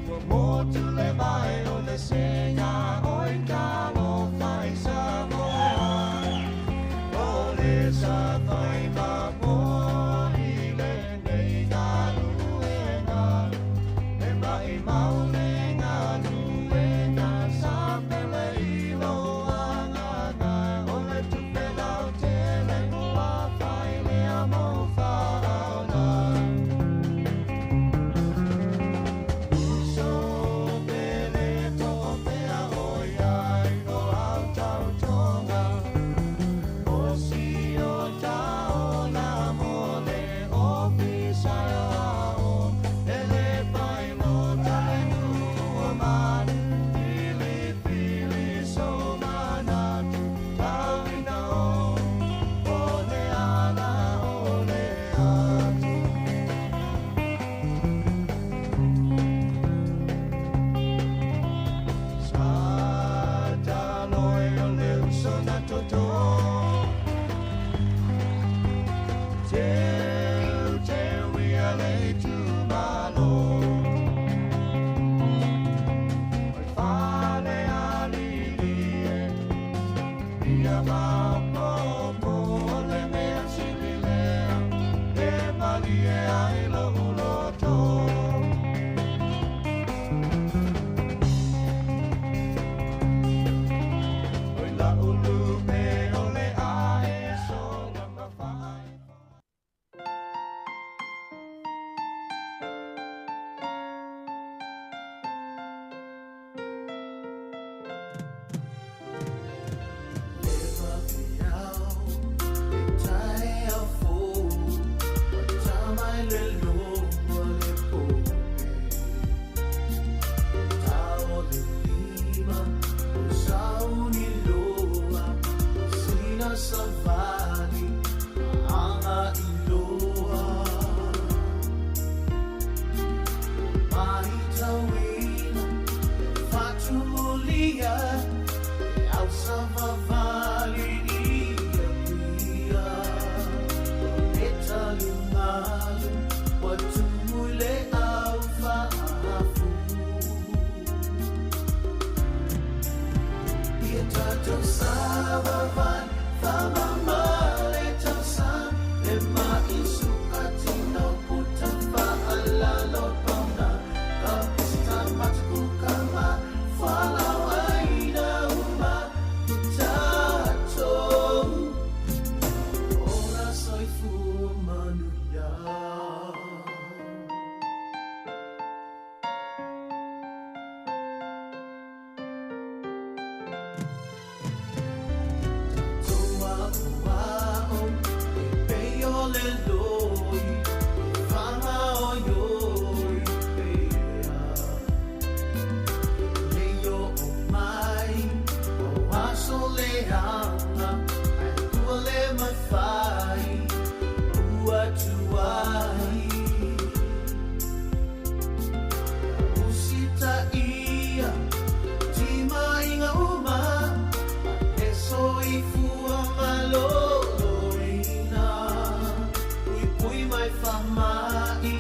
Ua motu le vai o le sega Oi talofa i Samoa O le safai mamoe i lenei galuega E maʻimau le galuega Sa pele i lou agaga O le tupe lautele ua fai lea mou faaola Uso pele po o fea ʻoe ai o au tautoga O si o taola mo le ofisa aoao E lē fai mo ta le nuu o manu Filifili sou manatu Tau ina o o le ala o le atu Sa talo e o le uso na toto Teu teu ia le itumalo Oi fale alili e Ia maopopo o le mea sili lea E malie ai lo'u loto Oi la'u lupe o le ae sola ma fai Savali, anga iloa Mahitawina, fatumulia Au savavali ia pia Etalumalu, watumule au faafu Ia tatou savavali, famamale tausaga Le maisukatina puta faalalo pauna Ka pista matakuka ma fualaau uma i tatou Ola soifua manuia. Tatou aoao e pei o le loi e fagaoioi pea E lei oo mai o aso leaga ae ua le mafai ua tuai Usitaia timaiga uma le soifua malōlōina Puipui mai faamaʻi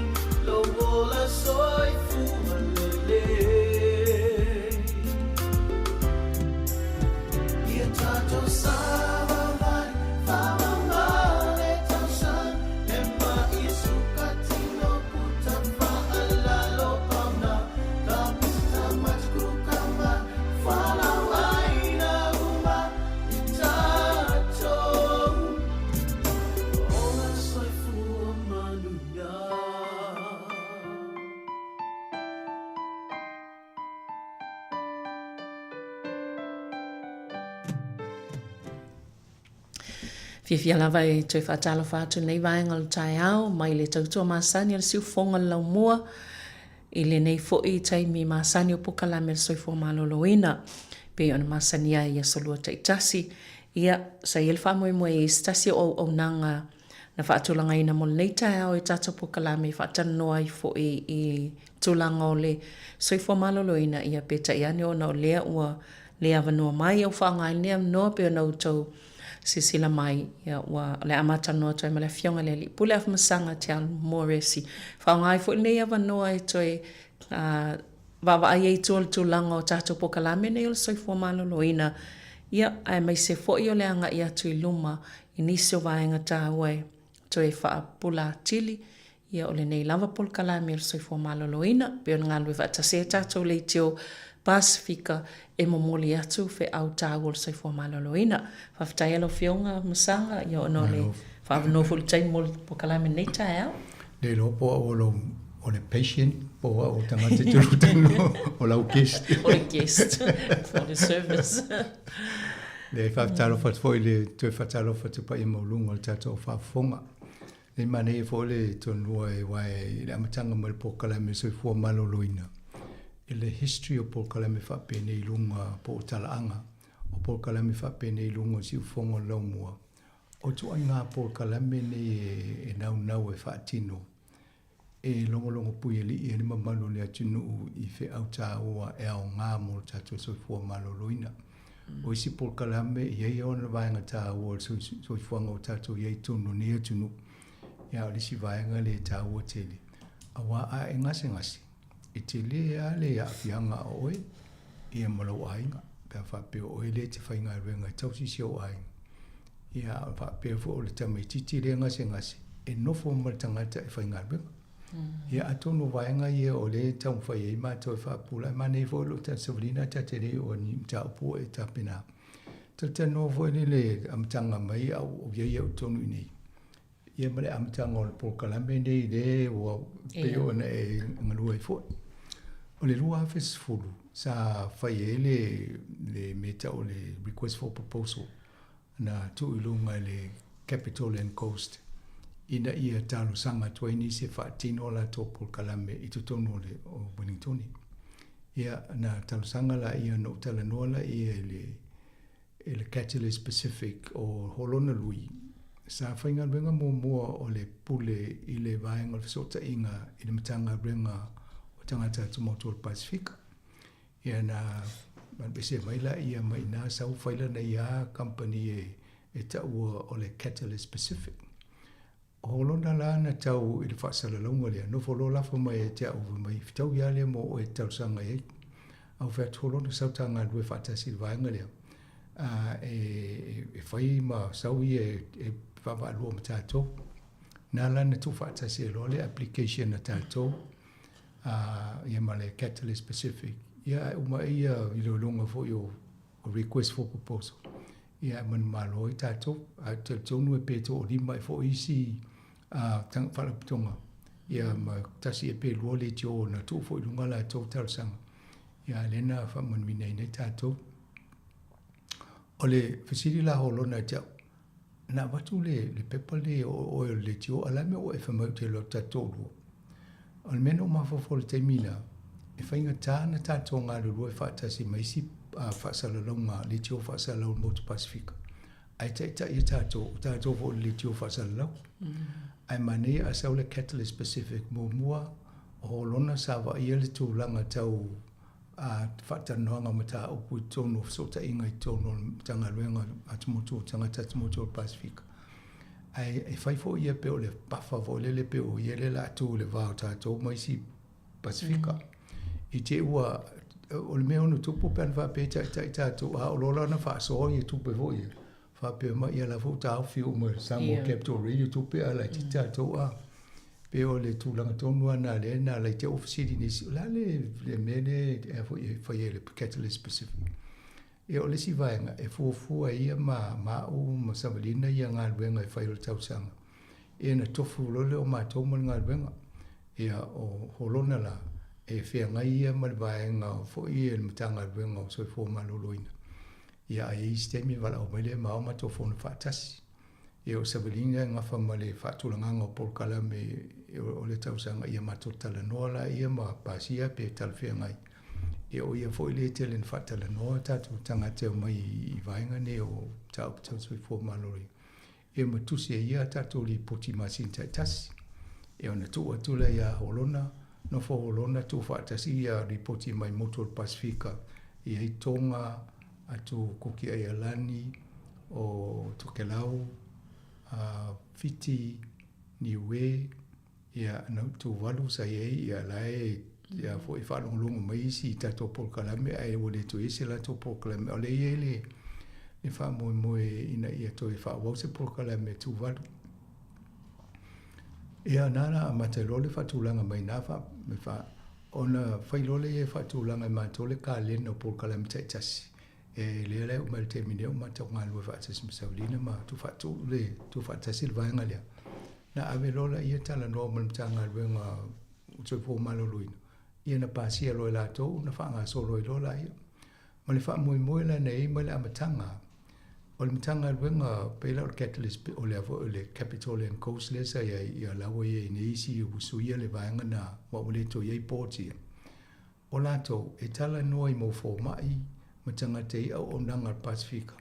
lou ola soifua lelei Ia tatou. Fiafia lava e toe faatalofa atu i lenei vaega o le taeao mai le tautua masani a le siufofoga o le laumua i lenei foi taimi masani o polokalame a le soifua maloloina pei ona masani ai i aso Lua taitasi. Ia, sa i ai le faamoemoe i se tasi o auaunaga na faatulagaina mo lenei taeao i tatou polokalame e faatalanoa ai foi i tulaga o le soifua maloloina, ia peitai ane ona o lea ua le avanoa mai au faaaoga ai lenei avanoa pei ona outou silasila mai, ia ua o le a matalanoa atu ai ma le Afioga i le Alii Pule Afamasaga Tialu Moresi. Faaaoga ai foi lenei avanoa e toe vaavaai ai i tua o le tulaga o tatou polokalame nei o le soifua maloloina, ia, aemaise foi o le agai atu i luma i nisi o vaega taua e toe faapula atili, ia o lenei lava polokalame o le soifua maloloina, pei ona galulue faatasi ai tatou leitio Pasefika e momoli atu feau taua o le soifua maloloina. Faafetai lava lau Afioga Masaga ia ona o le faaavanoa foi i le taimi mo le polokalame i lenei taeao. Le iloa po o au o lou o le patient po o au o le tagata e te lua talanoa o lau guest. O le guest for the service. Le faatalofa atu foi le toe faatalofa atu paia maualuga o le tatou faafofoga. Nei manaia foi le tonua e wae i le amataga mai le polokalame o soifua maloloina i le history o polokalame faapenei i luga po o talaaga o polokalame faapenei i luga o siufofoga o le laumua. O ituaiga polokalame nei e naunau e faatino e logologo puialii ai le mamalu o le atunuu i feau taua e aoga mo le tatou soifua maloloina. O isi polokalame e i ai ona vaega taua o le soifuaga o tatou i ai i totonu o lenei atunuu, a o le isi vaega lea e taua tele, aua a e gasegase, e tele lava le aafiaga o oe ia ma lou aiga, pe a faapea o oe lea e te faigaluega e tausi si ou aiga. Ia a faapea foi o le tamaitiiti lea e gasegase, e nofo ma le tagata e faigaluega. Ia atonu o vaega ia o lea e taumafai ai matou e faapula. E manaia foi lou savaliga ta te le oo i ni mataupu ua e tapena. Talatalanoa foi lea i le amataga mai a o i ai au i totonu i inei, ia ma le amataga o le polokalame lenei lea ua pei ona e galue ai foi. O le 2010 sa fai ai le le mea e tau o le request for proposal na tuu i luga i le Capital and Coast ina ia talosaga atu ai nisi e faatino a latou polokalame i totonu o le o Ueligitone. Ia, na talosaga laia na ou talanoa laia i le i le Catalyst Pacific o Holona Lui, sa faigaluega muamua o le pule i le vaega o le fesootaiga i le Matagaluega o Tagata Atumotu o le Pasefika. Ia na ese mai laia mai i ina sau fai lana ia kamupani e taua o le Catalyst Pacific. O Holona la na tau i le faasalalauga lea, nofo loa lafo mai ia te au fai mai, fetaui lava lea mo oe e te talosaga i ai. Ae ou fai atu, Holona sau ta galulue faatasi i le vaega lea, a, e, e fai ma sau ia e vaavaalua ma tatou. Na la na tuufaatasi ai loa le application a tatou, a, ia ma le Catalyst Pacific. Ia ae uma ai ia iloiloga foi o o request for proposal, ia e manumalo ai tatou. Ae ou te talitonu e pe toalima ai foi isi faalapotopotoga, ia ma tasi ea pe lua leitio na tuu foi i luga a latou talosaga, ia a o lea na faamanuiaina ai tatou. O le fesili la Holona ia te au, na avatu le le pepa lenei o oe o le leitio, a o le a le mea ua e fai mai ou te alu atu tatou toalua? O le mea na ou mafaufau i le taimi lena, e faigata ona tatou galulue faatasi ma isi faasalalauga leitio faasalalau o le Motu Pasefika, ae taitai e tatou, o tatou foi o le leitio faasalalau. Ae manaia a sau le Catalyst Pacific muamua, o Holona sa vaaia le tulaga tau faatalanoaga o mataupu i totonu o fesootaiga i totonu o le Matagaluega Atumotu o Tagata Atumotu o le Pasefika. Ae e fai foi ia pei o le buffer foi lele pei o ia lea o le a tu i le va o tatou ma isi Pasefika. I te i ua, o le mea ono tupu pe ana faapea e taitai tatou, a oo loa la ona faasoa ia tupe foi ia, faapea mai, ia la foi ua taofi uma e Samoa Capital Radio tupe ae laitiiti tatou a. Pei o le tulaga tonu lava lena lea na ala ai te i ua fesili nisi, o le a le mea lea e fai ai e le Catalyst Pacific? Ia o le isi vaega e fuafua e ia ma ma au ma Savalina ia galuega e fai o le tausaga, ia na tofu loa lea o matou ma le galuega. Ia o Holona la, e feagai ia ma le vaega foi ia i le Matagaluega o Soifua Maloloina. Ia a i ai isi taimi valaau mai lea ma ao matou fono faatasi. Ia o Savalina e gafa ma le faatulagaga o polokalame o le tausaga ia matou talanoa laia ma pasia pe talafeagai. Ia o ia foi lea e tele ina faatalanoa tatou tagata e omai i vaega nei o mataupu tau soifua maloloina. Ia ma tusi ai ia a tatou lipoti i masina taitasi. Ia ona tuu atu lea ia Holona, nofo Holona tuufaatasi ia lipoti mai motu o le Pasefika e i ai Tonga, atu Kuki Aialani, o Tokelau, Fiti, Niue, ia na Tuvalu sa i ai, ia la e ia foi faalogologo mai isi i tatou polokalame ae ua le toe i ai se latou polokalame. O lea e i ai le, le faamoemoe ina ia toe faaauau se polokalame a Tuvalu. Ia na la amata ai loa le faatulaga mai na fa, fa, ona fai loa lea e faatulaga e matou le kalena o polokalame taitasi. E lea la e oo mai i le taimi nei o matou galulue faatasi ma Saulina ma tuufaatu le tuufaatasi le vaega lea. Na ave loa laia talanoa ma le Matagaluega o Soifua Maloloina, ia na pasia loa e latou ona faagasolo ai loa laia. Ma le faamoemoe la na i ai mai le amataga, o le Matagaluega pei la o le Catalyst o le a foi o le Capital and Coast lea sa i ai, ia la ua i ai nei isi ua suia le vaega na aua ua le toe i ai boards ia. O latou e talanoa i mau fomai ma tagata i auaunaga a le Pasefika,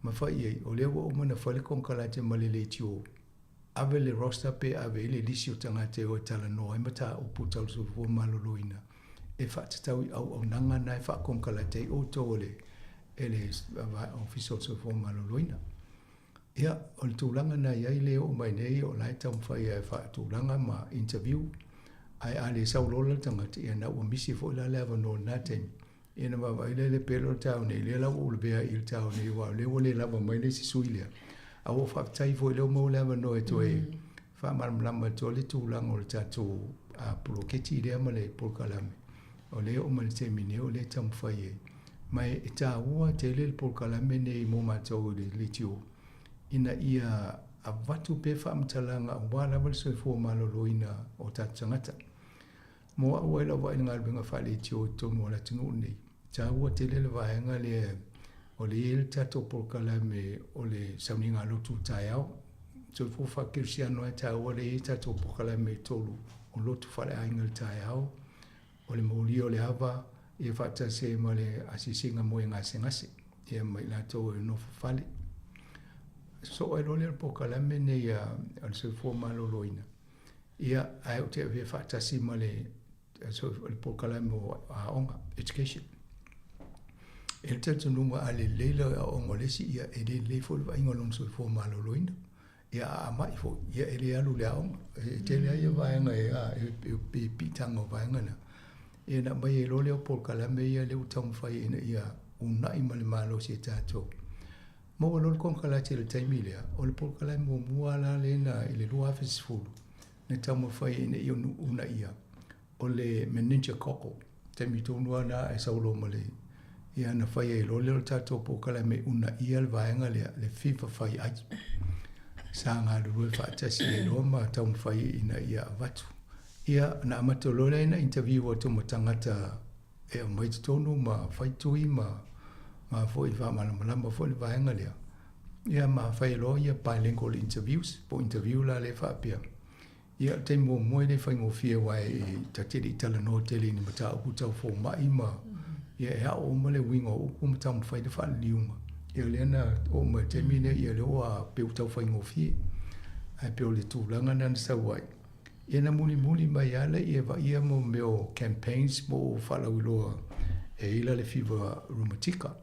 ma fai i ai, o lea ua uma ona fai le konekarate ma le leitio, ave le roster pe ave ai le lisi o tagata e o e talanoa ai mataupu tau le soifua maloloina e faatatau i auaunaga na e faakonekarate ai outou e le e le Ofisa o le Soifua Maloloina. Ia, o le tulaga na i ai lea e oo mai nei o la e taumafai e faatulaga ma interview, ae a le sau loa la le tagata, ia na ua misi foi la le avanoa i lena taimi. Ia ona vaavaai lea i le pele o le taeao nei, lea la ua ou lavea ai i le taeao nei aua o lea ua le lava mai le isi sui lea. Ae ua ou faafetai foi lea ua maua le avanoa e toe faamalamalama atu ai le tulaga o le tatou poloketi lea ma le polokalame. O lea e oo mai i le taimi nei o lea e taumafai ai. Ma e taua tele le polokalame nei mo matou i le leitio ina ia avatu pea faamatalaga aua lava le soifua maloloina o tatou tagata. Mo au ai lau vaai i le galuega faaleitio i totonu o le atunuu lenei, e taua tele le vaega lea o lea e i ai le tatou polokalame o le sauniga lotu i le taeao. Soifua faakerisiano lava e taua lea e i ai tatou polokalame e tolu o lotu faaleaiga i le taeao, o le molia o le ava, ia faatasi ai ma le asiasiga moe gasegase, ia ma i latou e nofo fale. Sosoo ai loa lea o le polokalame nei a le Soifua Maloloina, ia ae ou te avea faatasi ma le, le polokalame o aoga, education. E le talitonuga a lelei le aoga o le isi, ia e lelei foi le vaaiga o lona soifua maloloina. Ia a ma'i foi, ia e le alu i le aoga. E tele lava ia vaega e, a, e, e, e piitaga o vaega na. Ia na aumai ai loa lea o polokalame ia lea ua taumafai ina ia uunai ma le malosi e tatou. Maua loa le konekarate i le taimi lea, o le polokalame muamua la lea na i le 2010, na taumafai ina ia uunaia, o le meningococcal. Taimi tonu lava lena ae sau loa ma le, ia na fai ai loa lea o le tatou polokalame e uunaia le vaega lea, le fever fai ai. Sa galulue faatasi ai loa ma taumafai ina ia avatu. Ia, na amata loa lea ina interview atu ma tagata e aumai i totonu ma fai tui ma ma foi faamalamalama foi le vaega lea. Ia ma fai loa ia bilingual interviews, po o interview la lea faapea. Ia, o le taimi muamua e le faigofie aua e ta te le i talanoa tele i ni mataupu tau fomai ma ia e ao uma le uiga o upu ma taumafai le faaliliuga. Ia lea na oo mai i le taimi lea, ia lea ua pei ua tau faigofie. Ae pei o le tulaga lena na sau ai. Ia na mulimuli mai lava lea e vaaia mo mea o campaigns po o faalauiloa e i ai la le fiva rumatika,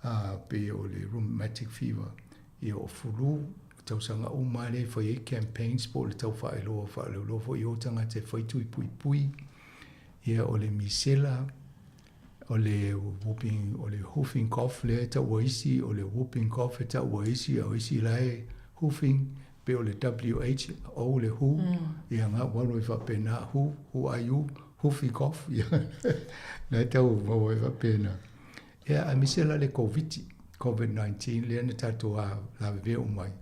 a pei o le rheumatic fever, ia o flu, tausaga uma lava lea e fai ai campaigns po o le tau faailoa faalauiloa foi i o tagata e fai tui puipui, ia o le misela, o le whooping, o le whoofing cough lea e taua isi, o le whooping cough e taua isi, a o isi la e whoofing, pei o le WHO le who, ia nga ua alu ai faapena, who, who are you, whoofing cough, ia, na e tau maua ai faapena. Ia, aemaise la le Koviti, Covid-19, lea na tatou lavevea uma ai.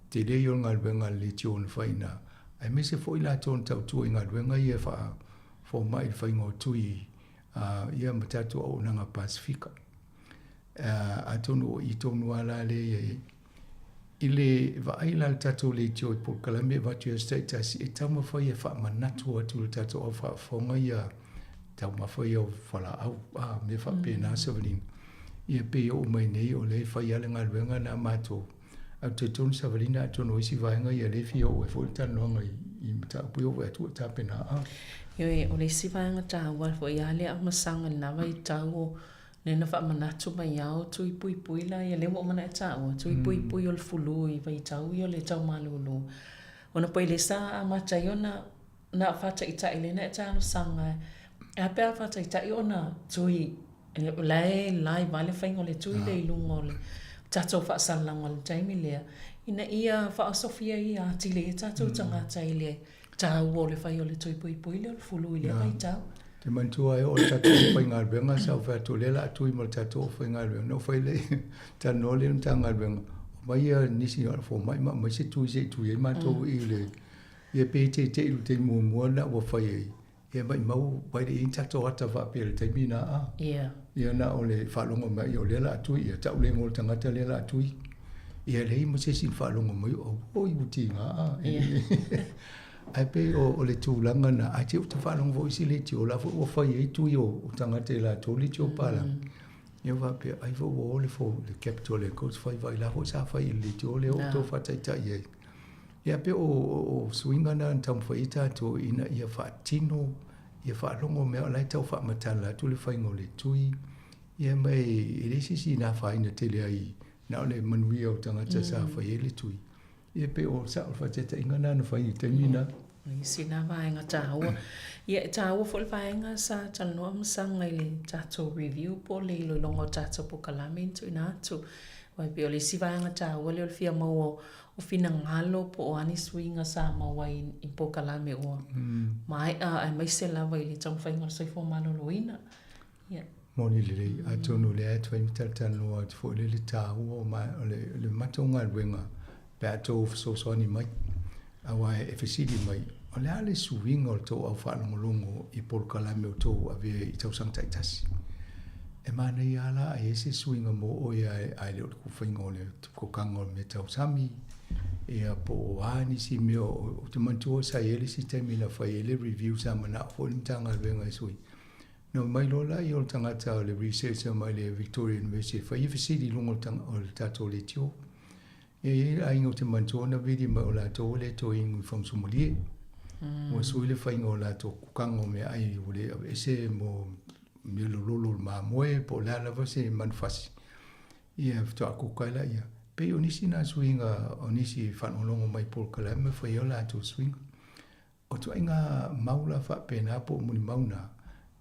Tele ia o le galuega a le leitio na fai i ina, aemaise foi latou na tautua i galuega ia e faa-fomai i le faiga o tui ia ma tatou auaunaga Pasefika. Atonu o i tonu lava la lea e i ai. I le vaai la a le tatou leitio i polokalame e avatu i aso taitasi, e taumafai e faamanatu atu i le tatou au faafofoga ia taumafa ia o fualaau a mea faapena savaliga. Ia pei e oo mai nei o lea e fai lava le galuega lena a matou. Ae ou te talitonu Savalina atonu o isi vaega ia lea e fia oo ai foi le talanoaga i mataupu ia ua vaai atu ua tapena a. Ioe, o le isi vaega taua foi lava lea Masaga i lena vaitau o lea na faamanatu mai lava o tui puipui la ia lea ua uma ona e taua, tui puipui o le fulu i vaitau ia o le tau malūlū. Ona pei lea sa amata ai ona na faataitai lea na e talosaga e a pe a faataitai ona tui o la e live lava le faiga o le tui lea i luga o le tatou faasalalauga i le taimi lea ina ia faaosofia atili ai tatou tagata i le taua o le fai o le tui puipui lea o le fulu i lea vaitau. Te manatua ai o le tatou aufaigaluega sa ou fai atu o lea o le a tui ma le tatou aufaigaluega. Ona ou fai lea, talanoa lea i le Matagaluega, omai ia nisi fomai ma aumai se tui se i tui ai matou i le Ia pe teitei i le taimi muamua lena ua fai ai, ia maumau aua e le i i ai ni tatou ata faapea i le taimi lena a. Ia. Ia na o le faalogo mai ia o lea o le a tui, ia tau le igoa o le tagata lea o le a tui. Ia e leai ma se isi na faalogo mai, auoi ua tiga a. Ia. Ae pei o le tulaga lena, ae te i ua faalogo foi isi leitio o la foi ua fai ai tui o tagata i latou leitio palagi. Ia faapea, ai foi ua o le le Capitol Records fai vai la foi sa fai i le leitio lea ua outou faataitai ai. Ia pei o suiga na na taumafai ai tatou ina ia faatino, ia faalogo mea o la e tau faamatala atu le faiga o le tui, ia ma e leai se isi na afaina tele ai na o le manuia o tagata sa fai ai le tui. Ia pei o sao le faataitaiga lena na fai i le taimi lena. O isi na vaega taua. Ia e taua foi le vaega sa talanoa ma Saga i le tatou review po o le iloiloga o tatou polokalame na tuuina atu. Aua e pei o le isi vaega taua lea o le fia maua o finagalo po o a ni suiga sa maua ai i polokalame ua maea aemaise lava i le taumafaiga o le soifua maloloina. Ia. Moni lelei, atonu o lea e fai ma talatalanoa atu foi lea i le taua o le matou galuega pe a outou fesoasoani mai. Aua e fesili mai, o le a le suiga o le tou au faalogologo i polokalame o tou avea i tausaga taitasi? E manaia lava la a i ai se suiga mo oe ae le o le faiga o le kokaga o le mea tau sami, ia po o a nisi mea. Ou te manatua sa i ai le isi taimi na fai ai le review sa manao foi le Matagaluega e sui. Na omai loa lea o le tagata o le researcher mai le Victoria University e fai fesili i luga o le tatou leitio. E i ai le aiga ou te manatua na vili mai o latou e le toe inu i fagutumalie. Ua sui le faiga o latou kukaga o meaai ua le aveese mo mea lololo o le mamoe po o le a lava se manufasi. Ia faatoa kuka ai laia. Pei o nisi na suiga o nisi e faalogologo mai i polokalame ma fai ai o latou suiga. O ituaiga mau la faapena po o mulimau na,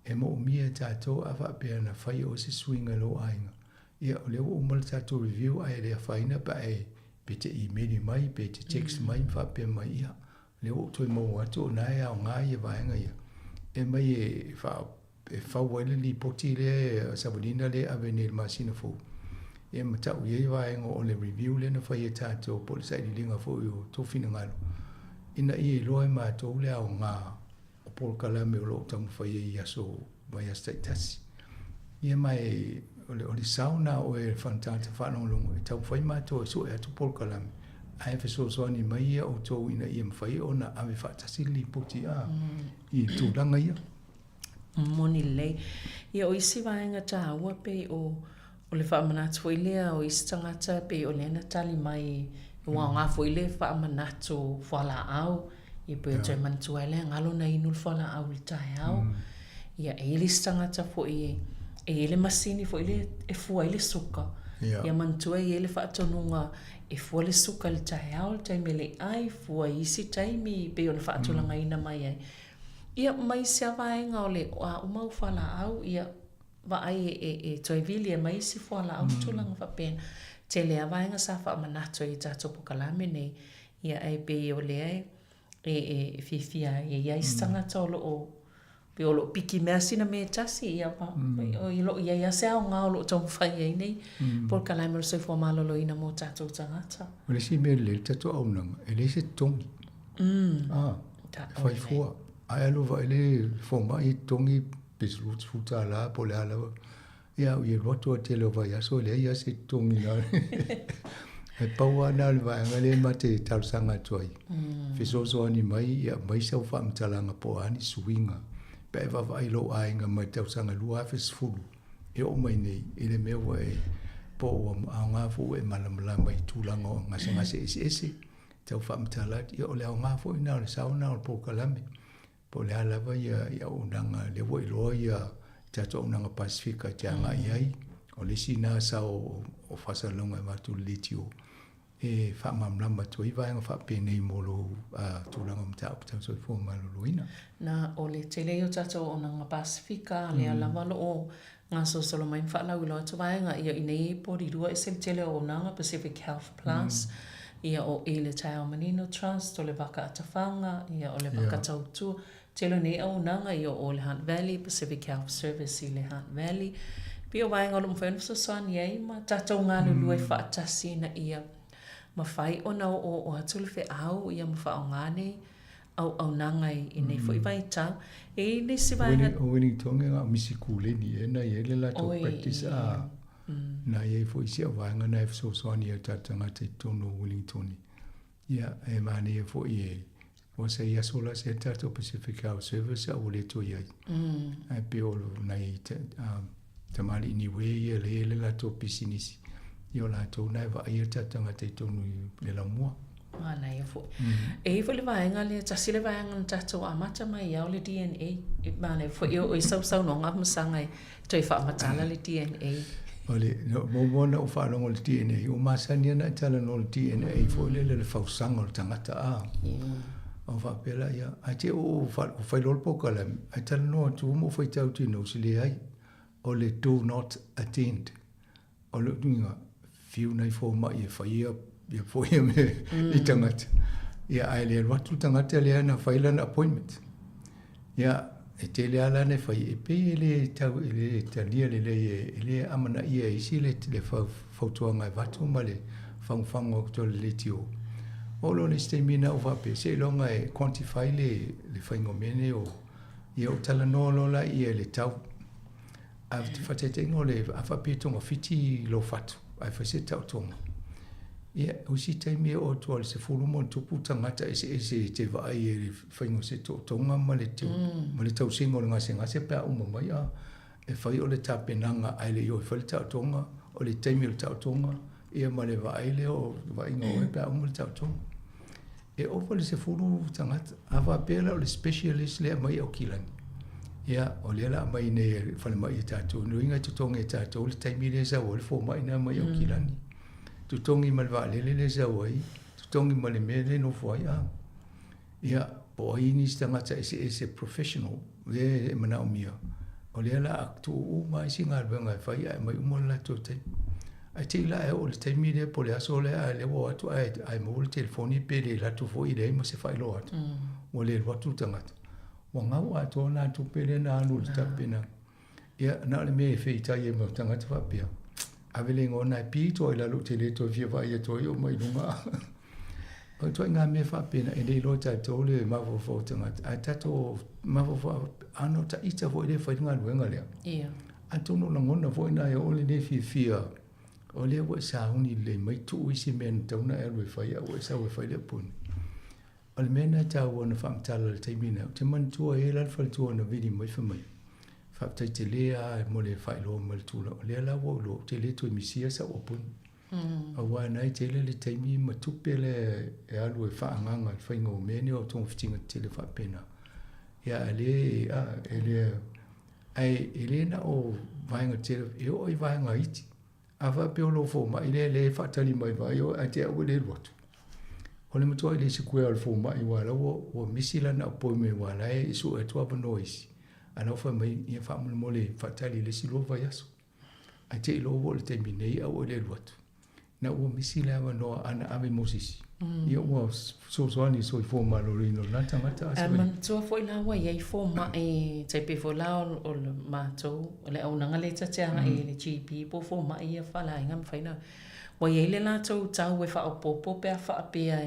e moomia e tatou a faapea na fai e oe se suiga i lou aiga. Ia, o lea ua uma le tatou review ae le afaina pe a e, pe te email mai, pe te text mai ma faapea mai, ia, o lea ua ou toe maua atu o na e aoga ia vaega ia. E mai e faa, e fau ai le lipoti lea savaliina lea e ave nei i le masina fou, ia ma tau i ai vaega o le review lea na fai e tatou po o le sailiiliga foi o tou finagalo ina ia iloa e matou le aoga o polokalame o lo o taumafai ai i aso vaiaso taitasi. Ia ma e, o le, o le sao na o oe e tagata faalogologo e taumafai matou e sue atu polokalame ae fesoasoani mai ia outou ina ia mafai ona ave faatasi le lipoti a i tulaga ia. Moni lelei. Ia, o isi vaega taua pei o, o le faamanatu foi lea o isi tagata pei o lea na tali mai, ua aoga foi le faamanatu fualaau, ia pei e toe manatua ai le galo na inu le fualaau i le taeao. Ia, e i ai le isi tagata foi e, e i ai le masini foi lea e fua ai le suka. Ia manatua e i ai le faatonuga e fua le suka i le taeao, le taimi e le i ai, fua i isi taimi pei ona faatulagaina mai ai. Ia, mai isi lava vaega o le a uma au fualaau, ia, vaai e, e, e toe vili e mai isi fualaau ma tulaga faapena. Tele lava vaega sa faamanatu ai i tatou polokalame nei, ia, ae pei o lea e, e, e fiafia ai e i ai isi tagata o lo o, pei o lo o piki mea sina mea e tasi, ia, o lo o i ai lava se aoga o lo o taumafai ai nei polokalame o le soifua maloloina mo tatou tagata. O le isi mea lelei i le tatou auaunaga, e leai se totogi. Ah, e fai fua. Ae alu vaai le fomai e totogi pe $20 po o le a lava. Ia, au i alu atu lava i le tele o vaiaso e leai lava se totogi na. E pau lava lena o le vaega lea ma te talosaga atu ai, fesoasoani mai ia aumai sau faamatalaga po o a ni suiga pe a e vaavaai i lou aiga mai le tausaga 2010 e oo mai nei i le mea ua e po ua aoga foi ua e malamalama i tulaga o gasegase eseese tau faamatala atu. Ia o le aoga foi lena o le sao lena o le polokalame. Po o le a lava ia auaunaga, lea ua iloa ia tatou auaunaga Pasefika e te agai i ai. O le isi lena sao o faasalalauga e avatu i le leitio e faamalamalama atu ai vaega faapenei mo lou tulaga o mataupu tau soifua maloloina. Na, o le tele ia o tatou auaunaga Pasefika, lea lava o lo o gasolosolo mai ma faalauiloa atu vaega ia i nei Porirua ese le tele o auaunaga, Pacific Health Plus, ia o i le Taeao Manino Trust, o le Vaka Atafaga, ia o le Vaka Tautua. Tele o nei auaunaga ia o le Hutt Valley, Pacific Health Service i le Hutt Valley. Pei o vaega o lo o mafai ona fesoasoani ai ma tatou galulue faatasi ina ia mafai ona oooo atu le feau ia ma faaaoga nei auaunaga i nei foi vaitau. E i ai nisi vaega. O Wellington e na o Misi Kuleni ea na i ai le latou practice a na i ai foi isi au vaega na e fesoasoani i o tatou tagata i totonu o Wellington. Ia, e manaia foi e ua sa i aso la se tatou Pacific Health Service a ua le toe i ai. Ae pei o nai tamalii Niue ia lea e i ai le latou pisinisi, ia o latou na e vaaia tatou tagata i totonu i le laumua. Manaia foi. E i ai foi le vaega lea, tasi le vaega na tatou amata mai ai o le DNA. E manaia foi e oo i sau saunoaga ma saga e toe faamatala le DNA. O le, no, muamua ona ou faalogo i le DNA, ua masani lava ona e talanoa i le DNA foi lele o le fausaga o le tagata a. Ona faapea laia, ae te i ua ou fai loa le polokalame, ae talanoa atu ma ou faitau atu i notes, leai, o le do not attend. O lou uiga, fiu nai fomai e faia ia foi ia mea i tagata. Ia, ae le alu atu le tagata lea na fai lana appointment. Ia, e tele lava lana e fai, e pei e le tau, e le talia lelei e, e le amanaia e isi le, le fautuaga e avatu ma le fagufagu atu a le leitio. Oo loa i le isi taimi na ou faapea, seiloga e quantify le, le faiga o mea nei o, ia ou talanoa loa laia i le tau. A faataitaiga o le a faapea e togafiti lou fatu ae fai se taotoga. Ia, o isi taimi e oo atu lava i le 10 ma ona tupu tagata eseese e te vaai i le faiga o se tootoga ma le ma le tausiga o le gasegase pe a uma mai a e fai o le tapenaga ae le i o e fai le taotoga, o le taimi o le taotoga ia ma le vaai lea o le vaaiga o oe pe a uma le taotoga. E ova le 10 tagata. A faapea la o le specialist lea e aumai i Aukilani, ia, o lea la a aumai nei e le falemai a tatou, lona uiga e totogi e tatou le taimi lea e sau ai le fomai na mai Aukilani, totogi ma le vaalele lea e sau ai, totogi ma le mea lea e nofo ai. A, ia, po o ai nisi tagata eseese professional lea e manaomia, o lea la a tuu uma isi galuega e fai ae aumai uma le latou taimi. Ae te i la e oo i le taimi lea po o le aso lea ae lea ua o atu ae, ae maua le telefoni pe le alu atu foi leai ma se faailoa atu. Ua le alu atu le tagata. Ua gau atoa lena tupe lea na alu i le tapenaga. Ia, na o le mea e feitai ai ma tagata faapea, ave le igoa lena e pito ai i lalo ou te le toe fia vaai atu ai oo mai i luga. O ituaiga mea faapena, e le iloa e tatou le mafaufau o tagata, ae tatou mafaufau, ana o ita foi lea e fai le galuega lea. Ia. Atonu o lagona foi na e oo le le fiafia, o lea ua e sauni lelei mai, tuu isi mea na tatau ona e alu e fai, a ua e sau e fai le appointment. O le mea lena e taua ona faamatala i le taimi lena, ou te manatua e i ai la le faletua na vili mai fai mai, faafetai tele lava mo le faailoa mai o le tulaga, o lea la ua ou iloa ou te le toe misia sau appointment. Aua na e tele le taimi ma tupe lea e alu e faaagaaga i le faiga o mea nei o togafitiga tetele faapena. Ia a le, a, e le, ae e le na o vaega tetele, e oo i vaega iti. A faapea o lou fomai lea lea e faatali mai vaai oe ae te au ua le alu atu. O le matuai le sikuea o le fomai aua la ua, ua misi lana appointment aua la e sue atu avanoa isi. A la ua fai mai, ia faamolemole faatali i le isi lua vaiaso. Ae te i loa ua oo i le taimi nei a ua le alu atu. Na ua misi le avanoa a na ave mo se isi. Ia ua fesoasoani i le soifua maloloina o lena tagata a Ae manatua foi la ua i ai fomai, tai pei foi la o le matou, o le auaunaga lea ta te agai i le GP po o fomai ia faaleaiga mafai ona, ua i ai le latou tau e faaopoopo pe a faapea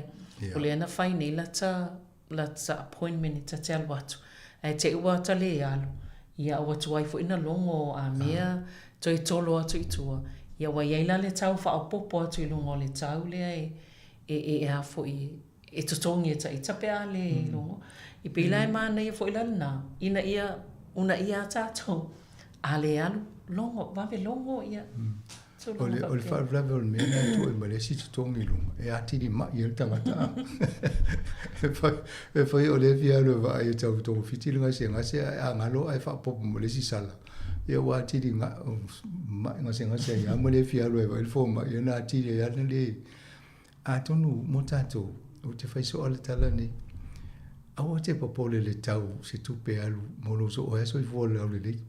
o lea na fai nei lata lata appointment e ta te alu atu, ae te i ua ta le alu, ia ua tuai foi na logo a mea toe tolo atu i tua, Ia ua i ai la le tau faaopoopo atu i luga o le tau lea e e e a foi e totogi e ta ita pe a le iloa. E pei la e manaia foi la lena ina ia uunaia a tatou a le alu logo, vave logo ia tulaga O le faalavelave o le mea lena e tuu ai ma le isi totogi i luga, e atili mai ai le tagata. E fai o lea e fia alu e vaai e tau togafiti le gasegase ae a galo ae faaopoopo ma le isi sala, ia ua atili mai gasegase ai lava ma le fia alu e vaai le fomai, ia ona atili ai lava ona le. Atonu mo tatou, ou te fai soa le tala nei, aua te popole i le tau o se tupe alu mo lou sooea soifua laulelei.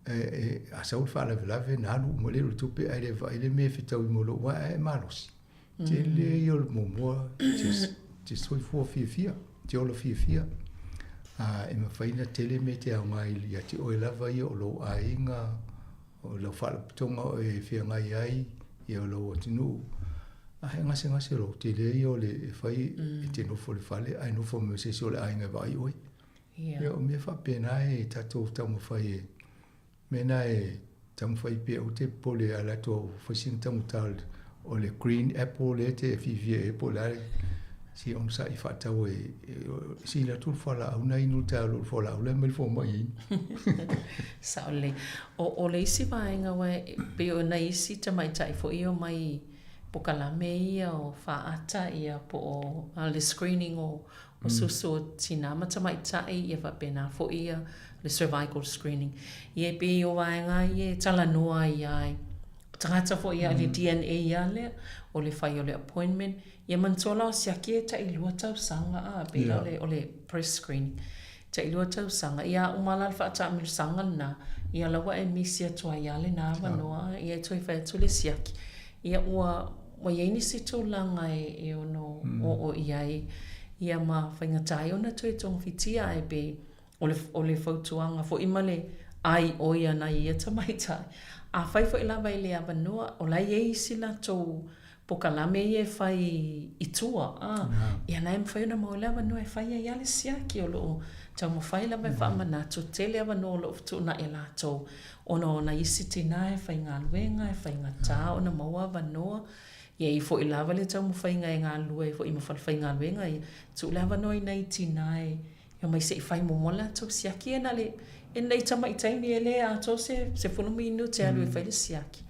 E, a sau le faalavelave na alu uma lea o le tupe ae le vaai le mea e fetaui mo lou ae ae malosi. Tele ia o le muamua te soifua fiafia, te ola fiafia. A e mafai ona tele mea e te aoga ai ia te oe lava ia o lou aiga, o lau faalapotopotoga o e feagai ai, ia o lou atunuu. A e gasegase loa, tele ia o le e fai e te nofo i le fale ae nofo ma se isi o le aiga e vaai oe. Ia o mea faapena e tatou taumafai e mea na e taumafai pea aua te popole e ala atu au fai sina taugata o le green apple lea e te fiafia i ai po o le a se i onosai faatau e sili atu le fualaau na inu i le taeao i lo le fualaau la e aumai le fomai e inu. Sao lelei. O le isi vaega aua e pei o nai isi tamaitai foi ia e omai polokalame ia o faata ia po o le screening o o susu o tinā ma tamaitai ia faapena foi ia le cervical screening. Ia e pei o vaega ia e talanoa ai lava o tagata foi ia i le DNA lava lea, o le fai o le appointment. Ia manatua la o siaki e tailua tausaga a, pei la o le breast screening, tailua tausaga. Ia a uma la le faataamilosaga lena, ia la ua e misi atu ai lava lena avanoa, ia e toe fai atu le siaki. Ia ua ua i ai nisi tulaga e ono oo i ai, ia ma faigata ai ona toe togafitia, ae pei o le, o le fautuaga foi ma le ʻaiʻoi ʻana i ia tamaitai. Afai foi lava e le avanoa, o la e i ai isi latou pokalame ia e fai i tua, a, ia la e mafai ona maua ai le avanoa e fai ai lava le siaki o lo o taumafai lava e faamanatu, tele avanoa o lo o fetuunai e latou Ona o nai isi tinā e faigaluega, e faigata ona maua avanoa, ia e i ai foi lava le taumafaiga e galulue ai foi ma falefaigaluega ia, tuu le avanoa i nai tinā e omai se i fai muamua latou siaki. Ia na le, e nai tamai taimi e le atoa se 10 minute e alu e fai le siaki.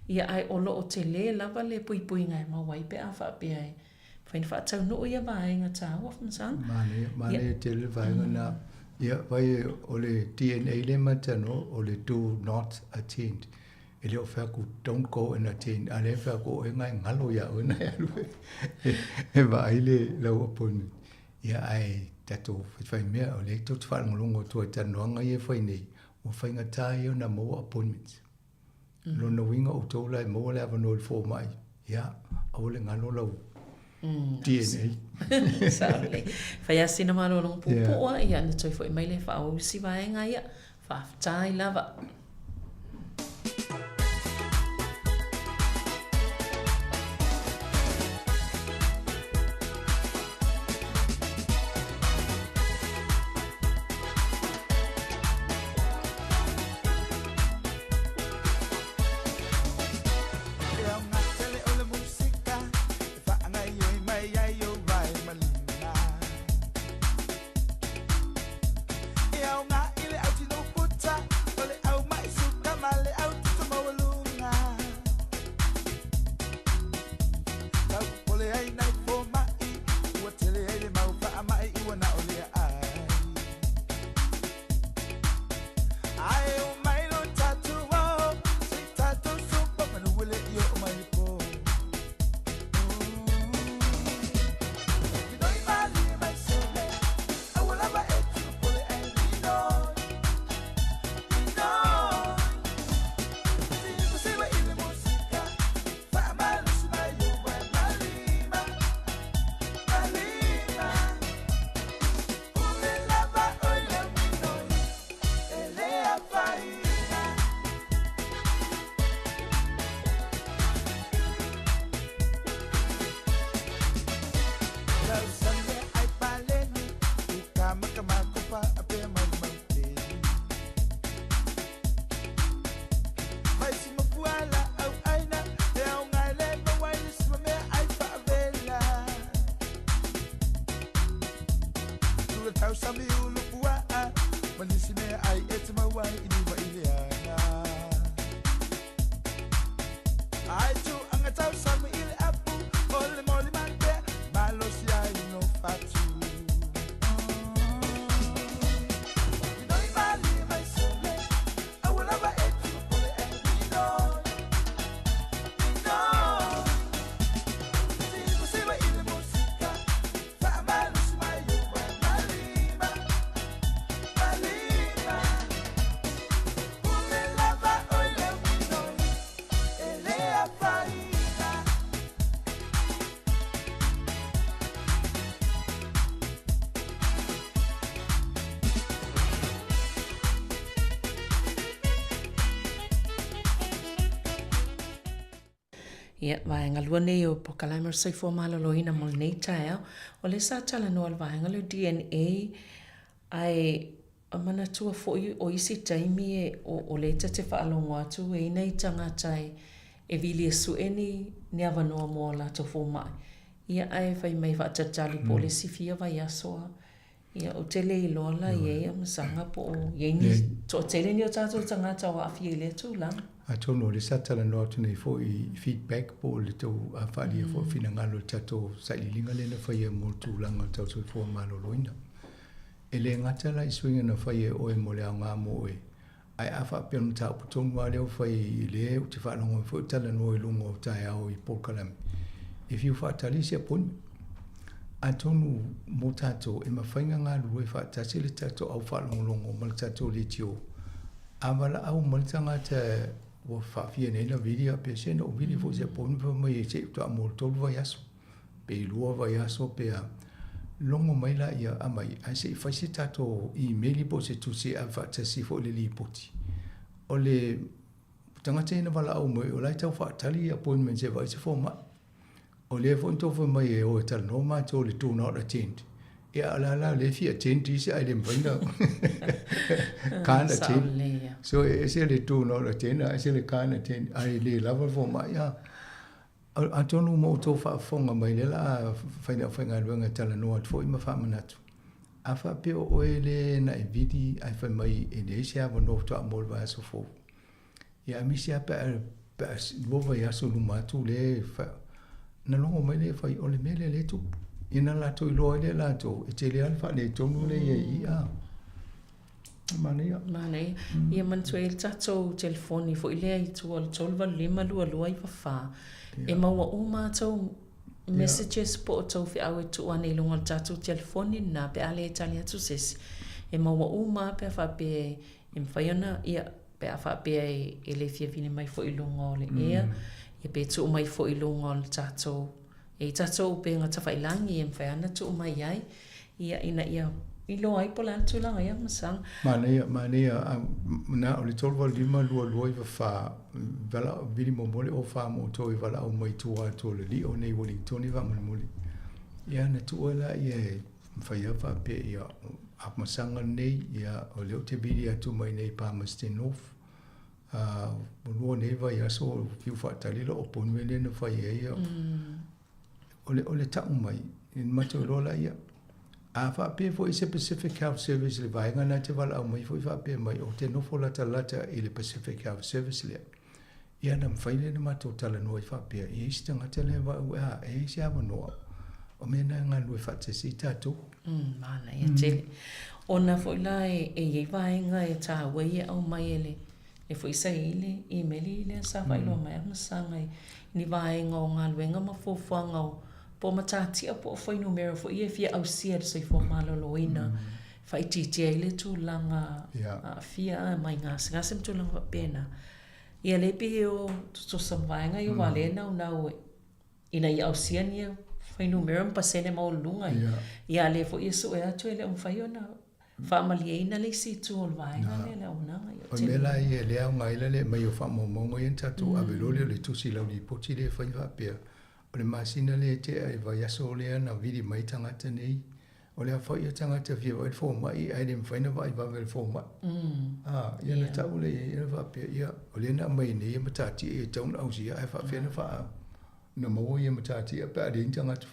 Ia ae o lo o tele lava le puipuiga e maua ai pe a faapea e Mafai ona faataunuu ia vaega taua Faamasanga. Manaia, manaia tele le vaega na. Ia, vai o le DNA lea ma te talanoa, o le do not attend. E le o fai atu don't go and attend, a lea e fai atu o oe na e galo ia oe na e alu e vaai le lau appointment. Ia, ae tatou faifai mea, o lea tou te faalogologo atu ai i talanoaga ia e fai nei, ua faigata ia ona maua appointments. Lona uiga o outou la e maua le avanoa i le fomai, ia, aua le galo lau DNA. Sao lelei. Fai lava sina malologa puupuu, ia, ona toe foi mai lea e faaauau isi vaega ia. Faafetai lava. tausami ulu pua'a ma nisi meaai e te maua ai i lima i le aga. Ae tuaga tausami i le apu o le moli malepea malosi ai no fatu. Minoi malie mai sole, aua lava e tuupole e minoi, minoi. Siva siva i le musika, faamalosi mai ua malima, malima. Pule lava o le minoi, e le afaina. Ia, vaega lua nei o Polokalame o le Soifua Maloloina mo lenei taeao. O lea sa talanoa i le vaega lea o DNA, ae manatua foi o isi taimi e, o, o lea ta te faalogo atu e i ai nai tagata e, e vili e sue ni, ni avanoa mo a latou fomai. Ia, ae fai mai faatalitali po o le isi fia vaiaso a Ia, ou te le iloa la i ai amasaga po o i ai ni toatele ni o tatou tagata o aafia i lea tulaga. Atonu o lea sa talanoa atu nei foi i feedback po o le tou faaalia foi o finagalo i le tatou sailiiliga lea na faia mo le tulaga o le tau soifua maloloina. E le gata la i suiga na faia e oe mo le aoga mo oe, Ae a faapea o le mataupu tonu lava lea ua fai i le ou te faalogo ai foi o talanoa i luga o taeao i polokalame, e fiu faatali se appointment. Atonu mo tatou e mafai ona galulue faatasi le tatou au faalogologo ma le tatou leitio, a valaau mai le tagata ua faafia nei na vili a pea se na ou vili foi i se appointment fai mai se i faatoa mo le tolu vaiaso. pe lua vaiaso pe a, logo mai laia aumai ae se i fai se tatou imeli po o se tusi e ave faatasi foi le lipoti. O le tagata ia na valaau mai o la e tau faatali appointments e vaai se fomai. O lea foi na tou fai mai e o e talanoa matou i le do not attend. Ia a o le a la lea e fia attend isi ae le mafai ona can't attend. So e ese le do not attend a ese le can't attend ae le lava le fomai a. Atonu ma outou faafofoga mai lea la a fai le aufaigaluega e talanoa atu foi ma faamanatu. A faapea o oe le na e vili ae fai mai e leai se avanoa faatoa mo le vaiaso fou. Ia aemaise lava pe a pe a lua vaiaso i luma atu lea e na logo mai lea e fai o le mea lea lea e tupu. Ia na latou iloa ai lea e latou e tele lava le faaletonu lea i ai i i a. Manaia. Manaia. Ia manatua i ai le tatou telefoni foi lea i tua o le 385 2294. E maua uma a tou messages po o tou feau e tuu ane i luga o le tatou telefoni lena pe a le tali atu se isi. E maua uma lava pe a faapea e mafai ona, ia, pe a faapea e le fia vili mai foi i luga o le ea, ia pe tuu mai foi i luga o le tatou E i tatou upega tafailagi e mafai lava ona tuu mai ai, ia, ina ia iloa ai po o le a le tulaga ia masaga. Manaia, manaia, na o le 385 2294, valaau, vili muamua le ofa mo outou e valaau mai i tua atu o le lio nei Uelintone faamolemole. Ia ona tuu ai laia e mafai lava faapea, ia, a masaga lenei, ia, o lea ou te vili atu mai nei i Palmerston North, Ā, ua lua nei vaiaso o fiu faatali lou appointment lea na fai ai. O le, o le tau mai, matou iloa laia. A faapea foi se Pacific Health Service le vaega lena e te valaau mai foi faapea mai ou te nofo latalata i le Pacific Health Service lea. Ia ona mafai lea ona matou talanoa ai faapea, e i ai se tagata lea e vaai, a, e i ai se avanoa. O mea na e galulue faatasi ai tatou. Manaia tele. Ona foi la e i ai vaega e taua ia e aumai e le e foi sa i ai le imeli lea sa faailoa mai a masaga i ni vaega o galuega ma fuafuaga o po o matatia po o fuainumera foi ia e fia ausia e le soifua maloloina e faaitiitia ai le tulaga aafia mai gasegase ma tulaga faapena. Ia lea pei e o tutusa ma vaega ia aua lea e naunau e ina ia ausia ni fuainumera ma pasene maualuluga ia. Ia a lea foi e sue atu e le o mafai ona faamalieina le isi itu o le vaega lea, le auaunaga. Ia, O le mea la ia e le aoga ai la le aumai o faamaumauga ia na tatou ave loa lea o le tusi lau lipoti lea e fai faapea, o le masina lea e tea i vaiaso lea na vili mai tagata nei, o le aofai o tagata e fia vaai i le fomai ae le mafai ona vaai vave i le fomai. A, ia ona tau lea i ai ona faapea, ia, o lea na aumai nei ia matatia e tatau ona ausia ae faapefea ona faa, ona maua ia matatia pe a leai ni tagata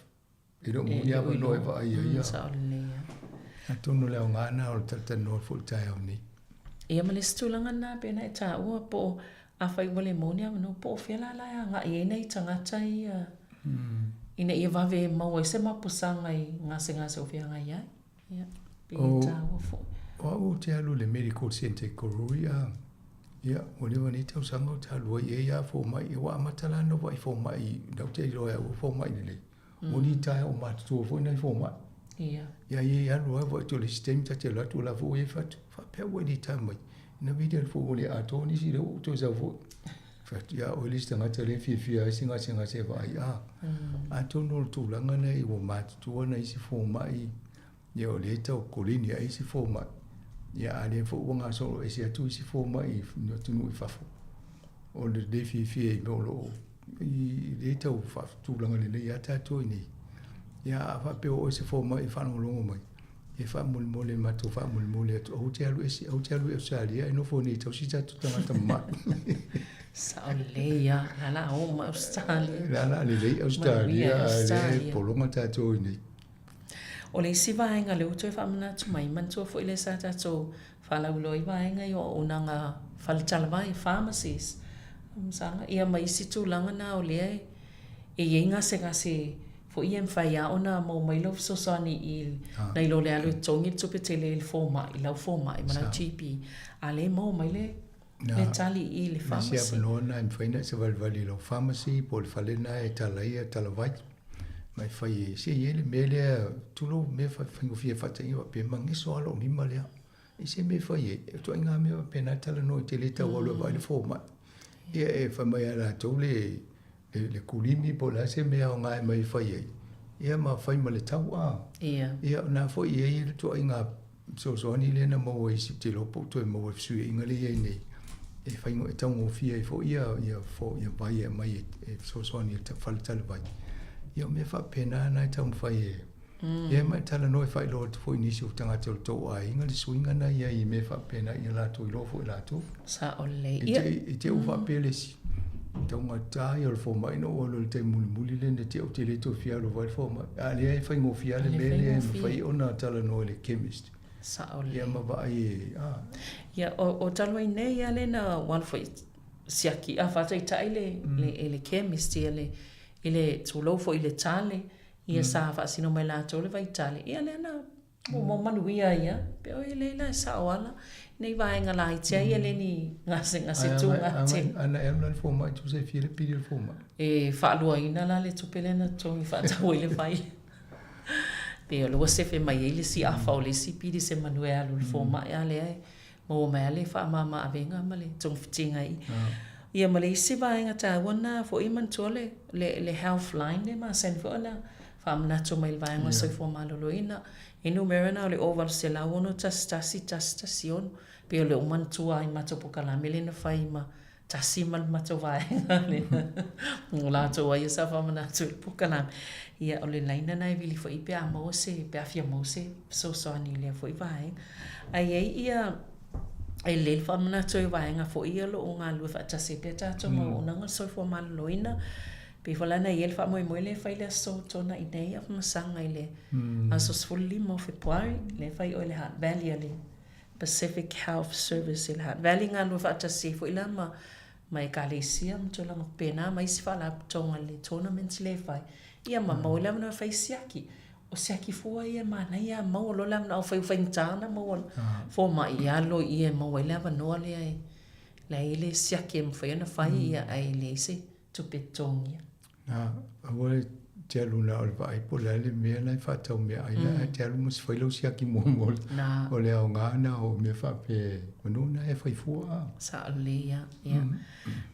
e le o maua ni avanoa e vaai ai. Sao lelei lava. Atonu o le aoga lena o le talatalanoa foi i le taeao nei. Ia ma le isi tulaga lena pei ona e taua po o afai ua le maua ni avanoa po o fea la la e agai ai nai tagata ia ina ia vave maua ai se mapusaga i gasegase o feagai ai. Ia, pei e taua foi. O au ou te alu i le medical centre i Karori a, ia, ua leva nei tausaga ou te alu ai i ai a fomai, ia ua amata la ona ou vaai fomai, o lea ou te iloa e au ua fomai lelei. Ua litaea o matutua foi nai fomai. Ia. Ia ia alu lava foi le isi taimi ta te alu atu o la foi ua i ai fatu. Faapea ua e litaea mai. Ina vili atu foi ua le atoa nisi lea ua ou toe sau foi. Fai atu, ia oe le isi tagata lea e fiafia ai se gasegase e vaai a. Atonu o le tulaga lea ua matutua nai isi fomai, ia o lea e tau koleni ai isi fomai. Ia a lea foi ua gasolo ese atu isi fomai i atunuu i fafo. O le le fiafia i mea o lo o i lea tau faatulaga lelei lava tatou i inei. Ia a faapea o oe se fomai e faalogologo mai, e faamolemole matou faamolemole atu aua te alu ese, aua te alu i Ausetalia ae nofo i inei e tausi tatou tagata mamai. Sao lelei lava, o la la oo mai Ausetalia. O la la lelei Ausetalia a o lea e pologa tatou i inei. O le isi vaega lea ua toe faamanatu mai, manatua foi lea sa tatou faalauiloa ai vaega i auaunaga faletalavai, pharmacies, ia ma isi tulaga na o lea e i ai gasegase foi ia e mafai lava ona maua mai lau fesoasoani i nai lo le alu e totogi le tupe tele i le fomai, lau fomai ma lau GP, a o lea e maua mai le le tali i le pharmacy. Na, se avanoa lena e mafai ona e savalivali i lau pharmacy po o le fale lena e tala ai talavai ma e fai ai. Se i ai le mea lea, tulou, mea faigofie faataitaiga faapea, e mageso lava lou lima lea. I se mea e fai ai, o ituaiga mea faapena e talanoa e te le tau alu e vaai le fomai. Ia e fai mai lava e latou le le kulimi po o le a se mea aoga e aumai e fai ai, ia ma fai ma le tau a. Ia. Ia o na foi e i ai le ituaiga fesoasoani lea na maua i isi, ou te iloa po o toe maua i le fesuiaiga lea e i ai nei, e fai, e taugofie ai foi ia, ia, ia vai e aumai e fesoasoani i le faletalavai. Ia o mea faapena na e taumafai e Ia ma e talanoa e faailoa atu foi i nisi o tagata o le tou aiga le suiga na i ai i mea faapena ia latou iloa foi latou. Sao lelei. I te, i te u faapea le isi, taugata ia o le fomai na ou alu i le taimi mulimuli lea na te ou te le toe fia alu ai le fomai. A lea e faigofie lava le mea lea e mafai ona talanoa i le chemist. Sao lelei. Ia ma vaai e, a. Ia, o talu ai nei lava lea na ua alu foi siaki, a faataitai le, le, le chemist ia le, i le tulou foi i le tale, Ia sa faasino mai latou le vaitale, ia lea na ua manuia ai a. Pe oi lei la e sao ala nei vaega laiti ai e le ni gasegase tuga tele. A na e alu la i le fomai tusa e fia le pili o le fomai. E faaluaina la le tupe lea na totogi faatau ai le vai. Pe o lea ua sefe mai ai le isi afa o le isi pili semanu e alu i le fomai a lea e maua mai lava le faamama avega ma le togafitiga i ia ma le isi vaega taua lena foi e manatua le le health line lea e masani foi ona faamanatu mai i le vaega o le soifua maloloina e numera lena o le 0800 1 1 1 6 pei o lea ua manatua ai i matou polokalame lea na fai ma tasi ma le matou vaega lea o latou ai sa faamanatu i le polokalame. Ia, o le laina lena e vili foi pe a maua se, pe a fia maua se fesoasoani i lea foi vaega. Ae i ai ia, e lelei le faamanatu ai o vaega foi ia o lo o galulue faatasi ai pea tatou ma auaunaga o le soifua maloloina. Pei foi la ona i ai le faamoemoe lea e fai i le aso Toonai nei a Famasaga i le aso 15 o Fepuari, lea e fai i o i le Hutt Valley a le Pacific Health Service i le Hutt Valley, galulue faatasi ai foi la ma ma Ekalesia ma tulaga faapena ma isi faalapotopotoga i le tournament lea e fai, ia ma maua ai le avanoa e fai siaki. O siaki fua ia e manaia a maua loa le avanoa, afai ua faigata ona maua fomai, ia alu loa i i e maua ai le avanoa lea e la e i ai le siaki e mafai ona fai, ia ae leai se tupe totogia. Na, aua e te alu na o le vaai po o le a le mea la e faatau meaai la, ae te alu ma fai lau siaki muamua o le aoga na o mea faapea manu na e fai fua a. Sao lelei lava, ia.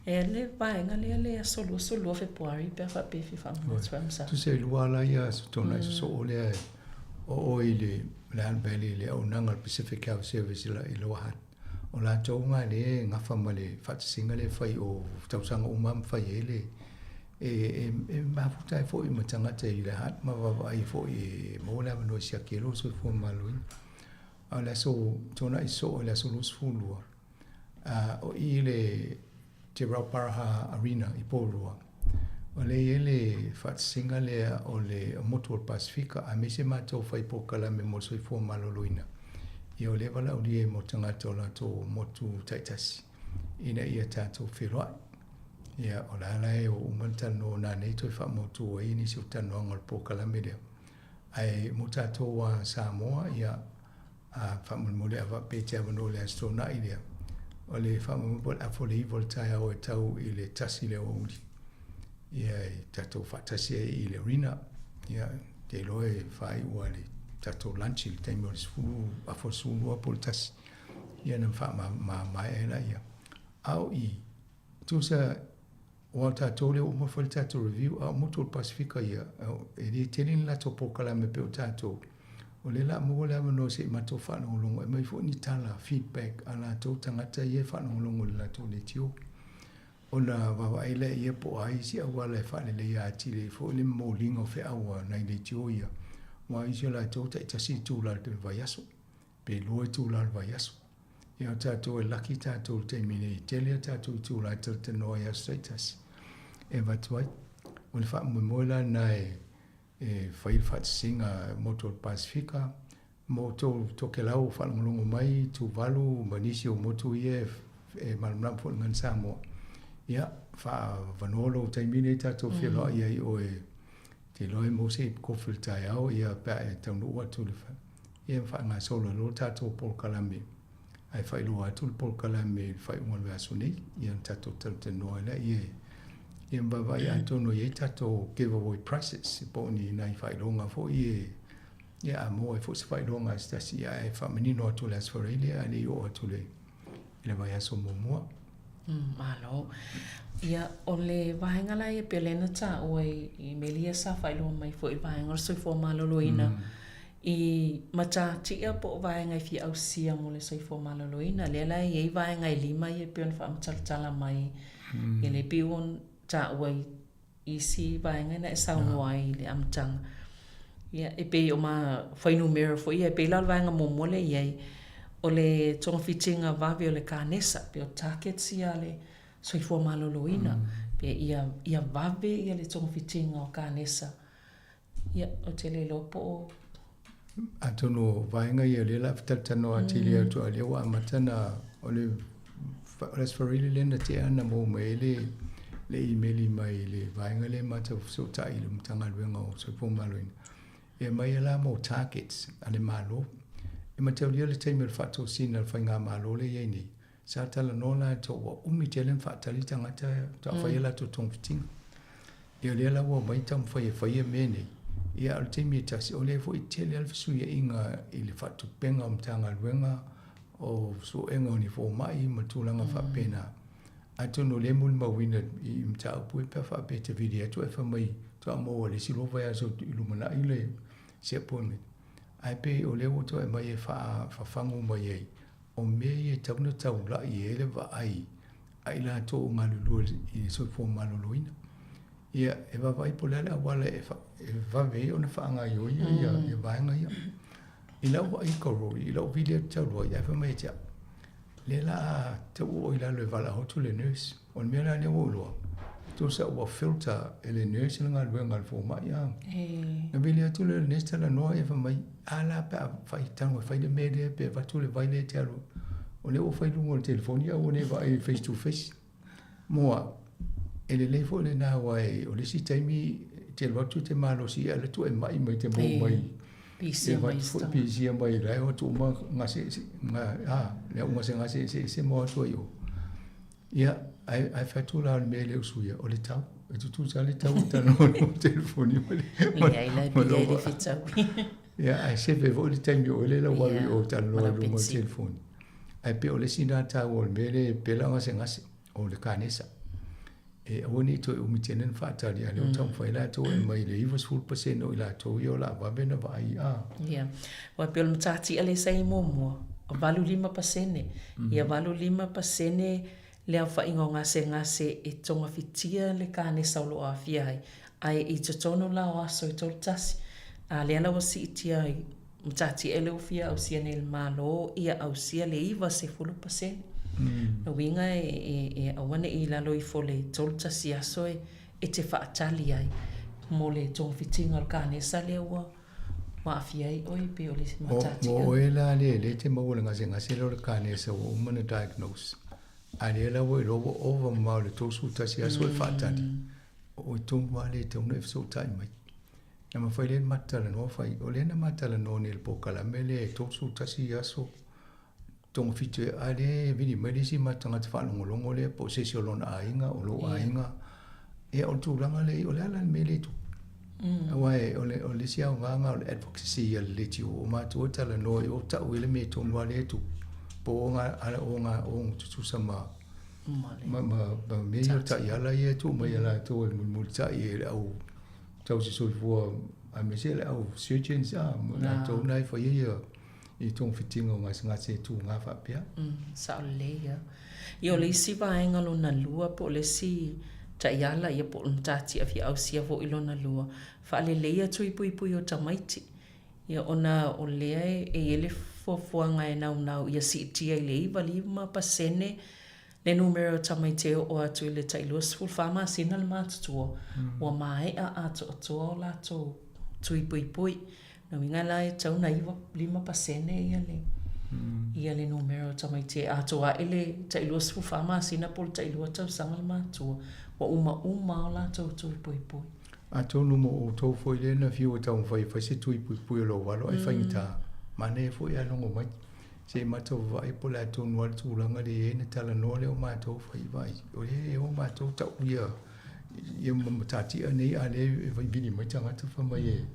E le vaega lea le aso 22 Fepuari pe a faapea e fia faamanatu ai ma sa. Tusa e lua la ia aso Toonai sosoo lea e oo i le Hutt Valley i le auaunaga a le Pacific Health Service i Lower Hutt. O latou nga lea e gafa ma le faatasiga lea e fai o tausaga uma ma fai ai le e, e, e mafuta ai foi ma tagata i le Hutt ma vaavaai foi e maua le avanoa e siaki ai lou soifua maloloina. A o le aso Toonai sosoo i le aso 22, o i le Te Rauparaha Arena i Porirua. O lea e i ai le faatasiga lea o le motu o le Pasefika aemaise matou fai polokalame mo le soifua maloloina. Ia o lea e valaaulia ai mo tagata o latou motu taitasi ina ia tatou feiloai. Ia o la la e ua uma ona talanoa nanei toe faamautu ai nisi o talanoaga o le polokalame lea. Ae mo tatou a Samoa, ia a faamolemole a faapea e te avanoa i le Aso Toonai lea, o le faamoemoe po o le afa o le 9 o le taeao e tau i le 1 i le aoauli. Ia e tatou faatasi ai i le arena. Ia te iloa e faaiu lava i le tatou lunch i le taimi o le 10, afa o le 12 po o le 1. Ia ona faamamae ai laia. A o i, tusa Aua o tatou lea ua uma fai le tatou review, a o motu o le Pasefika ia, e le tele ni latou polokalame pei o tatou. O lea la a maua le avanoa se i matou faalogologo, e aumai foi ni tala, feedback a latou tagata ia e faalogologo i le latou leitio. Ona vaavaai lea ia po o a isi auala e faaleleia atili ai foi le momoliga o feau a nai leitio ia, aua o isi o latou e taitasi itula i le vaiaso, pe 2 itula i le vaiaso. Ia o tatou e laki tatou i le taimi nei, e tele a tatou itula e talatalanoa ai i aso taitasi e avatu ai. O le faamoemoe la lena e, e fai le faatasiga motu o le Pasefika, mo outou Tokelau o faalogologo mai, Tuvalu ma nisi o motu ia e, e malamalama foi i le gagana Samoa. Ia, faaavanoa lou taimi nei tatou feiloai ai oe te iloa e maua se kofi i le taeao ia pe a e taunuu atu i le ia ma faagasolo ai loa le tatou polokalame ae faailoa atu le polokalame i le faaiuga o le vaiaso nei ia ona tatou talatalanoa ai lea ia ia ma vaavaai atonu e i ai tatou giveaway prizes po o ni nai faailoga foi e ia a maua ai foi se faailoga a se tasi ia ae faamanino atu i le Aso Faraile ae le i oo atu i le i le vaiaso muamua. Malo. Ia, o le vaega la ia pei o lea na taua i meli ia sa faailoa mai foi i le vaega o le soifua maloloina i matatia po o vaega e fia ausia mo le soifua maloloina. Lea la e i ai vaega e lima ia e pei ona faamatalatala mai ia lea pei ua taua i isi vaega na e saunoa ai i le amataga. Ia, e pei o ma fuainumera foi ia, e pei la o le vaega muamua lea e i ai, o le togafitiga vave o le kanesa, pei o targets ia a le soifua maloloina, pe ia, ia vave ia le togafitiga o kanesa. Ia, ou te le iloa po o Atonu o vaega ia o lea o le a talatalanoa atili atu a o lea ua amata ona o le o le Aso Faraile lea na tea na maua mai ai le le imeli mai le vaega lea matou fesootai i le Matagaluega o Soifua Maloloina e aumai ai la mo targets a le Malo. E mataulia le taimi o le faatosina o le faigamalo lea e i ai nei, Sa talanoa latou ua umi tele ona faatali tagata faatoa fai a latou togafitiga. Ia o lea la ua omai taumafai e fai ia mea nei, ia a o le taimi e tasi, o lea foi e tele lava le fesuiaiga i le faatupega o Matagaluega, o suega o ni fomai ma tulaga faapena. Atonu o lea e molimauina i mataupu ia pe a faapea e te vili atu ae fai mai faatoa maua i le isi 2 vaiaso i lumanai le se appointment. Ae pei o lea ua toe aumai e faafafagu mai ai O mea ia e tatau ona taulai i ai le vaai a i latou o galulue i le soifua maloloina. Ia, e vaavaai po o le a le auala e vave ai ona faagaoioia ia vaega ia. I lau vaai i Karori, i lou vili atu talu ai, ae fai mai ia te au, lea o le a tau oe i lalo e valaau atu le nurse. O le mea la lea ua ou iloa, tusa ua filter e le nurse le galuega a le fomai a. Na vili atu lea o le nurse talanoa ia fai mai, a la pe a fai tago e fai le mea lea pe avatu le vai lea e te alu. O lea ua fai i luga o le telefoni ae aua ne i vaai face to face. Mo au, e lelei foi lena aua o le isi taimi e te alu atu e te malosi ae alu atu e mai mai te maua mai. Pisia mai isi tagata. Pisia mai la e o atu uma gase, a, le au gasegase eseese ma o atu ai i o. Ia, ae, ae fai atu la o le mea e le o suia, o le tau. E tutusa lava le tau o talanoa i le telefoni ma le... Leai la, e pili ai le fetaui. Ia, ae sefe foi le taimi o oe lea ua alu i o e talanoa i luga o le telefoni. Ae pei o le isi lena taua o le mea lea e pela gasegase, o le kanesa. E aua ne i toe umi tele ona faatali, a o lea ua taumafai latou e aumai i le 90% o i latou ia o le a vave ona vaai. A. Ia. Aua e pei o le matatia lea sa i ai muamua, 85%. Ia 85% le aofaiga o gasegase e togafitia le kanesa o lo o aafia ai, ae i totonu la o aso e 31, a lea la ua siitia ai matatia lea ua fia ausia nei e le Malo ia ausia le 90%. Lona uiga e aua ne i lalo ifo o le 31 aso e. e te faatali ai mo le togafitiga o le kanesa lea ua aafia ai oe pei o le matatia. Mo oe la lea lea e te maua i le gasegase lea o le kanesa ua uma ona diagnose, a lea la ua iloa ua ova mamao i le 31 aso e faatali, o oe tonu lava lea e tatau ona e fesootai mai. Na mafai lea ona matou talanoa fai, o lea na ma talanoa nei i le polokalame lea e 31 aso togafiti a lea e vili mai le isi ma tagata faalogologo lea po o se isi o lona aiga, o lou aiga. Ia o le tulaga lea, o le a la le mea lea e tupu? Aua e, o le, o le isi aoga lena o le advocacy a le leitio, o matou e talanoa i o tau i le mea tonu lava lea e tupu, po o ga, o ga, o tutusa ma, ma, ma, ma mea ia o taiala ia e tuu mai e latou e mulimulitai e le au tausisoifua aemaise le au surgeons a, ma latou na e faia ia i togafitiga o gasegase e tuga faapea. Sao lelei ia. Ia o le isi vaega lona lua po o le isi taiala ia po o le matatia fia ausia foi lona lua, faaleleia tui puipui o tamaiti. Ia ona o lea e i ai le fuafuaga e naunau ia siitia i le 95% le numera o tamaiti e oo atu i le tai 24 masina le matutua, ua maea atoatoa o latou tui puipui. Lona uiga la e tatau ona 95% ia le ia le numera o tamaiti e atoa ae le tai 24 masina po o le tai 2 tausaga le matua, ua umauma lava o latou tui puipui. Atonu mo outou foi lea na fiu e taumafai e fai se tui puipui o lou alo ai faigata, manaia foi ae logo mai. Se i matou vaai po o le a tonu lava le tulaga lea e i ai ona talanoa lea o matou fai vaai, o lea e o matou tau ia ia matatia nei a lea e vili mai tagata fai mai e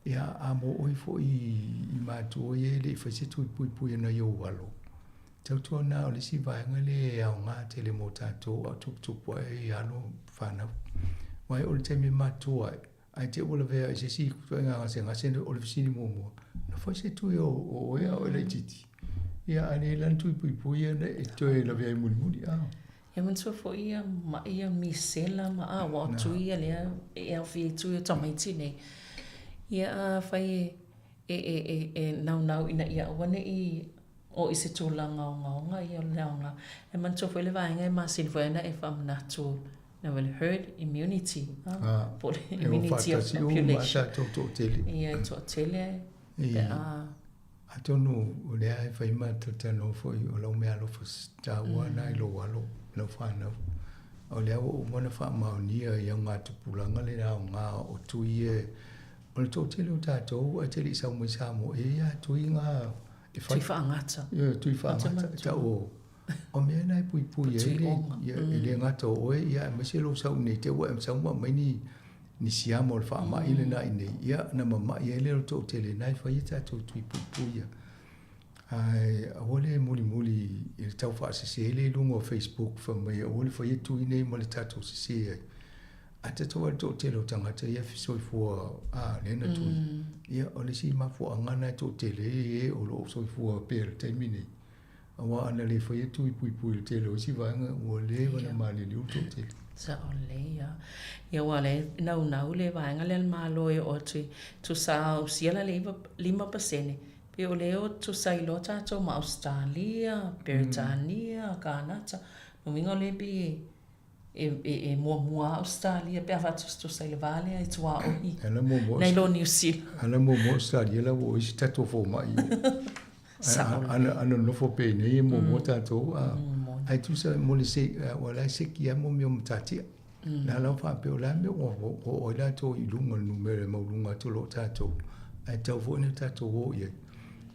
Ia, a mo oe foi i matua ia e le i fai se tui puipui a nai ou alo, tautuana o le isi vaega lea e aoga tele mo tatou a o tuputupu ae i alo ma fanau. Aua o le taimi e matutua ai, ae te i ua lavea i se isi ituaiga gasegase, o le fesili muamua, na fai se tui o oe a o oe laitiiti? Ia, a le la ni tui puipui ia e toe lavea ai mulimuli, a. Ia manatua foi ia maʻi ia misela ma a ua o tui ia lea e aofia i tui o tamaiti nei. Ia afai e e e e e naunau ina ia aua ne i oo i se tulaga ogaoga ia o le aoga. E manatua foi le vaega e masini foi ana e faamanatu na le herd immunity a po o le immunity of population. Ia e toatele pe a Atonu o lea e fai ma talatalanoa foi o lau meaalofa taua na i lou alo, lau fanau. O lea ua uma ona faamaonia i augatupulaga le aoga o tui e o le toatele o tatou ae te le i sau mai Samoa e i ai lava tui na e fai. Tui faagata. Ioe, tui faagata e tau o o mea na e puipui ai le, ia, e le gata o oe, ia aemaise lou sau i nei te ua e sau ma aumai ni ni siama o le faamai lena i nei, ia ona mama'i ai lea o le toatele na e fai a tatou tui puipui ia. Ae aua le mulimuli i le tau faasese lea i luga o Facebook fai mai aua le faia tui nei ma le tatou sese ai. Ae tatou ai le toatele o tagata ia e soifua a lea na tui. Ia o le isi mafuaaga lena e toatele ai e o lo o soifua pea i le taimi nei. Aua ana le faia tui puipui i le tele o isi vaega, ua leva ona maliliu le toatele. Sao lelei lava. Ia aua o lea e naunau le vaega lea a le Malo e oo atu i tusa ausia la le 5%, pei o lea o tusa ai loa tatou ma Ausetalia, Peretania, Kanata. Lona uiga o lea pei e E muamua lava Ausetalia pe a faatusatusa i le va lea i tuaoi nai lo Niu Sila. Ana muamua Ausetalia la ua oo i se tatou fomai. Ana nonofo pea i inei e muamua tatou. Ae tusa mo le se, aua o la e seki lava mo mea o matatia. La la ua faapea o le a le mea ua oo ai latou i luga o le numera e maualuga atu i lo tatou, ae tatau foi ona tatou o i ai.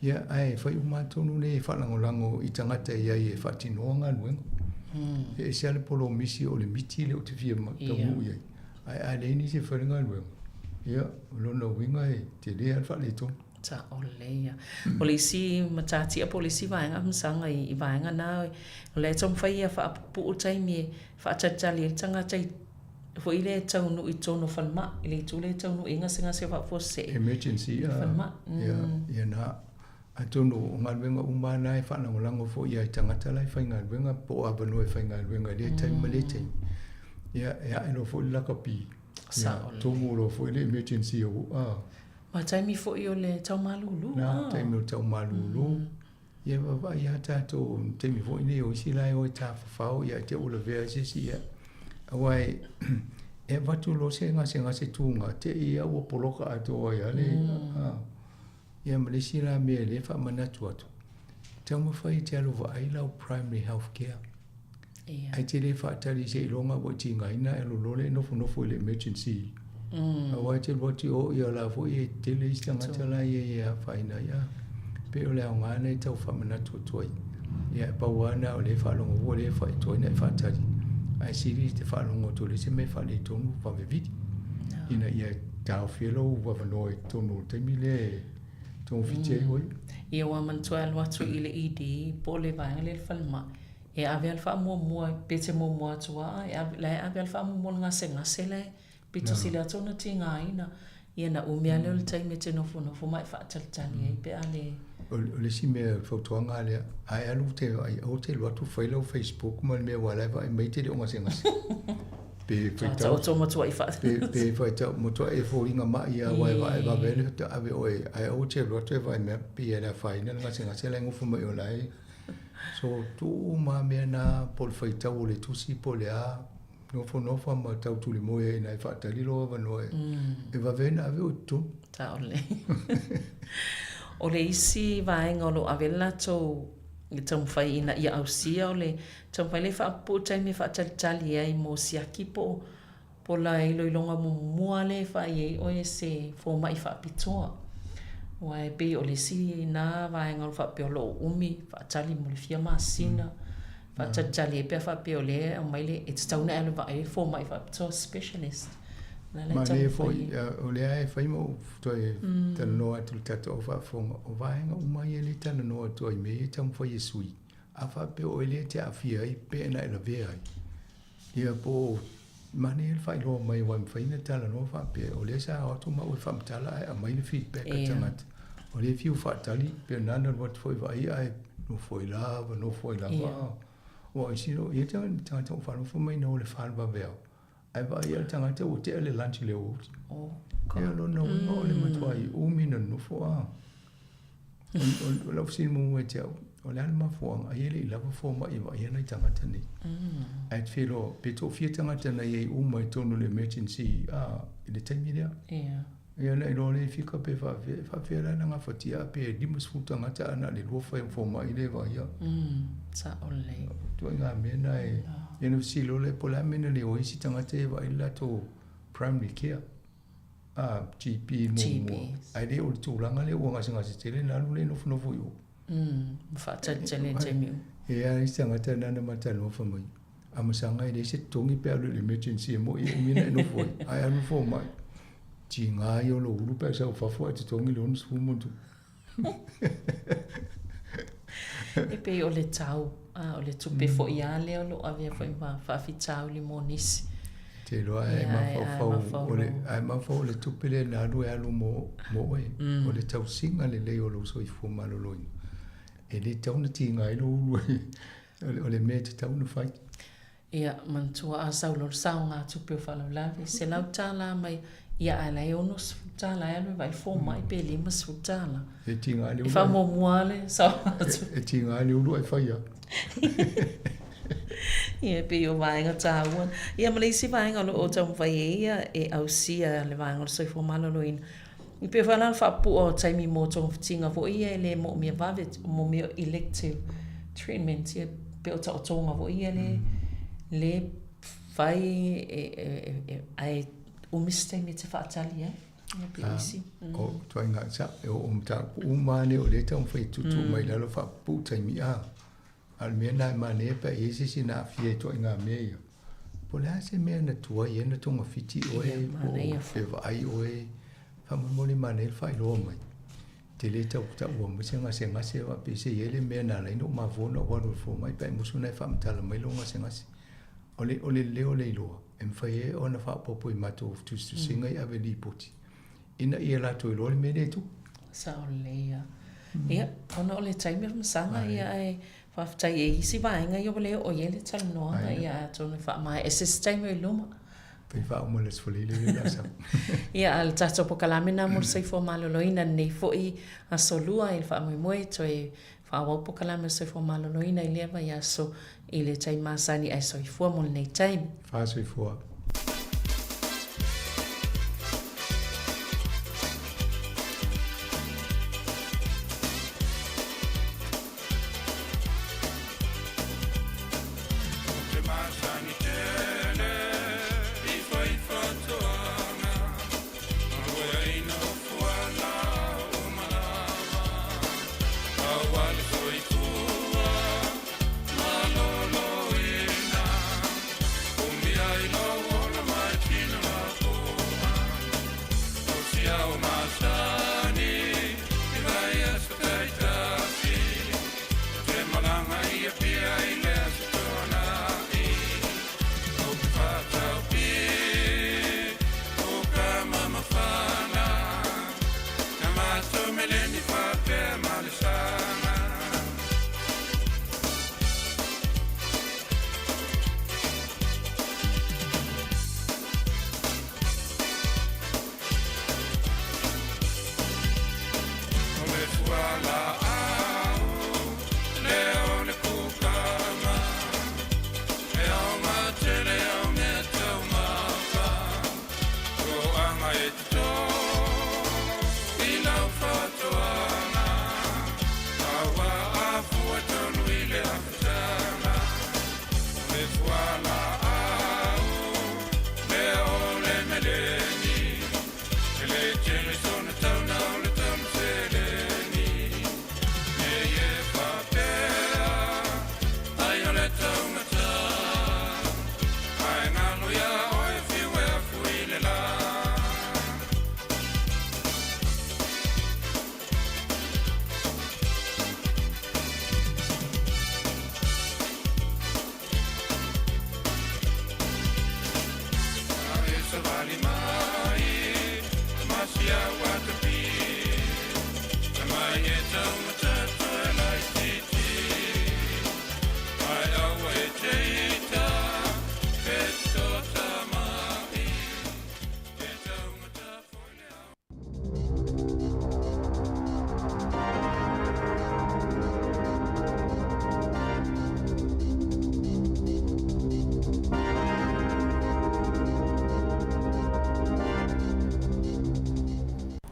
Ia, ae fai uma lava tonu nei e faalagolago i tagata e i ai e faatinoa galuega. E ese lava le polomisi o le miti lea ou te fia taunuu i ai, ae a leai nisi e fai le galuega, ia, o lona uiga e tele lava le faaletonu. Sao lelei ia. O le isi matatia po o le isi vaega amusaga i vaega na, o lea e taumafai ia faapupuu taimi e faatalitali ai le tagata i foi lea e taunuu i totonu o falemai, i le itu lea e taunuu i ai gasegase faafuasei. Emergency i falemai. Ia, ia na. Atonu o galuega uma lava na e faalagolago foi i tagata la e faigaluega po o avanoa e faigaluega i lea taimi ma lea taimi. Ia, e ae loa foi le lakapi. Ia, tumu loa foi le emergency o, a. Ma taimi foi o le tau malulu. Na, taimi o le tau malulu. Ia vaavaai lava tatou i le taimi foi nei o isi la e o e tafafao ia te ua lavea ai se isi ia. Aua e, E avatu loa se gasegase tuga te i a ua poloka atoa ai lava le a. Ia ma le isi la mea lea e faamanatu atu, taumafai e te alu vaai lau primary health care. Ae te le faatali seiloga ua e tigaina e alu loa lea e nofonofo i le emergency. Aua e te alu atu i o, ia o la foi e tele isi tagata la e i ai e afaina ai. A, pei o le aoga lena e tau faamanatu atu ai. Ia e pau lava lena o lea e faalogo ua le faitoa ina e faatali, ae sili te faalogo atu o le isi mea e faaletonu vave vili ina ia taofia lou avanoa i totonu o le taimi lea e togafiti ai oe. Ia ua manatua e alu atu i le ED po o le vaega lea i le falemai, e ave lava le faamuamua pe te muamua atu lava, e ave, la e ave lava le faamuamua i le gasegase la e pito sili atu ona tigaina. Ia na umi lava lea o le taimi e te nofonofo ma e faatalitali ai pe a le. O le isi mea, o le fautuaga lava lea, a e alu e te vaai, aua te alu atu fai lau Facebook ma le mea aua o la e vaai mai e te le o gasegase. Pe faitau. Taoto matuai fa. Pe faitau, matuai e foliga mai lava aua e vaai vave ai le ave oe, ae aua te alu atu e vaai mea pei e le afaina le gasegase la e nofo mai o la e. So, tuu uma lava mea na, po o le faitau o le tusi po o le a, nofonofo ma tau tulimoe ai ina e faatali lou avanoa e vave ai ona ave oe i totonu. Sao lelei. O le isi vaega o lo o ave ai le latou taumafai ina ia ausia o le taumafai lea e faapupuu taimi e faatalitali ai mo siaki po o Po o la iloiloga muamua lea e fai ai oe se fomai faapitoa. Aua e pei o le isi na vaega o lo o faapea o lo o umi faatali mo le fia masina, faatalitali ai pe a faapea o lea e aumai le, e tatau ona e alu e vaai le fomai faapitoa, specialist. O la e Manaia foi, o lea e fai ma ou toe talanoa atu i le tatou au faafofoga, o vaega uma ia lea e talanoa atu ai mea ia e taumafai e sui, a faapea o oe lea e te aafia ai pe na e lavea ai, Ia po o manaia le faailoa mai aua e mafai ona talanoa faapea, o lea sa o atu maua e faamatala ae aumai le feedback a tagata. O lea e fiu faatali, pei o lena na alu atu foi vaai ae nofo ai lava, nofo ai lava. Aua o isi, e i ai tagata ua faalogofo mai na o le 4 i le vaveao, ae vaai lava le tagata ua tea le lunch i le aoauli. Ia o lona uiga o le matuai umi ona nonofo a. O lau fesili muamua ia te au, o le a le mafuaaga ai e le i lava fomai e vaaia nai tagata nei? Ae te fia iloa pe toafia tagata na i ai uma i totonu o le emergency i le taimi lea. Ia ona iloa lea e fika pe faapefea, e faapefea la ona gafatia pe 50 tagata ae na o le lua fomai lea e vaaia. Sao lelei. O ituaiga mea na e, ia ona fesili loa lea po o le a le mea na le o ai isi tagata ia e vaai le latou primary care. a GP muamua, ae le o le tulaga lea ua gasegase tele na alu lea nofonofo i o. Ma faatalitali i taimi uma. E a isi tagata na na ma talanoa fai mai, amasaga e leai se totogi pe alu i le emergency e moi e umi ona e nofo ai, ae alu fomai, tiga ia o lou ulu pe a sau i fafo ae totogi le 60 ma ona tupu. E pei o le tau, a o le tupe foi lava lea o lo o avea foi ma faafitauli mo nisi. Te iloa ae mafaufau o le ae mafaufau o le tupe lea na alu e alu mo mo oe. O le tausiga lelei o lou soifua maloloina. E le tatau ona tiga ai lou ulu o le mea e tatau ona fai. Ia, manatua a sau loa le saogatupe o faalavelave, $100 mai, ia ae la e $60 e alu e vaai le fomai pe $50. E tiga le ulu. E faamuamua lava le saogatupe. E tiga le ulu ae fai lava. Ia, e pei o vaega taua. Ia ma le isi vaega o lo o taumafai ai ia e ausia le vaega o le soifua maloloina, E pei foi la le faapupua o taimi mo togafitiga foi ia e le moomia vave, mo mea o elective treatments ia, pei o taotoga foi ia le le fai ae umi se taimi e te faatali ai. Ia pei o isi. O ituaiga sa, o mataupu uma lava nei o lea e taumafai e tuutuu mai i lalo faapupuu taimi a. A o le mea lena e manaia pe a i ai se isi na aafia i ituaiga mea ia, po o le a se mea na tuai ai ona togafiti oe po o fevaai oe, faamolemole manaia le faailoa mai. Te le tau taua mai se gasegase faapea se i ai le mea na ala ai ona ou mafua ona ou alu i le fomai pe a e musu ona e faamatala mai lou gasegase. O le, o le leo o le iloa e mafai ai ona faaopoopo i matou tusitusiga i ave lipoti ina ia latou iloa le mea lea e tupu. Sao lelei lava. Ia, ona o le taimi o le masaga, ia ae faafetai e i ai isi vaega ia ua le oo i ai le talanoaga, ia atonu e faamaea se isi taimi o i luma. Pei faauma le Aso Faraile lea o le a sau. Ia, a o le tatou polokalame lena mo le soifua maloloina i lenei foi aso Lua i le faamoemoe toe faaauau polokalame o le soifua maloloina i lea vaiaso i le taimi masani ae soifua mo lenei taimi. Faasoifua. ao masani i vaiaso taitasi. Ou te malaga i Apia i le Aso Toonai. Ou te faataupi kukama mafana. Na matou meleni faapea ma le saga. O le fualaau lea o le kukama, e aoga tele au meataumafa. Toaga e toto i lau faatoaga, a ua afua tonu i le afataga. O le fualaau lea o le meleni, e le tele sona tauna o le tauna seleni. Nei e faapea ai o le taugata, ae galo iā oe fiu e afu i le la. A e savali mai ma si au atapi, e mai e taumata toe laititi. Ae aua e te ita, e tota mai, e taumata foi le au.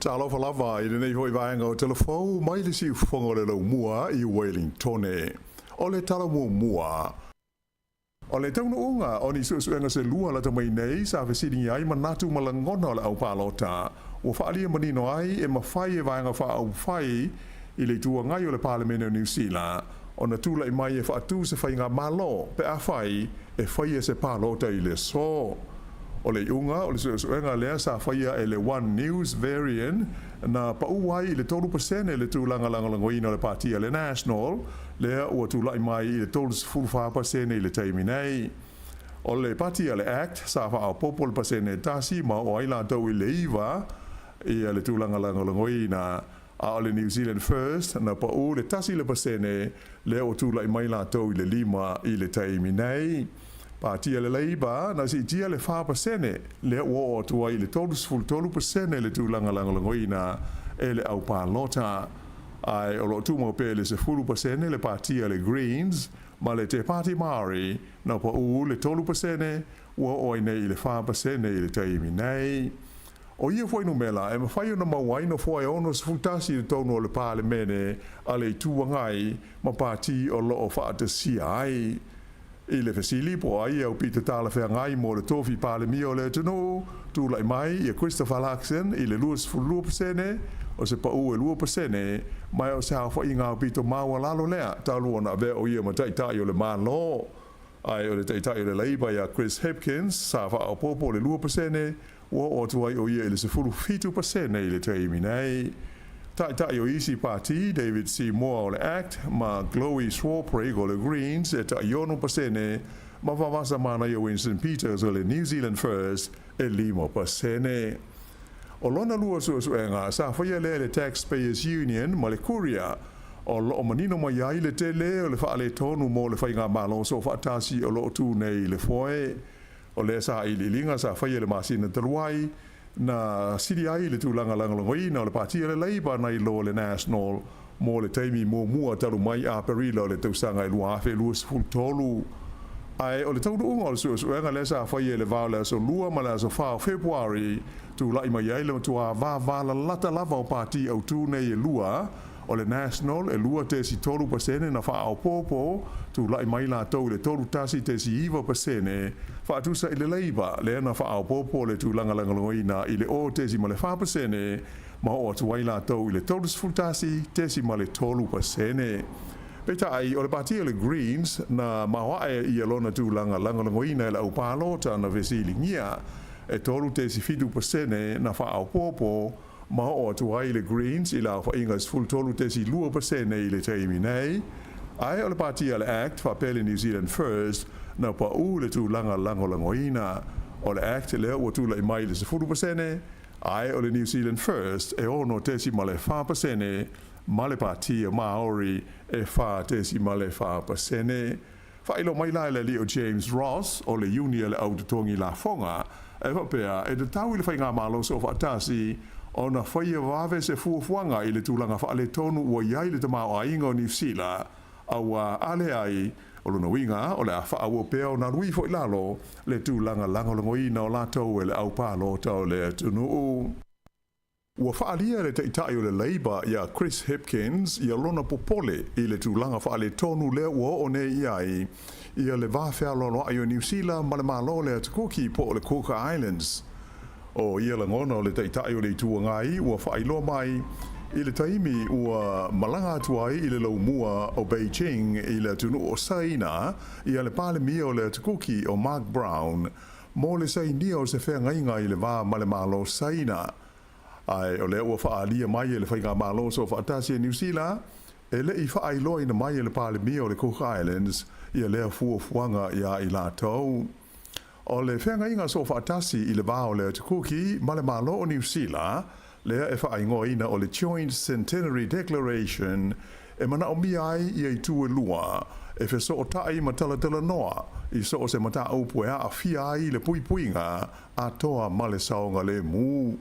Talofa lava i lenei foi vaega o Telefou mai le siufofoga o le Laumua i Wellingtone. O le tala muamua, o le taunuuga o ni suesuega se lua lata mai nei sa fesiligia ai manatu ma lagona o le aupalota, ua faaalia manino ai e mafai e Vaega Faaupufai i le Itu Agai o le Palemene o Niu Sila ona tulai mai e faatu se faigamalo pe afai e faia se palota i le aso. O le iuga o le suesuega lea sa faia e le One News Verian na pau ai i le 3% le tulaga lagolagoina o le Pati a le National, lea ua tulai mai i le 34% i le taimi nei. O le Pati a le Act sa faaopoopo le pasene e tasi ma oo ai latou i le 9 ia le tulaga lagolagoina, a o le New Zealand First na pau le 1% lea ua tulai mai latou i le 5 i le taimi nei. Pātia le Labour na siitia le 4% lea ua oo atu ai i le 33% le tulaga lagolagoina e le au palota. Ae o lo o tumau pea i le 10% le pātia le Greens ma le Te Pāti Māori na pau le 3% ua oo ai nei i le 4% i le taimi nei. O ia fuainumera e mafai ona maua ai nofoa e 61 i totonu o le Palemene a le Itu Agai ma pati o lo o faatasia ai. I le fesili po o ai e aupito talafeagai mo le tofi Palemia o le atunuu, tulai mai ia Christopher Luxon i le 22%, o se pau e 2%, ma o se aofaiga aupito maualalo lea talu ona avea o ia ma Taitai o le Malo. Ae o le Taitai o le Labour ia Chris Hipkins sa faaopoopo le 2%, ua oo atu ai o ia i le 17% i le taimi nei. Taitai o isi pati, David Seymour o le act ma Chloe Swarbrick o le Greens e tai 6% ma vavasa manaia Winston Peters o le New Zealand First e 5%. O lona lua suesuega sa faia lea e le Taxpayers Union ma le Courier, o lo o manino mai ai le tele o le faaletonu mo le faigamalo soofaatasi o lo o tu nei i le foe. O lea sailiiliga sa faia i le masina talu ai, na sili ai le tulaga lagolagoina o le Pati a le Labour nai lo le National mo le taimi muamua talu mai Aperila o le tausaga e 2023. Ae o le taunuuga o le suesuega lea sa faia i le va o le aso 2 ma le aso 4 o Fepuari, tulai mai ai le matua vavalalata lava o pati autū nei e lua, o le National e 2.3% na faaopoopo, tulai mai latou i le 31.9%, faatusa i le Labour lea na faaopoopo le tulaga lagolagoina i le 0.4% ma oo atu ai latou i le 31.3%. Peitai, o le pati o le Greens na maoae ia lona tulaga lagolagoina e le aupalota na fesiligia. e 3.7% na faaopoopo ma oo atu ai le Greens i le aofaiga e 13.2% i le taimi nei. Ae o le pati a le act faapea le New Zealand First na paū le tulaga lagolagoina. O le act lea ua tulai mai i le 10%, ae o le New Zealand First e 6.4% ma le Pati a Māori e 4.4%. Faailoa mai la e le alii o James Ross o le Iuni a le Au Totogi Lafoga e faapea, e tatau i le Faigamalo Soofaatasi ona faia vave se fuafuaga i le tulaga faaletonu ua i ai le tamaoaiga o Niu Sila, auā a leai, o lona uiga o le a faaauau pea ona alu ifo i lalo le tulaga lagolagoina o latou e le au palota o le atunuu. Ua faaalia e le Taitai o le Labour ia Chris Hipkins ia lona popole i le tulaga faaletonu lea ua oo nei i ai ia le va fealoaloai o Niu Sila ma le Malo o le Atu Kuki po o le Cook Islands. O ia lagona o le Taitai o le Itu Agai ua faailoa mai i le taimi ua malaga atu ai i le laumua o Beijing i le atunuu o Saina ia le Palemia o le Atu Kuki o Mark Brown mo le sainia o se feagaiga i le va ma le Malo Saina. Ae o lea ua faaalia mai e le Faigamalo Soofaatasi a Niu Sila, e le i faailoaina mai e le Palemia o le Cook Islands ia lea fuafuaga iā i latou. O le feagaiga soofaatasi i le va o le Atu Kuki ma le Malo o Niu Sila, lea e faaigoaina o le Joint Centenary Declaration, e manaomia ai ia itu e lua e fesootai ma talatalanoa i so o se mataupu e aafia ai le puipuiga atoa ma le saogalemu.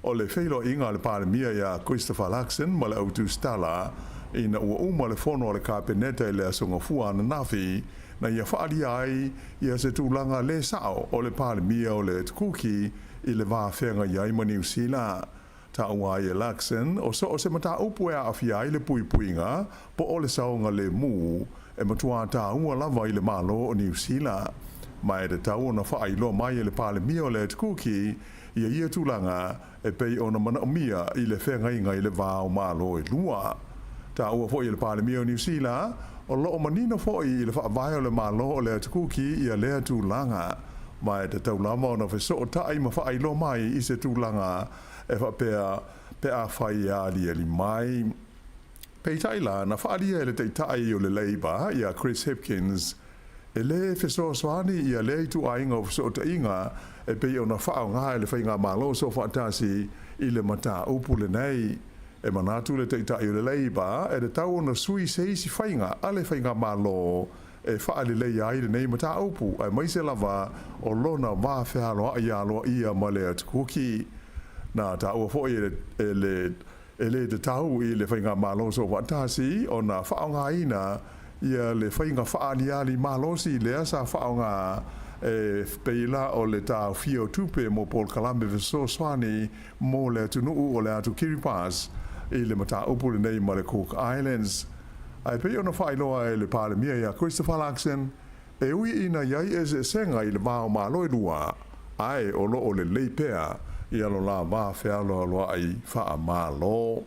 O le feiloaiga a le Palemia iā Christopher Luxon ma le Au Tusitala ina ua uma le fono a le Kapeneta i le Aso Gafua ananafi, na ia faaalia ai ia se tulaga le sao o le Palemia o le Kuki i le va feagai ai ma Niu Sila. Taua ai e Luxon, o so o se mataupu e aafia ai le puipuiga po o le saogalemu, e matuā tāua lava i le Malo o Niu Sila. Ma e tatau ona faailoa mai e le Palemia o le Kuki ia ia tulaga e pei ona manaomia i le feagaiga i le va o Malo e lua. Taua foi e le Palemia o Niu Sila, o lo o manino foi i le faavae o le Malo o le Atu Kuki ia lea tulaga, ma e tatau lava ona fesootai ma faailoa mai i se tulaga e faapea pe afai e aliali mai. Peitai la, na faaalia e le Taitai o le Labour ia Chris Hipkins, e lē fesoasoani ia lea ituaiga o fesootaiga e pei ona faaaoga e le Faigamalo Soofaatasi i le mataupu lenei. E manatu le Taitai o le Labour e tatau ona sui se isi faiga a le Faigamalo e faaleleia ai lenei mataupu aemaise lava o lona va fealoai aloaia ma le Atukuki. Na taua foi e le E le tatau i le Faigamalo Soofaatasi ona faaaogaina ia le faiga faaaliali malosi lea sa faaaoga e pei la o le taofia o tupe mo polokalame fesoasoani mo le atunuu o le atu Kiribati i le mataupu lenei ma le Cook Islands. Ae pei ona faailoa e le Palemia ia Christopher Luxon, E ui ina i ai eseesega i le va o Malo e lua, ae o lo o lelei pea ia lo la va fealoaloai faa-Malo.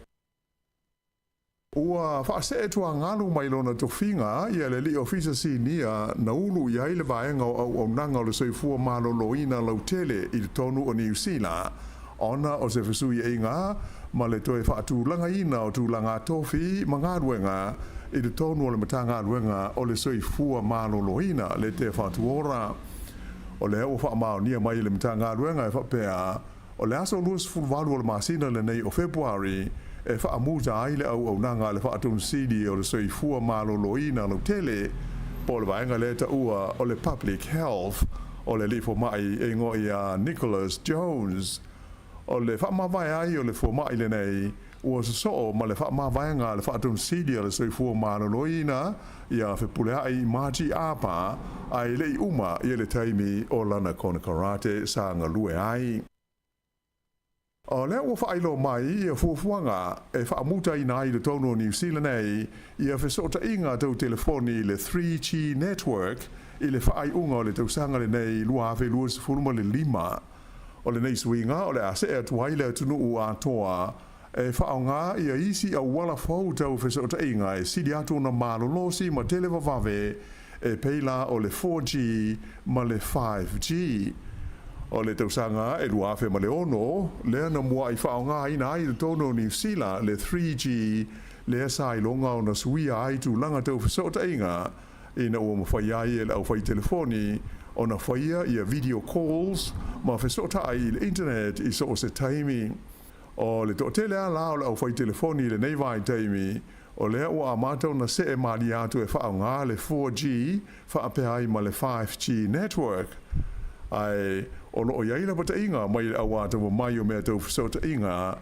Ua faasee tuagalu mai lona tofiga ia le Alii Ofisa Sinia na ulu i ai le vaega o auaunaga o le soifua maloloina lautele i totonu o Niu Sila ona o se fesuiaiga ma le toe faatulagaina o tulaga tofi ma galuega i totonu o le Matagaluega o le Soifua Maloloina, le Te Whatu Ora. O lea ua faamaonia mai e le Matagaluega e faapea, o le aso 28 o le masina lenei o Fepuari e faamuta ai le auaunaga a le Faatonesili o le Soifua Maloloina Lautele, po o le vaega lea e taua o le Public Health, o le alii fomai e igoa ia Nicholas Jones. O le faamavae ai o le fomai lenei, ua sosoo ma le faamavaega a le Faatonesili a le Soifua Maloloina ia Fepuleai Margie Apa, ae le i uma ia le taimi o lana konekarate sa galue ai. O lea ua faailoa mai ia fuafuaga e faamutaina ai i totonu o Niu Sila nei ia fesootaiga tau telefoni i le 3G network i le faaiuga o le tausaga lenei 2025. O lenei suiga o le a see atu ai le atunuu atoa e faaaoga ia isi auala fou tau fesootaiga e sili atu ona malolosi ma tele vavave e pei la o le 4G ma le 5G. O le tausaga e 2006, lea na muaʻi faaaogaina ai i totonu o Niu Sila le 3G lea sa iloga ona suia ai tulaga tau fesootaiga ina ua mafai ai e le aufaitelefoni ona faia ia video calls ma fesootai i le internet i so o se taimi. O le toatele lava la o le aufaitelefoni i lenei vaitaimi, o lea ua amata ona see malie atu e faaaoga le 4G faapea ai ma le 5G network. Ae o lo o i ai lapataiga mai le auatamamai o mea tau fesootaiga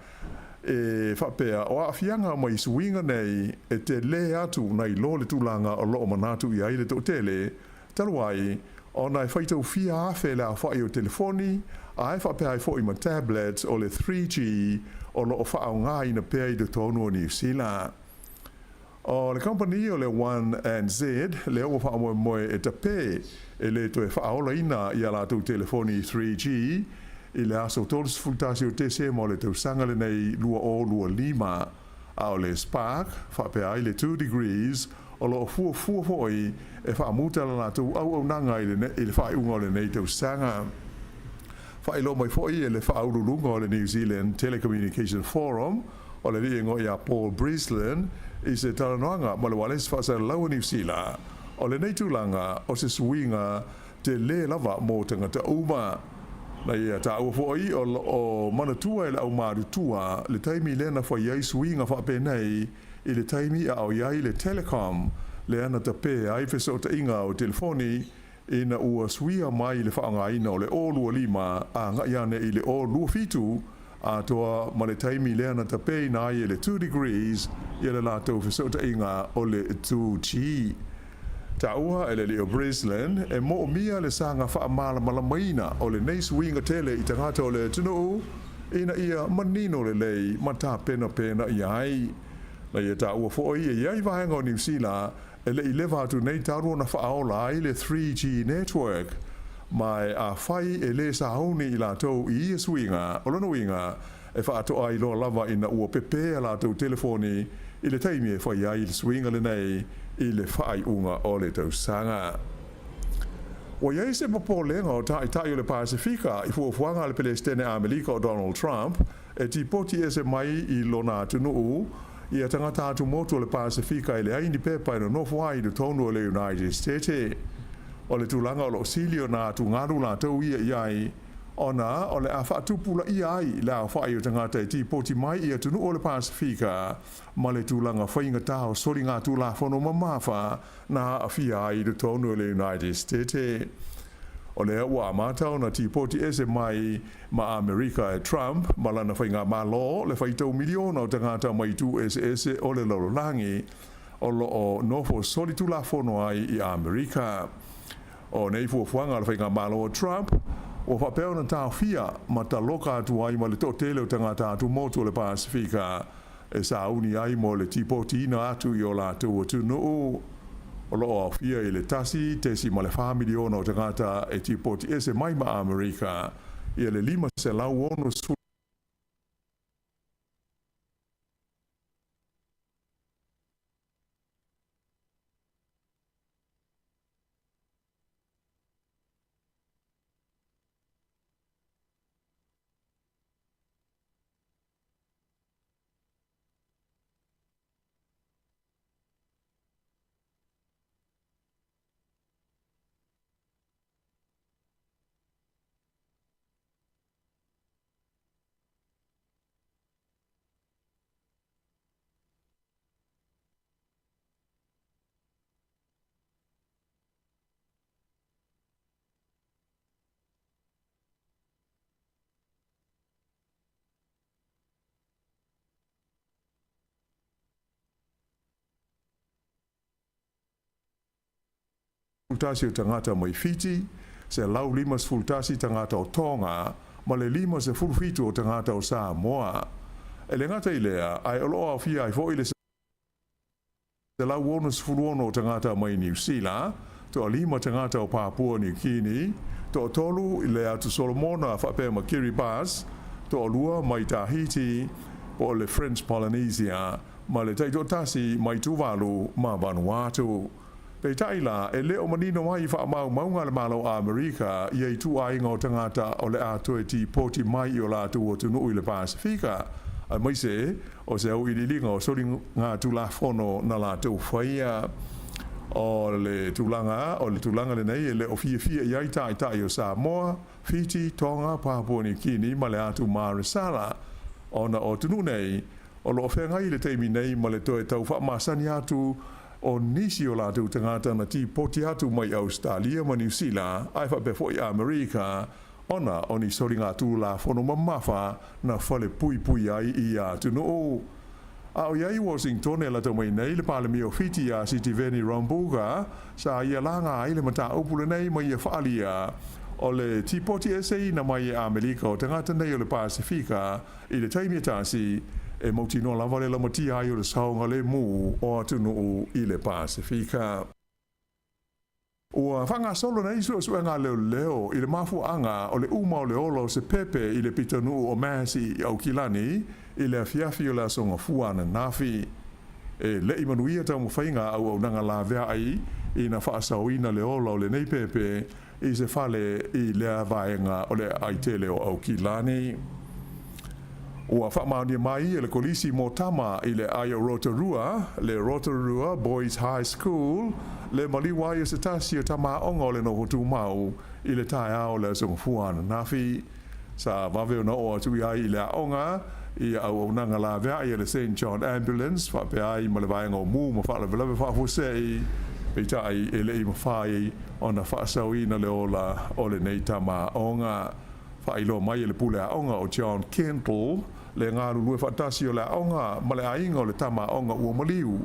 e faapea o aafiaga mai suiga nei e telē atu nai lo le tulaga o lo o manatu i ai le toatele, talu ai ona e faitau fia afe le aofai o telefoni ae faapea ai foi ma tablets o le 3G o lo o faaaogaina pea i totonu o Niu Sila. O le kamupani o le One NZ lea ua faamoemoe e tapē e le toe faaolaina i a latou telefoni 3G i le aso 31 o Tesema o le tausaga lenei 2025, a o le Spark faapea ai le 2Degrees o lo o fuafua foi e faamuta la latou auaunaga i le faaiuga o lenei tausaga. Faailoa mai foi e le Faauluuluga o le New Zealand Telecommunication Forum, o le alii igoa ia Paul Breslin, i se talanoaga ma le ualesi faasalalau o Niu Sila, o lenei tulaga o se suiga telē lava mo tagata uma. Na ia taua foi o lo o manatua e le aumatutua le taimi lea na fai ai suiga faapenei i le taimi a o i ai le Telecom lea na tapē ai fesootaiga o telefoni ina ua suia mai le faaaogaina o le O25 agai ane i le O27 atoa ma le taimi lea na tapeina ai e le Two Degrees ia le latou fesootaiga o le 2G. Taua e le alii o Breslin e moomia le saga faamalamalamaina o lenei suiga tele i tagata o le atunuu ina ia manino lelei ma tapenapena i ai. Na ia taua foi e i ai vaega o Niu Sila E le i leva atu nei talu ona faaola ai le 3G network, ma e afai e le sauni i latou i ia suiga, o lona uiga, e faatoa ai loa lava ina ua pepē a latou telefoni i le taimi e fai ai le suiga lenei i le faaiuga o le tausaga. Ua i ai se popolega o Taitai o le Pasefika i fuafuaga a le Pelesitene Amelika o Donald Trump e tipoti ese mai i lona atunuu ia tagata atumotu o le Pasefika e leai ni pepa e nonofo ai i totonu o le United State. O le tulaga o lo o sili ona atugalu latou ia i ai, ona o le a faatupulaia ai le aofai o tagata e tipoti mai i atunuu o le Pasefika ma le tulaga faigata o soligatulafono mamafa na aafia ai i totonu o le United State. O lea ua amata ona tipoti ese mai ma Amerika e Trump ma lana faigamalo le faitau miliona o tagata mai itu eseese o le lalolagi o lo o nofo solitulafono ai i Amerika. O nei fuafuaga a le faigamalo a Trump ua faapea ona taofia ma taloka atu ai ma le toatele o tagata atumotu o le Pasefika e sauni ai mo le tipotiina atu i o latou atunuu. O lo o aofia i le 1.4 miliona o tagata e tipoti ese mai ma Amerika ia le 560. 1 o tagata mai Fiti, 151 tagata o Tonga, ma le 57 o tagata o Samoa. E le gata i lea, ae o lo o aofia ai foi le 166 o tagata mai Niu Sila, toalima tagata o Papua Niu Kini, toatolu i le Atu Solomona faapea ma Kiribati, toalua mai Tahiti po o le French Polynesia, ma le taitoatasi mai Tuvalu ma Vanuatu. Peitai la, e le o manino ai i faamaumauga a le Malo o Amerika ia ituaiga o tagata o le a toe tipoti mai i o latou atunuu i le Pasefika, aemaise o se auiliiliga o soligatulafono na latou faia. O le tulaga o le tulaga lenei e le o fiafia i ai taitai o Samoa, Fiti, Tonga, Papua Niu Kini ma le atu Maresala, ona o atunuu nei o lo o feagai i le taimi nei ma le toe tau faamasani atu o nisi o latou tagata na tipoti atu mai Ausetalia ma Niu Sila ae faapea foi Amerika ona o ni soligatulafono mamafa na falepuipui ai i ia atunuu. A o i ai i Washington e lata mai nei le Palemia o Fiti iā Sitiveni Rabuka, sa ia laga ai le mataupu lenei ma ia faaalia o le tipoti eseina mai e Amerika o tagata nei o le Pasefika i le taimi e tasi e mautinoa lava le lamatia ai o le saogalemu o atunuu i le Pasefika. Ua faagasolo nei suesuega a leoleo i le mafuaaga o le uma o le ola o se pepe i le pitonuu o Massey i Aukilani i le afiafi o le Aso Gafua ananafi. E le i manuia taumafaiga a auaunaga laveai ina faasaoina le ola o lenei pepe i se fale i lea vaega o le aai tele o Aukilani. Ua faamaonia mai e le Kolisi mo Tama i le aai o Rotorua, le Rotorua Boys High School, le maliu ai o se tasi o tama aoga o le noho tumau i le taeao o le Aso Gafua ananafi. Sa vave ona oo atu i ai i le aoga i auaunaga laveai a le Saint John Ambulance faapea ai ma le vaega o mu ma faalavelave faafuasei, peitai e le i mafai ona faasaoina le ola o lenei tama aoga. Faailoa mai e le pule aoga o John Kendall le galulue faatasi o le aoga ma le aiga o le tama aoga ua maliu,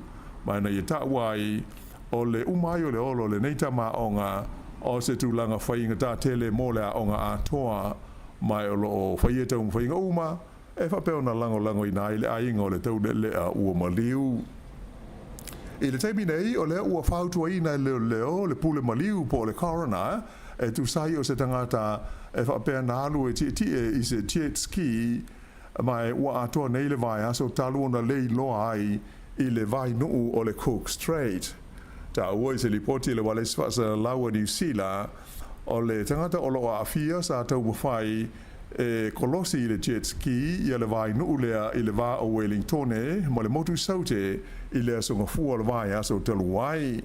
ma ina ia taua ai o le uma ai o le ola o lenei tama aoga o se tulaga faigata tele mo le aoga atoa, ma o lo o faia taumafaiga uma e faapea ona lagolagoina ai le aiga o le taulealea ua maliu. I le taimi nei, o lea ua fautuaina e leoleo le pule maliu po o le coroner e tusa ai o se tagata e faapea na alu e tietie i se jet ski ma e ua atoa nei le vaiaso talu ona lei loa ai i le vainuu o le Cook Strait. Taua i se lipoti a le Ualesi Faasalalau a Niu Sila, o le tagata o lo o aafia sa taumafai e kolosi i le jet ski ia le vainuu lea i le va o Welingtone ma le motu Saute i le aso Gafua o le vaiaso talu ai.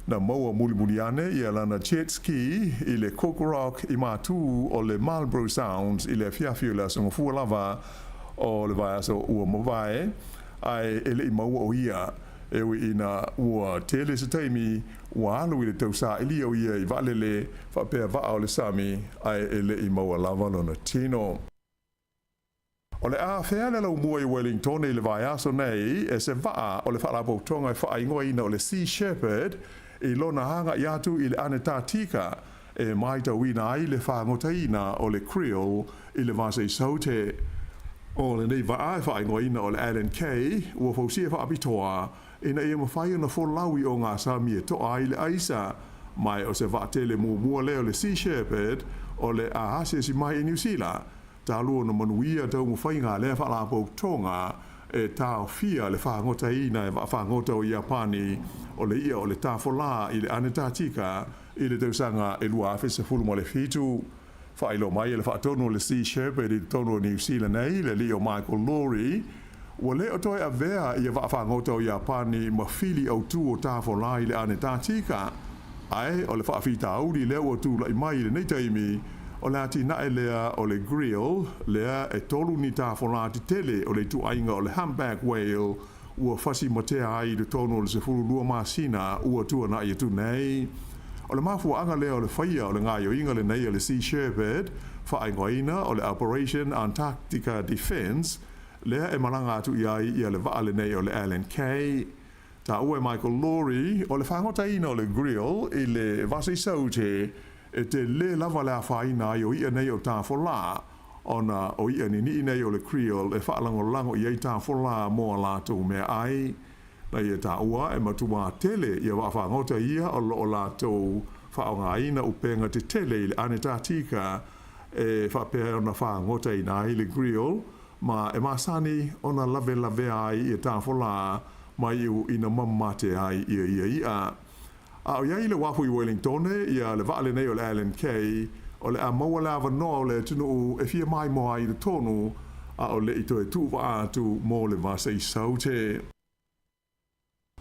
Na maua mulimuli ane ia lana jet ski i le Cook Rock i matū o le Marlborough Sounds i le afiafi o le aso Gafua lava o le vaiaso ua mavae, ae e le i maua o ia. E ui ina ua tele se taimi ua alu i le tausaili o ia i vaalele faapea vaa o le sami, ae e le i maua lava lona tino. O le a fea le laumua i Wellingtone i le vaiaso nei e se vaa o le Faalapotopotoga e faaigoaina o le Sea Shepherd i lona agai atu i le Anetatika e matauina ai le fagotaina o le krill i le Vase Saute. O lenei vaa e faaigoaina o le Allen Kay ua fausia faapitoa ina ia mafai ona folau i ogasami e toa ai le aisa, ma o se vaatele muamua lea o le Sea Shepherd o le a asiasi mai i Niu Sila Talu ona manuia taumafaiga a lea Faalapotopotoga e taofia le fagotaina e vaafagota o Iapani o le i'a o le tafolā i le Anetatika i le tausaga e 2017. Faailoa mai e le faatonu o le Sea Shepherd i totonu o Niu Sila nei, le alii o Michael Lawrie, ua le o toe avea ia vaafagota o Iapani ma fili autū o tafolā i le Anetatika. Ae o le faafitauli lea ua tulai mai i lenei taimi, o le atinae lea o le Grill, lea e tolu ni tafolā tetele o le ituaiga o le humpback whale ua fasi matea ai i totonu o le 12 masina ua tuanai atu nei. O le mafuaaga lea o le faia o le gaoioiga lenei a le Sea Shepherd, faaigoaina o le Operation Antarctica Defence, lea e malaga atu i ai ia le vaa lenei o le Allen Kay. Taua e Michael Lawrie, o le fagotaina o le Grill i le Vase Saute e telē lava le afaina ai o i'a nei o tafolā, ona o i'a ninii nei o le Krill e faalagolago i ai tafolā mo a latou meaai. Na ia taua e matuā tele ia vaafagota ia o lo o latou faaaogaina upega tetele i le Anetatika e faapea ona fagotaina ai le Grill ma e masani ona lavelavea ai ia tafolā mai iu ina mamate ai ia ia i'a. A o i ai i le uafu i Welingtone ia le vaa lenei o le Allan Kay, o le a maua le avanoa o le atunuu e fia maimoa ai i totonu, a o le i toe tuuvaa atu mo le vasa i Saute.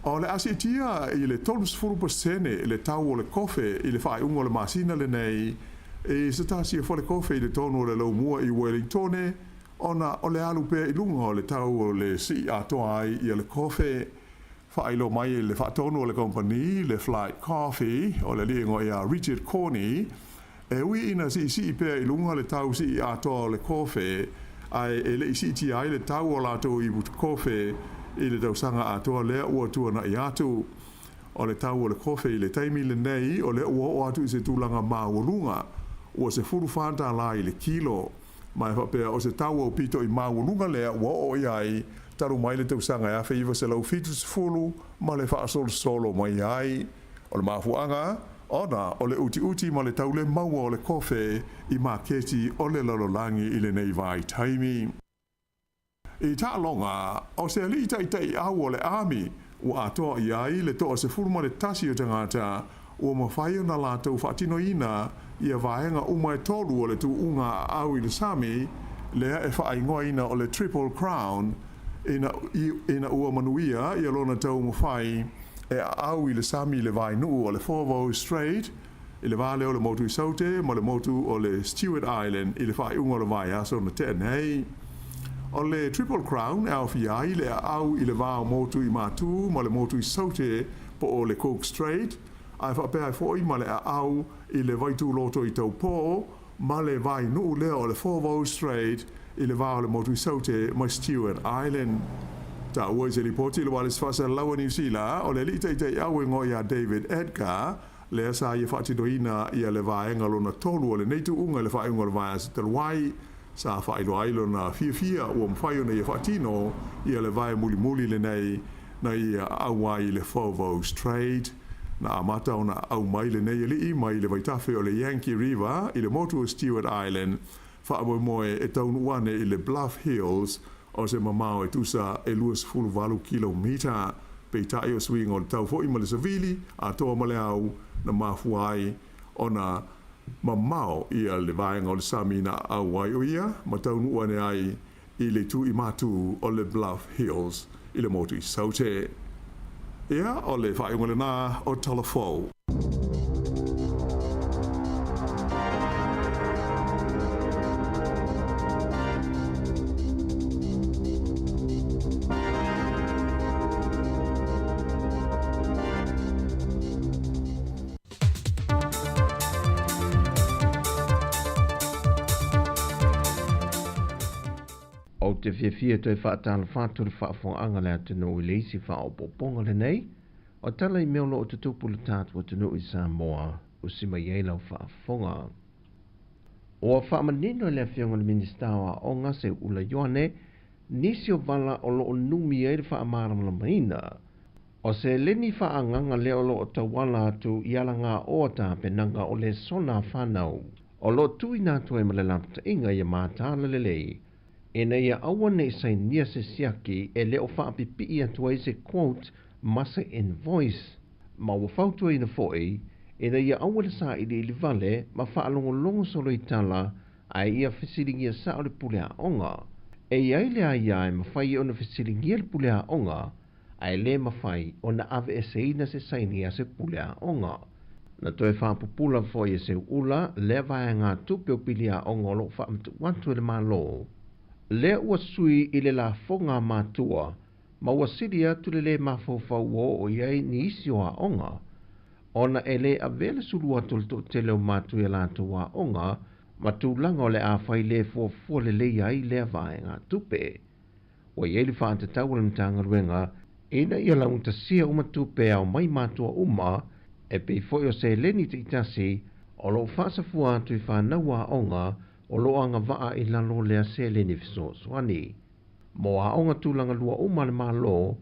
O le a siitia i le 30% le tau o le kofe i le faaiuga o le masina lenei i se tasi o fale kofe i totonu o le Laumua i Welingtone, ona o le alu pea i luga o le tau o le sii atoa ai ia le kofe. Faailoa mai e le faatonu o le kamupani, le Flight Coffee, o le alii igoa ia Richard Corney, e ui ina siisii pea i luga le tau sii atoa o le kofe, ae e le i siitia ai le tau o latou ipu kofe i le tausaga atoa lea ua tuanai atu. O le tau o le kofe i le taimi lenei o lea ua oo atu i se tulaga maualuga, ua $14 i le kilo. Ma e faapea o se tau aupito i maualuga lea ua oo i ai talu mai le tausaga e 1970 ma le faasolosolo mai ai. O le mafuaaga, ona o le utiuti ma le tau le maua o le kofe i maketi o le lalolagi i lenei vaitaimi. I taaloga, o se alii taitaiau o le Army ua atoa i ai le 11 o tagata ua mafai ona latou faatinoina ia vaega uma e tolu o le tuuga aau i le sami lea e faaigoaina o le Triple Crown ina ina ua manuia ia lona taumafai e aau i le sami i le vainuu o le Foveaux Strait i le va lea o le motu i Saute ma le motu o le Stewart Island i le faaiuga o le vaiaso na tea nei. O le Triple Crown e aofia ai le aau i le va o motu i Matu ma le motu i Saute po o le Cook Strait, ae faapea ai foi ma le aau i le vaituloto i Taupō ma le vainuu lea o le Foveaux Strait i le va o le motu i Saute ma Stewart Island. Taua i se lipoti i le ualesi faasalalau a Niu Sila, o le alii taitaiau e igoa ia David Edgar, lea sa ia faatinoina ia le vaega lona tolu o lenei tuuga i le faaiuga o le vaiaso talu ai, sa faailoa ai lona fiafia ua mafai ona ia faatino ia le vae mulimuli lenei na ia aau ai i le Foveaux Strait. Na amata ona aau mai lenei alii mai le vaitafe o le Yankee River i le motu o Stewart Island, faamoemoe e taunuu ane i le Bluff Hills o se mamao e tusa e 28 kilomita. Peitai o suiga o le tau foi ma le savili atoa ma le au na mafua ai ona mamao ia le vaega o le sami na aau ai o ia ma taunuu ane ai i le itu i matu o le Bluff Hills i le motu i Saute. Ia, o le faaiuga lena o Tala Fou. Ou te fiafia e toe faatalofa atu i le faafofogaaga a le atunuu i le isi faaopoopoga lenei o tala i mea o lo o tutupu i le tatou atunuu i Samoa, usi mai ai lau faafofoga. Ua faamanino e le Afioga i le Minisita o Aoga Seuula Ioane nisi o vala o lo o numi ai le faamalamalamaina o seleni faaagaga lea o lo o tauala atu i alagaoa tapenaga o lesona a fanau o lo o tuuina atu ai ma le lapataiga ia mataala lelei ina ia aua ne i sainia se siaki e le o faapipii atu ai se quote ma se invoice, ma ua fautuaina foi ina ia aua le sailiili vale ma faalogologo solo i tala ae ia fesiligia sao le pule aoga. E i ai le aia e mafai ona fesiligia le pule aoga ae le mafai ona aveeseina se saini a se pule aoga. Na toe faapupula foi e Seuula lea vaegatupe o pili aoga o lo o faamatuu atu e le Malo. Lea ua sui i le lafoga a matua ma ua sili atu le lē mafaufau ua oo i ai nisi o aoga, ona e le avea le sulu atu o le toatele o matua i a latou aoga ma tulaga o le a fai lē fuafua lelei ai lea vaegatupe. Ua i ai le faatatau a le Matagaluega ina ia laugatasia uma tupe e ao mai matua uma, e pei foi o seleni taitasi o lo o faasafua atu i fanau aoga o lo o agavaa i lalo o lea seleni fesoasoani. Mo aoga tulaga lua uma a le Malo,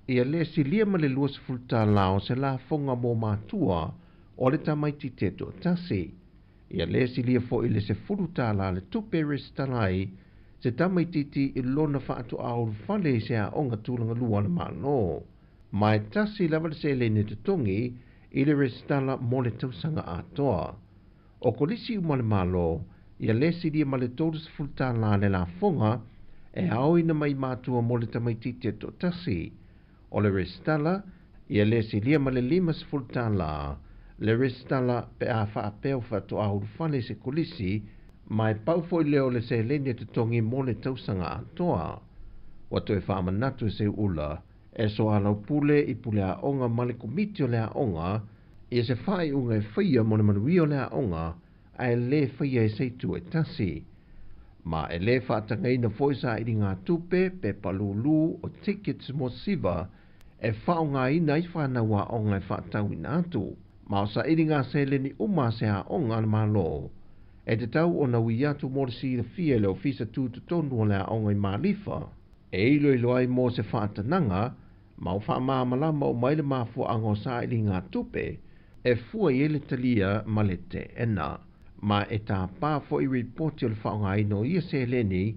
ia le silia ma le $20 o se lafoga mo matua o le tamaitiiti e toatasi. Ia le silia foi le $10 le tupe e resitala ai se tamaitiiti i lona faatoa ulufale i se aoga tulaga lua a le Malo. Ma e tasi lava le seleni e totogi i le resitala mo le tausaga atoa. O kolisi uma a le Malo, ia le silia ma le $30 le lafoga e aoina mai matua mo le tamaitiiti e toatasi. O le resitala, ia le silia ma le $50 le resitala pe a faapea ua faatoa ulufale i se kolisi, ma e pau foi lea o le seleni e totogi mo le tausaga atoa. Ua toe faamanatu e Seuula e soalaupule i pule aoga ma le Komiti o le Aoga ia se faaiuga e faia mo le manuia o le aoga ae le faia e se itu e tasi. Ma e le faatagaina foi sailiga tupe, pepa lūlū o tickets mo siva e faaaogaina ai fanau aoga e faatauina atu. Ma o sailiga seleni uma a se aoga a le Malo e tatau ona ui atu mo le silafia i le Ofisa Tutotonu o le Aoga i Malifa e iloilo ai mo se faatanaga ma o faamalamalama uma ai le mafuaaga o sailiga tupe e fua i ai le talia ma le teena. Ma e tāpā foi ripoti o le faaaogaina o ia seleni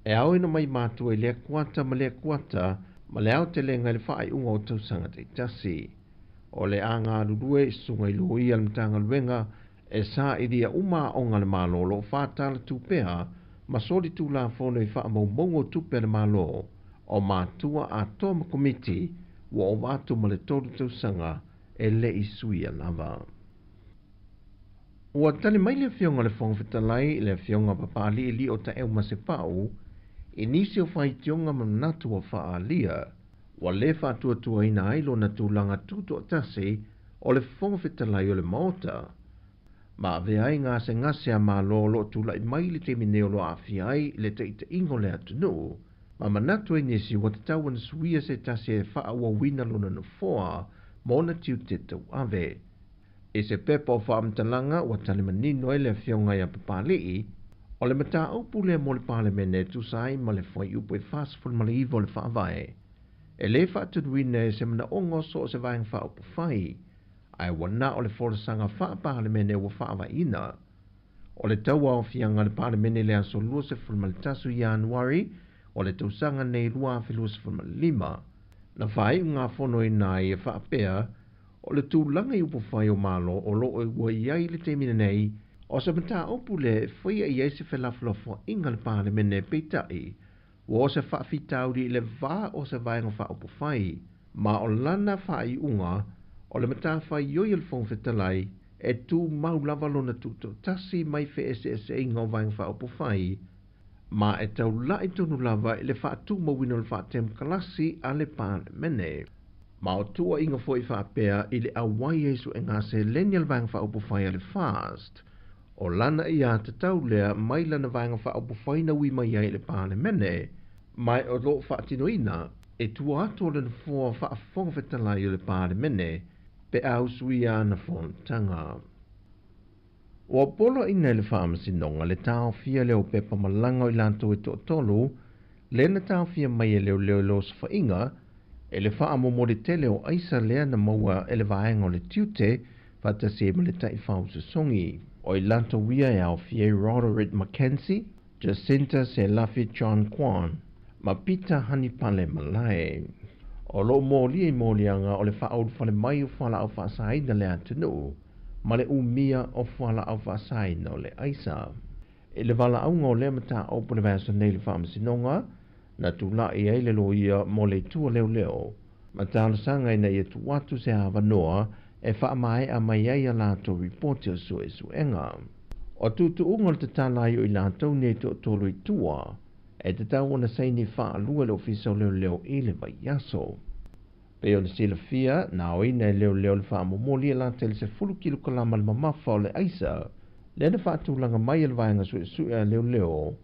e aoina mai matua i lea kuata ma lea kuata ma le aotelega i le faaiuga o tausaga taitasi. O le a galulue i susuga i loia a le Matagaluega e sailia uma aoga a le Malo o lo o faatalatu pea ma solitulafono i faamaumauga o tupe a le Malo, o matua atoa ma komiti ua ova atu ma le 3 tausaga e le i suia lava. Ua tali mai le Afioga i le Fofoga Fetalai, le Afioga Papali'i Lio Taeu Masepau, i nisi o faitioga ma manatu ua faaalia, ua lē faatuatuaina ai lona tulaga tutoatasi o le Fofoga Fetalai o le Maota, ma avea ai gasegase a Malo o lo o tula'i mai i le taimi nei o lo o aafia ai le taʻitaʻiga o le atunuu, ma manatu ai nisi ua tatau ona suia se tasi e faaauauina lona nofoa ma ona tiute tauave. I se pepa o faamatalaga ua tali manino ai le Afioga ia Papali'i, o le mataupu lea mo le Palemene e tusa ai ma le Fuaiupu e 49 o le Faavae, e lē faatunuina e se manaʻoga o so o se vaega faaupufai, ae ua na o le folasaga faa-Palemene ua faavaeina. O le tauaofiaga a le Palemene i le aso 21 Ianuari o le tausaga nei 2025, na faaiugafonoina ai e faapea, o le tulaga i upufai o Malo o lo o ua i ai i le taimi lenei, o se mataupu lea e faia i ai se felafolafoaiga a le Palemene, peitai, ua o se faafitauli i le va o se vaega faaupufai, ma o lana faaiuga o le matafaioi a le Fofoga Fetalai e tumau lava lona tutoatasi mai feeseeseaiga o vaega faaupufai, ma e taula'i tonu lava i le faatumauina o le faatemokalasi a le Palemene. Ma o tuuaiga foi faapea i le auai ai suega seleni a le Vaega Faaupufai a le FAST, o lana aiatatau lea mai lana Vaega Faaupufai na ui mai ai i le Palemene, ma o lo o faatinoina e tua atu o le nofoa faa-Fofoga Fetalai o le Palemene pe a usuia ana fonotaga. Ua poloaiina e le Faamasinoga le taofia lea o pepa malaga o i latou e toatolu lea na taofia mai e leoleo i le osofaiga i le faamomoli tele o aisa lea na maua e le vaega o le tiute faatasi ai ma le taifau sosogi. O i latou ia e aofia ai Roderick McKenzie, Jacinta Selafi John Kwan ma Peter Hanipale Malae. O lo o molia i moliaga o le faaulufale mai o fualaau faasaina le atunuu ma le umia o fualaau faasaina o le aisa. I le valaauga o lea mataupu i le vaiaso nei i le Faamasinoga, na tula'i ai le loia mo le itu a leoleo ma talosaga ina ia tuu atu se avanoa e faamaea mai ai a latou ripoti o suesuega. O tuutuuga o le tatala ai o i latou nei toatolu i tua, e tatau ona saini faalua e le Ofisa o Leoleo i le vaiaso. Pei ona silafia, na aoina e leoleo le faamomoli e lata i le 10 kilokalama le mamafa o le aisa, lea na faatulaga mai e le Vaega Suesue a Leoleo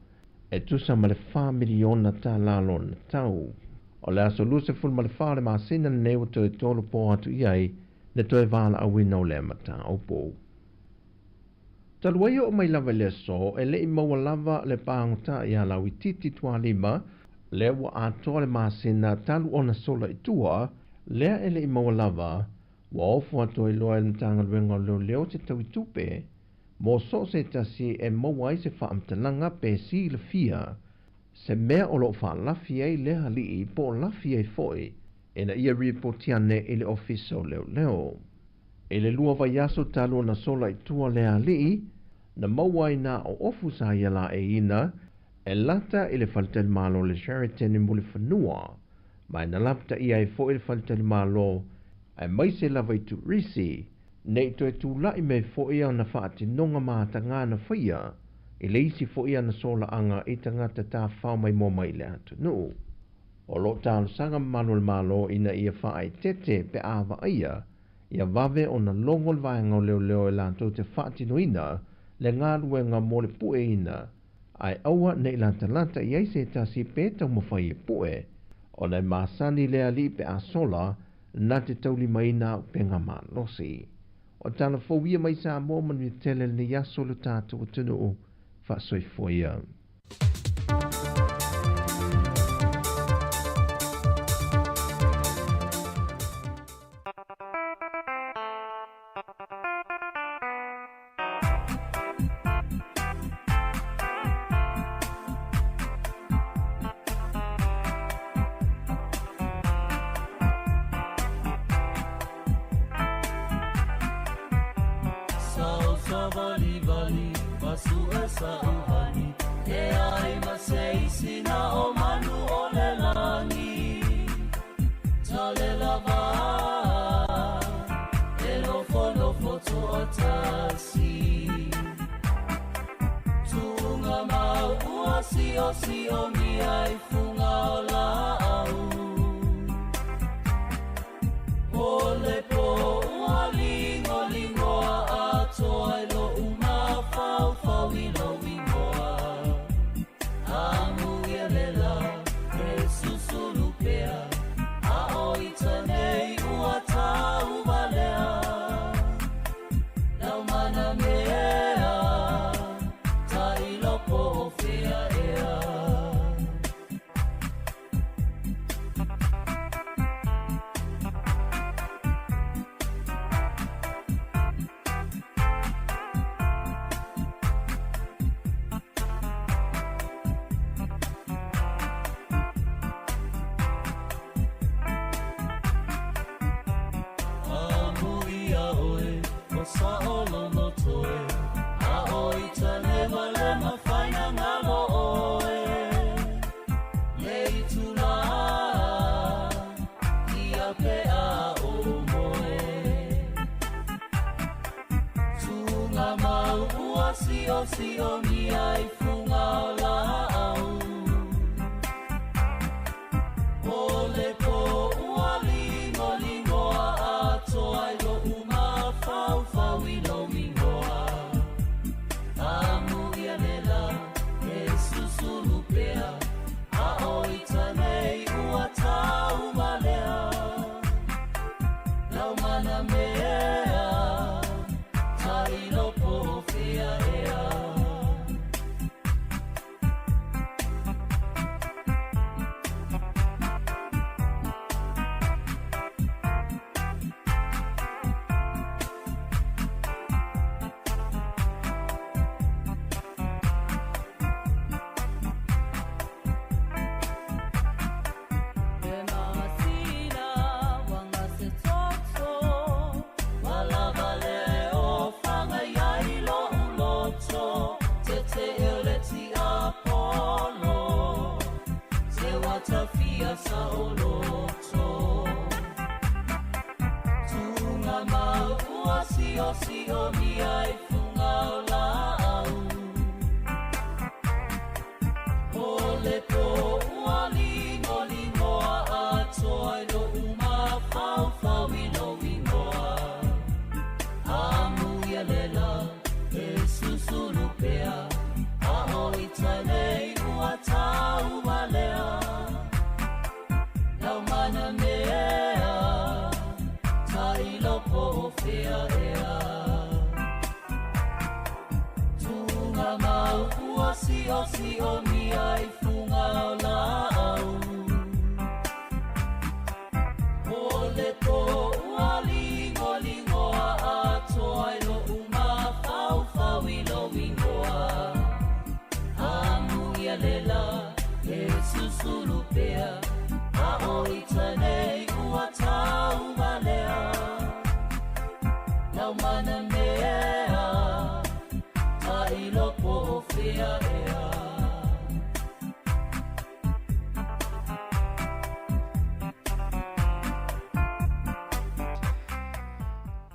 e tusa ma le $4 miliona lona tau. O le aso 24 o le masina lenei ua toe tolu po atu i ai le toe valaauina o lea mataupu. Talu ai oo mai lava i le aso, e le i maua lava le pagota ia Lauitiiti Tualima, lea ua atoa le masina talu ona sola i tua, lea e le i maua lava, ua ofo atu ai loa e le Matagaluega o Leoleo se tauitupe mo so o se tasi e maua ai se faamatalaga pe silafia se mea o lo o faalafi ai lea alii po o lafi ai foi ina ia ripoti ane i le Ofisa o Leoleo. I le lua vaiaso talu ona sola i tua le alii, na maua ai na o ofu sa ia laeiina e lata i le faletalimalo o le Sheraton i Mulifanua, ma e na lapataia ai foi le faletalimalo aemaise lava i turisi, ne i toe tula'i mai foi ana faatinoga matagā na faia i le isi foi ana solaaga i tagata tafafao maimoa mai i le atunuu. O lo o talosaga mamalu o le Malo ina ia faaeteete pe a vaaia ia vave ona logo le vaega o leoleo e latou te faatinoina le galuega mo le pueina, ae aua ne i latalata i ai se tasi pe taumafai e pue, ona e masani le alii pe a sola na te taulimaina auupega malosi. O tala fou ia mai Samoa manuia tele lenei aso lo tatou atunuu. Faasoifua ia.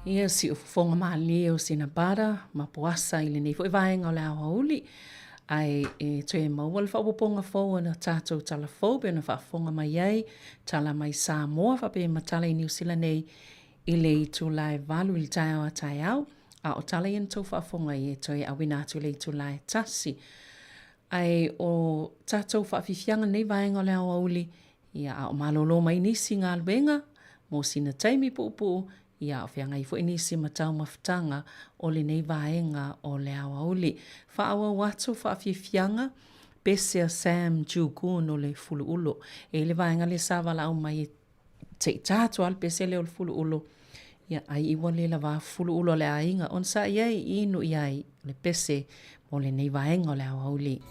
Ia siufofoga malie o sina Bada ma Poasa i lenei foi vaega o le aoauli, ae e toe maua le faaopoopoga fou o le tatou tala fou pei ona faafofoga mai ai tala mai Samoa faapea ma tala i Niu Sila nei i le itula e 8 i le taeao a taeao, a o tala ia na tou faafofoga ai e toe auina atu i le itula e 1. Ae o tatou faafiafiaga lenei vaega o le aoauli, ia a o malolo mai nisi galuega mo sina taimi puupuu, ia a o feagai foi nisi ma taumafataga o lenei vaega o le aoauli. Faaauau atu faafiafiaga, pese a Sam Jugun o le Fuluulo. E i ai le vaega lea sa valaau mai e se i ta atu lava le pese lea o le Fuluulo, ia ai ua le lava Fuluulo a le aiga ona sa i ai inu i ai o le pese mo lenei vaega o le aoauli.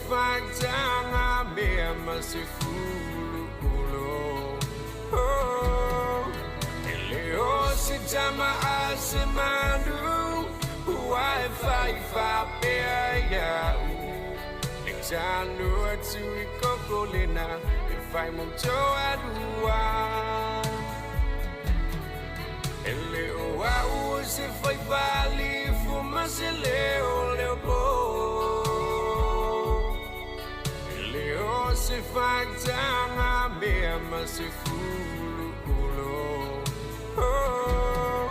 se mea ma se fuluulo. Oh, e le o se tama a se mandu, ua e fai faapea ia'u. E tanu atu i koko lena, e fai mo toalua. E le o au o se fai falifu ma se leo leo po. E le o se fa'ataga mea ma se fuluulo. Oh,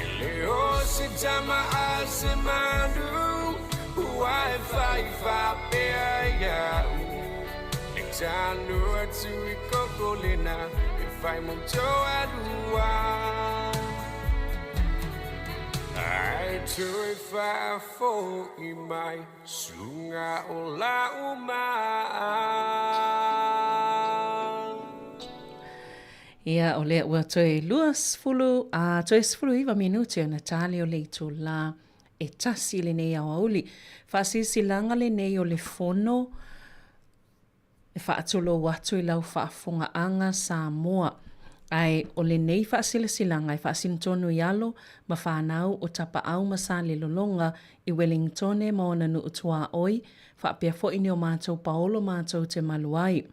e le o se tama a se mandu, ua e fai faapea ia'u. E tanu atu i koko lena, e fai mo toalua. Ai toe faafo'i mai suga o la'u maa. Ia, o lea ua toe 20, a toe 19 minute ona tali o le itulā e tasi i lenei aoauli. Faasilasilaga lenei o le Fono e faatulou atu i lau faafogaaga Samoa. Ae o lenei faasilasilaga e faasino tonu i alo ma fanau o Tapaau ma Salelologa i Welingtone ma ona nuu tuaoi, faapea foi ni o matou paolo matou te malu ai.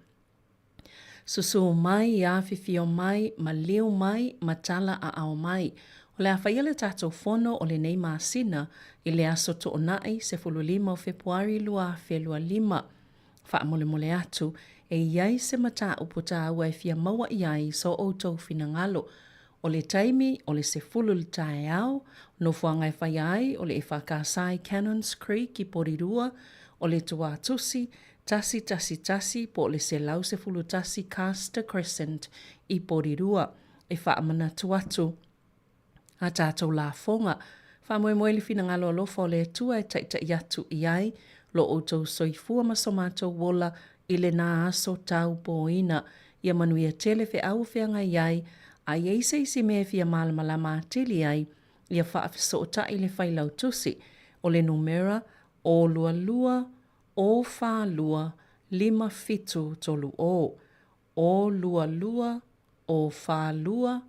Susū mai, afifio mai, maliu mai, ma tala aao mai. O le a faia le tatou fono o lenei masina i le aso Toonai 15 o Fepuari 2025. Faamolemole atu, e i ai se mataupu taua e fia maua i ai so outou finagalo. O le taimi, o le 10 i le taeao, nofoaga e faia ai o le EFKS i Cannons Creek i Porirua, o le Tuatusi, 111 po o le 111 Castor Crescent i Porirua. E faamanatu atu a tatou lafoga. Faamoemoe i le finagalo alofa o le Atua e taitai atu i ai lo outou soifua ma so matou ola i lena aso taupōina. Ia manuia tele feau o feagai ai, a i ai se isi mea e fia malamalama atili ai, ia faafesootai le Failautusi, o le numera o 22 o 42 57 30. O 22 o 42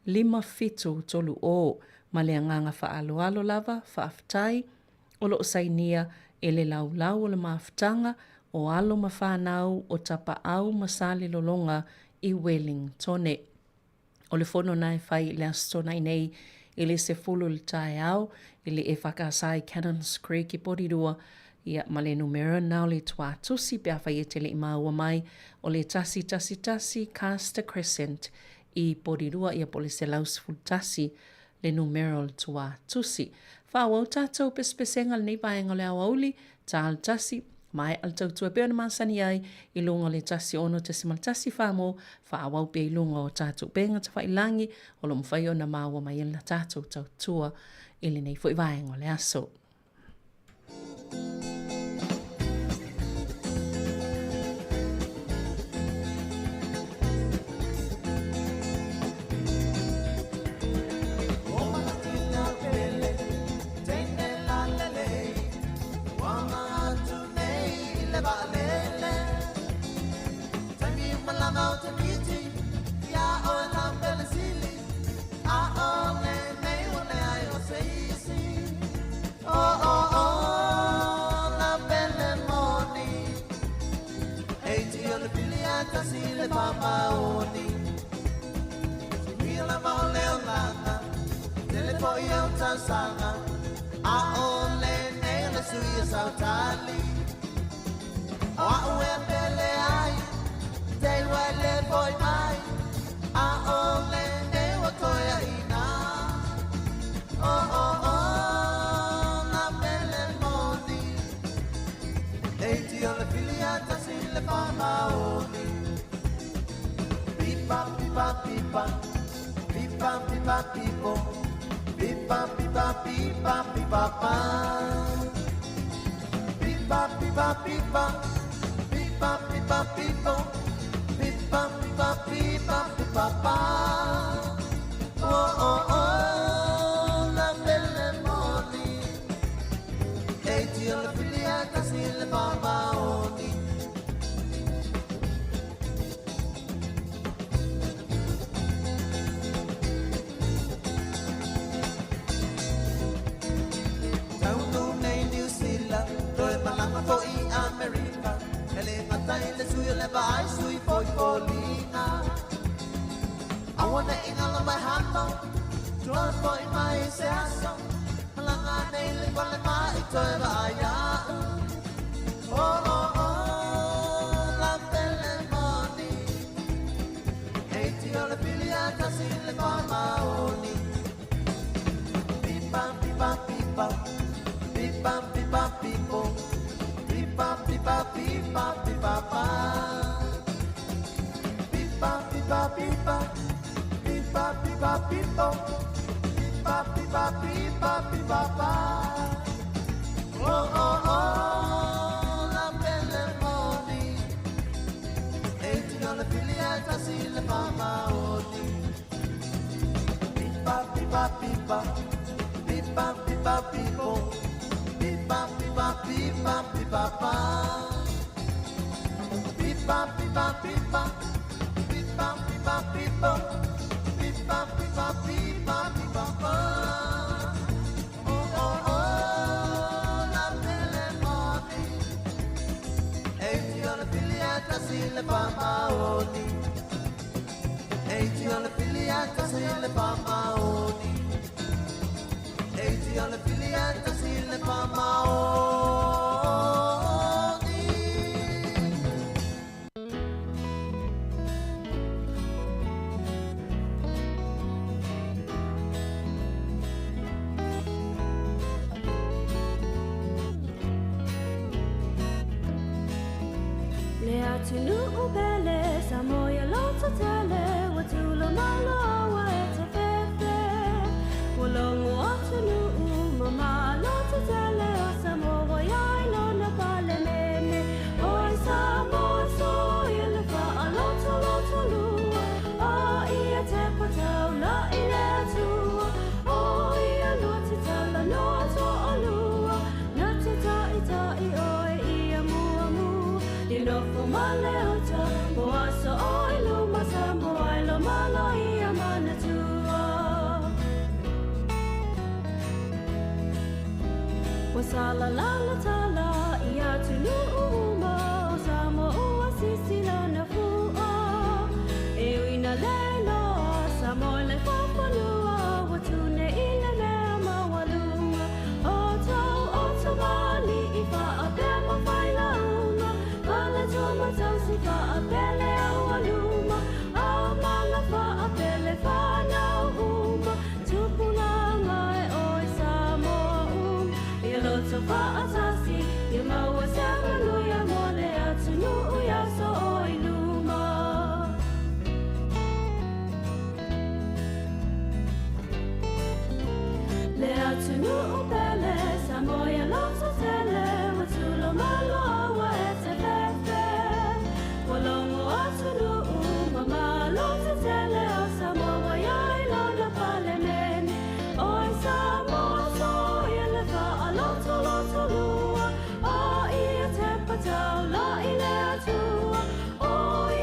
57 30. Ma le agaga faaaloalo lava, faafetai, o lo o sainia e le Laulau o le Mafutaga o Alo ma Fanau o Tapaau ma Salelologa i Welingtone. O le fono na e fai i le Aso Toonai nei i le 10 i le taeao i le EFKS i Cannons Creek i Porirua, ia, ma le numera na o le tuatusi pe afai e te le i maua mai, o le 111 Castor Crescent i Porirua, ia po o le 111 le numera o le tuatusi. Faaauau tatou pesepesega lenei vaega o le aoauli, ta le tasi, maea le tautua e pei ona masani ai i luga o le 16.14 mo faaauau pea i luga o tatou upega tafailagi o lo o mafai ona maua mai ai la tatou tautua i lenei foi vaega o le aso. le vaai sui foifoliga. Aua neʻi galo mai hano, toe foʻi mai i se aso, malaga nei le fale maʻi toe vaai iaʻu. Oh oh oh, la pele moni, e iti o le pili a tasi le faamaoni. Pipa pipa pipa, pipa pipa pipo, pipa pipa pipa pipa pa. Pipa pipa pipa, pipa pipa pipo, pipa pipa pipa pipa pa. Oh oh oh, la pele moni, e iti o le pili a tasi le faamaoni. Pipa pipa pipa, pipa pipa pipo, pipa pipa pipa pipa pa. Pipa pipa pipa, pipa pipa pipo, pipa pipa pipa pipa pa. Oh oh oh, la pele moni, e iti o le pili a tasi le faamaoni. E iti o le pili a tasi le faamaoni. E iti o le pili a tasi le faamaoni. Le atunuu pele, Samoa ia loto tele, ua tula malo ua e te fefe. Ua logo atunuu mama loto tele o Samoa ia i lona Palemene. Oi Samoa so i le faaloto loto lua, a ia te patau la i le Atua. O ia lua te tala noa toalua, na te taitai oe ia muamua. Ia nofo ma le uta, mo aso o i luma, Samoa i lo malo ia manatua. Ua salalala tala i atunuu uma, o Samoa ua sisi lona fua. E ui na le iloa, Samoa le faafanua, ua tune i le mea maualuga. O tau o tamalii faapea ma failauga, faletua ma tausi faapele aualuma, a mala faapele fanau uma, tupulaga e oe Samoa uma. Ia loto faatasi, ia maua se manuia mo le atunuu i aso o i luma. Le atunuu pele, Samoa ia loto tele, ua tula malo ua e te fefe. Ua logo atunuu mama loto tele o Samoa ia i lona Palemene. Oi Samoa so ia le faaloto loto lua, a ia te patau la i le Atua. O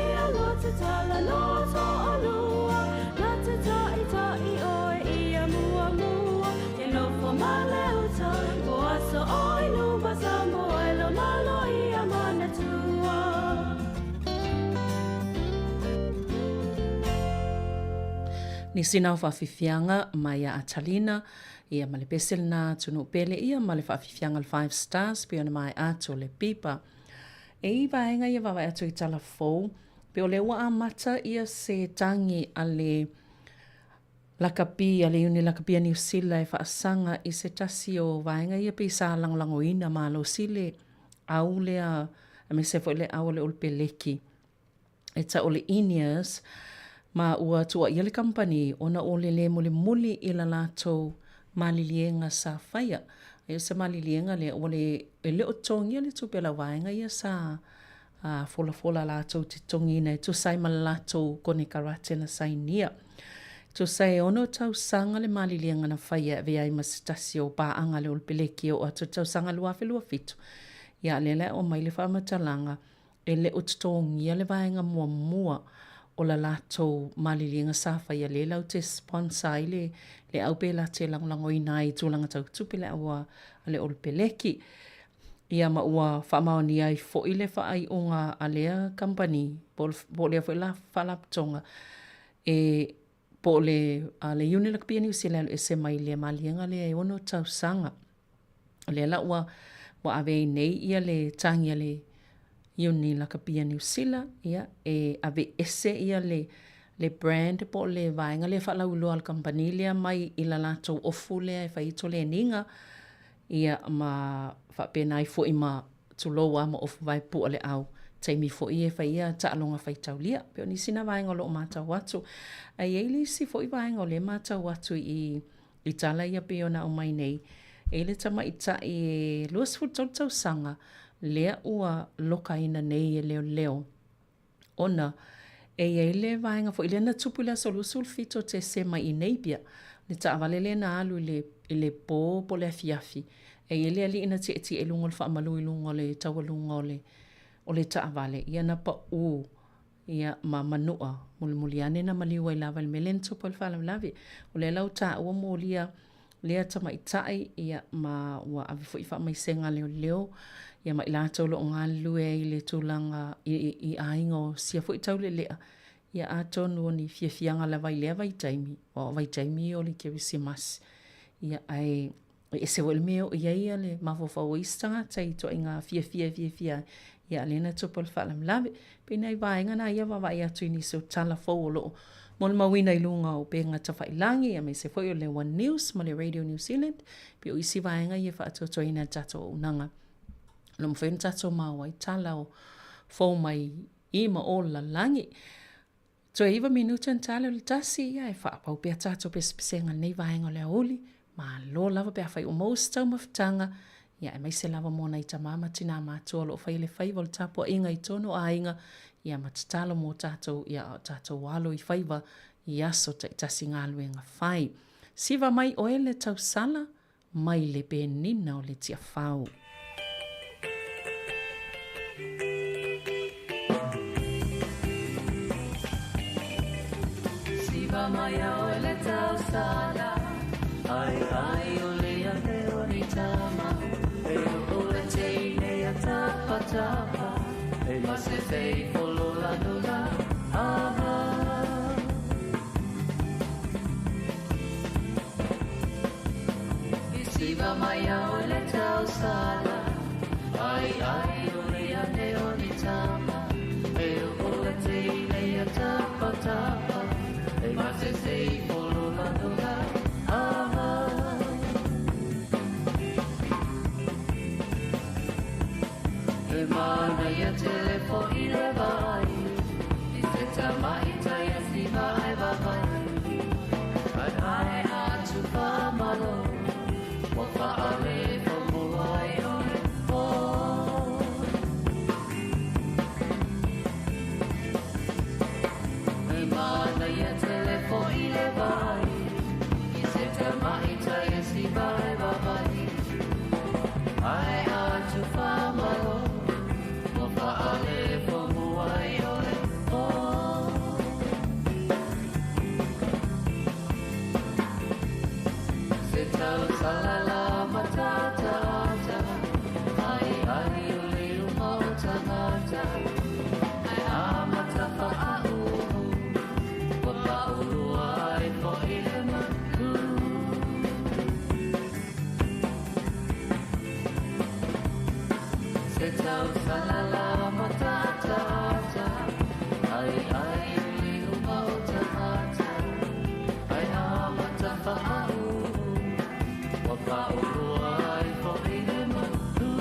ia lua te tala noa toalua, na te taitai oe ia muamua. Ia nofo ma le uta, mo aso o i luma, Samoa e lo malo ia manatua. Nisi na o faafifiaga mai ia Atalina, ia ma le pese lena atunuu pele ia ma le faafifiaga le Five Stars pei ona maea atu o le pipa. E i vaega ia vaavaai atu i tala fou, pe o lea ua amata ia se tagi a le lakapi a le Iuni Lakapi a Niu Sila e faasaga i se tasi o vaega ia pei sa lagolagoina malosi le au lea aemaise foi le au a le Olepeleki e tau o le Ineos ma ua tuuaia le kamupani ona o le lē mulimuli i la latou maliliega sa faia. Ai o se maliliega lea ua le e le o totogia le tupe a le auvaega ia sa a folafola latou te totogiina e tusa ai ma le latou konekarate na sainia. E tusa e ono tausaga le maliliega na faia e avea ai ma se tasi o paaga a le Olepeleki e oo atu i le tausaga 2027. Ia a lea la e aumai le faamatalaga e le o totogia le vaega muamua o la latou maliliega sa faia lea latou te sponsor ai le le au pe la te lagolagoina ai i tulaga tau tupe le au a le Olepeleki. Ia ma ua faamaonia ai foi le faaiuga a lea kamupani po o lea foi la faalapotopotoga e po o le a le Iuni Lakapi a Niu Sila e alu ese mai le maliega lea e 6 tausaga. O lea la ua ua ave ai nei ia le tagi a le Iuni Lakapi a Niu Sila ia e aveese ia le le brand po o le vaega lea faalauiloa a le kamupani lea mai i la latou ofu lea e fai ai toleniga Ia, ma faapena ai foi ma, tulou a, ma ofu vaepuʻa le ʻau, taimi foi e fai ia taaloga faitaulia. Pei o nisi na vaega o lo o matau atu. Ae i ai le isi foi vaega o lea e matau atu i i tala ia pei ona aumai nei, e i ai le tamaitai e 23 tausaga lea ua lokaina nei e leoleo. Ona, e i ai le vaega foi lea na tupu i le aso 27 o Tesema i Napier, le taavale lea na alu i le, i le po po o le afiafi, e i ai le alii na tietie i luga o le faamalu i luga o le taualuga o le, o le taavale, ia na pau ia ma manua, mulimuli ane na maliu ai lava i le mea lea na tupu ai le faalavelave. O lea la ua taua molia lea tamaitai ia ma ua ave foi i faamaisega a leoleo ia ma i latou o lo o galulue ai i le tulaga i, i aiga o sia foi taulelea ia atonu o ni fiafiaga lava i lea vaitaimi aua o vaitaimi ia o le Kerisimasi ia ae e ese foi le mea e oo i ai le mafaufau o isi tagata i ituaiga fiafia e fiafia ai ia a o lea na tupu ai le faalavelave. Pei nai vaega na ia vaavaai atu i nisi o tala fou o lo o molimauina i luga o upega tafailagi aemaise foi o le One News ma le Radio New Zealand, pei o isi vaega ia e faatoatoaina e le tatou auaunaga. O lo o mafai ona tatou maua ai tala o fou mai i ma o le lalolagi. Toe 9 minute ona ta lea o le tasi, ia e faaauau pea tatou pesepesega i lenei vaega o le aoauli. Malo lava pe afai ua maua se taumafataga, ia aemaise lava mo nai tama ma tinā matua o lo o faia le faiva o le tapuaiga i totonu o aiga, ia ma tatalo mō tātou, ia a o tātou alo i faiva i aso taitasi galuega fai. Siva mai oe le tausala, mai le penina o le Tiafau. Siva mai a oe le tausala, ai ai o le ane o ni tama, e o le teine a tapa tapa, e ma se fei folola nola, aha. Siva mai a oe le tausala, ai ai o le ane o ni tama, e o le teine a tapa tapa, e mate se i polola nola, aha. He manaia tele fo'i le vai, i se tamaitai e siva ai vavai. Ai ai atu whamalo, ua whaale whamua ai oe, oh. He manaia tele fo'i le vai, i se tamaitai e siva ai vavai. Ai atu whamalo, ua whaale whamua ai oe, oh. Se tausala la matatata, ai ai o le uma o tangata, ai a matawhaauhu, ua paulua ai fo'i le manu. Se tausala la matatata, ai ai o le uma o tangata, ai a matawhaauhu, ua paulua ai fo'i le manu.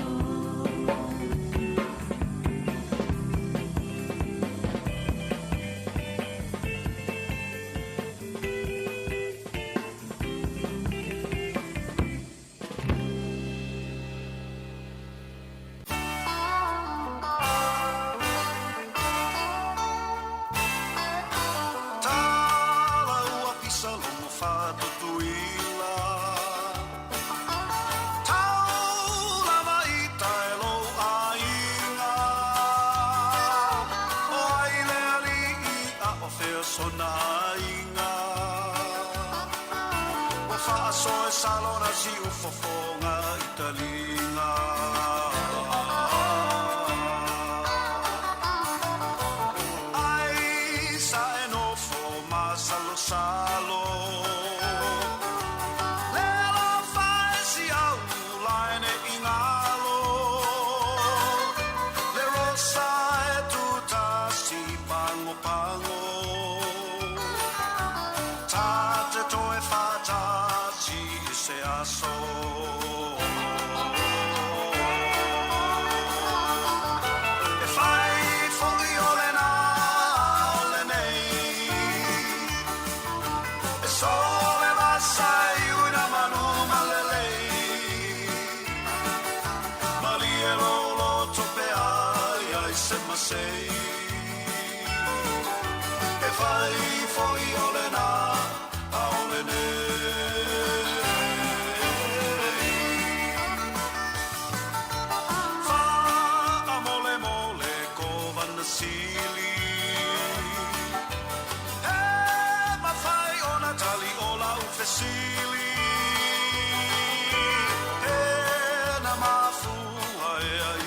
Tala ua pisa logo faa-Tutuila. Tau lava i tae lou aiga. O ai le alii a o fea sona aiga. Ua faasoa e Salona siufofoga i taliga.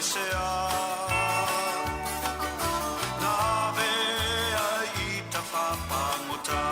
aisea Na ave ai i tafapagota.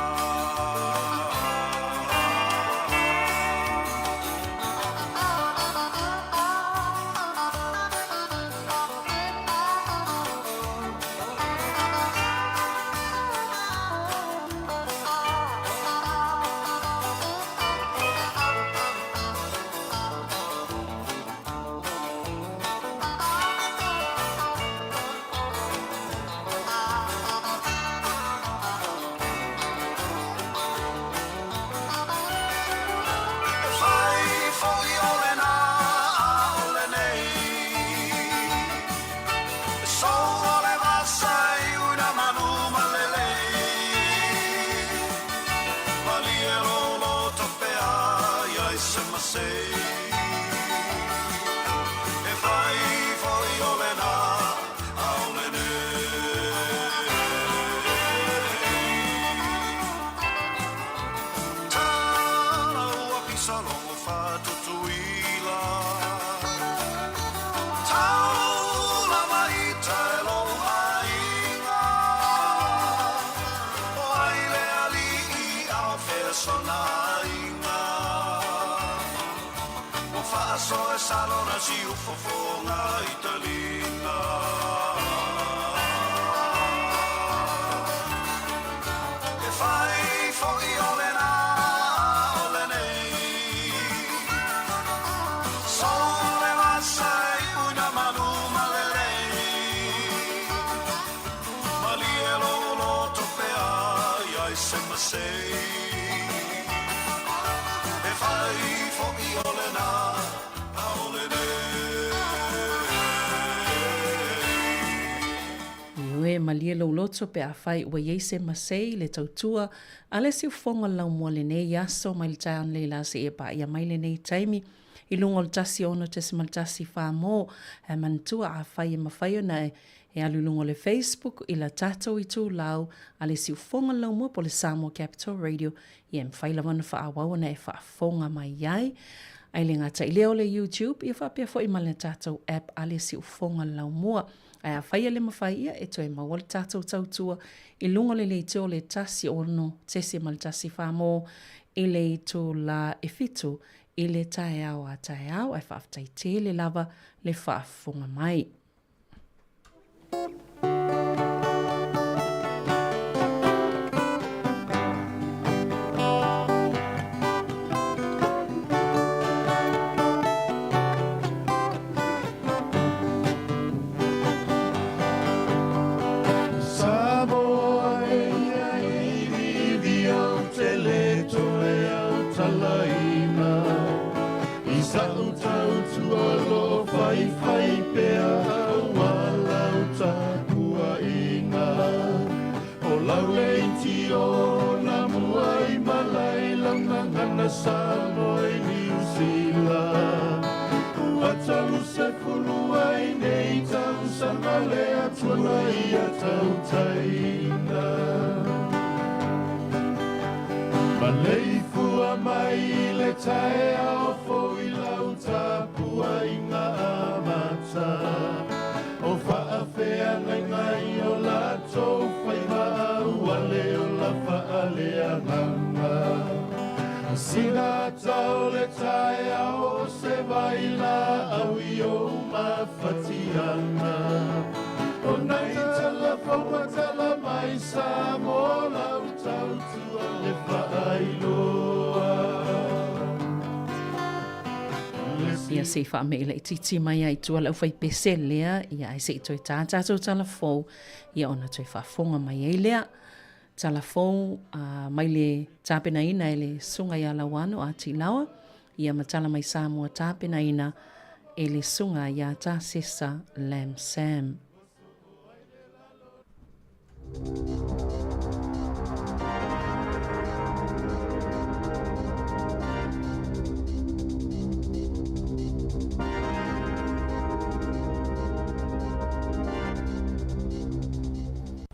E fai foi o lena a o lenei E sou o le vasa i una manu malelei Malie lolo topea ia i se masei E fai foi o lena a o lenei Tala ua pisa logo fatutuila Tau lava i tae lou aiga O ai le alii a o fea sona aiga Ua faasoa e Salona siufofoga i taliga E fai foi o lena o lenei Sou le vasa i una manu malelei Malie lou loto pea ia i se masei E fai foi o lena a o lenei. Ioe, malie lou loto pe afai ua i ai se masei i le tautua a le siufofoga o le laumua lenei aso mai le taeao nei la seia paia mai lenei taimi i luga o le 106.1 mo ae manatua afai e mafai ona e alu i luga o le Facebook i la tatou itulau a le siufofoga o le laumua po o le Samoa Capital Radio ia e mafai lava ona faaauau ona e faafofoga mai ai. Ae le gata i lea o le YouTube, ia faapea foi ma le tatou app a le Siufofoga o le Laumua. Ae afai e le mafai ia e toe maua le tatou tautua i luga o le leitio o le 106.14 mo i le itula e 7 i le taeao a taeao. Ae faafetai tele lava le faafofoga mai. Samoa e ia iviivi au te le toe au talaina I sa'u tautua lo faifai pea aua lau tapuaiga O lau leitio na mua i malae lau gagana Samoa i Niu Sila Ua 30 ai nei tausaga le Atua na ia tautaina Maleifua mai i le taeao fou i lau tapuaiga amata O faafeagaiga i o latou faiva ua le ola faaleagaga Sina ata o le taeao o se vailaau i ou mafatiaga O nai tala fou ua tala mai Samoa lau tautua le faailoa. Ia se i faame'i laitiiti mai ai i tua le aufaipese lea, ia ae se i toe tā tatou tala fou, ia ona toe faafofoga mai ai lea. Tala fou mai le tapenaina e le Susuga ia Lauano a Tilawa, ia ma tala mai Samoa tapenaina e le Susuga ia Tasesa Lam Sam.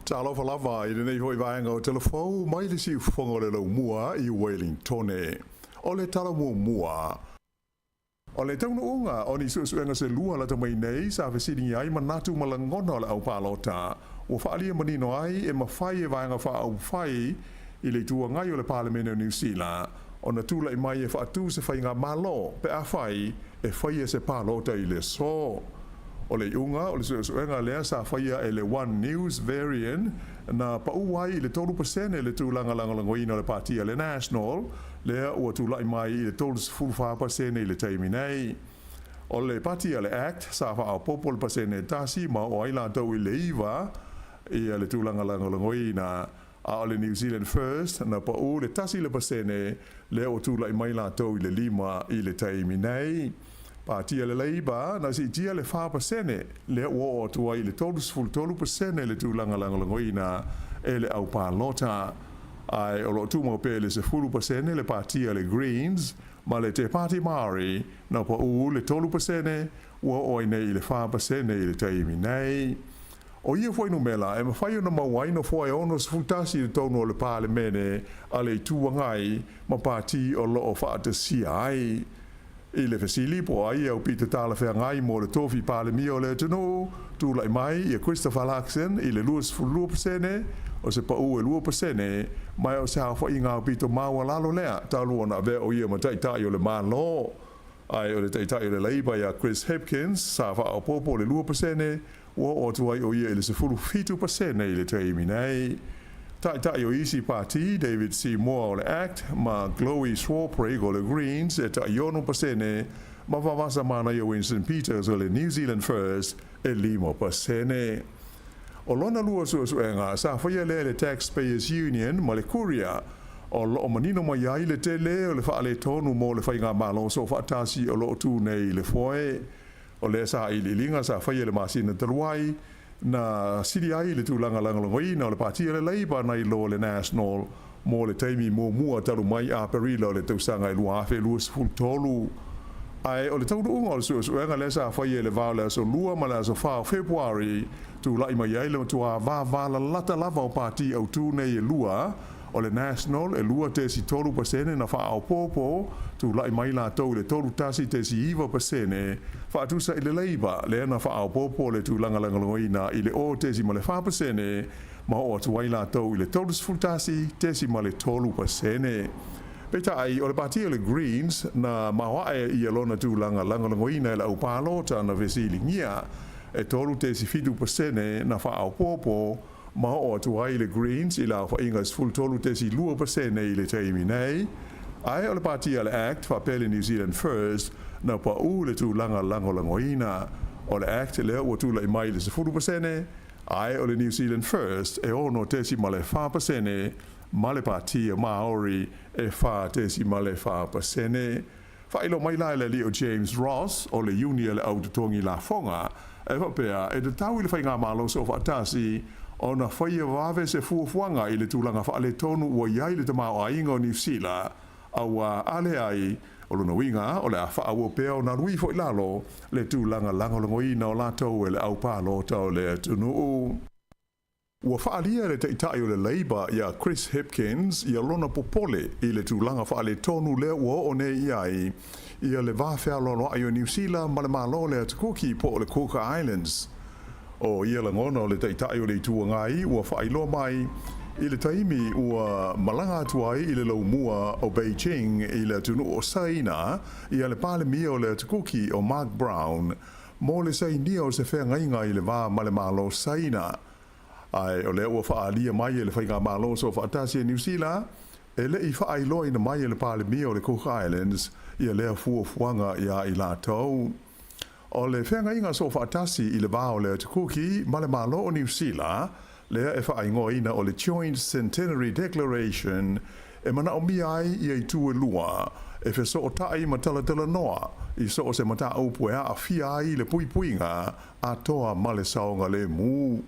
Talofa lava i lenei foi vaega o Telefou mai le siufofoga o le Laumua i Wellingtone. O le tala muamua. O le taunuuga o ni suesuega se lua lata mai nei sa fesiligia ai manatu ma lagona o le aupalota, ua faaalia manino ai e mafai e Vaega Faaupufai i le Itu Agai o le Palemene o Niu Sila ona tulai mai e faatu se faigamalo pe afai e faia se palota i le aso. O le iuga o le suesuega lea sa faia e le One News Verian na pau ai i le 3% le tulaga lagolagoina o le Pati a le National, lea ua tulai mai i le 34% i le taimi nei. O le Pati a le Act sa faaopoopo le pasene e tasi ma oo ai latou i le 9 ia le tulaga lagolagoina, a o le New Zealand First na pau le 1% lea ua tulai mai latou i le 5 i le taimi nei. Pātia le Labour na siitia le 4% lea ua oo atu ai i le 33% le tulaga lagolagoina e le aupalota. Ae o lo o tumau pea i le 10% le pātia le Greens ma le Te Pāti Māori na pau le 3% ua oo ai nei i le 4% i le taimi nei. O ia fuainumera e mafai ona maua ai nofoa e 61 i totonu o le Palemene a le Itu Agai ma pati o lo o faatasia ai. I le fesili po o ai e aupito talafeagai mo le tofi Palemia o le atunuu, tulai mai ia Christopher Luxon i le 22%, o se pau e 2%, ma o se aofaiga aupito maualalo lea talu ona avea o ia ma Taitai o le Malo. Ae o le Taitai o le Labour ia Chris Hipkins sa faaopoopo le 2%, ua oo atu ai o ia i le 17% i le taimi nei. Taitai o isi pati, David Seymour o le act ma Chloe Swarbrick o le Greens e tai 6% ma vavasa manaia Winston Peters o le New Zealand First e 5%. O lona lua suesuega sa faia lea e le Taxpayers Union ma le Courier, o lo o manino mai ai le tele o le faaletonu mo le faigamalo soofaatasi o lo o tu nei i le foe. O lea sailiiliga sa faia i le masina talu ai, na sili ai le tulaga lagolagoina o le Pati a le Labour nai lo le National mo le taimi muamua talu mai Aperila o le tausaga e 2023. Ae o le taunuuga o le suesuega lea sa faia i le va o le aso 2 ma le aso 4 o Fepuari, tulai mai ai le matua vavalalata lava o pati autū nei e lua, o le National e 2.3% na faaopoopo, tulai mai latou i le 31.9%, faatusa i le Labour lea na faaopoopo le tulaga lagolagoina i le 0.4% ma oo atu ai latou i le 31.3%. Peitai, o le pati o le Greens na maoae ia lona tulaga lagolagoina e le aupalota na fesiligia, e 3.7% na faaopoopo, ma oo atu ai le Greens i le aofaiga 13.2% i le taimi nei. Ae o le pati a le act faapea le New Zealand First na pau le tulaga lagolagoina. O le act lea ua tulai mai i le 10%, ae o le New Zealand First e 6.4% ma le pati a Māori e 4.4%. Faailoa mai la e le alii o James Ross o le Iuni a le Au Totogi Lafoga, e faapea, e tatau i le Faigamalo Soofaatasi ona faia vave se fuafuaga i le tulaga faaletonu ua i ai le tamaoaiga o Niu Sila, auā a leai, o lona uiga o le a faaauau pea ona alu ifo i lalo le tulaga lagolagoina o latou e le au palota o le atunuu. Ua faaalia e le Taitai o le Labour ia Chris Hipkins ia lona popole i le tulaga faaletonu lea ua oo nei i ai ia le va fealoaloai o Niu Sila ma le Malo o le Atu Kuki po o le Cook Islands. O ia lagona o le Taitai o le Itu Agai ua faailoa mai i le taimi ua malaga atu ai i le laumua o Beijing i le atunuu o Saina ia le Palemia o le Atu Kuki o Mark Brown mo le sainia o se feagaiga i le va ma le Malo Saina. Ae o lea ua faaalia mai e le Faigamalo Soofaatasi a Niu Sila, e le i faailoaina mai e le Palemia o le Cook Islands ia lea fuafuaga iā i latou. O le feagaiga soofaatasi i le va o le Atu Kuki ma le Malo o Niu Sila, lea e faaigoaina o le Joint Centenary Declaration, e manaomia ai ia itu e lua e fesootai ma talatalanoa i so o se mataupu e aafia ai le puipuiga atoa ma le saogalemu.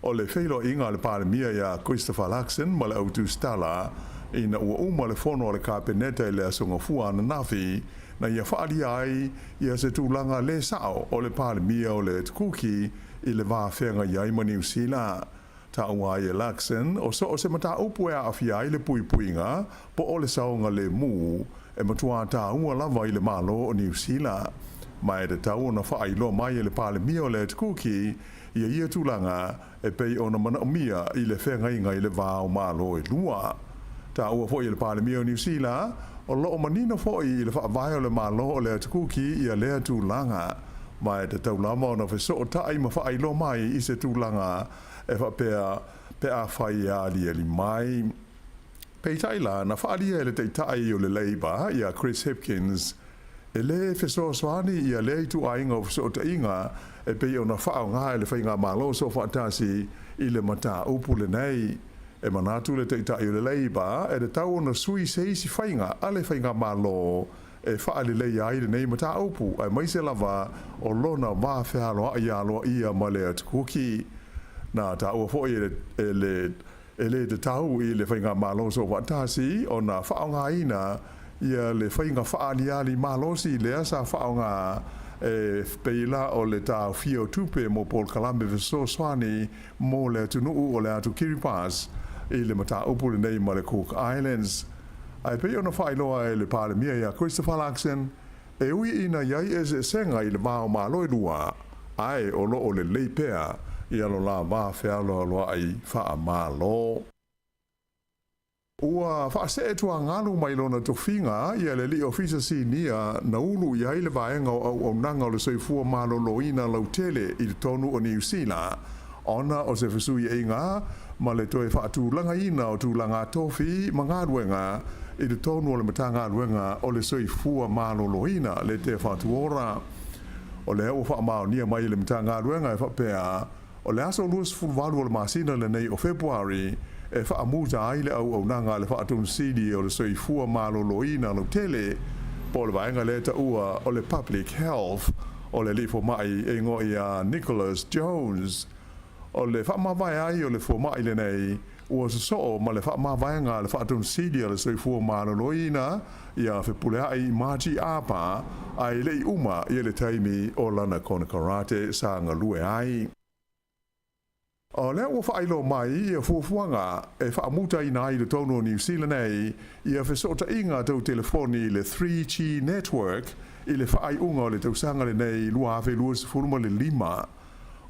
O le feiloaiga a le Palemia iā Christopher Luxon ma le Au Tusitala ina ua uma le fono a le Kapeneta i le Aso Gafua ananafi, na ia faaalia ai ia se tulaga lē sao o le Palemia o le Kuki i le va feagai ai ma Niu Sila. Taua ai e Luxon, o so o se mataupu e aafia ai le puipuiga po o le saogalemu, e matuā tāua lava i le Malo o Niu Sila. Ma e tatau ona faailoa mai e le Palemia o le Atu Kuki ia ia tulaga e pei ona manaomia i le feagaiga i le va o Malo e lua. Taua foi e le Palemia o Niu Sila, o lo o manino foi i le faavae o le Malo o le Atu Kuki ia lea tulaga, ma e tatau lava ona fesootai ma faailoa mai i se tulaga e faapea pe afai e aliali mai. Peitai la, na faaalia e le Taitai o le Labour ia Chris Hipkins, e lē fesoasoani ia lea ituaiga o fesootaiga e pei ona faaaoga e le Faigamalo Soofaatasi i le mataupu lenei. E manatu le Taitai o le Labour e tatau ona sui se isi faiga a le Faigamalo e faaleleia ai lenei mataupu, aemaise lava o lona va fealoai aloaia ma le Atukuki. Na taua foi e le E le tatau i le Faigamalo Soofaatasi ona faaaogaina ia le faiga faaaliali malosi lea sa faaaoga e pei la o le taofia o tupe mo polokalame fesoasoani mo le atunuu o le atu Kiribati i le mataupu lenei ma le Cook Islands. Ae pei ona faailoa e le Palemia ia Christopher Luxon, E ui ina i ai eseesega i le va o Malo e lua, ae o lo o lelei pea ia lo la va fealoaloai faa-Malo. Ua faasee tuagalu mai lona tofiga ia le Alii Ofisa Sinia na ulu i ai le vaega o auaunaga o le soifua maloloina lautele i totonu o Niu Sila ona o se fesuiaiga ma le toe faatulagaina o tulaga tofi ma galuega i totonu o le Matagaluega o le Soifua Maloloina, le Te Whatu Ora. O lea ua faamaonia mai e le Matagaluega e faapea, o le aso 28 o le masina lenei o Fepuari e faamuta ai le auaunaga a le Faatonisili o le Soifua Maloloina lautele, po o le vaega lea e taua o le Public Health, o le alii fomai e igoa ia Nicholas Jones. O le faamavae ai o le fomai lenei, ua sosoo ma le faamavaega a le Faatonisili a le Soifua Maloloina ia Fepuleai Margie Apa, ae le i uma ia le taimi o lana konekarate sa galue ai. O lea ua faailoa mai ia fuafuaga e faamutaina ai i totonu o Niu Sila nei ia fesootaiga tau telefoni i le 3G network i le faaiuga o le tausaga lenei 2025.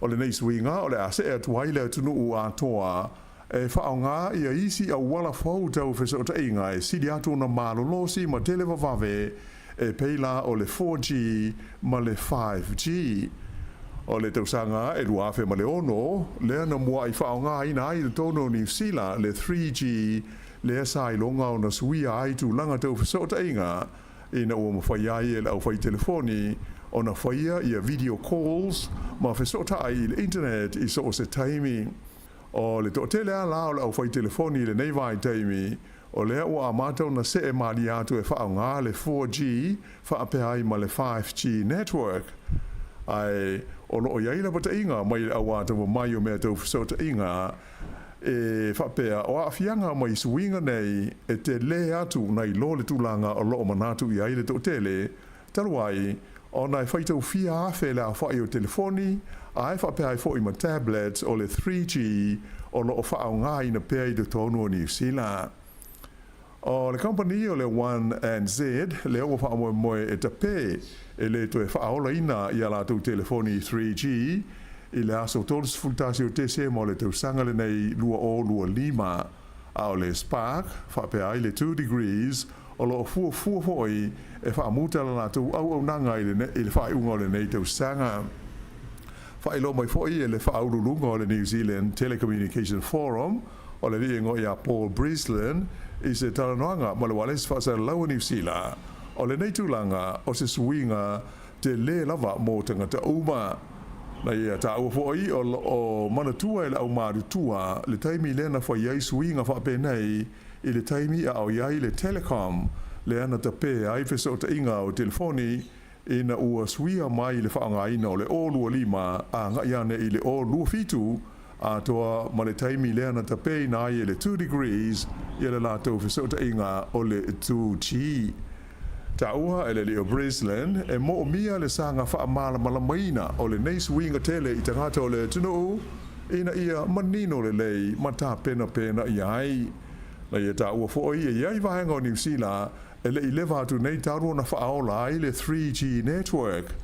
O lenei suiga o le a see atu ai le atunuu atoa e faaaoga ia isi auala fou tau fesootaiga e sili atu ona malolosi ma tele vavave e pei la o le 4G ma le 5G. O le tausaga e 2006 lea na muaʻi faaaogaina ai i totonu o Niu Sila le 3G lea sa iloga ona suia ai tulaga tau fesootaiga ina ua mafai ai e le aufaitelefoni ona faia ia video calls ma fesootai i le internet i so o se taimi. O le toatele lava la o le aufaitelefoni i lenei vaitaimi, o lea ua amata ona see malie atu e faaaoga le 4G faapea ai ma le 5G network. Ae o lo o i ai lapataiga mai le auataua mai o mea tau fesootaiga e faapea o aafiaga mai suiga nei e telē atu nai lo le tulaga o lo o manatu i ai le toatele talu ai ona e faitau fia afe le aofai o telefoni ae faapea ai foi ma tablets o le 3G o lo o faaaogaina pea i totonu o Niu Sila. O le kamupani o le One NZ lea ua faamoemoe e tapē e le toe faaolaina i a latou telefoni 3G i le aso 31 o Tesema o le tausaga lenei 2025, a o le Spark faapea ai le 2 Degrees o lo o fuafua foi e faamuta la latou auaunaga i le faaiuga o lenei tausaga. Faailoa mai foi e le Faauluuluga o le New Zealand Telecommunication Forum, o le alii igoa ia Paul Breslin, i se talanoaga ma le ualesi faasalalau o Niu Sila, o lenei tulaga o se suiga telē lava mo tagata uma. Na ia taua foi o lo o manatua e le aumatutua le taimi lea na fai ai suiga faapenei i le taimi a o i ai le Telecom lea na tapē ai fesootaiga o telefoni ina ua suia mai le faaaogaina o le O25 agai ane i le O27 atoa ma le taimi lea na tapēina ai e le Two Degrees ia le latou fesootaiga o le 2G. Taua e le alii o Breslin e moomia le saga faamalamalamaina o lenei suiga tele i tagata o le atunuu ina ia manino lelei ma tapenapena i ai. Na ia taua foi e i ai vaega o Niu Sila e le i leva atu nei talu ona faaola ai le 3G network.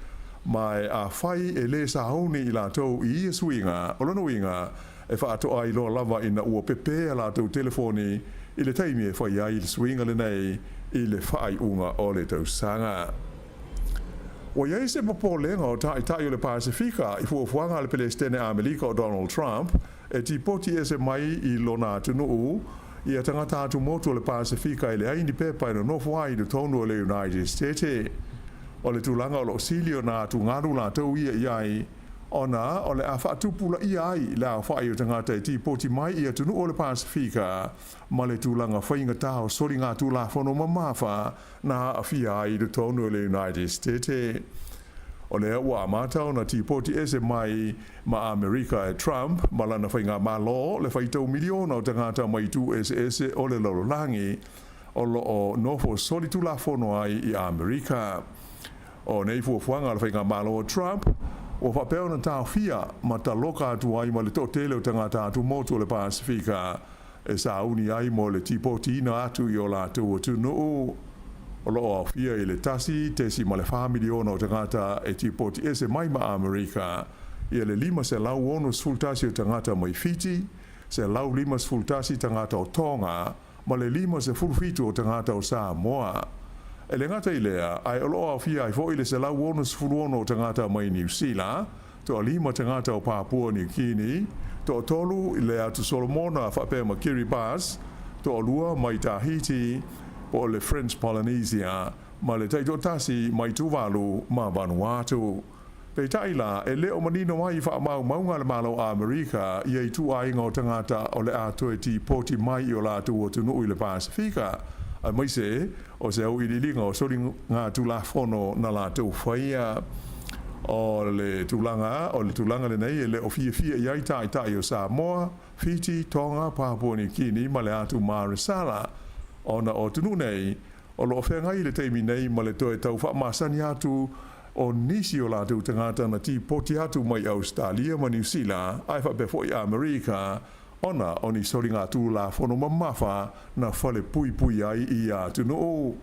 Ma afai e lē sauni i latou i ia suiga, o lona uiga, e faatoa iloa lava ina ua pepē a latou telefoni i le taimi e fai ai le suiga lenei i le faaiuga o le tausaga. Ua i ai se popolega o Taitai o le Pasefika i fuafuaga a le Pelesitene Amelika o Donald Trump e tipoti ese mai i lona atunuu ia tagata atumotu o le Pasefika e leai ni pepa e nonofo ai i totonu o le United State. O le tulaga o lo o sili ona atugalu latou ia i ai, ona o le a faatupulaia ai le aofai o tagata e tipoti mai i atunuu o le Pasefika ma le tulaga faigata o soligatulafono mamafa na aafia ai i totonu o le United State. O lea ua amata ona tipoti ese mai ma Amerika e Trump ma lana faigamalo le faitau miliona o tagata mai itu eseese o le lalolagi o lo o nofo solitulafono ai i Amerika. O nei fuafuaga a le faigamalo o Trump ua faapea ona taofia ma taloka atu ai ma le toatele o tagata atumotu o le Pasefika e sauni ai mo le tipotiina atu i o latou atunuu. O lo o aofia i le 1.4 miliona o tagata e tipoti ese mai ma Amerika, ia le 561 o tagata mai Fiti, 151 tagata o Tonga, ma le 57 o tagata o Samoa. E le gata i lea, ae o lo o aofia ai foi le 166 o tagata mai Niu Sila, Toalima tagata o Papua Niu Kini, toatolu i le Atu Solomona faapea ma Kiribati, toalua mai Tahiti po o le French Polynesia, ma le taitoatasi mai Tuvalu ma Vanuatu. Peitai la, e le o manino ai i faamaumauga a le Malo o Amerika ia ituaiga o tagata o le a toe tipoti mai i o latou atunuu i le Pasefika, aemaise o se auiliiliga o soligatulafono na latou faia. O le tulaga, o le tulaga lenei e le o fiafia i ai taitai o Samoa, Fiti, Tonga, Papua Niu Kini ma le atu Maresala, ona o atunuu nei o lo o feagai i le taimi nei ma le toe tau faamasani atu o nisi o latou tagata na tipoti atu mai Ausetalia ma Niu Sila ae faapea foi Amerika ona o ni soligatulafono mamafa na falepuipui ai i ia atunuu.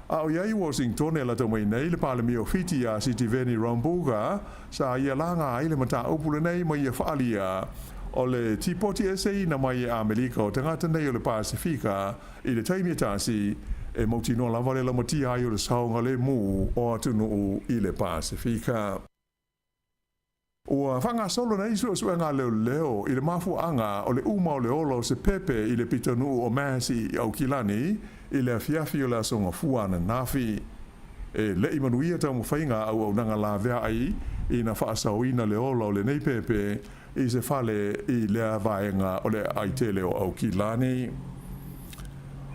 A o i ai i Washington e lata mai nei le Palemia o Fiti iā Sitiveni Rabuka, sa ia laga ai le mataupu lenei ma ia faaalia o le tipoti eseina mai e Amelika o tagata nei o le Pasefika i le taimi e tasi e mautinoa lava le lamatia ai o le saogalemu o atunuu i le Pasefika. Ua faagasolo nei suesuega a leoleo i le mafuaaga o le uma o le ola o se pepe i le pitonuu o Massey i Aukilani i le afiafi o le Aso Gafua ananafi. E le i manuia taumafaiga a auaunaga laveai ina faasaoina le ola o lenei pepe i se fale i lea vaega o le aai tele o Aukilani.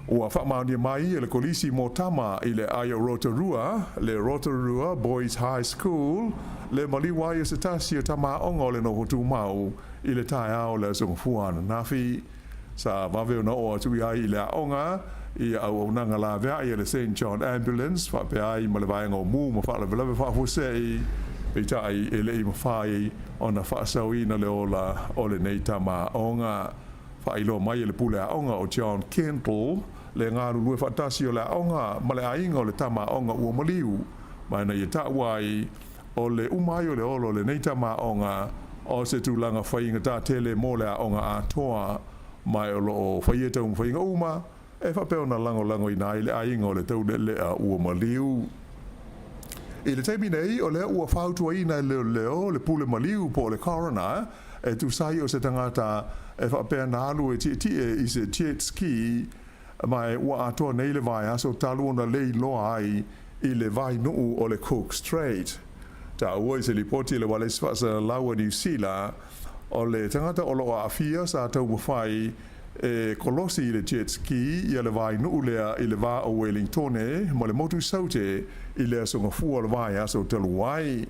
Ua faamaonia mai e le Kolisi mo Tama i le aai o Rotorua, le Rotorua Boys High School, le maliu ai o se tasi o tama aoga o le noho tumau i le taeao o le Aso Gafua ananafi. Sa vave ona oo atu i ai i le aoga i auaunaga laveai a le Saint John Ambulance faapea ai ma le vaega o mu ma faalavelave faafuasei, peitai e le i mafai ona faasaoina le ola o lenei tama aoga. Faailoa mai e le pule aoga o John Kendall le galulue faatasi o le aoga ma le aiga o le tama aoga ua maliu, ma ina ia taua ai o le uma ai o le ola o lenei tama aoga o se tulaga faigata tele mo le aoga atoa, ma o lo o faia taumafaiga uma e faapea ona lagolagoina ai le aiga o le taulealea ua maliu. I le taimi nei, o lea ua fautuaina e leoleo le pule maliu po o le coroner e tusa ai o se tagata e faapea na alu e tietie i se jet ski ma e ua atoa nei le vaiaso talu ona le iloa ai i le vainuu o le Cook Strait. Taua i se lipoti a le Ualesi Faasalalau a Niu Sila, o le tagata o lo o aafia sa taumafai e kolosi i le jet ski ia le vainuu lea i le va o Wellingtone ma le motu Saute i le aso Gafua o le vaiaso talu ai.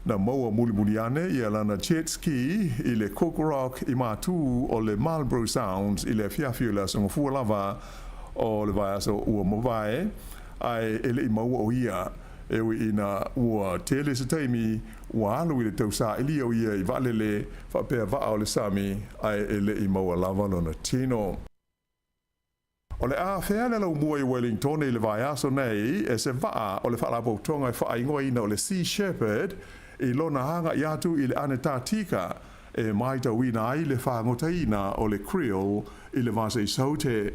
Na maua mulimuli ane ia lana jet ski i le Cook Rock i matū o le Marlborough Sounds i le afiafi o le aso Gafua lava o le vaiaso ua mavae, ae e le i maua o ia. E ui ina ua tele se taimi ua alu i le tausaili o ia i vaalele faapea vaa o le sami, ae e le i maua lava lona tino. O le a afea le laumua i Wellingtone i le vaiaso nei e se vaa o le Faalapotopotoga e faaigoaina o le Sea Shepherd i lona agai atu i le Anetatika e matauina ai le fagotaina o le krill i le vasa i Saute.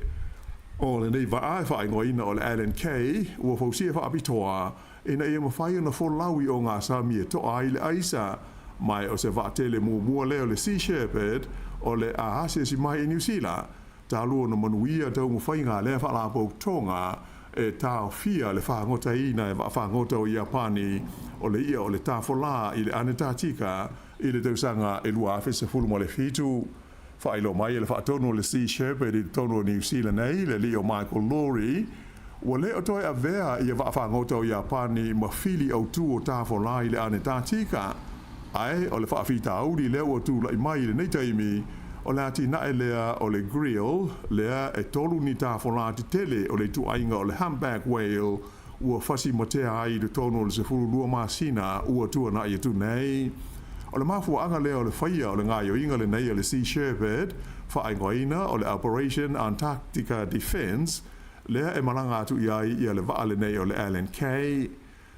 O lenei vaa e faaigoaina o le Allen Kay ua fausia faapitoa ina ia mafai ona folau i ogasami e toa ai le aisa, ma o se vaatele muamua lea o le Sea Shepherd o le a asiasi mai i Niu Sila talu ona manuia taumafaiga a lea Faalapotopotoga e taofia le fagotaina e vaafagota o Iapani o le i'a o le tafolā i le Anetatika i le tausaga e 2017. Faailoa mai e le faatonu o le Sea Shepherd i totonu o Niu Sila nei, le alii o Michael Laurie, ua le o toe avea ia vaafagota o Iapani ma fili autū o tafolā i le Anetatika, ae o le faafitauli lea ua tula'i mai i lenei taimi o le atinae lea o le krill lea e tolu ni tafolā tetele o le ituaiga o le humpback whale ua fasimatea ai i totonu o le 12 masina ua tuana'i atu nei. O le mafuaaga lea o le faia o le gaoioiga lenei a le Sea Shepherd faaigoaina o le Operation Antarctica Defence lea e malaga atu i ai ia le vaa lenei o le Allen Kay.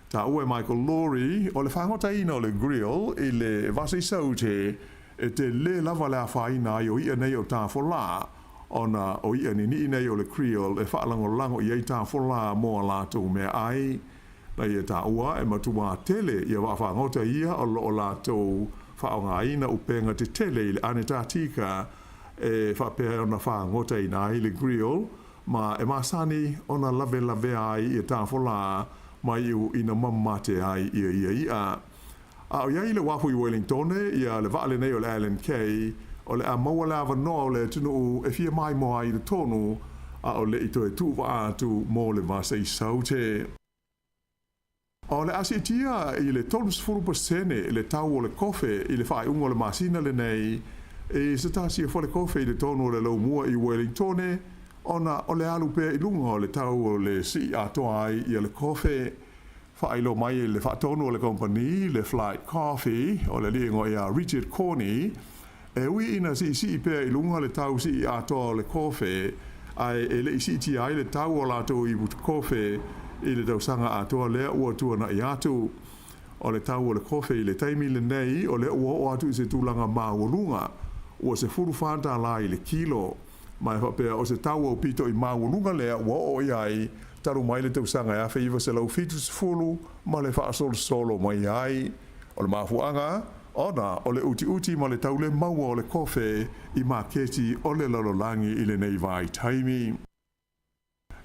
Taua e Michael Laurie, o le fagotaina o le krill i le vasa i Saute e telē lava le afaina ai o i'a nei o tafolā, ona o i'a nini'i nei o le krill e faalagolago i ai tafolā mo a latou meaai. Na ia taua e matuā tele ia vaafagota ia o loo latou faaaogāina upega tetele i le Anetatika e faapea ona fagotaina ai le krill, ma e masani ona lavelavea ai ia tafolā ma iu ina mamate ai ia ia i'a. A o i ai i le uafu i Wellingtone ia le vaa lenei o le Allen Kay, o le a maua le avanoa o le atunuu e fia maimoa ai i totonu, a o le'i toe tuuvaa atu mo le vasa i Saute. O le a siitia i le 30% le tau o le kofe i le faaiuga o le masina lenei i se tasi o fale kofe i totonu o le laumua i Wellingtone, ona o le alu pea i luga o le tau o le sii atoa ai ia le kofe. Faailoa mai e le faatonu o le kamupani le Flight Coffee o le alii igoa ia Richard Corney, e ui ina siisii pea i luga le tau sii atoa o le kofe, ae e le'i siitia ai le tau o latou ipu kofe i le tausaga atoa lea ua tuana'i atu. O le tau o le kofe i le taimi lenei o lea ua oo atu i se tulaga maualuga ua $14 i le kilo, ma e faapea o se tau aupito i maualuga lea ua oo i ai talu mai le tausaga e 1970 ma le faasolosolo mai ai. O le mafuaaga ona o le utiuti ma le taulemaua o le kofe i maketi o le lalolagi i lenei vaitaimi.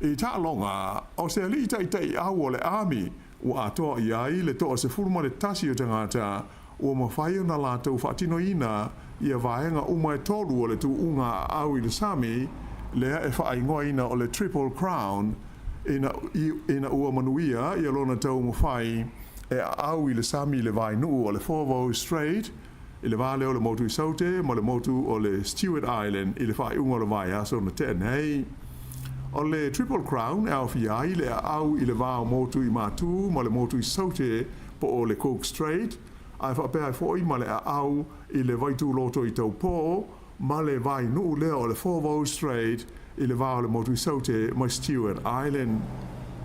I taaloga, o se alii taitaiau o le ami ua atoa i ai le 11 o tagata ua mafai ona latou faatinoina ia vaega uma e tolu o le tuuga aau i le sami lea e faaigoaina o le Triple Crown ina, ina ua manuia ia lona taumafai e aau i le sami i le vainuu o le Foveaux Strait i le va lea o le motu i Saute ma le motu o le Stewart Island i le faaiuga o le vaiaso na tea nei. O le Triple Crown e aofia ai le aau i le va o motu i Matū ma le motu i Saute po o le Cook Strait, ae faapea ai fo'i ma le aau i le vaituloto i Taupō ma le vainuu lea o le Foveaux Strait i le va o le motu i Saute ma Stewart Island.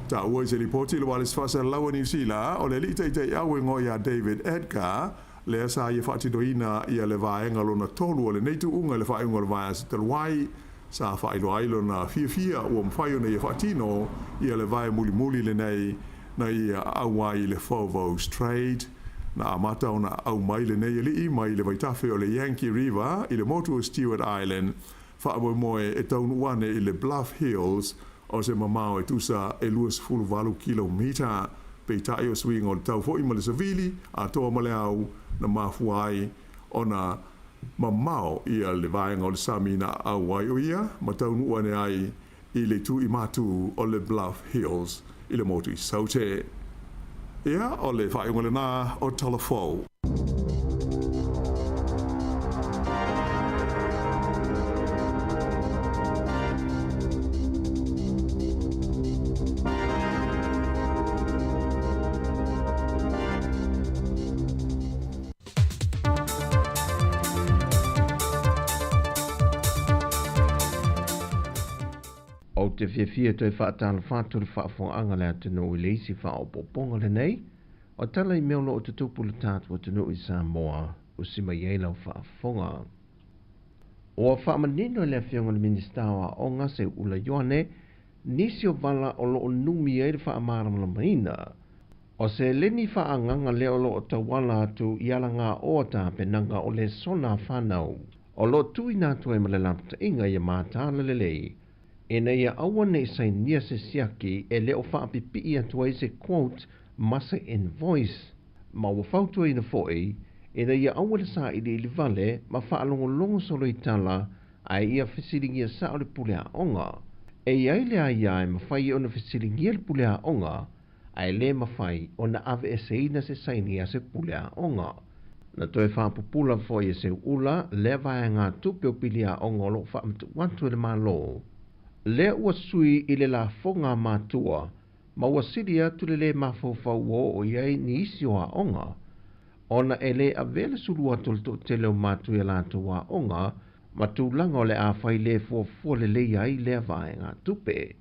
Taua i se lipoti i le ualesi faasalalau a Niu Sila, o le alii taitaiau e igoa ia David Edgar, lea sa ia faatinoina ia le vaega lona tolu o lenei tuuga i le faaiuga o le vaiaso talu ai, sa faailoa ai lona fiafia ua mafai ona ia faatino ia le vae mulimuli lenei na ia aau ai i le Foveaux Strait. Na amata ona aau mai lenei alii mai le vaitafe o le Yankee River i le motu o Stewart Island, faamoemoe e taunuu ane i le Bluff Hills o se mamao e tusa e 28 kilomita. Peitai o suiga o le tau fo'i ma le savili atoa ma le au na mafua ai ona mamao ia le vaega o le sami na aau ai o ia ma taunuu ane ai i le itu i Matū o le Bluff Hills i le motu i Saute. Ia, o le faaiuga lenā o Tala Fou. Ou te fiafia e toe faatalofa atu i le faafofogaaga a le atunuu i le isi faaopoopoga lenei o tala i mea o lo o tutupu i le tatou atunuu i Samoa, usi mai ai lau faafofoga. Ua faamanino e le Afioga i le Minisita o Aoga, Seuula Ioane, nisi o vala o lo o numi ai le faamalamalamaina o seleni faaagaga lea o lo o tauala atu i alagaoa tapenaga o lesona a fanau o lo o tuuina atu ai ma le lapataiga ia mataala lelei ina ia aua ne i sainia se siaki e le o faapipii atu ai se quote ma se invoice, ma ua fautuaina foi ina ia aua le sailiili vale ma faalogologo solo i tala ae ia fesiligia sao le pule aoga. E i ai le aia e mafai ona fesiligia le pule aoga ae le mafai ona aveeseina se saini a se pule aoga. Na toe faapupula foi e Seuula lea vaegatupe o pili aoga o lo o faamatuu atu e le Malo. Lea ua sui i le lafoga a matua ma ua sili atu le lē mafaufau ua oo i ai nisi o aoga, ona e le avea le sulu atu o le toatele o matua i a latou aoga ma tulaga o le a fai lē fuafua lelei ai lea vaegatupe.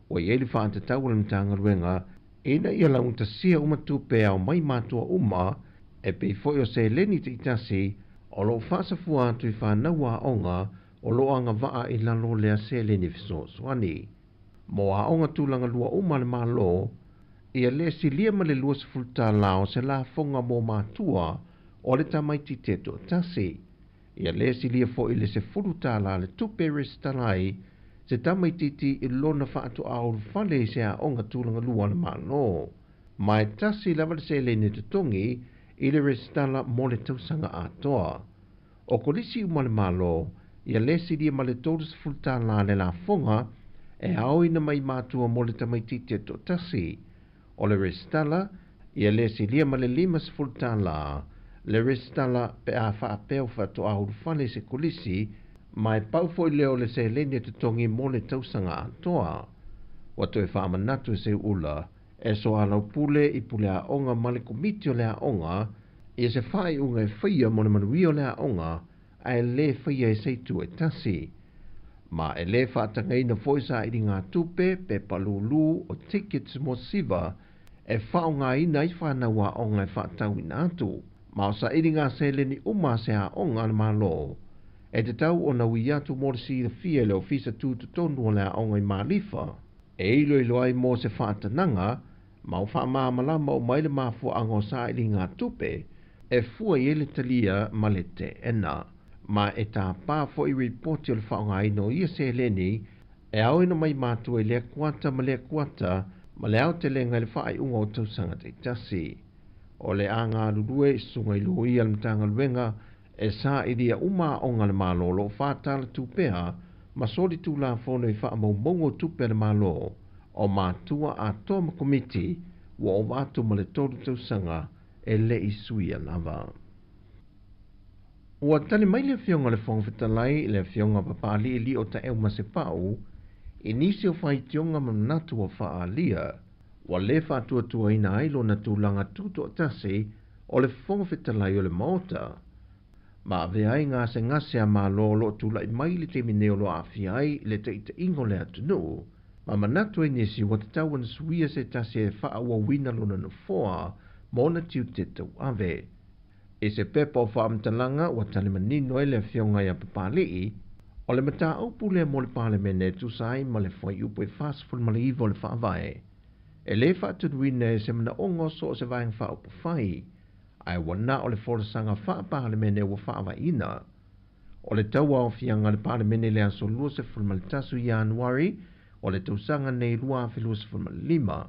Ua i ai le faatatau a le Matagaluega ina ia laugatasia uma tupe e ao mai matua uma, e pei foi o seleni taitasi o lo o faasafua atu i fanau aoga o lo o agavaa i lalo o lea seleni fesoasoani. Mo aoga tulaga lua uma a le Malo, ia le silia ma le 20 tala o se lafoga mo matua o le tamaitiiti e toatasi. Ia le silia foi le 10 tala le tupe e resitala ai se tamaitiiti i lona faatoa ulufale i se aoga tulaga lua a le Malo. Ma e tasi lava le seleni e totogi i le resitala mo le tausaga atoa. O kolisi uma a le Malo, ia le silia ma le 30 tala le lafoga e aoina mai matua mo le tamaitiiti e toatasi. O le resitala, ia le silia ma le 50 tala le resitala pe a faapea ua faatoa ulufale i se kolisi, ma e pau foi lea o le seleni e totogi mo le tausaga atoa. Ua toe faamanatu e Seuula e soalaupule i pule aoga ma le Komiti o le Aoga ia se faaiuga e faia mo le manuia o le aoga ae le faia e se itu e tasi. Ma e le faatagaina foi sailiga tupe, pepa lūlū o tickets mo siva e faaaogaina ai fanau aoga e faatauina atu. Ma o sailiga seleni uma a se aoga a le Malo e tatau ona ui atu mo le silafia i le Ofisa Tutotonu o le Aoga i Malifa e iloilo ai mo se faatanaga ma o faamalamalama uma ai le mafuaaga o sailiga tupe e fua i ai le talia ma le teena. Ma e tāpā foi ripoti o le faaaogaina o ia seleni e aoina mai matua i lea kuata ma lea kuata ma le aotelega i le faaiuga o tausaga taitasi. O le a galulue i susuga i loia a le Matagaluega e sailia uma aoga a le Malo o lo o faatalatu pea ma solitulafono i faamaumauga o tupe a le Malo, o matua atoa ma komiti ua ova atu ma le 3 tausaga e le i suia lava. Ua tali mai le Afioga i le Fofoga Fetalai, le Afioga Papaalii Lio Taeu Masepau, i nisi o faitioga ma manatu ua faaalia, ua le faatuatuaina ai lona tulaga tutoatasi o le Fofoga Fetalai o le Maota, ma avea ai gasegase a Malo o lo o tulai mai i le taimi nei o lo o aafia ai le taitaiga o le atunuu, ma manatu ai nisi ua tatau ona suia se tasi e faaauauina lona nofoa ma ona tiute tauave. I se pepa o faamatalaga ua tali manino ai le Afioga ia Papalii, o le mataupu lea mo le Palemene e tusa ai ma le Fuaiupu e 49 o le Faavae, e le faatunuina e se manaoga o so o se Vaega Faaupufai, ae ua na o le folasaga faa-Palemene ua faavaeina. O le tauaofiaga a le Palemene i le aso 21 Ianuari o le tausaga nei 2025,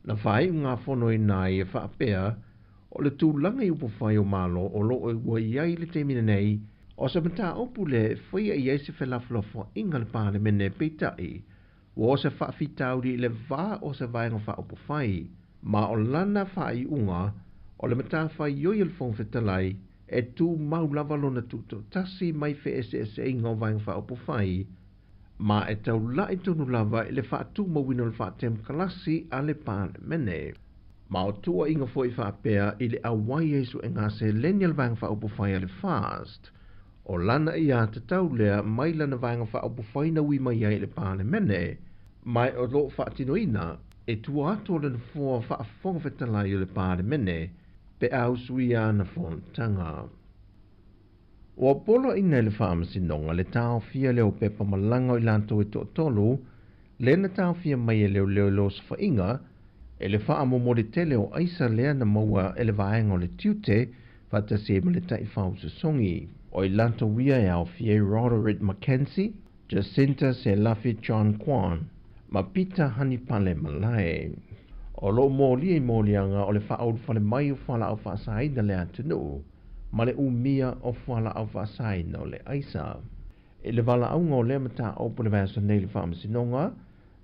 na faaiugafonoina ai e faapea, O le tulaga i upufai o Malo o lo o ua i ai i le taimi lenei, o se mataupu lea e faia i ai se felafolafoaiga a le Palemene, peitai, ua o se faafitauli i le va o se Vaega Faaupufai, ma o lana faaiuga, o le matafaioi a le Fofoga Fetalai, e tumau lava lona tutoatasi mai feeseeseaiga o Vaega Faaupufai, ma e taula'i tonu lava i le faatumauina o le faatemokalasi a le Palemene. Ma o tuuaiga foi faapea i le auai ai suega seleni a le Vaega Faaupufai a le FAST, o lana aiatatau lea mai lana Vaega Faaupufai na ui mai ai i le Palemene, Ma o lo o faatinoina e tua atu o le Nofoa Faa-Fofoga Fetalai o le Palemene pe a usuia ana fonotaga. Ua poloaiina e le Faamasinoga le taofia lea o pepa malaga o i latou e toatolu lea na taofia mai e leoleo i le osofaiga e le faamomoli tele o aisa lea na maua e le vaega o le tiute faatasi ai ma le taifau sosogi. O i latou ia e aofia ai Roderick McKenzie, Jacinta Selafi John Kwan ma Peter Hanipale Malae. O lo o molia i moliaga o le faaulufale mai o fualaau faasaina le atunuu ma le umia o fualaau faasaina o le aisa. I le valaauga o lea mataupu i le vaiaso nei i le Faamasinoga,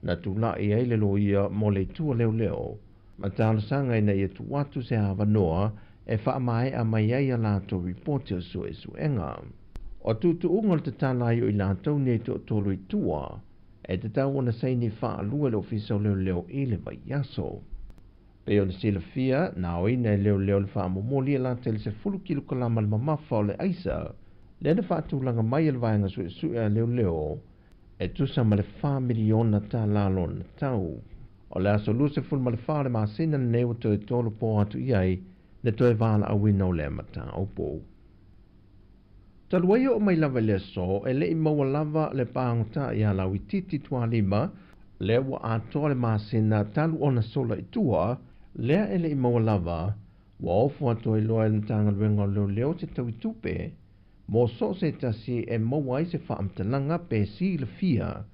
na tulai ai le loia mo le itu a leoleo ma talosaga ina ia tuu atu se avanoa e faamaea mai ai a latou ripoti o suesuega. O tuutuuga o le tatala ai o i latou nei toatolu i tua, e tatau ona saini faalua e le Ofisa o Leoleo i le vaiaso. Pei ona silafia, na aoina e leoleo le faamomoli e lata i le 10 kilokalama le mamafa o le aisa, lea na faatulaga mai e le Vaega Suesue a Leoleo e tusa ma le $4 miliona lona tau. O le aso 24 o le masina lenei ua toe tolu po atu i ai le toe valaauina o lea mataupu. Talu ai oo mai lava i le aso, e le i maua lava le pagota ia Lauitiiti Tualima, lea ua atoa le masina talu ona sola i tua, lea e le i maua lava, ua ofo atu ai loa e le Matagaluega o Leoleo se tauitupe mo so o se tasi e maua ai se faamatalaga pe silafia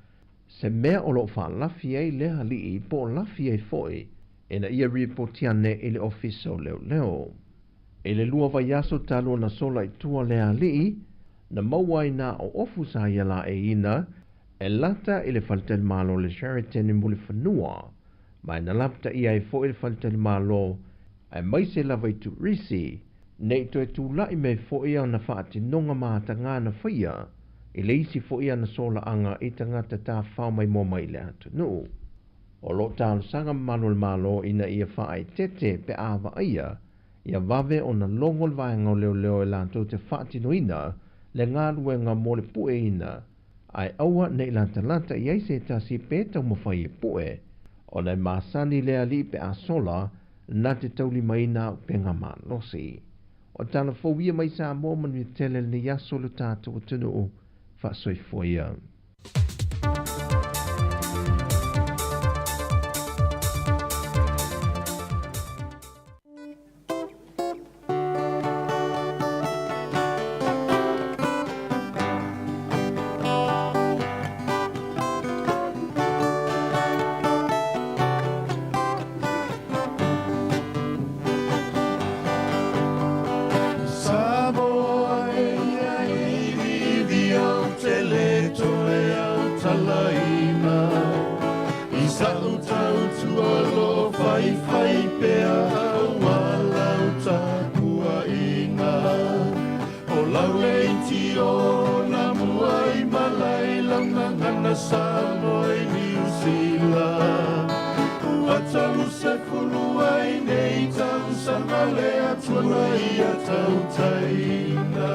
se mea o lo o faalafi ai lea alii po o lafi ai foi ina ia ripoti ane i le Ofisa o Leoleo. I le lua vaiaso talu ona sola i tua lea alii, na maua ai nā o ofu sa ia laeiina e lata i le faletalimalo o le Sheraton i Mulifanua, ma e na lapataia ai foi le faletalimalo aemaise lava i turisi, ne i toe tulai mai foi ana faatinoga matagā na faia i le isi foi ana solaaga i tagata tafafao maimoa mai i le atunuu. O lo o talosaga mamalu o le Malo ina ia faaeteete pe a vaaia ia vave ona logo le vaega o leoleo e latou te faatinoina le galuega mo le pueina, ae aua ne i latalata i ai se tasi pe taumafai e pue, ona e masani le alii pe a sola na te taulimaina auupega malosi. O tala fou ia mai Samoa manuia tele lenei aso lo tatou atunuu faasoifua ia. Samoa e ia iviivi au te le toe autalaina I sa'u tautua lo faifai pea aua lau tapuaiga O lau leitio na mua i malae lau gagana Samoa i Niu Sila Ua 30 ai nei tausaga le Atua na ia tautaina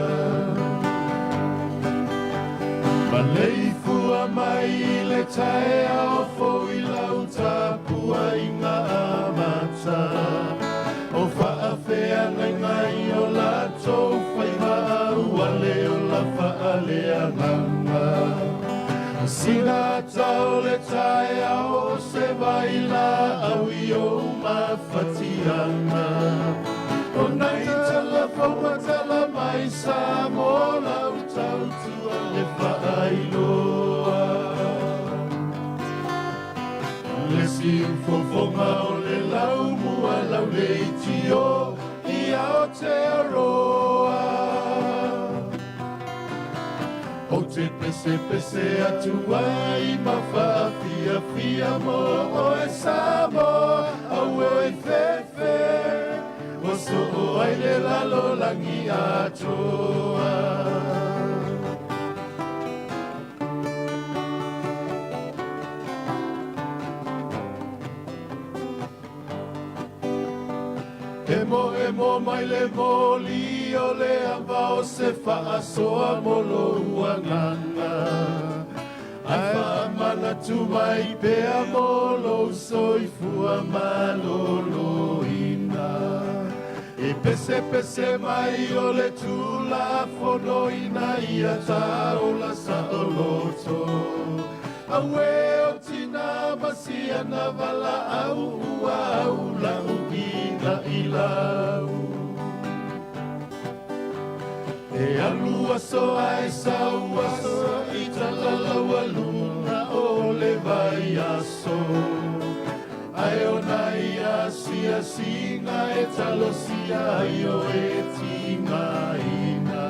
Maleifua mai i le taeao fou i lau tapuaiga amata O faafeagaiga i o latou faiva ua le ola faaleagaga Sina ata o le taeao o se vailaau i ou mafatiaga O nai tala fou ma tala mai Samoa lau tautua e faailoa Le siufofoga o le laumua lau leitio i Aotearoa Ou te pesepese atu ai ma faafiafia mo oe Samoa auē fefe Ua soo ai le lalolagi atoa. Emoemo mai le moli o le ava o se faasoa mo lou agaga. Ae faamana manatu mai pea mo lou soifua malōlōina. E pesepese mai o le Tulafono ina ia taola saoloto. Auē o tina ma siana valaau ua aula'u ina i lau. E alu aso ae sau aso i talalaualuga o le vaiaso. Ae o nai asiasiga e talosia ai o e tigaina.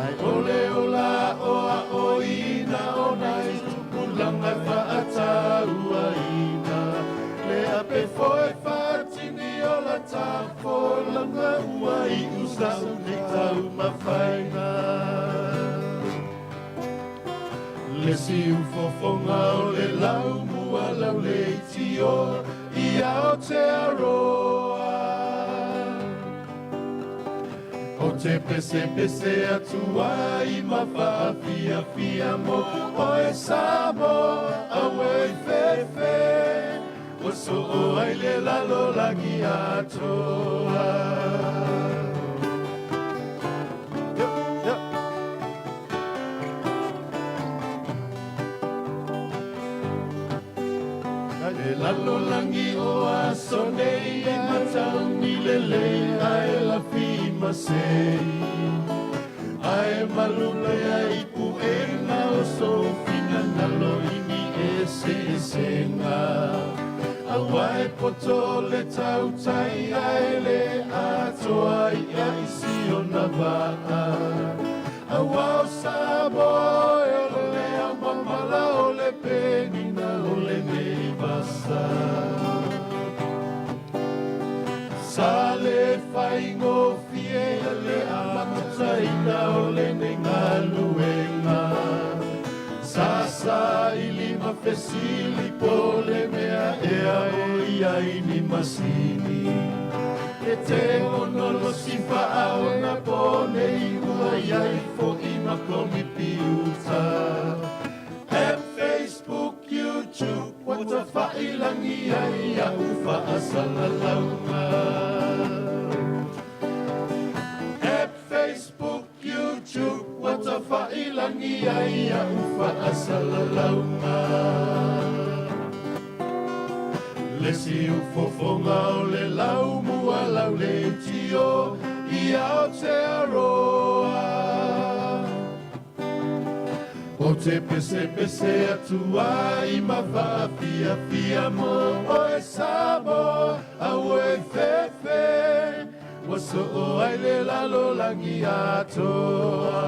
Ae o le ola aoaoina o nai tupulaga e faatauaina. Le apefo e faatini o la tafolauga ua iu sa'u nei taumafaiga. Le siufofoga o le laumua lauleitio i Aotearoa. Ou te pesepese atu ai ma faafiafia mo oe Samoa, auē i fefe, ua soo ai le lalolagi atoa. E lalolagi o aso nei e matauni lelei ae lafi masei. Ae malu pea i puega o sou finagalo i ni eseesega. Aua e poto le tautai ae le atoa ia i si ona vaa. Aua o Samoa e o le ao mamala o le penina o lenei vasa. Sa le faigofie le amataina o lenei galuega. Sa saili ma fesili po o le mea ea o i ai ni masini. E tekonolosi faaonaponei ua i ai fo'i ma komipiuta. App, Facebook, YouTube, ua tafa'ilagi ai a'u fa'asalalauga. App, Facebook, YouTube, ua tafa'ilagi ai a'u fa'asalalauga. Le siufofoga o le laumua lauleitio i Aotearoa. Ou te pesepese atu ai ma faafiafia mo oe Samoa, auē fefe, ua soo ai le lalolagi atoa.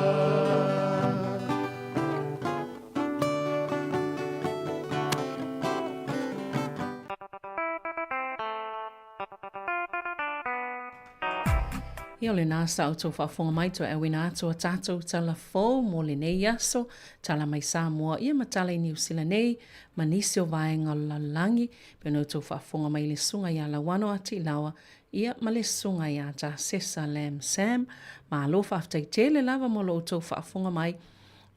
Ia o lena sa outou faafofoga mai toe auina atu a tatou tala fou mo lenei aso, tala mai Samoa ia ma tala i Niu Sila nei ma nisi o vaega o le lalolagi, pei ona outou faafofoga mai i le Susuga ia Lauano Atiilawa ia ma le Susuga ia Tasesa Lam Sam. Malo faafetai tele lava mo lo outou faafofoga mai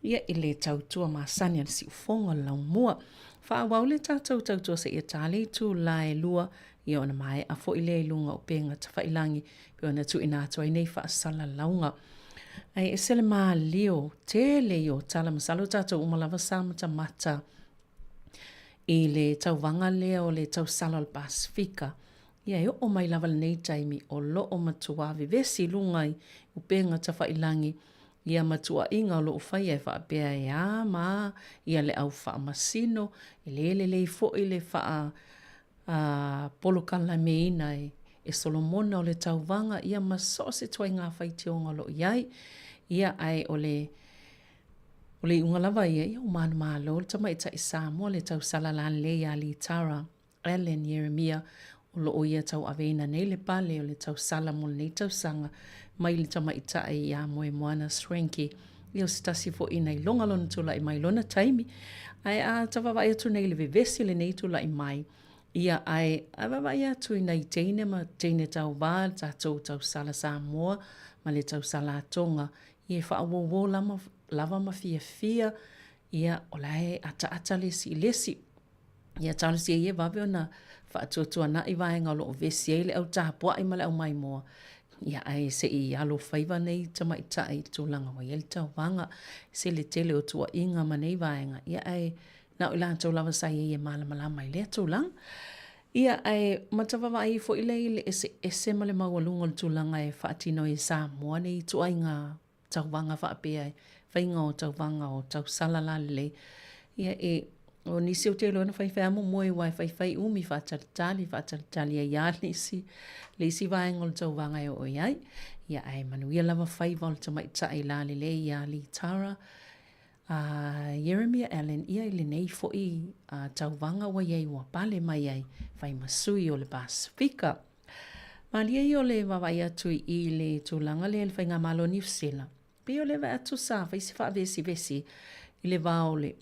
ia i le tautua masani a le siufogo o le laumua. Faaauau le tatou tautua seia ta le itula e lua ia ona maea foi lea i luga o upega tafailangi pei ona tuuina atu ai nei faasalalauga. Ae ese le malio tele i o tala masalo tatou uma lava sa matamata i le tauvaga lea o le tausala o le Pasefika. Ia e oo mai lava lenei taimi o lo o matua vevesi i luga i upega tafailangi ia ma tuuaiga o lo o faia e faapea e a ma a ia le au faamasino, e le lelei foi le faa polokalameina e Solomona o le tauvaga ia ma so o se ituaiga faitioga o lo o i ai. Ia ae o le o le iuga lava ia, ia ua manumalo le tamaitai Samoa le tausala lalelei ia Litara Allan Ieremia, o lo o ia tauaveina nei le pale o le tausala mo lenei tausaga mai le tamaitai ia Moemoana Schwenke. Ia o se tasi foi na iloga lona tulai mai lona taimi. Ae a ta vaavaai atu nei i le vevesi o lenei tulai mai, ia ae a vaavaai atu i nai teine ma teine tauva, le tatou tausala Samoa ma le tausala a Toga, ia e faauouo lava ma fiafia. Ia, o la e ataata le isi i le isi. Ia talosia ia e vave ona faatuatuana'i vaega o lo o vesi ai le au tapua'i ma le au maimoa, ia ae se i alofaiva nei tamaitai i le tulaga ua i ai le tauvaga, se le tele o tuuaiga ma nei vaega, ia ae na o i latou lava sa i ai e malamalama i lea tulaga. Ia ae matavavaai ai foi lea i le eseese ma le maualuga o le tulaga e faatino ai e Samoa nei ituaiga tauvaga faapea, faiga o tauvaga o tausala lalelei. Ia e, o nisi ou te iloa na faifai lava momoe aua e faifai umi faatalitali, faatalitali ai lava le isi, le isi vaega o le tauvaga e oo i ai. Ia ae manuia lava faiva o le tamaitai lalelei ia Litara a Ieremia Allan ia i lenei foi tauvaga ua i ai ua pale mai ai fai ma sui o le Pasefika. Malie ia o le vaavaai atu i le tulaga lea i le Faigamalo o Niu Sila, pei o le vaai atu sa fai se faavesivesi i le va o le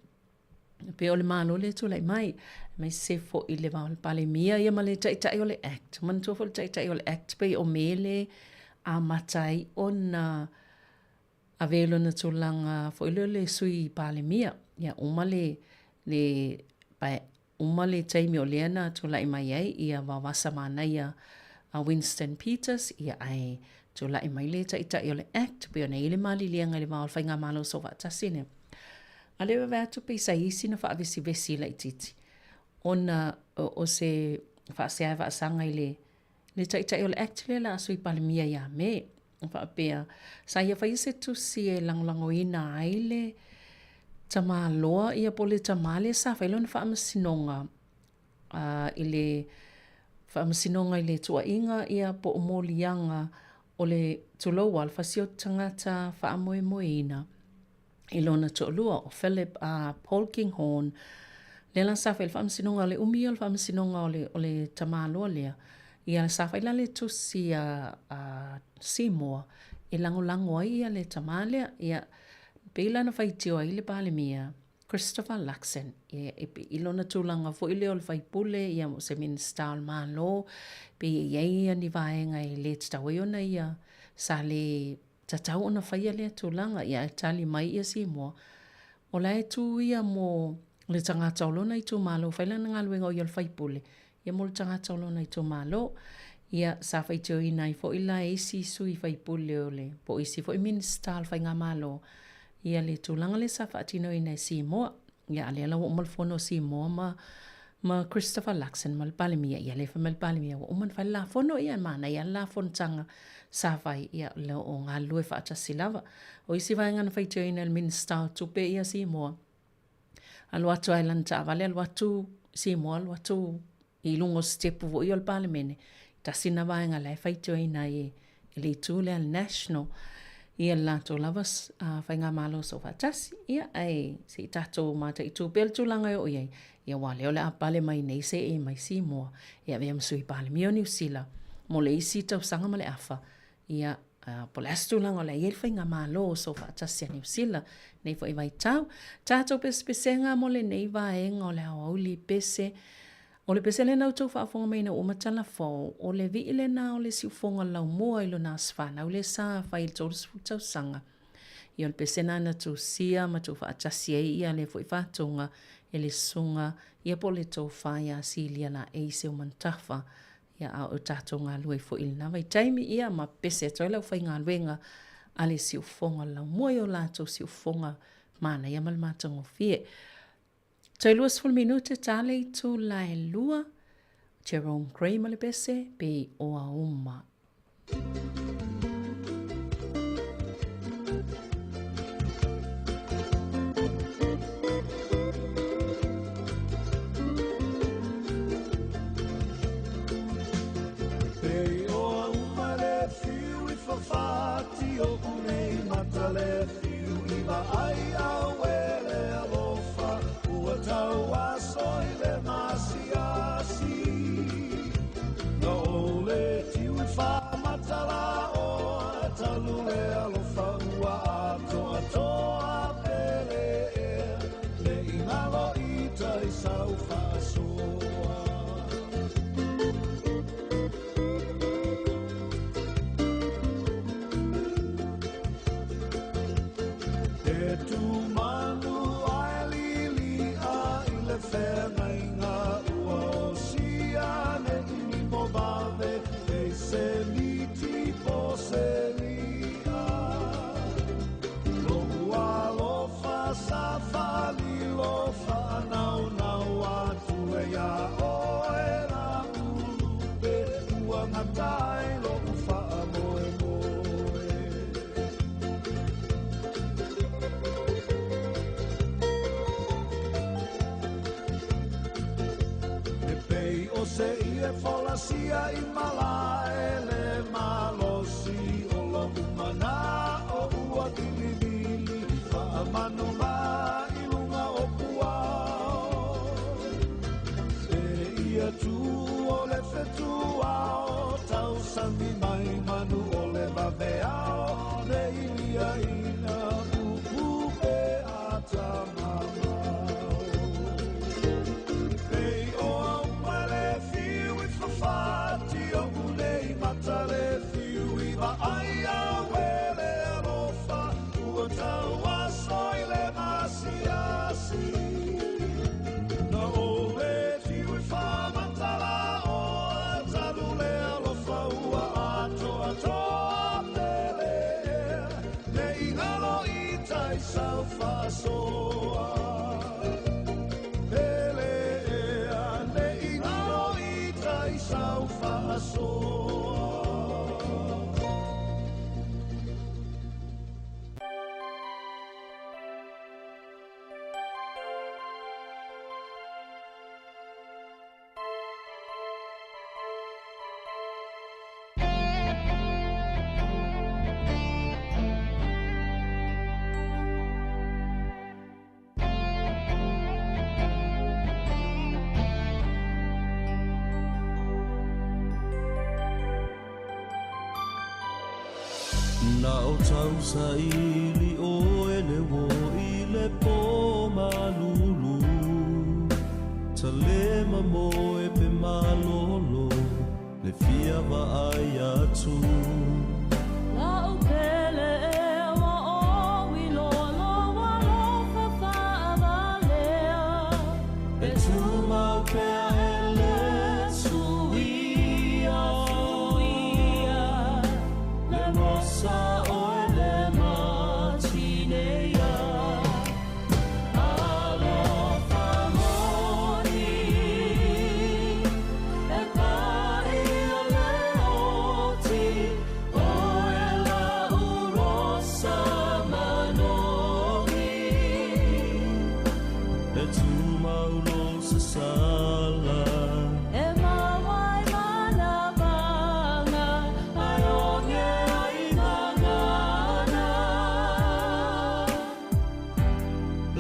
pei o le Malo lea e tulai mai, aemaise foi i le va o le Palemia ia ma le Taitai o le Act. Manatua foi le Taitai o le Act pei o me le amata ai ona ave i lona tulaga foi lea o le Sui Palemia. Ia uma le le pae Uma le taimi o lea na tulai mai ai ia Vavasa Manaia a Winston Peters, ia ae tulai mai le Taitai o le Act pei ona i ai le maliliega i le va o le Faigamalo Soofaatasi lea. A lea vaavaai atu pei sa i ai sina faavesivesi laitiiti ona o se faasea e faasaga i le le Taitai o le Act lea la a Sui Palemia ia Me. E faapea, sa ia faia se tusi e lagolagoina ai le tamaloa ia po o le tama lea sa fai lona faamasinoga i le faamasinoga i le tuuaiga ia po o moliaga o le tulou lava le fasi o tagata faamoemoeina i lona toalua o Philip a Polkinghorne, lea la sa fai le faamasinoga, o le umi ia o le faamasinoga o le, o le tamaloa lea, ia sa fai la le tusi a, a Seymour e lagolago ai ia le tama lea. Ia, pei la na faitio ai le Palemia, Christopher Luxon, ia, e, i lona tulaga foi lea o le faipule, ia, o se Minisita o le Malo, pei e i ai ia ni vaega e le tatau ai ona ia, sa le tatau ona faia lea tulaga, ia ae tali mai ia Seymour, o la e tu ia mo le tagata o lona itumalo, fai lana galuega o ia o le faipule, ia mo le tagata o lona itumalo. Ia, sa faitioina ai foi la e isi sui faipule o le, po o isi foi Minisita o le Faigamalo, ia le tulaga lea sa faatinoina e Seymour. Ia, a lea la ua uma le fono a Seymour ma, ma Christopher Luxon ma le Palemia, ia lea fai mai le Palemia, ua uma ona fai le la fono, ia e manaia lava le la fonotaga sa fai, ia o lo o galulue faatasi lava. O isi vaega na faitioina e le Minisita o Tupe ia Seymour, alu atu lava i lana taavale, alu atu Seymour, alu atu i luga o sitepu foi ia o le Palemene, tasi lena vaega la e faitioina ai e le itu lea a le National ia le latou lava faigamalo soofaatasi. Ia, ae se i tatou mataitu pea le tulaga e oo i ai, ia aua o lea o le a pale mai nei seei mai Seymour e avea ma Sui Palemia o Niu Sila mo le isi tausaga ma le afa, ia, po o le a se tulaga o le a i ai le faigamalo soofaatasi a Niu Sila i lenei foi vaitau. Tatou pesepesega mo lenei vaega o le aoauli pese. O le pese lena ua outou faafofoga mai ina ua uma tala fou, o le vii lena o le siufofoga laumua i lona aso fanau lea sa fai i le 30 tausaga. Ia o le pese lena na tusia ma tuufaatasi ai ia lea foi faatoga e le susuga ia po o le tofa ia Silia Laei Seumanutafa. Ia a o tatou galue foi i lena vaitaimi ia ma pese atu ai le aufaigaluega a le siufofoga laumua i o latou siufofoga manaia ma le matagofie. Toe 20 minute ta le itula e 2, Jerome Gray ma le pese, Pei o Auma. Pei o Auma le fiu i fafati o nei mata le fiu i vaai auē le alofa ua tau aso i le masiasi Na o le tiu i faamatala oa talu le alofa ua atoatoa pele ea Ne i galo i tai sau faasoa. E tu Se i e folasia i malae le malosi o lo'u mana'o ua vilivili fa'amanu mai i luga o puao. E ia tū o le fetuao tausami mai manu o le vaveao le iliaina pupu pe atamamao. Pei o auma le fiu i fafati o'u nei mata le fiu i vaai au e le alofa ua tauaso i le masiasi. Na o le fiu i faamatala oa talu le alofa ua atoatoa pele ea ne i galo i tai sau faasoa. Pele ea ne i galo i tai sau faasoa. Na o tausaili oe le uo i le pō malulu Talema moe pe malolo le fia vaai atu. La'u pele ea ua oi loa lou alofa faavalea. E tumau pea e le suia. Le rosa oe le matineia. Alofa moni e pa'i o le oti oe la'u rosa manogi. E tumau lou sasala. E mau ai ma nā vaga ae oge ai gagana.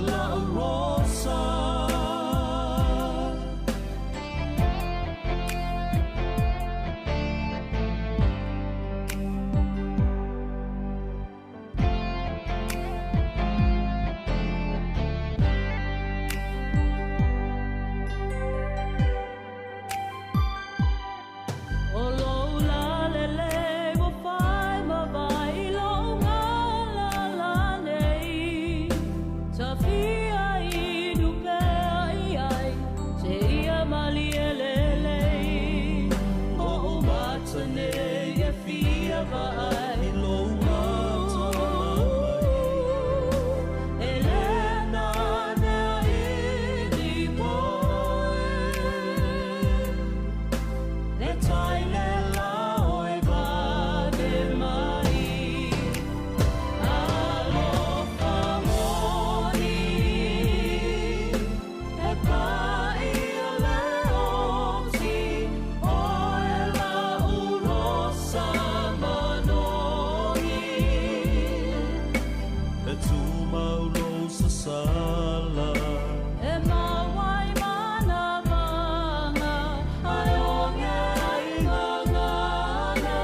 La'u rosa. O lou lalelei ua fai ma vai i lou galala nei. Tafia inu pea i ai seia malie lelei. O'u mata nei e fia vaai i lou mata mai. E le nanea i ni poe. Le tai le lao e vave mai. Alofa moni e pa'i o le oti oe la'u rosa manogi. E tumau lou sasala. E mau ai ma nā vaga ae oge ai gagana.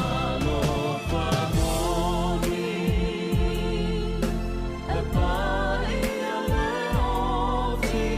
Alofa moni e pa'i o le oti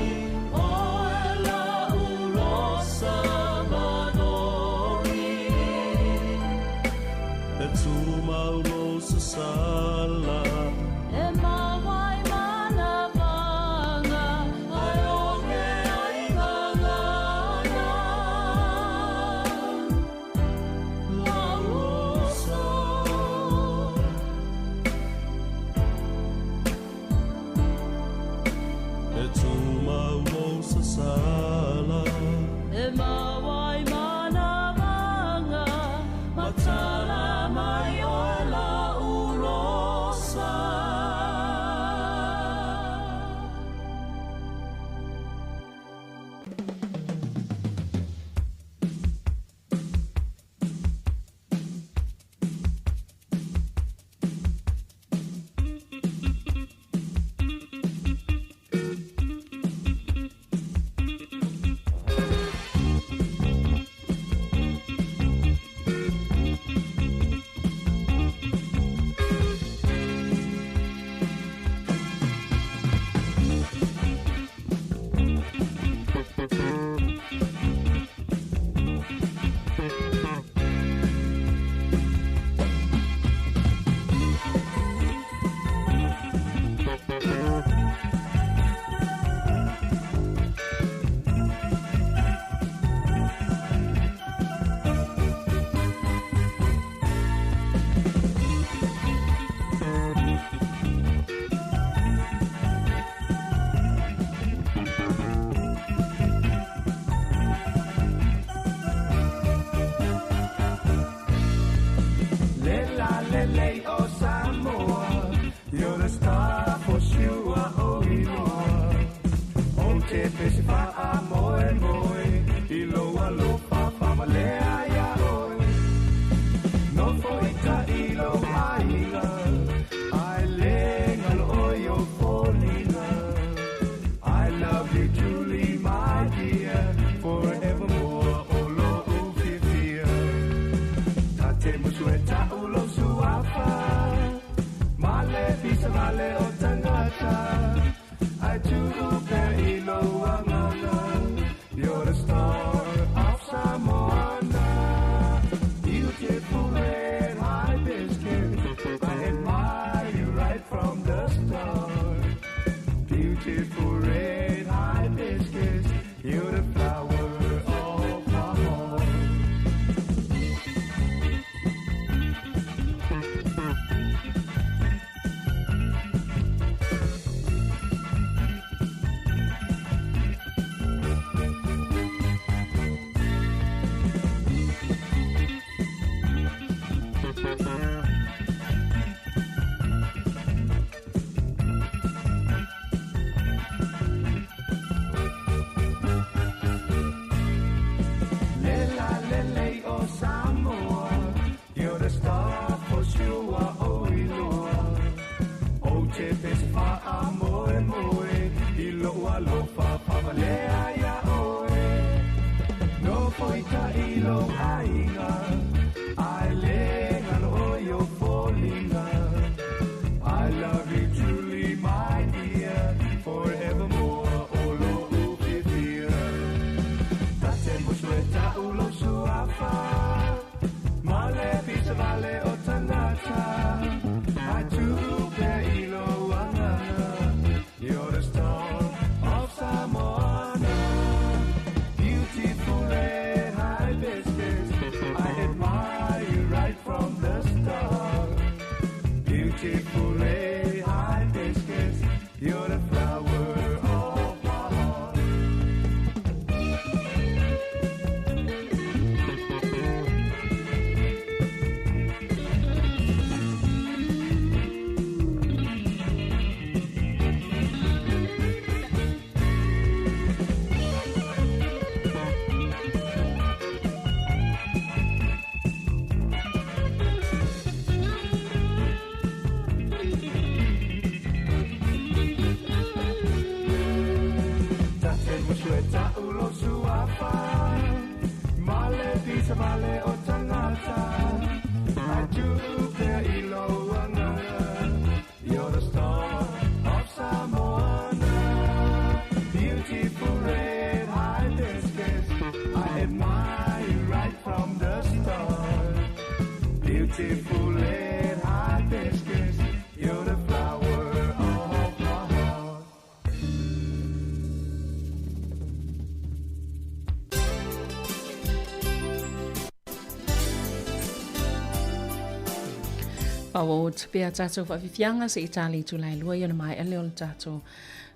Faaauau atu pea tatou faafiafiaga se i tali itula e lua i ona maea lea o le tatou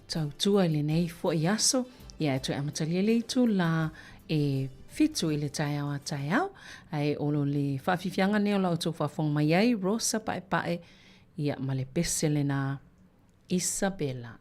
tautua i lenei foi aso. Ia e toe amatalia le itula e fitu i le taeao a taeao. Ae o lo le faafiafiaga nei o la outou faafofoga mai ai, Rosa Paepae, ia ma le pese lena Isabella.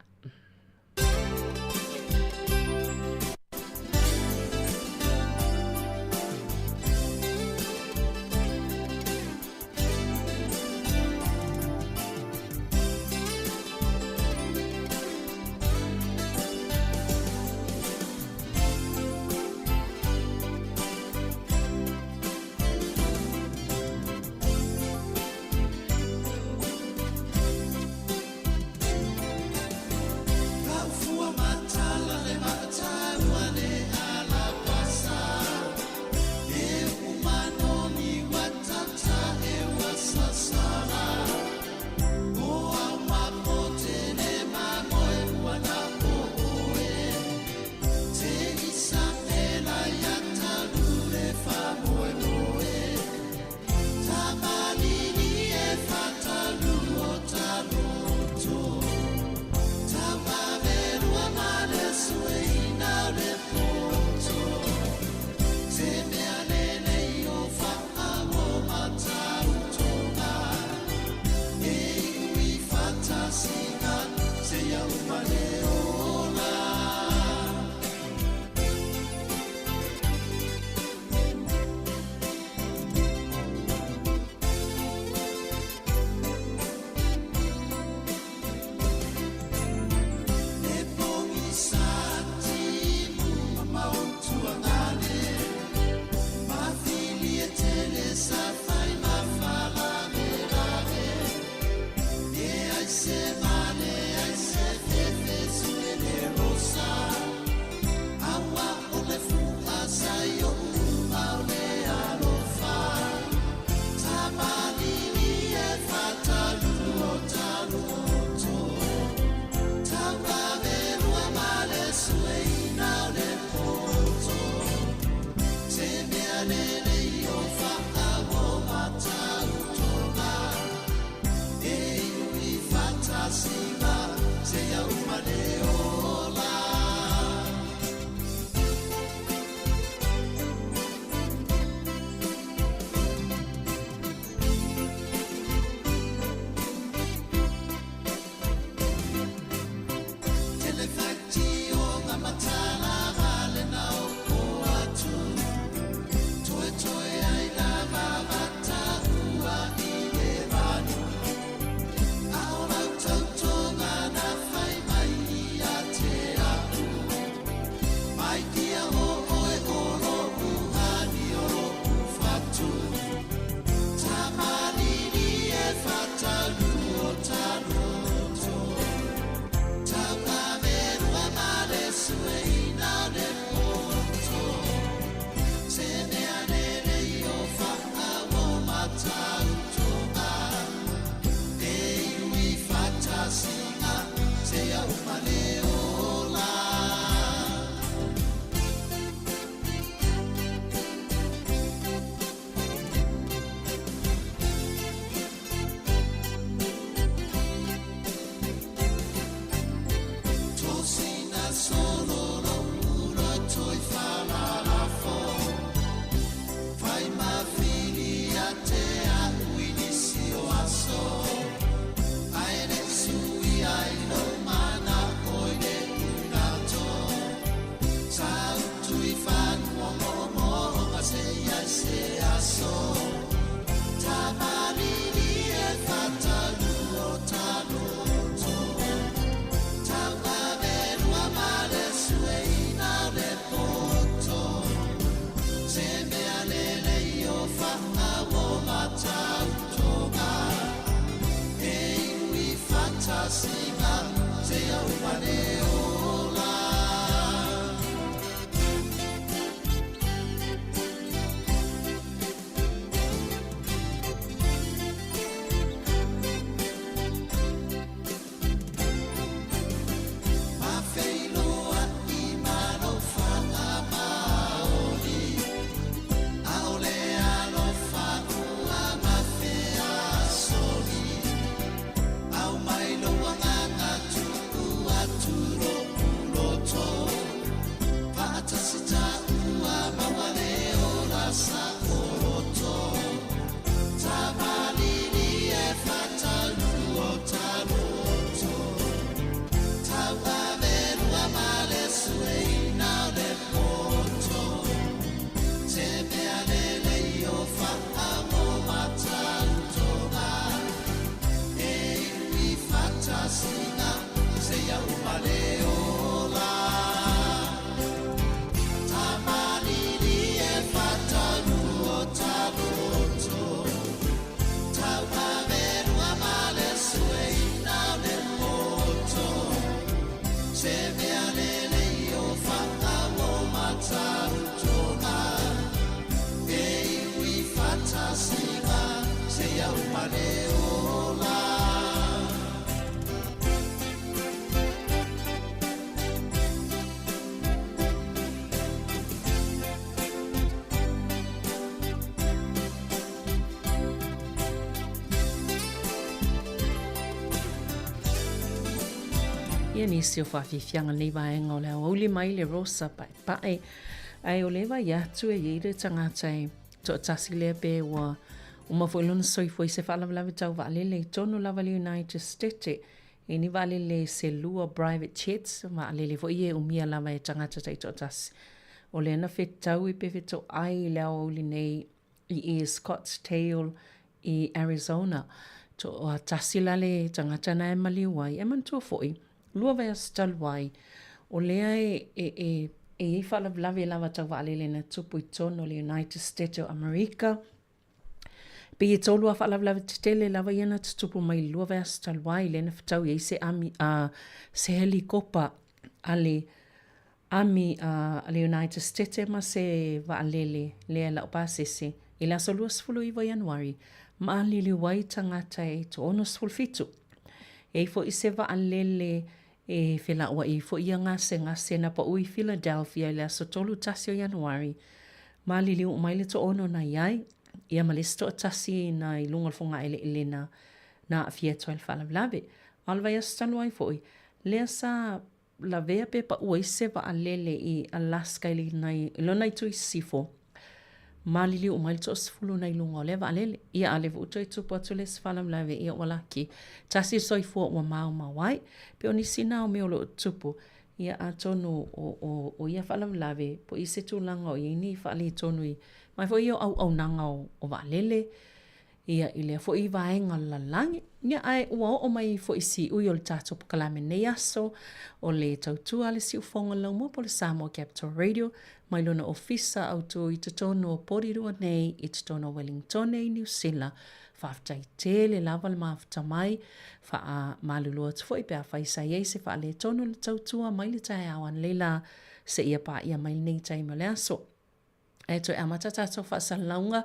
Ia nisi o faafiafiaga lenei vaega o le aoauli mai le Rosa Paepae. Ae o lea vai atu e iai le tagata e toatasi lea pe ua uma foi lona soifua i se faalavelave tau vaalele i tonu lava le United States i ni vaalele se lua private jets, vaalele foi ia e umia lava e tagata taitoatasi. O lea na fetaui pe fetoai i le aoauli nei i i Scottsdale i Arizona. Toatasi la le tagata na e maliu ai. E manatua foi, lua vaiaso talu ai, o lea e, e, e, e i ai faalavelave lava tau vaalele na tupu i totonu o le United States o Amerika. Pei e tolu a faalavelave tetele lava ia na tutupu mai i le lua vaiaso talu ai, lea na fetaui ai se ami, a, se helikopa a le Ami a le United Stete ma se vaalele lea e laupasese i le aso 29 o Ianuari, maliliu ai tagata e 67. E i ai foi se vaalele e felauai ai foi ia gasegase na pau i Philadelphia i le aso 31 o Ianuari, maliliu uma ai le toaono na i ai, ia ma le isi toatasi na i luga o le fogaeleele na aafia atu ai i le faalavelave. A o le vaiaso talu ai foi, lea sa lavea pe pau ai se vaalele i Alaska i lona itu i sisifo, maliliu uma ai le toasefulu na i luga o lea vaalele. Ia, a o lea foi ua toe tupu atu le isi faalavelave, ia ua laki. Tasi le soifua ua maomao ai. Pei o nisi na o mea o lo o tupu, ia atonu o ia faalavelave, po o i ai se tulaga o i ai ni faaletonu i mai foi ia o auaunaga o vaalele, Ia, i lea foi vaega o le lalolagi. Ia, ae ua oo mai foi i siui o le tatou pokalame i lenei aso, o le tautua a le Siufofoga o le Laumua po o le Samoa Capital Radio mai lona ofisa autu i totonu o Porirua nei i totonu o Welingtone i Niu Sila. Faafetai tele lava le mafuta mai. Faamalulu atu foi pe afai sa i ai se faaletonu i le tautua mai le taeao analeila seia paia mai lenei taimi o le aso. Ae toe amata tatou faasalalauga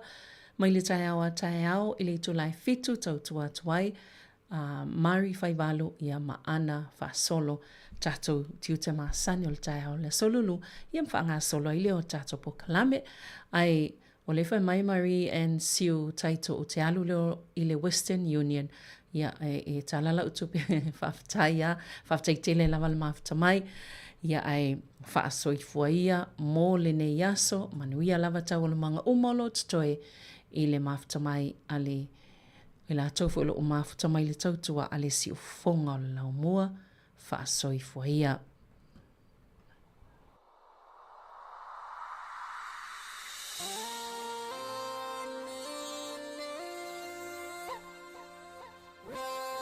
mai le taeao a taeao i le itula e fitu tautua atu ai a Mari Faivalu ia ma ana faasolo tatou tiute masani o le taeao o le Aso Lulu ia ma faagasolo ai lea o tatou polokalame. Ae o lea fai mai Marie Ann Siu Taito ou te alu lea i le Western Union Ia, e, e tala lau tupe, faafetai a, faafetai tele lava le mafuta mai. Ia, ae faasoifua ia mo lenei aso, manuia lava taualumaga uma o lo o totoe i le mafuta mai a le, i latou foi o lo o mafuta mai le tautua a le siufofoga o le laumua, faasoifua ia.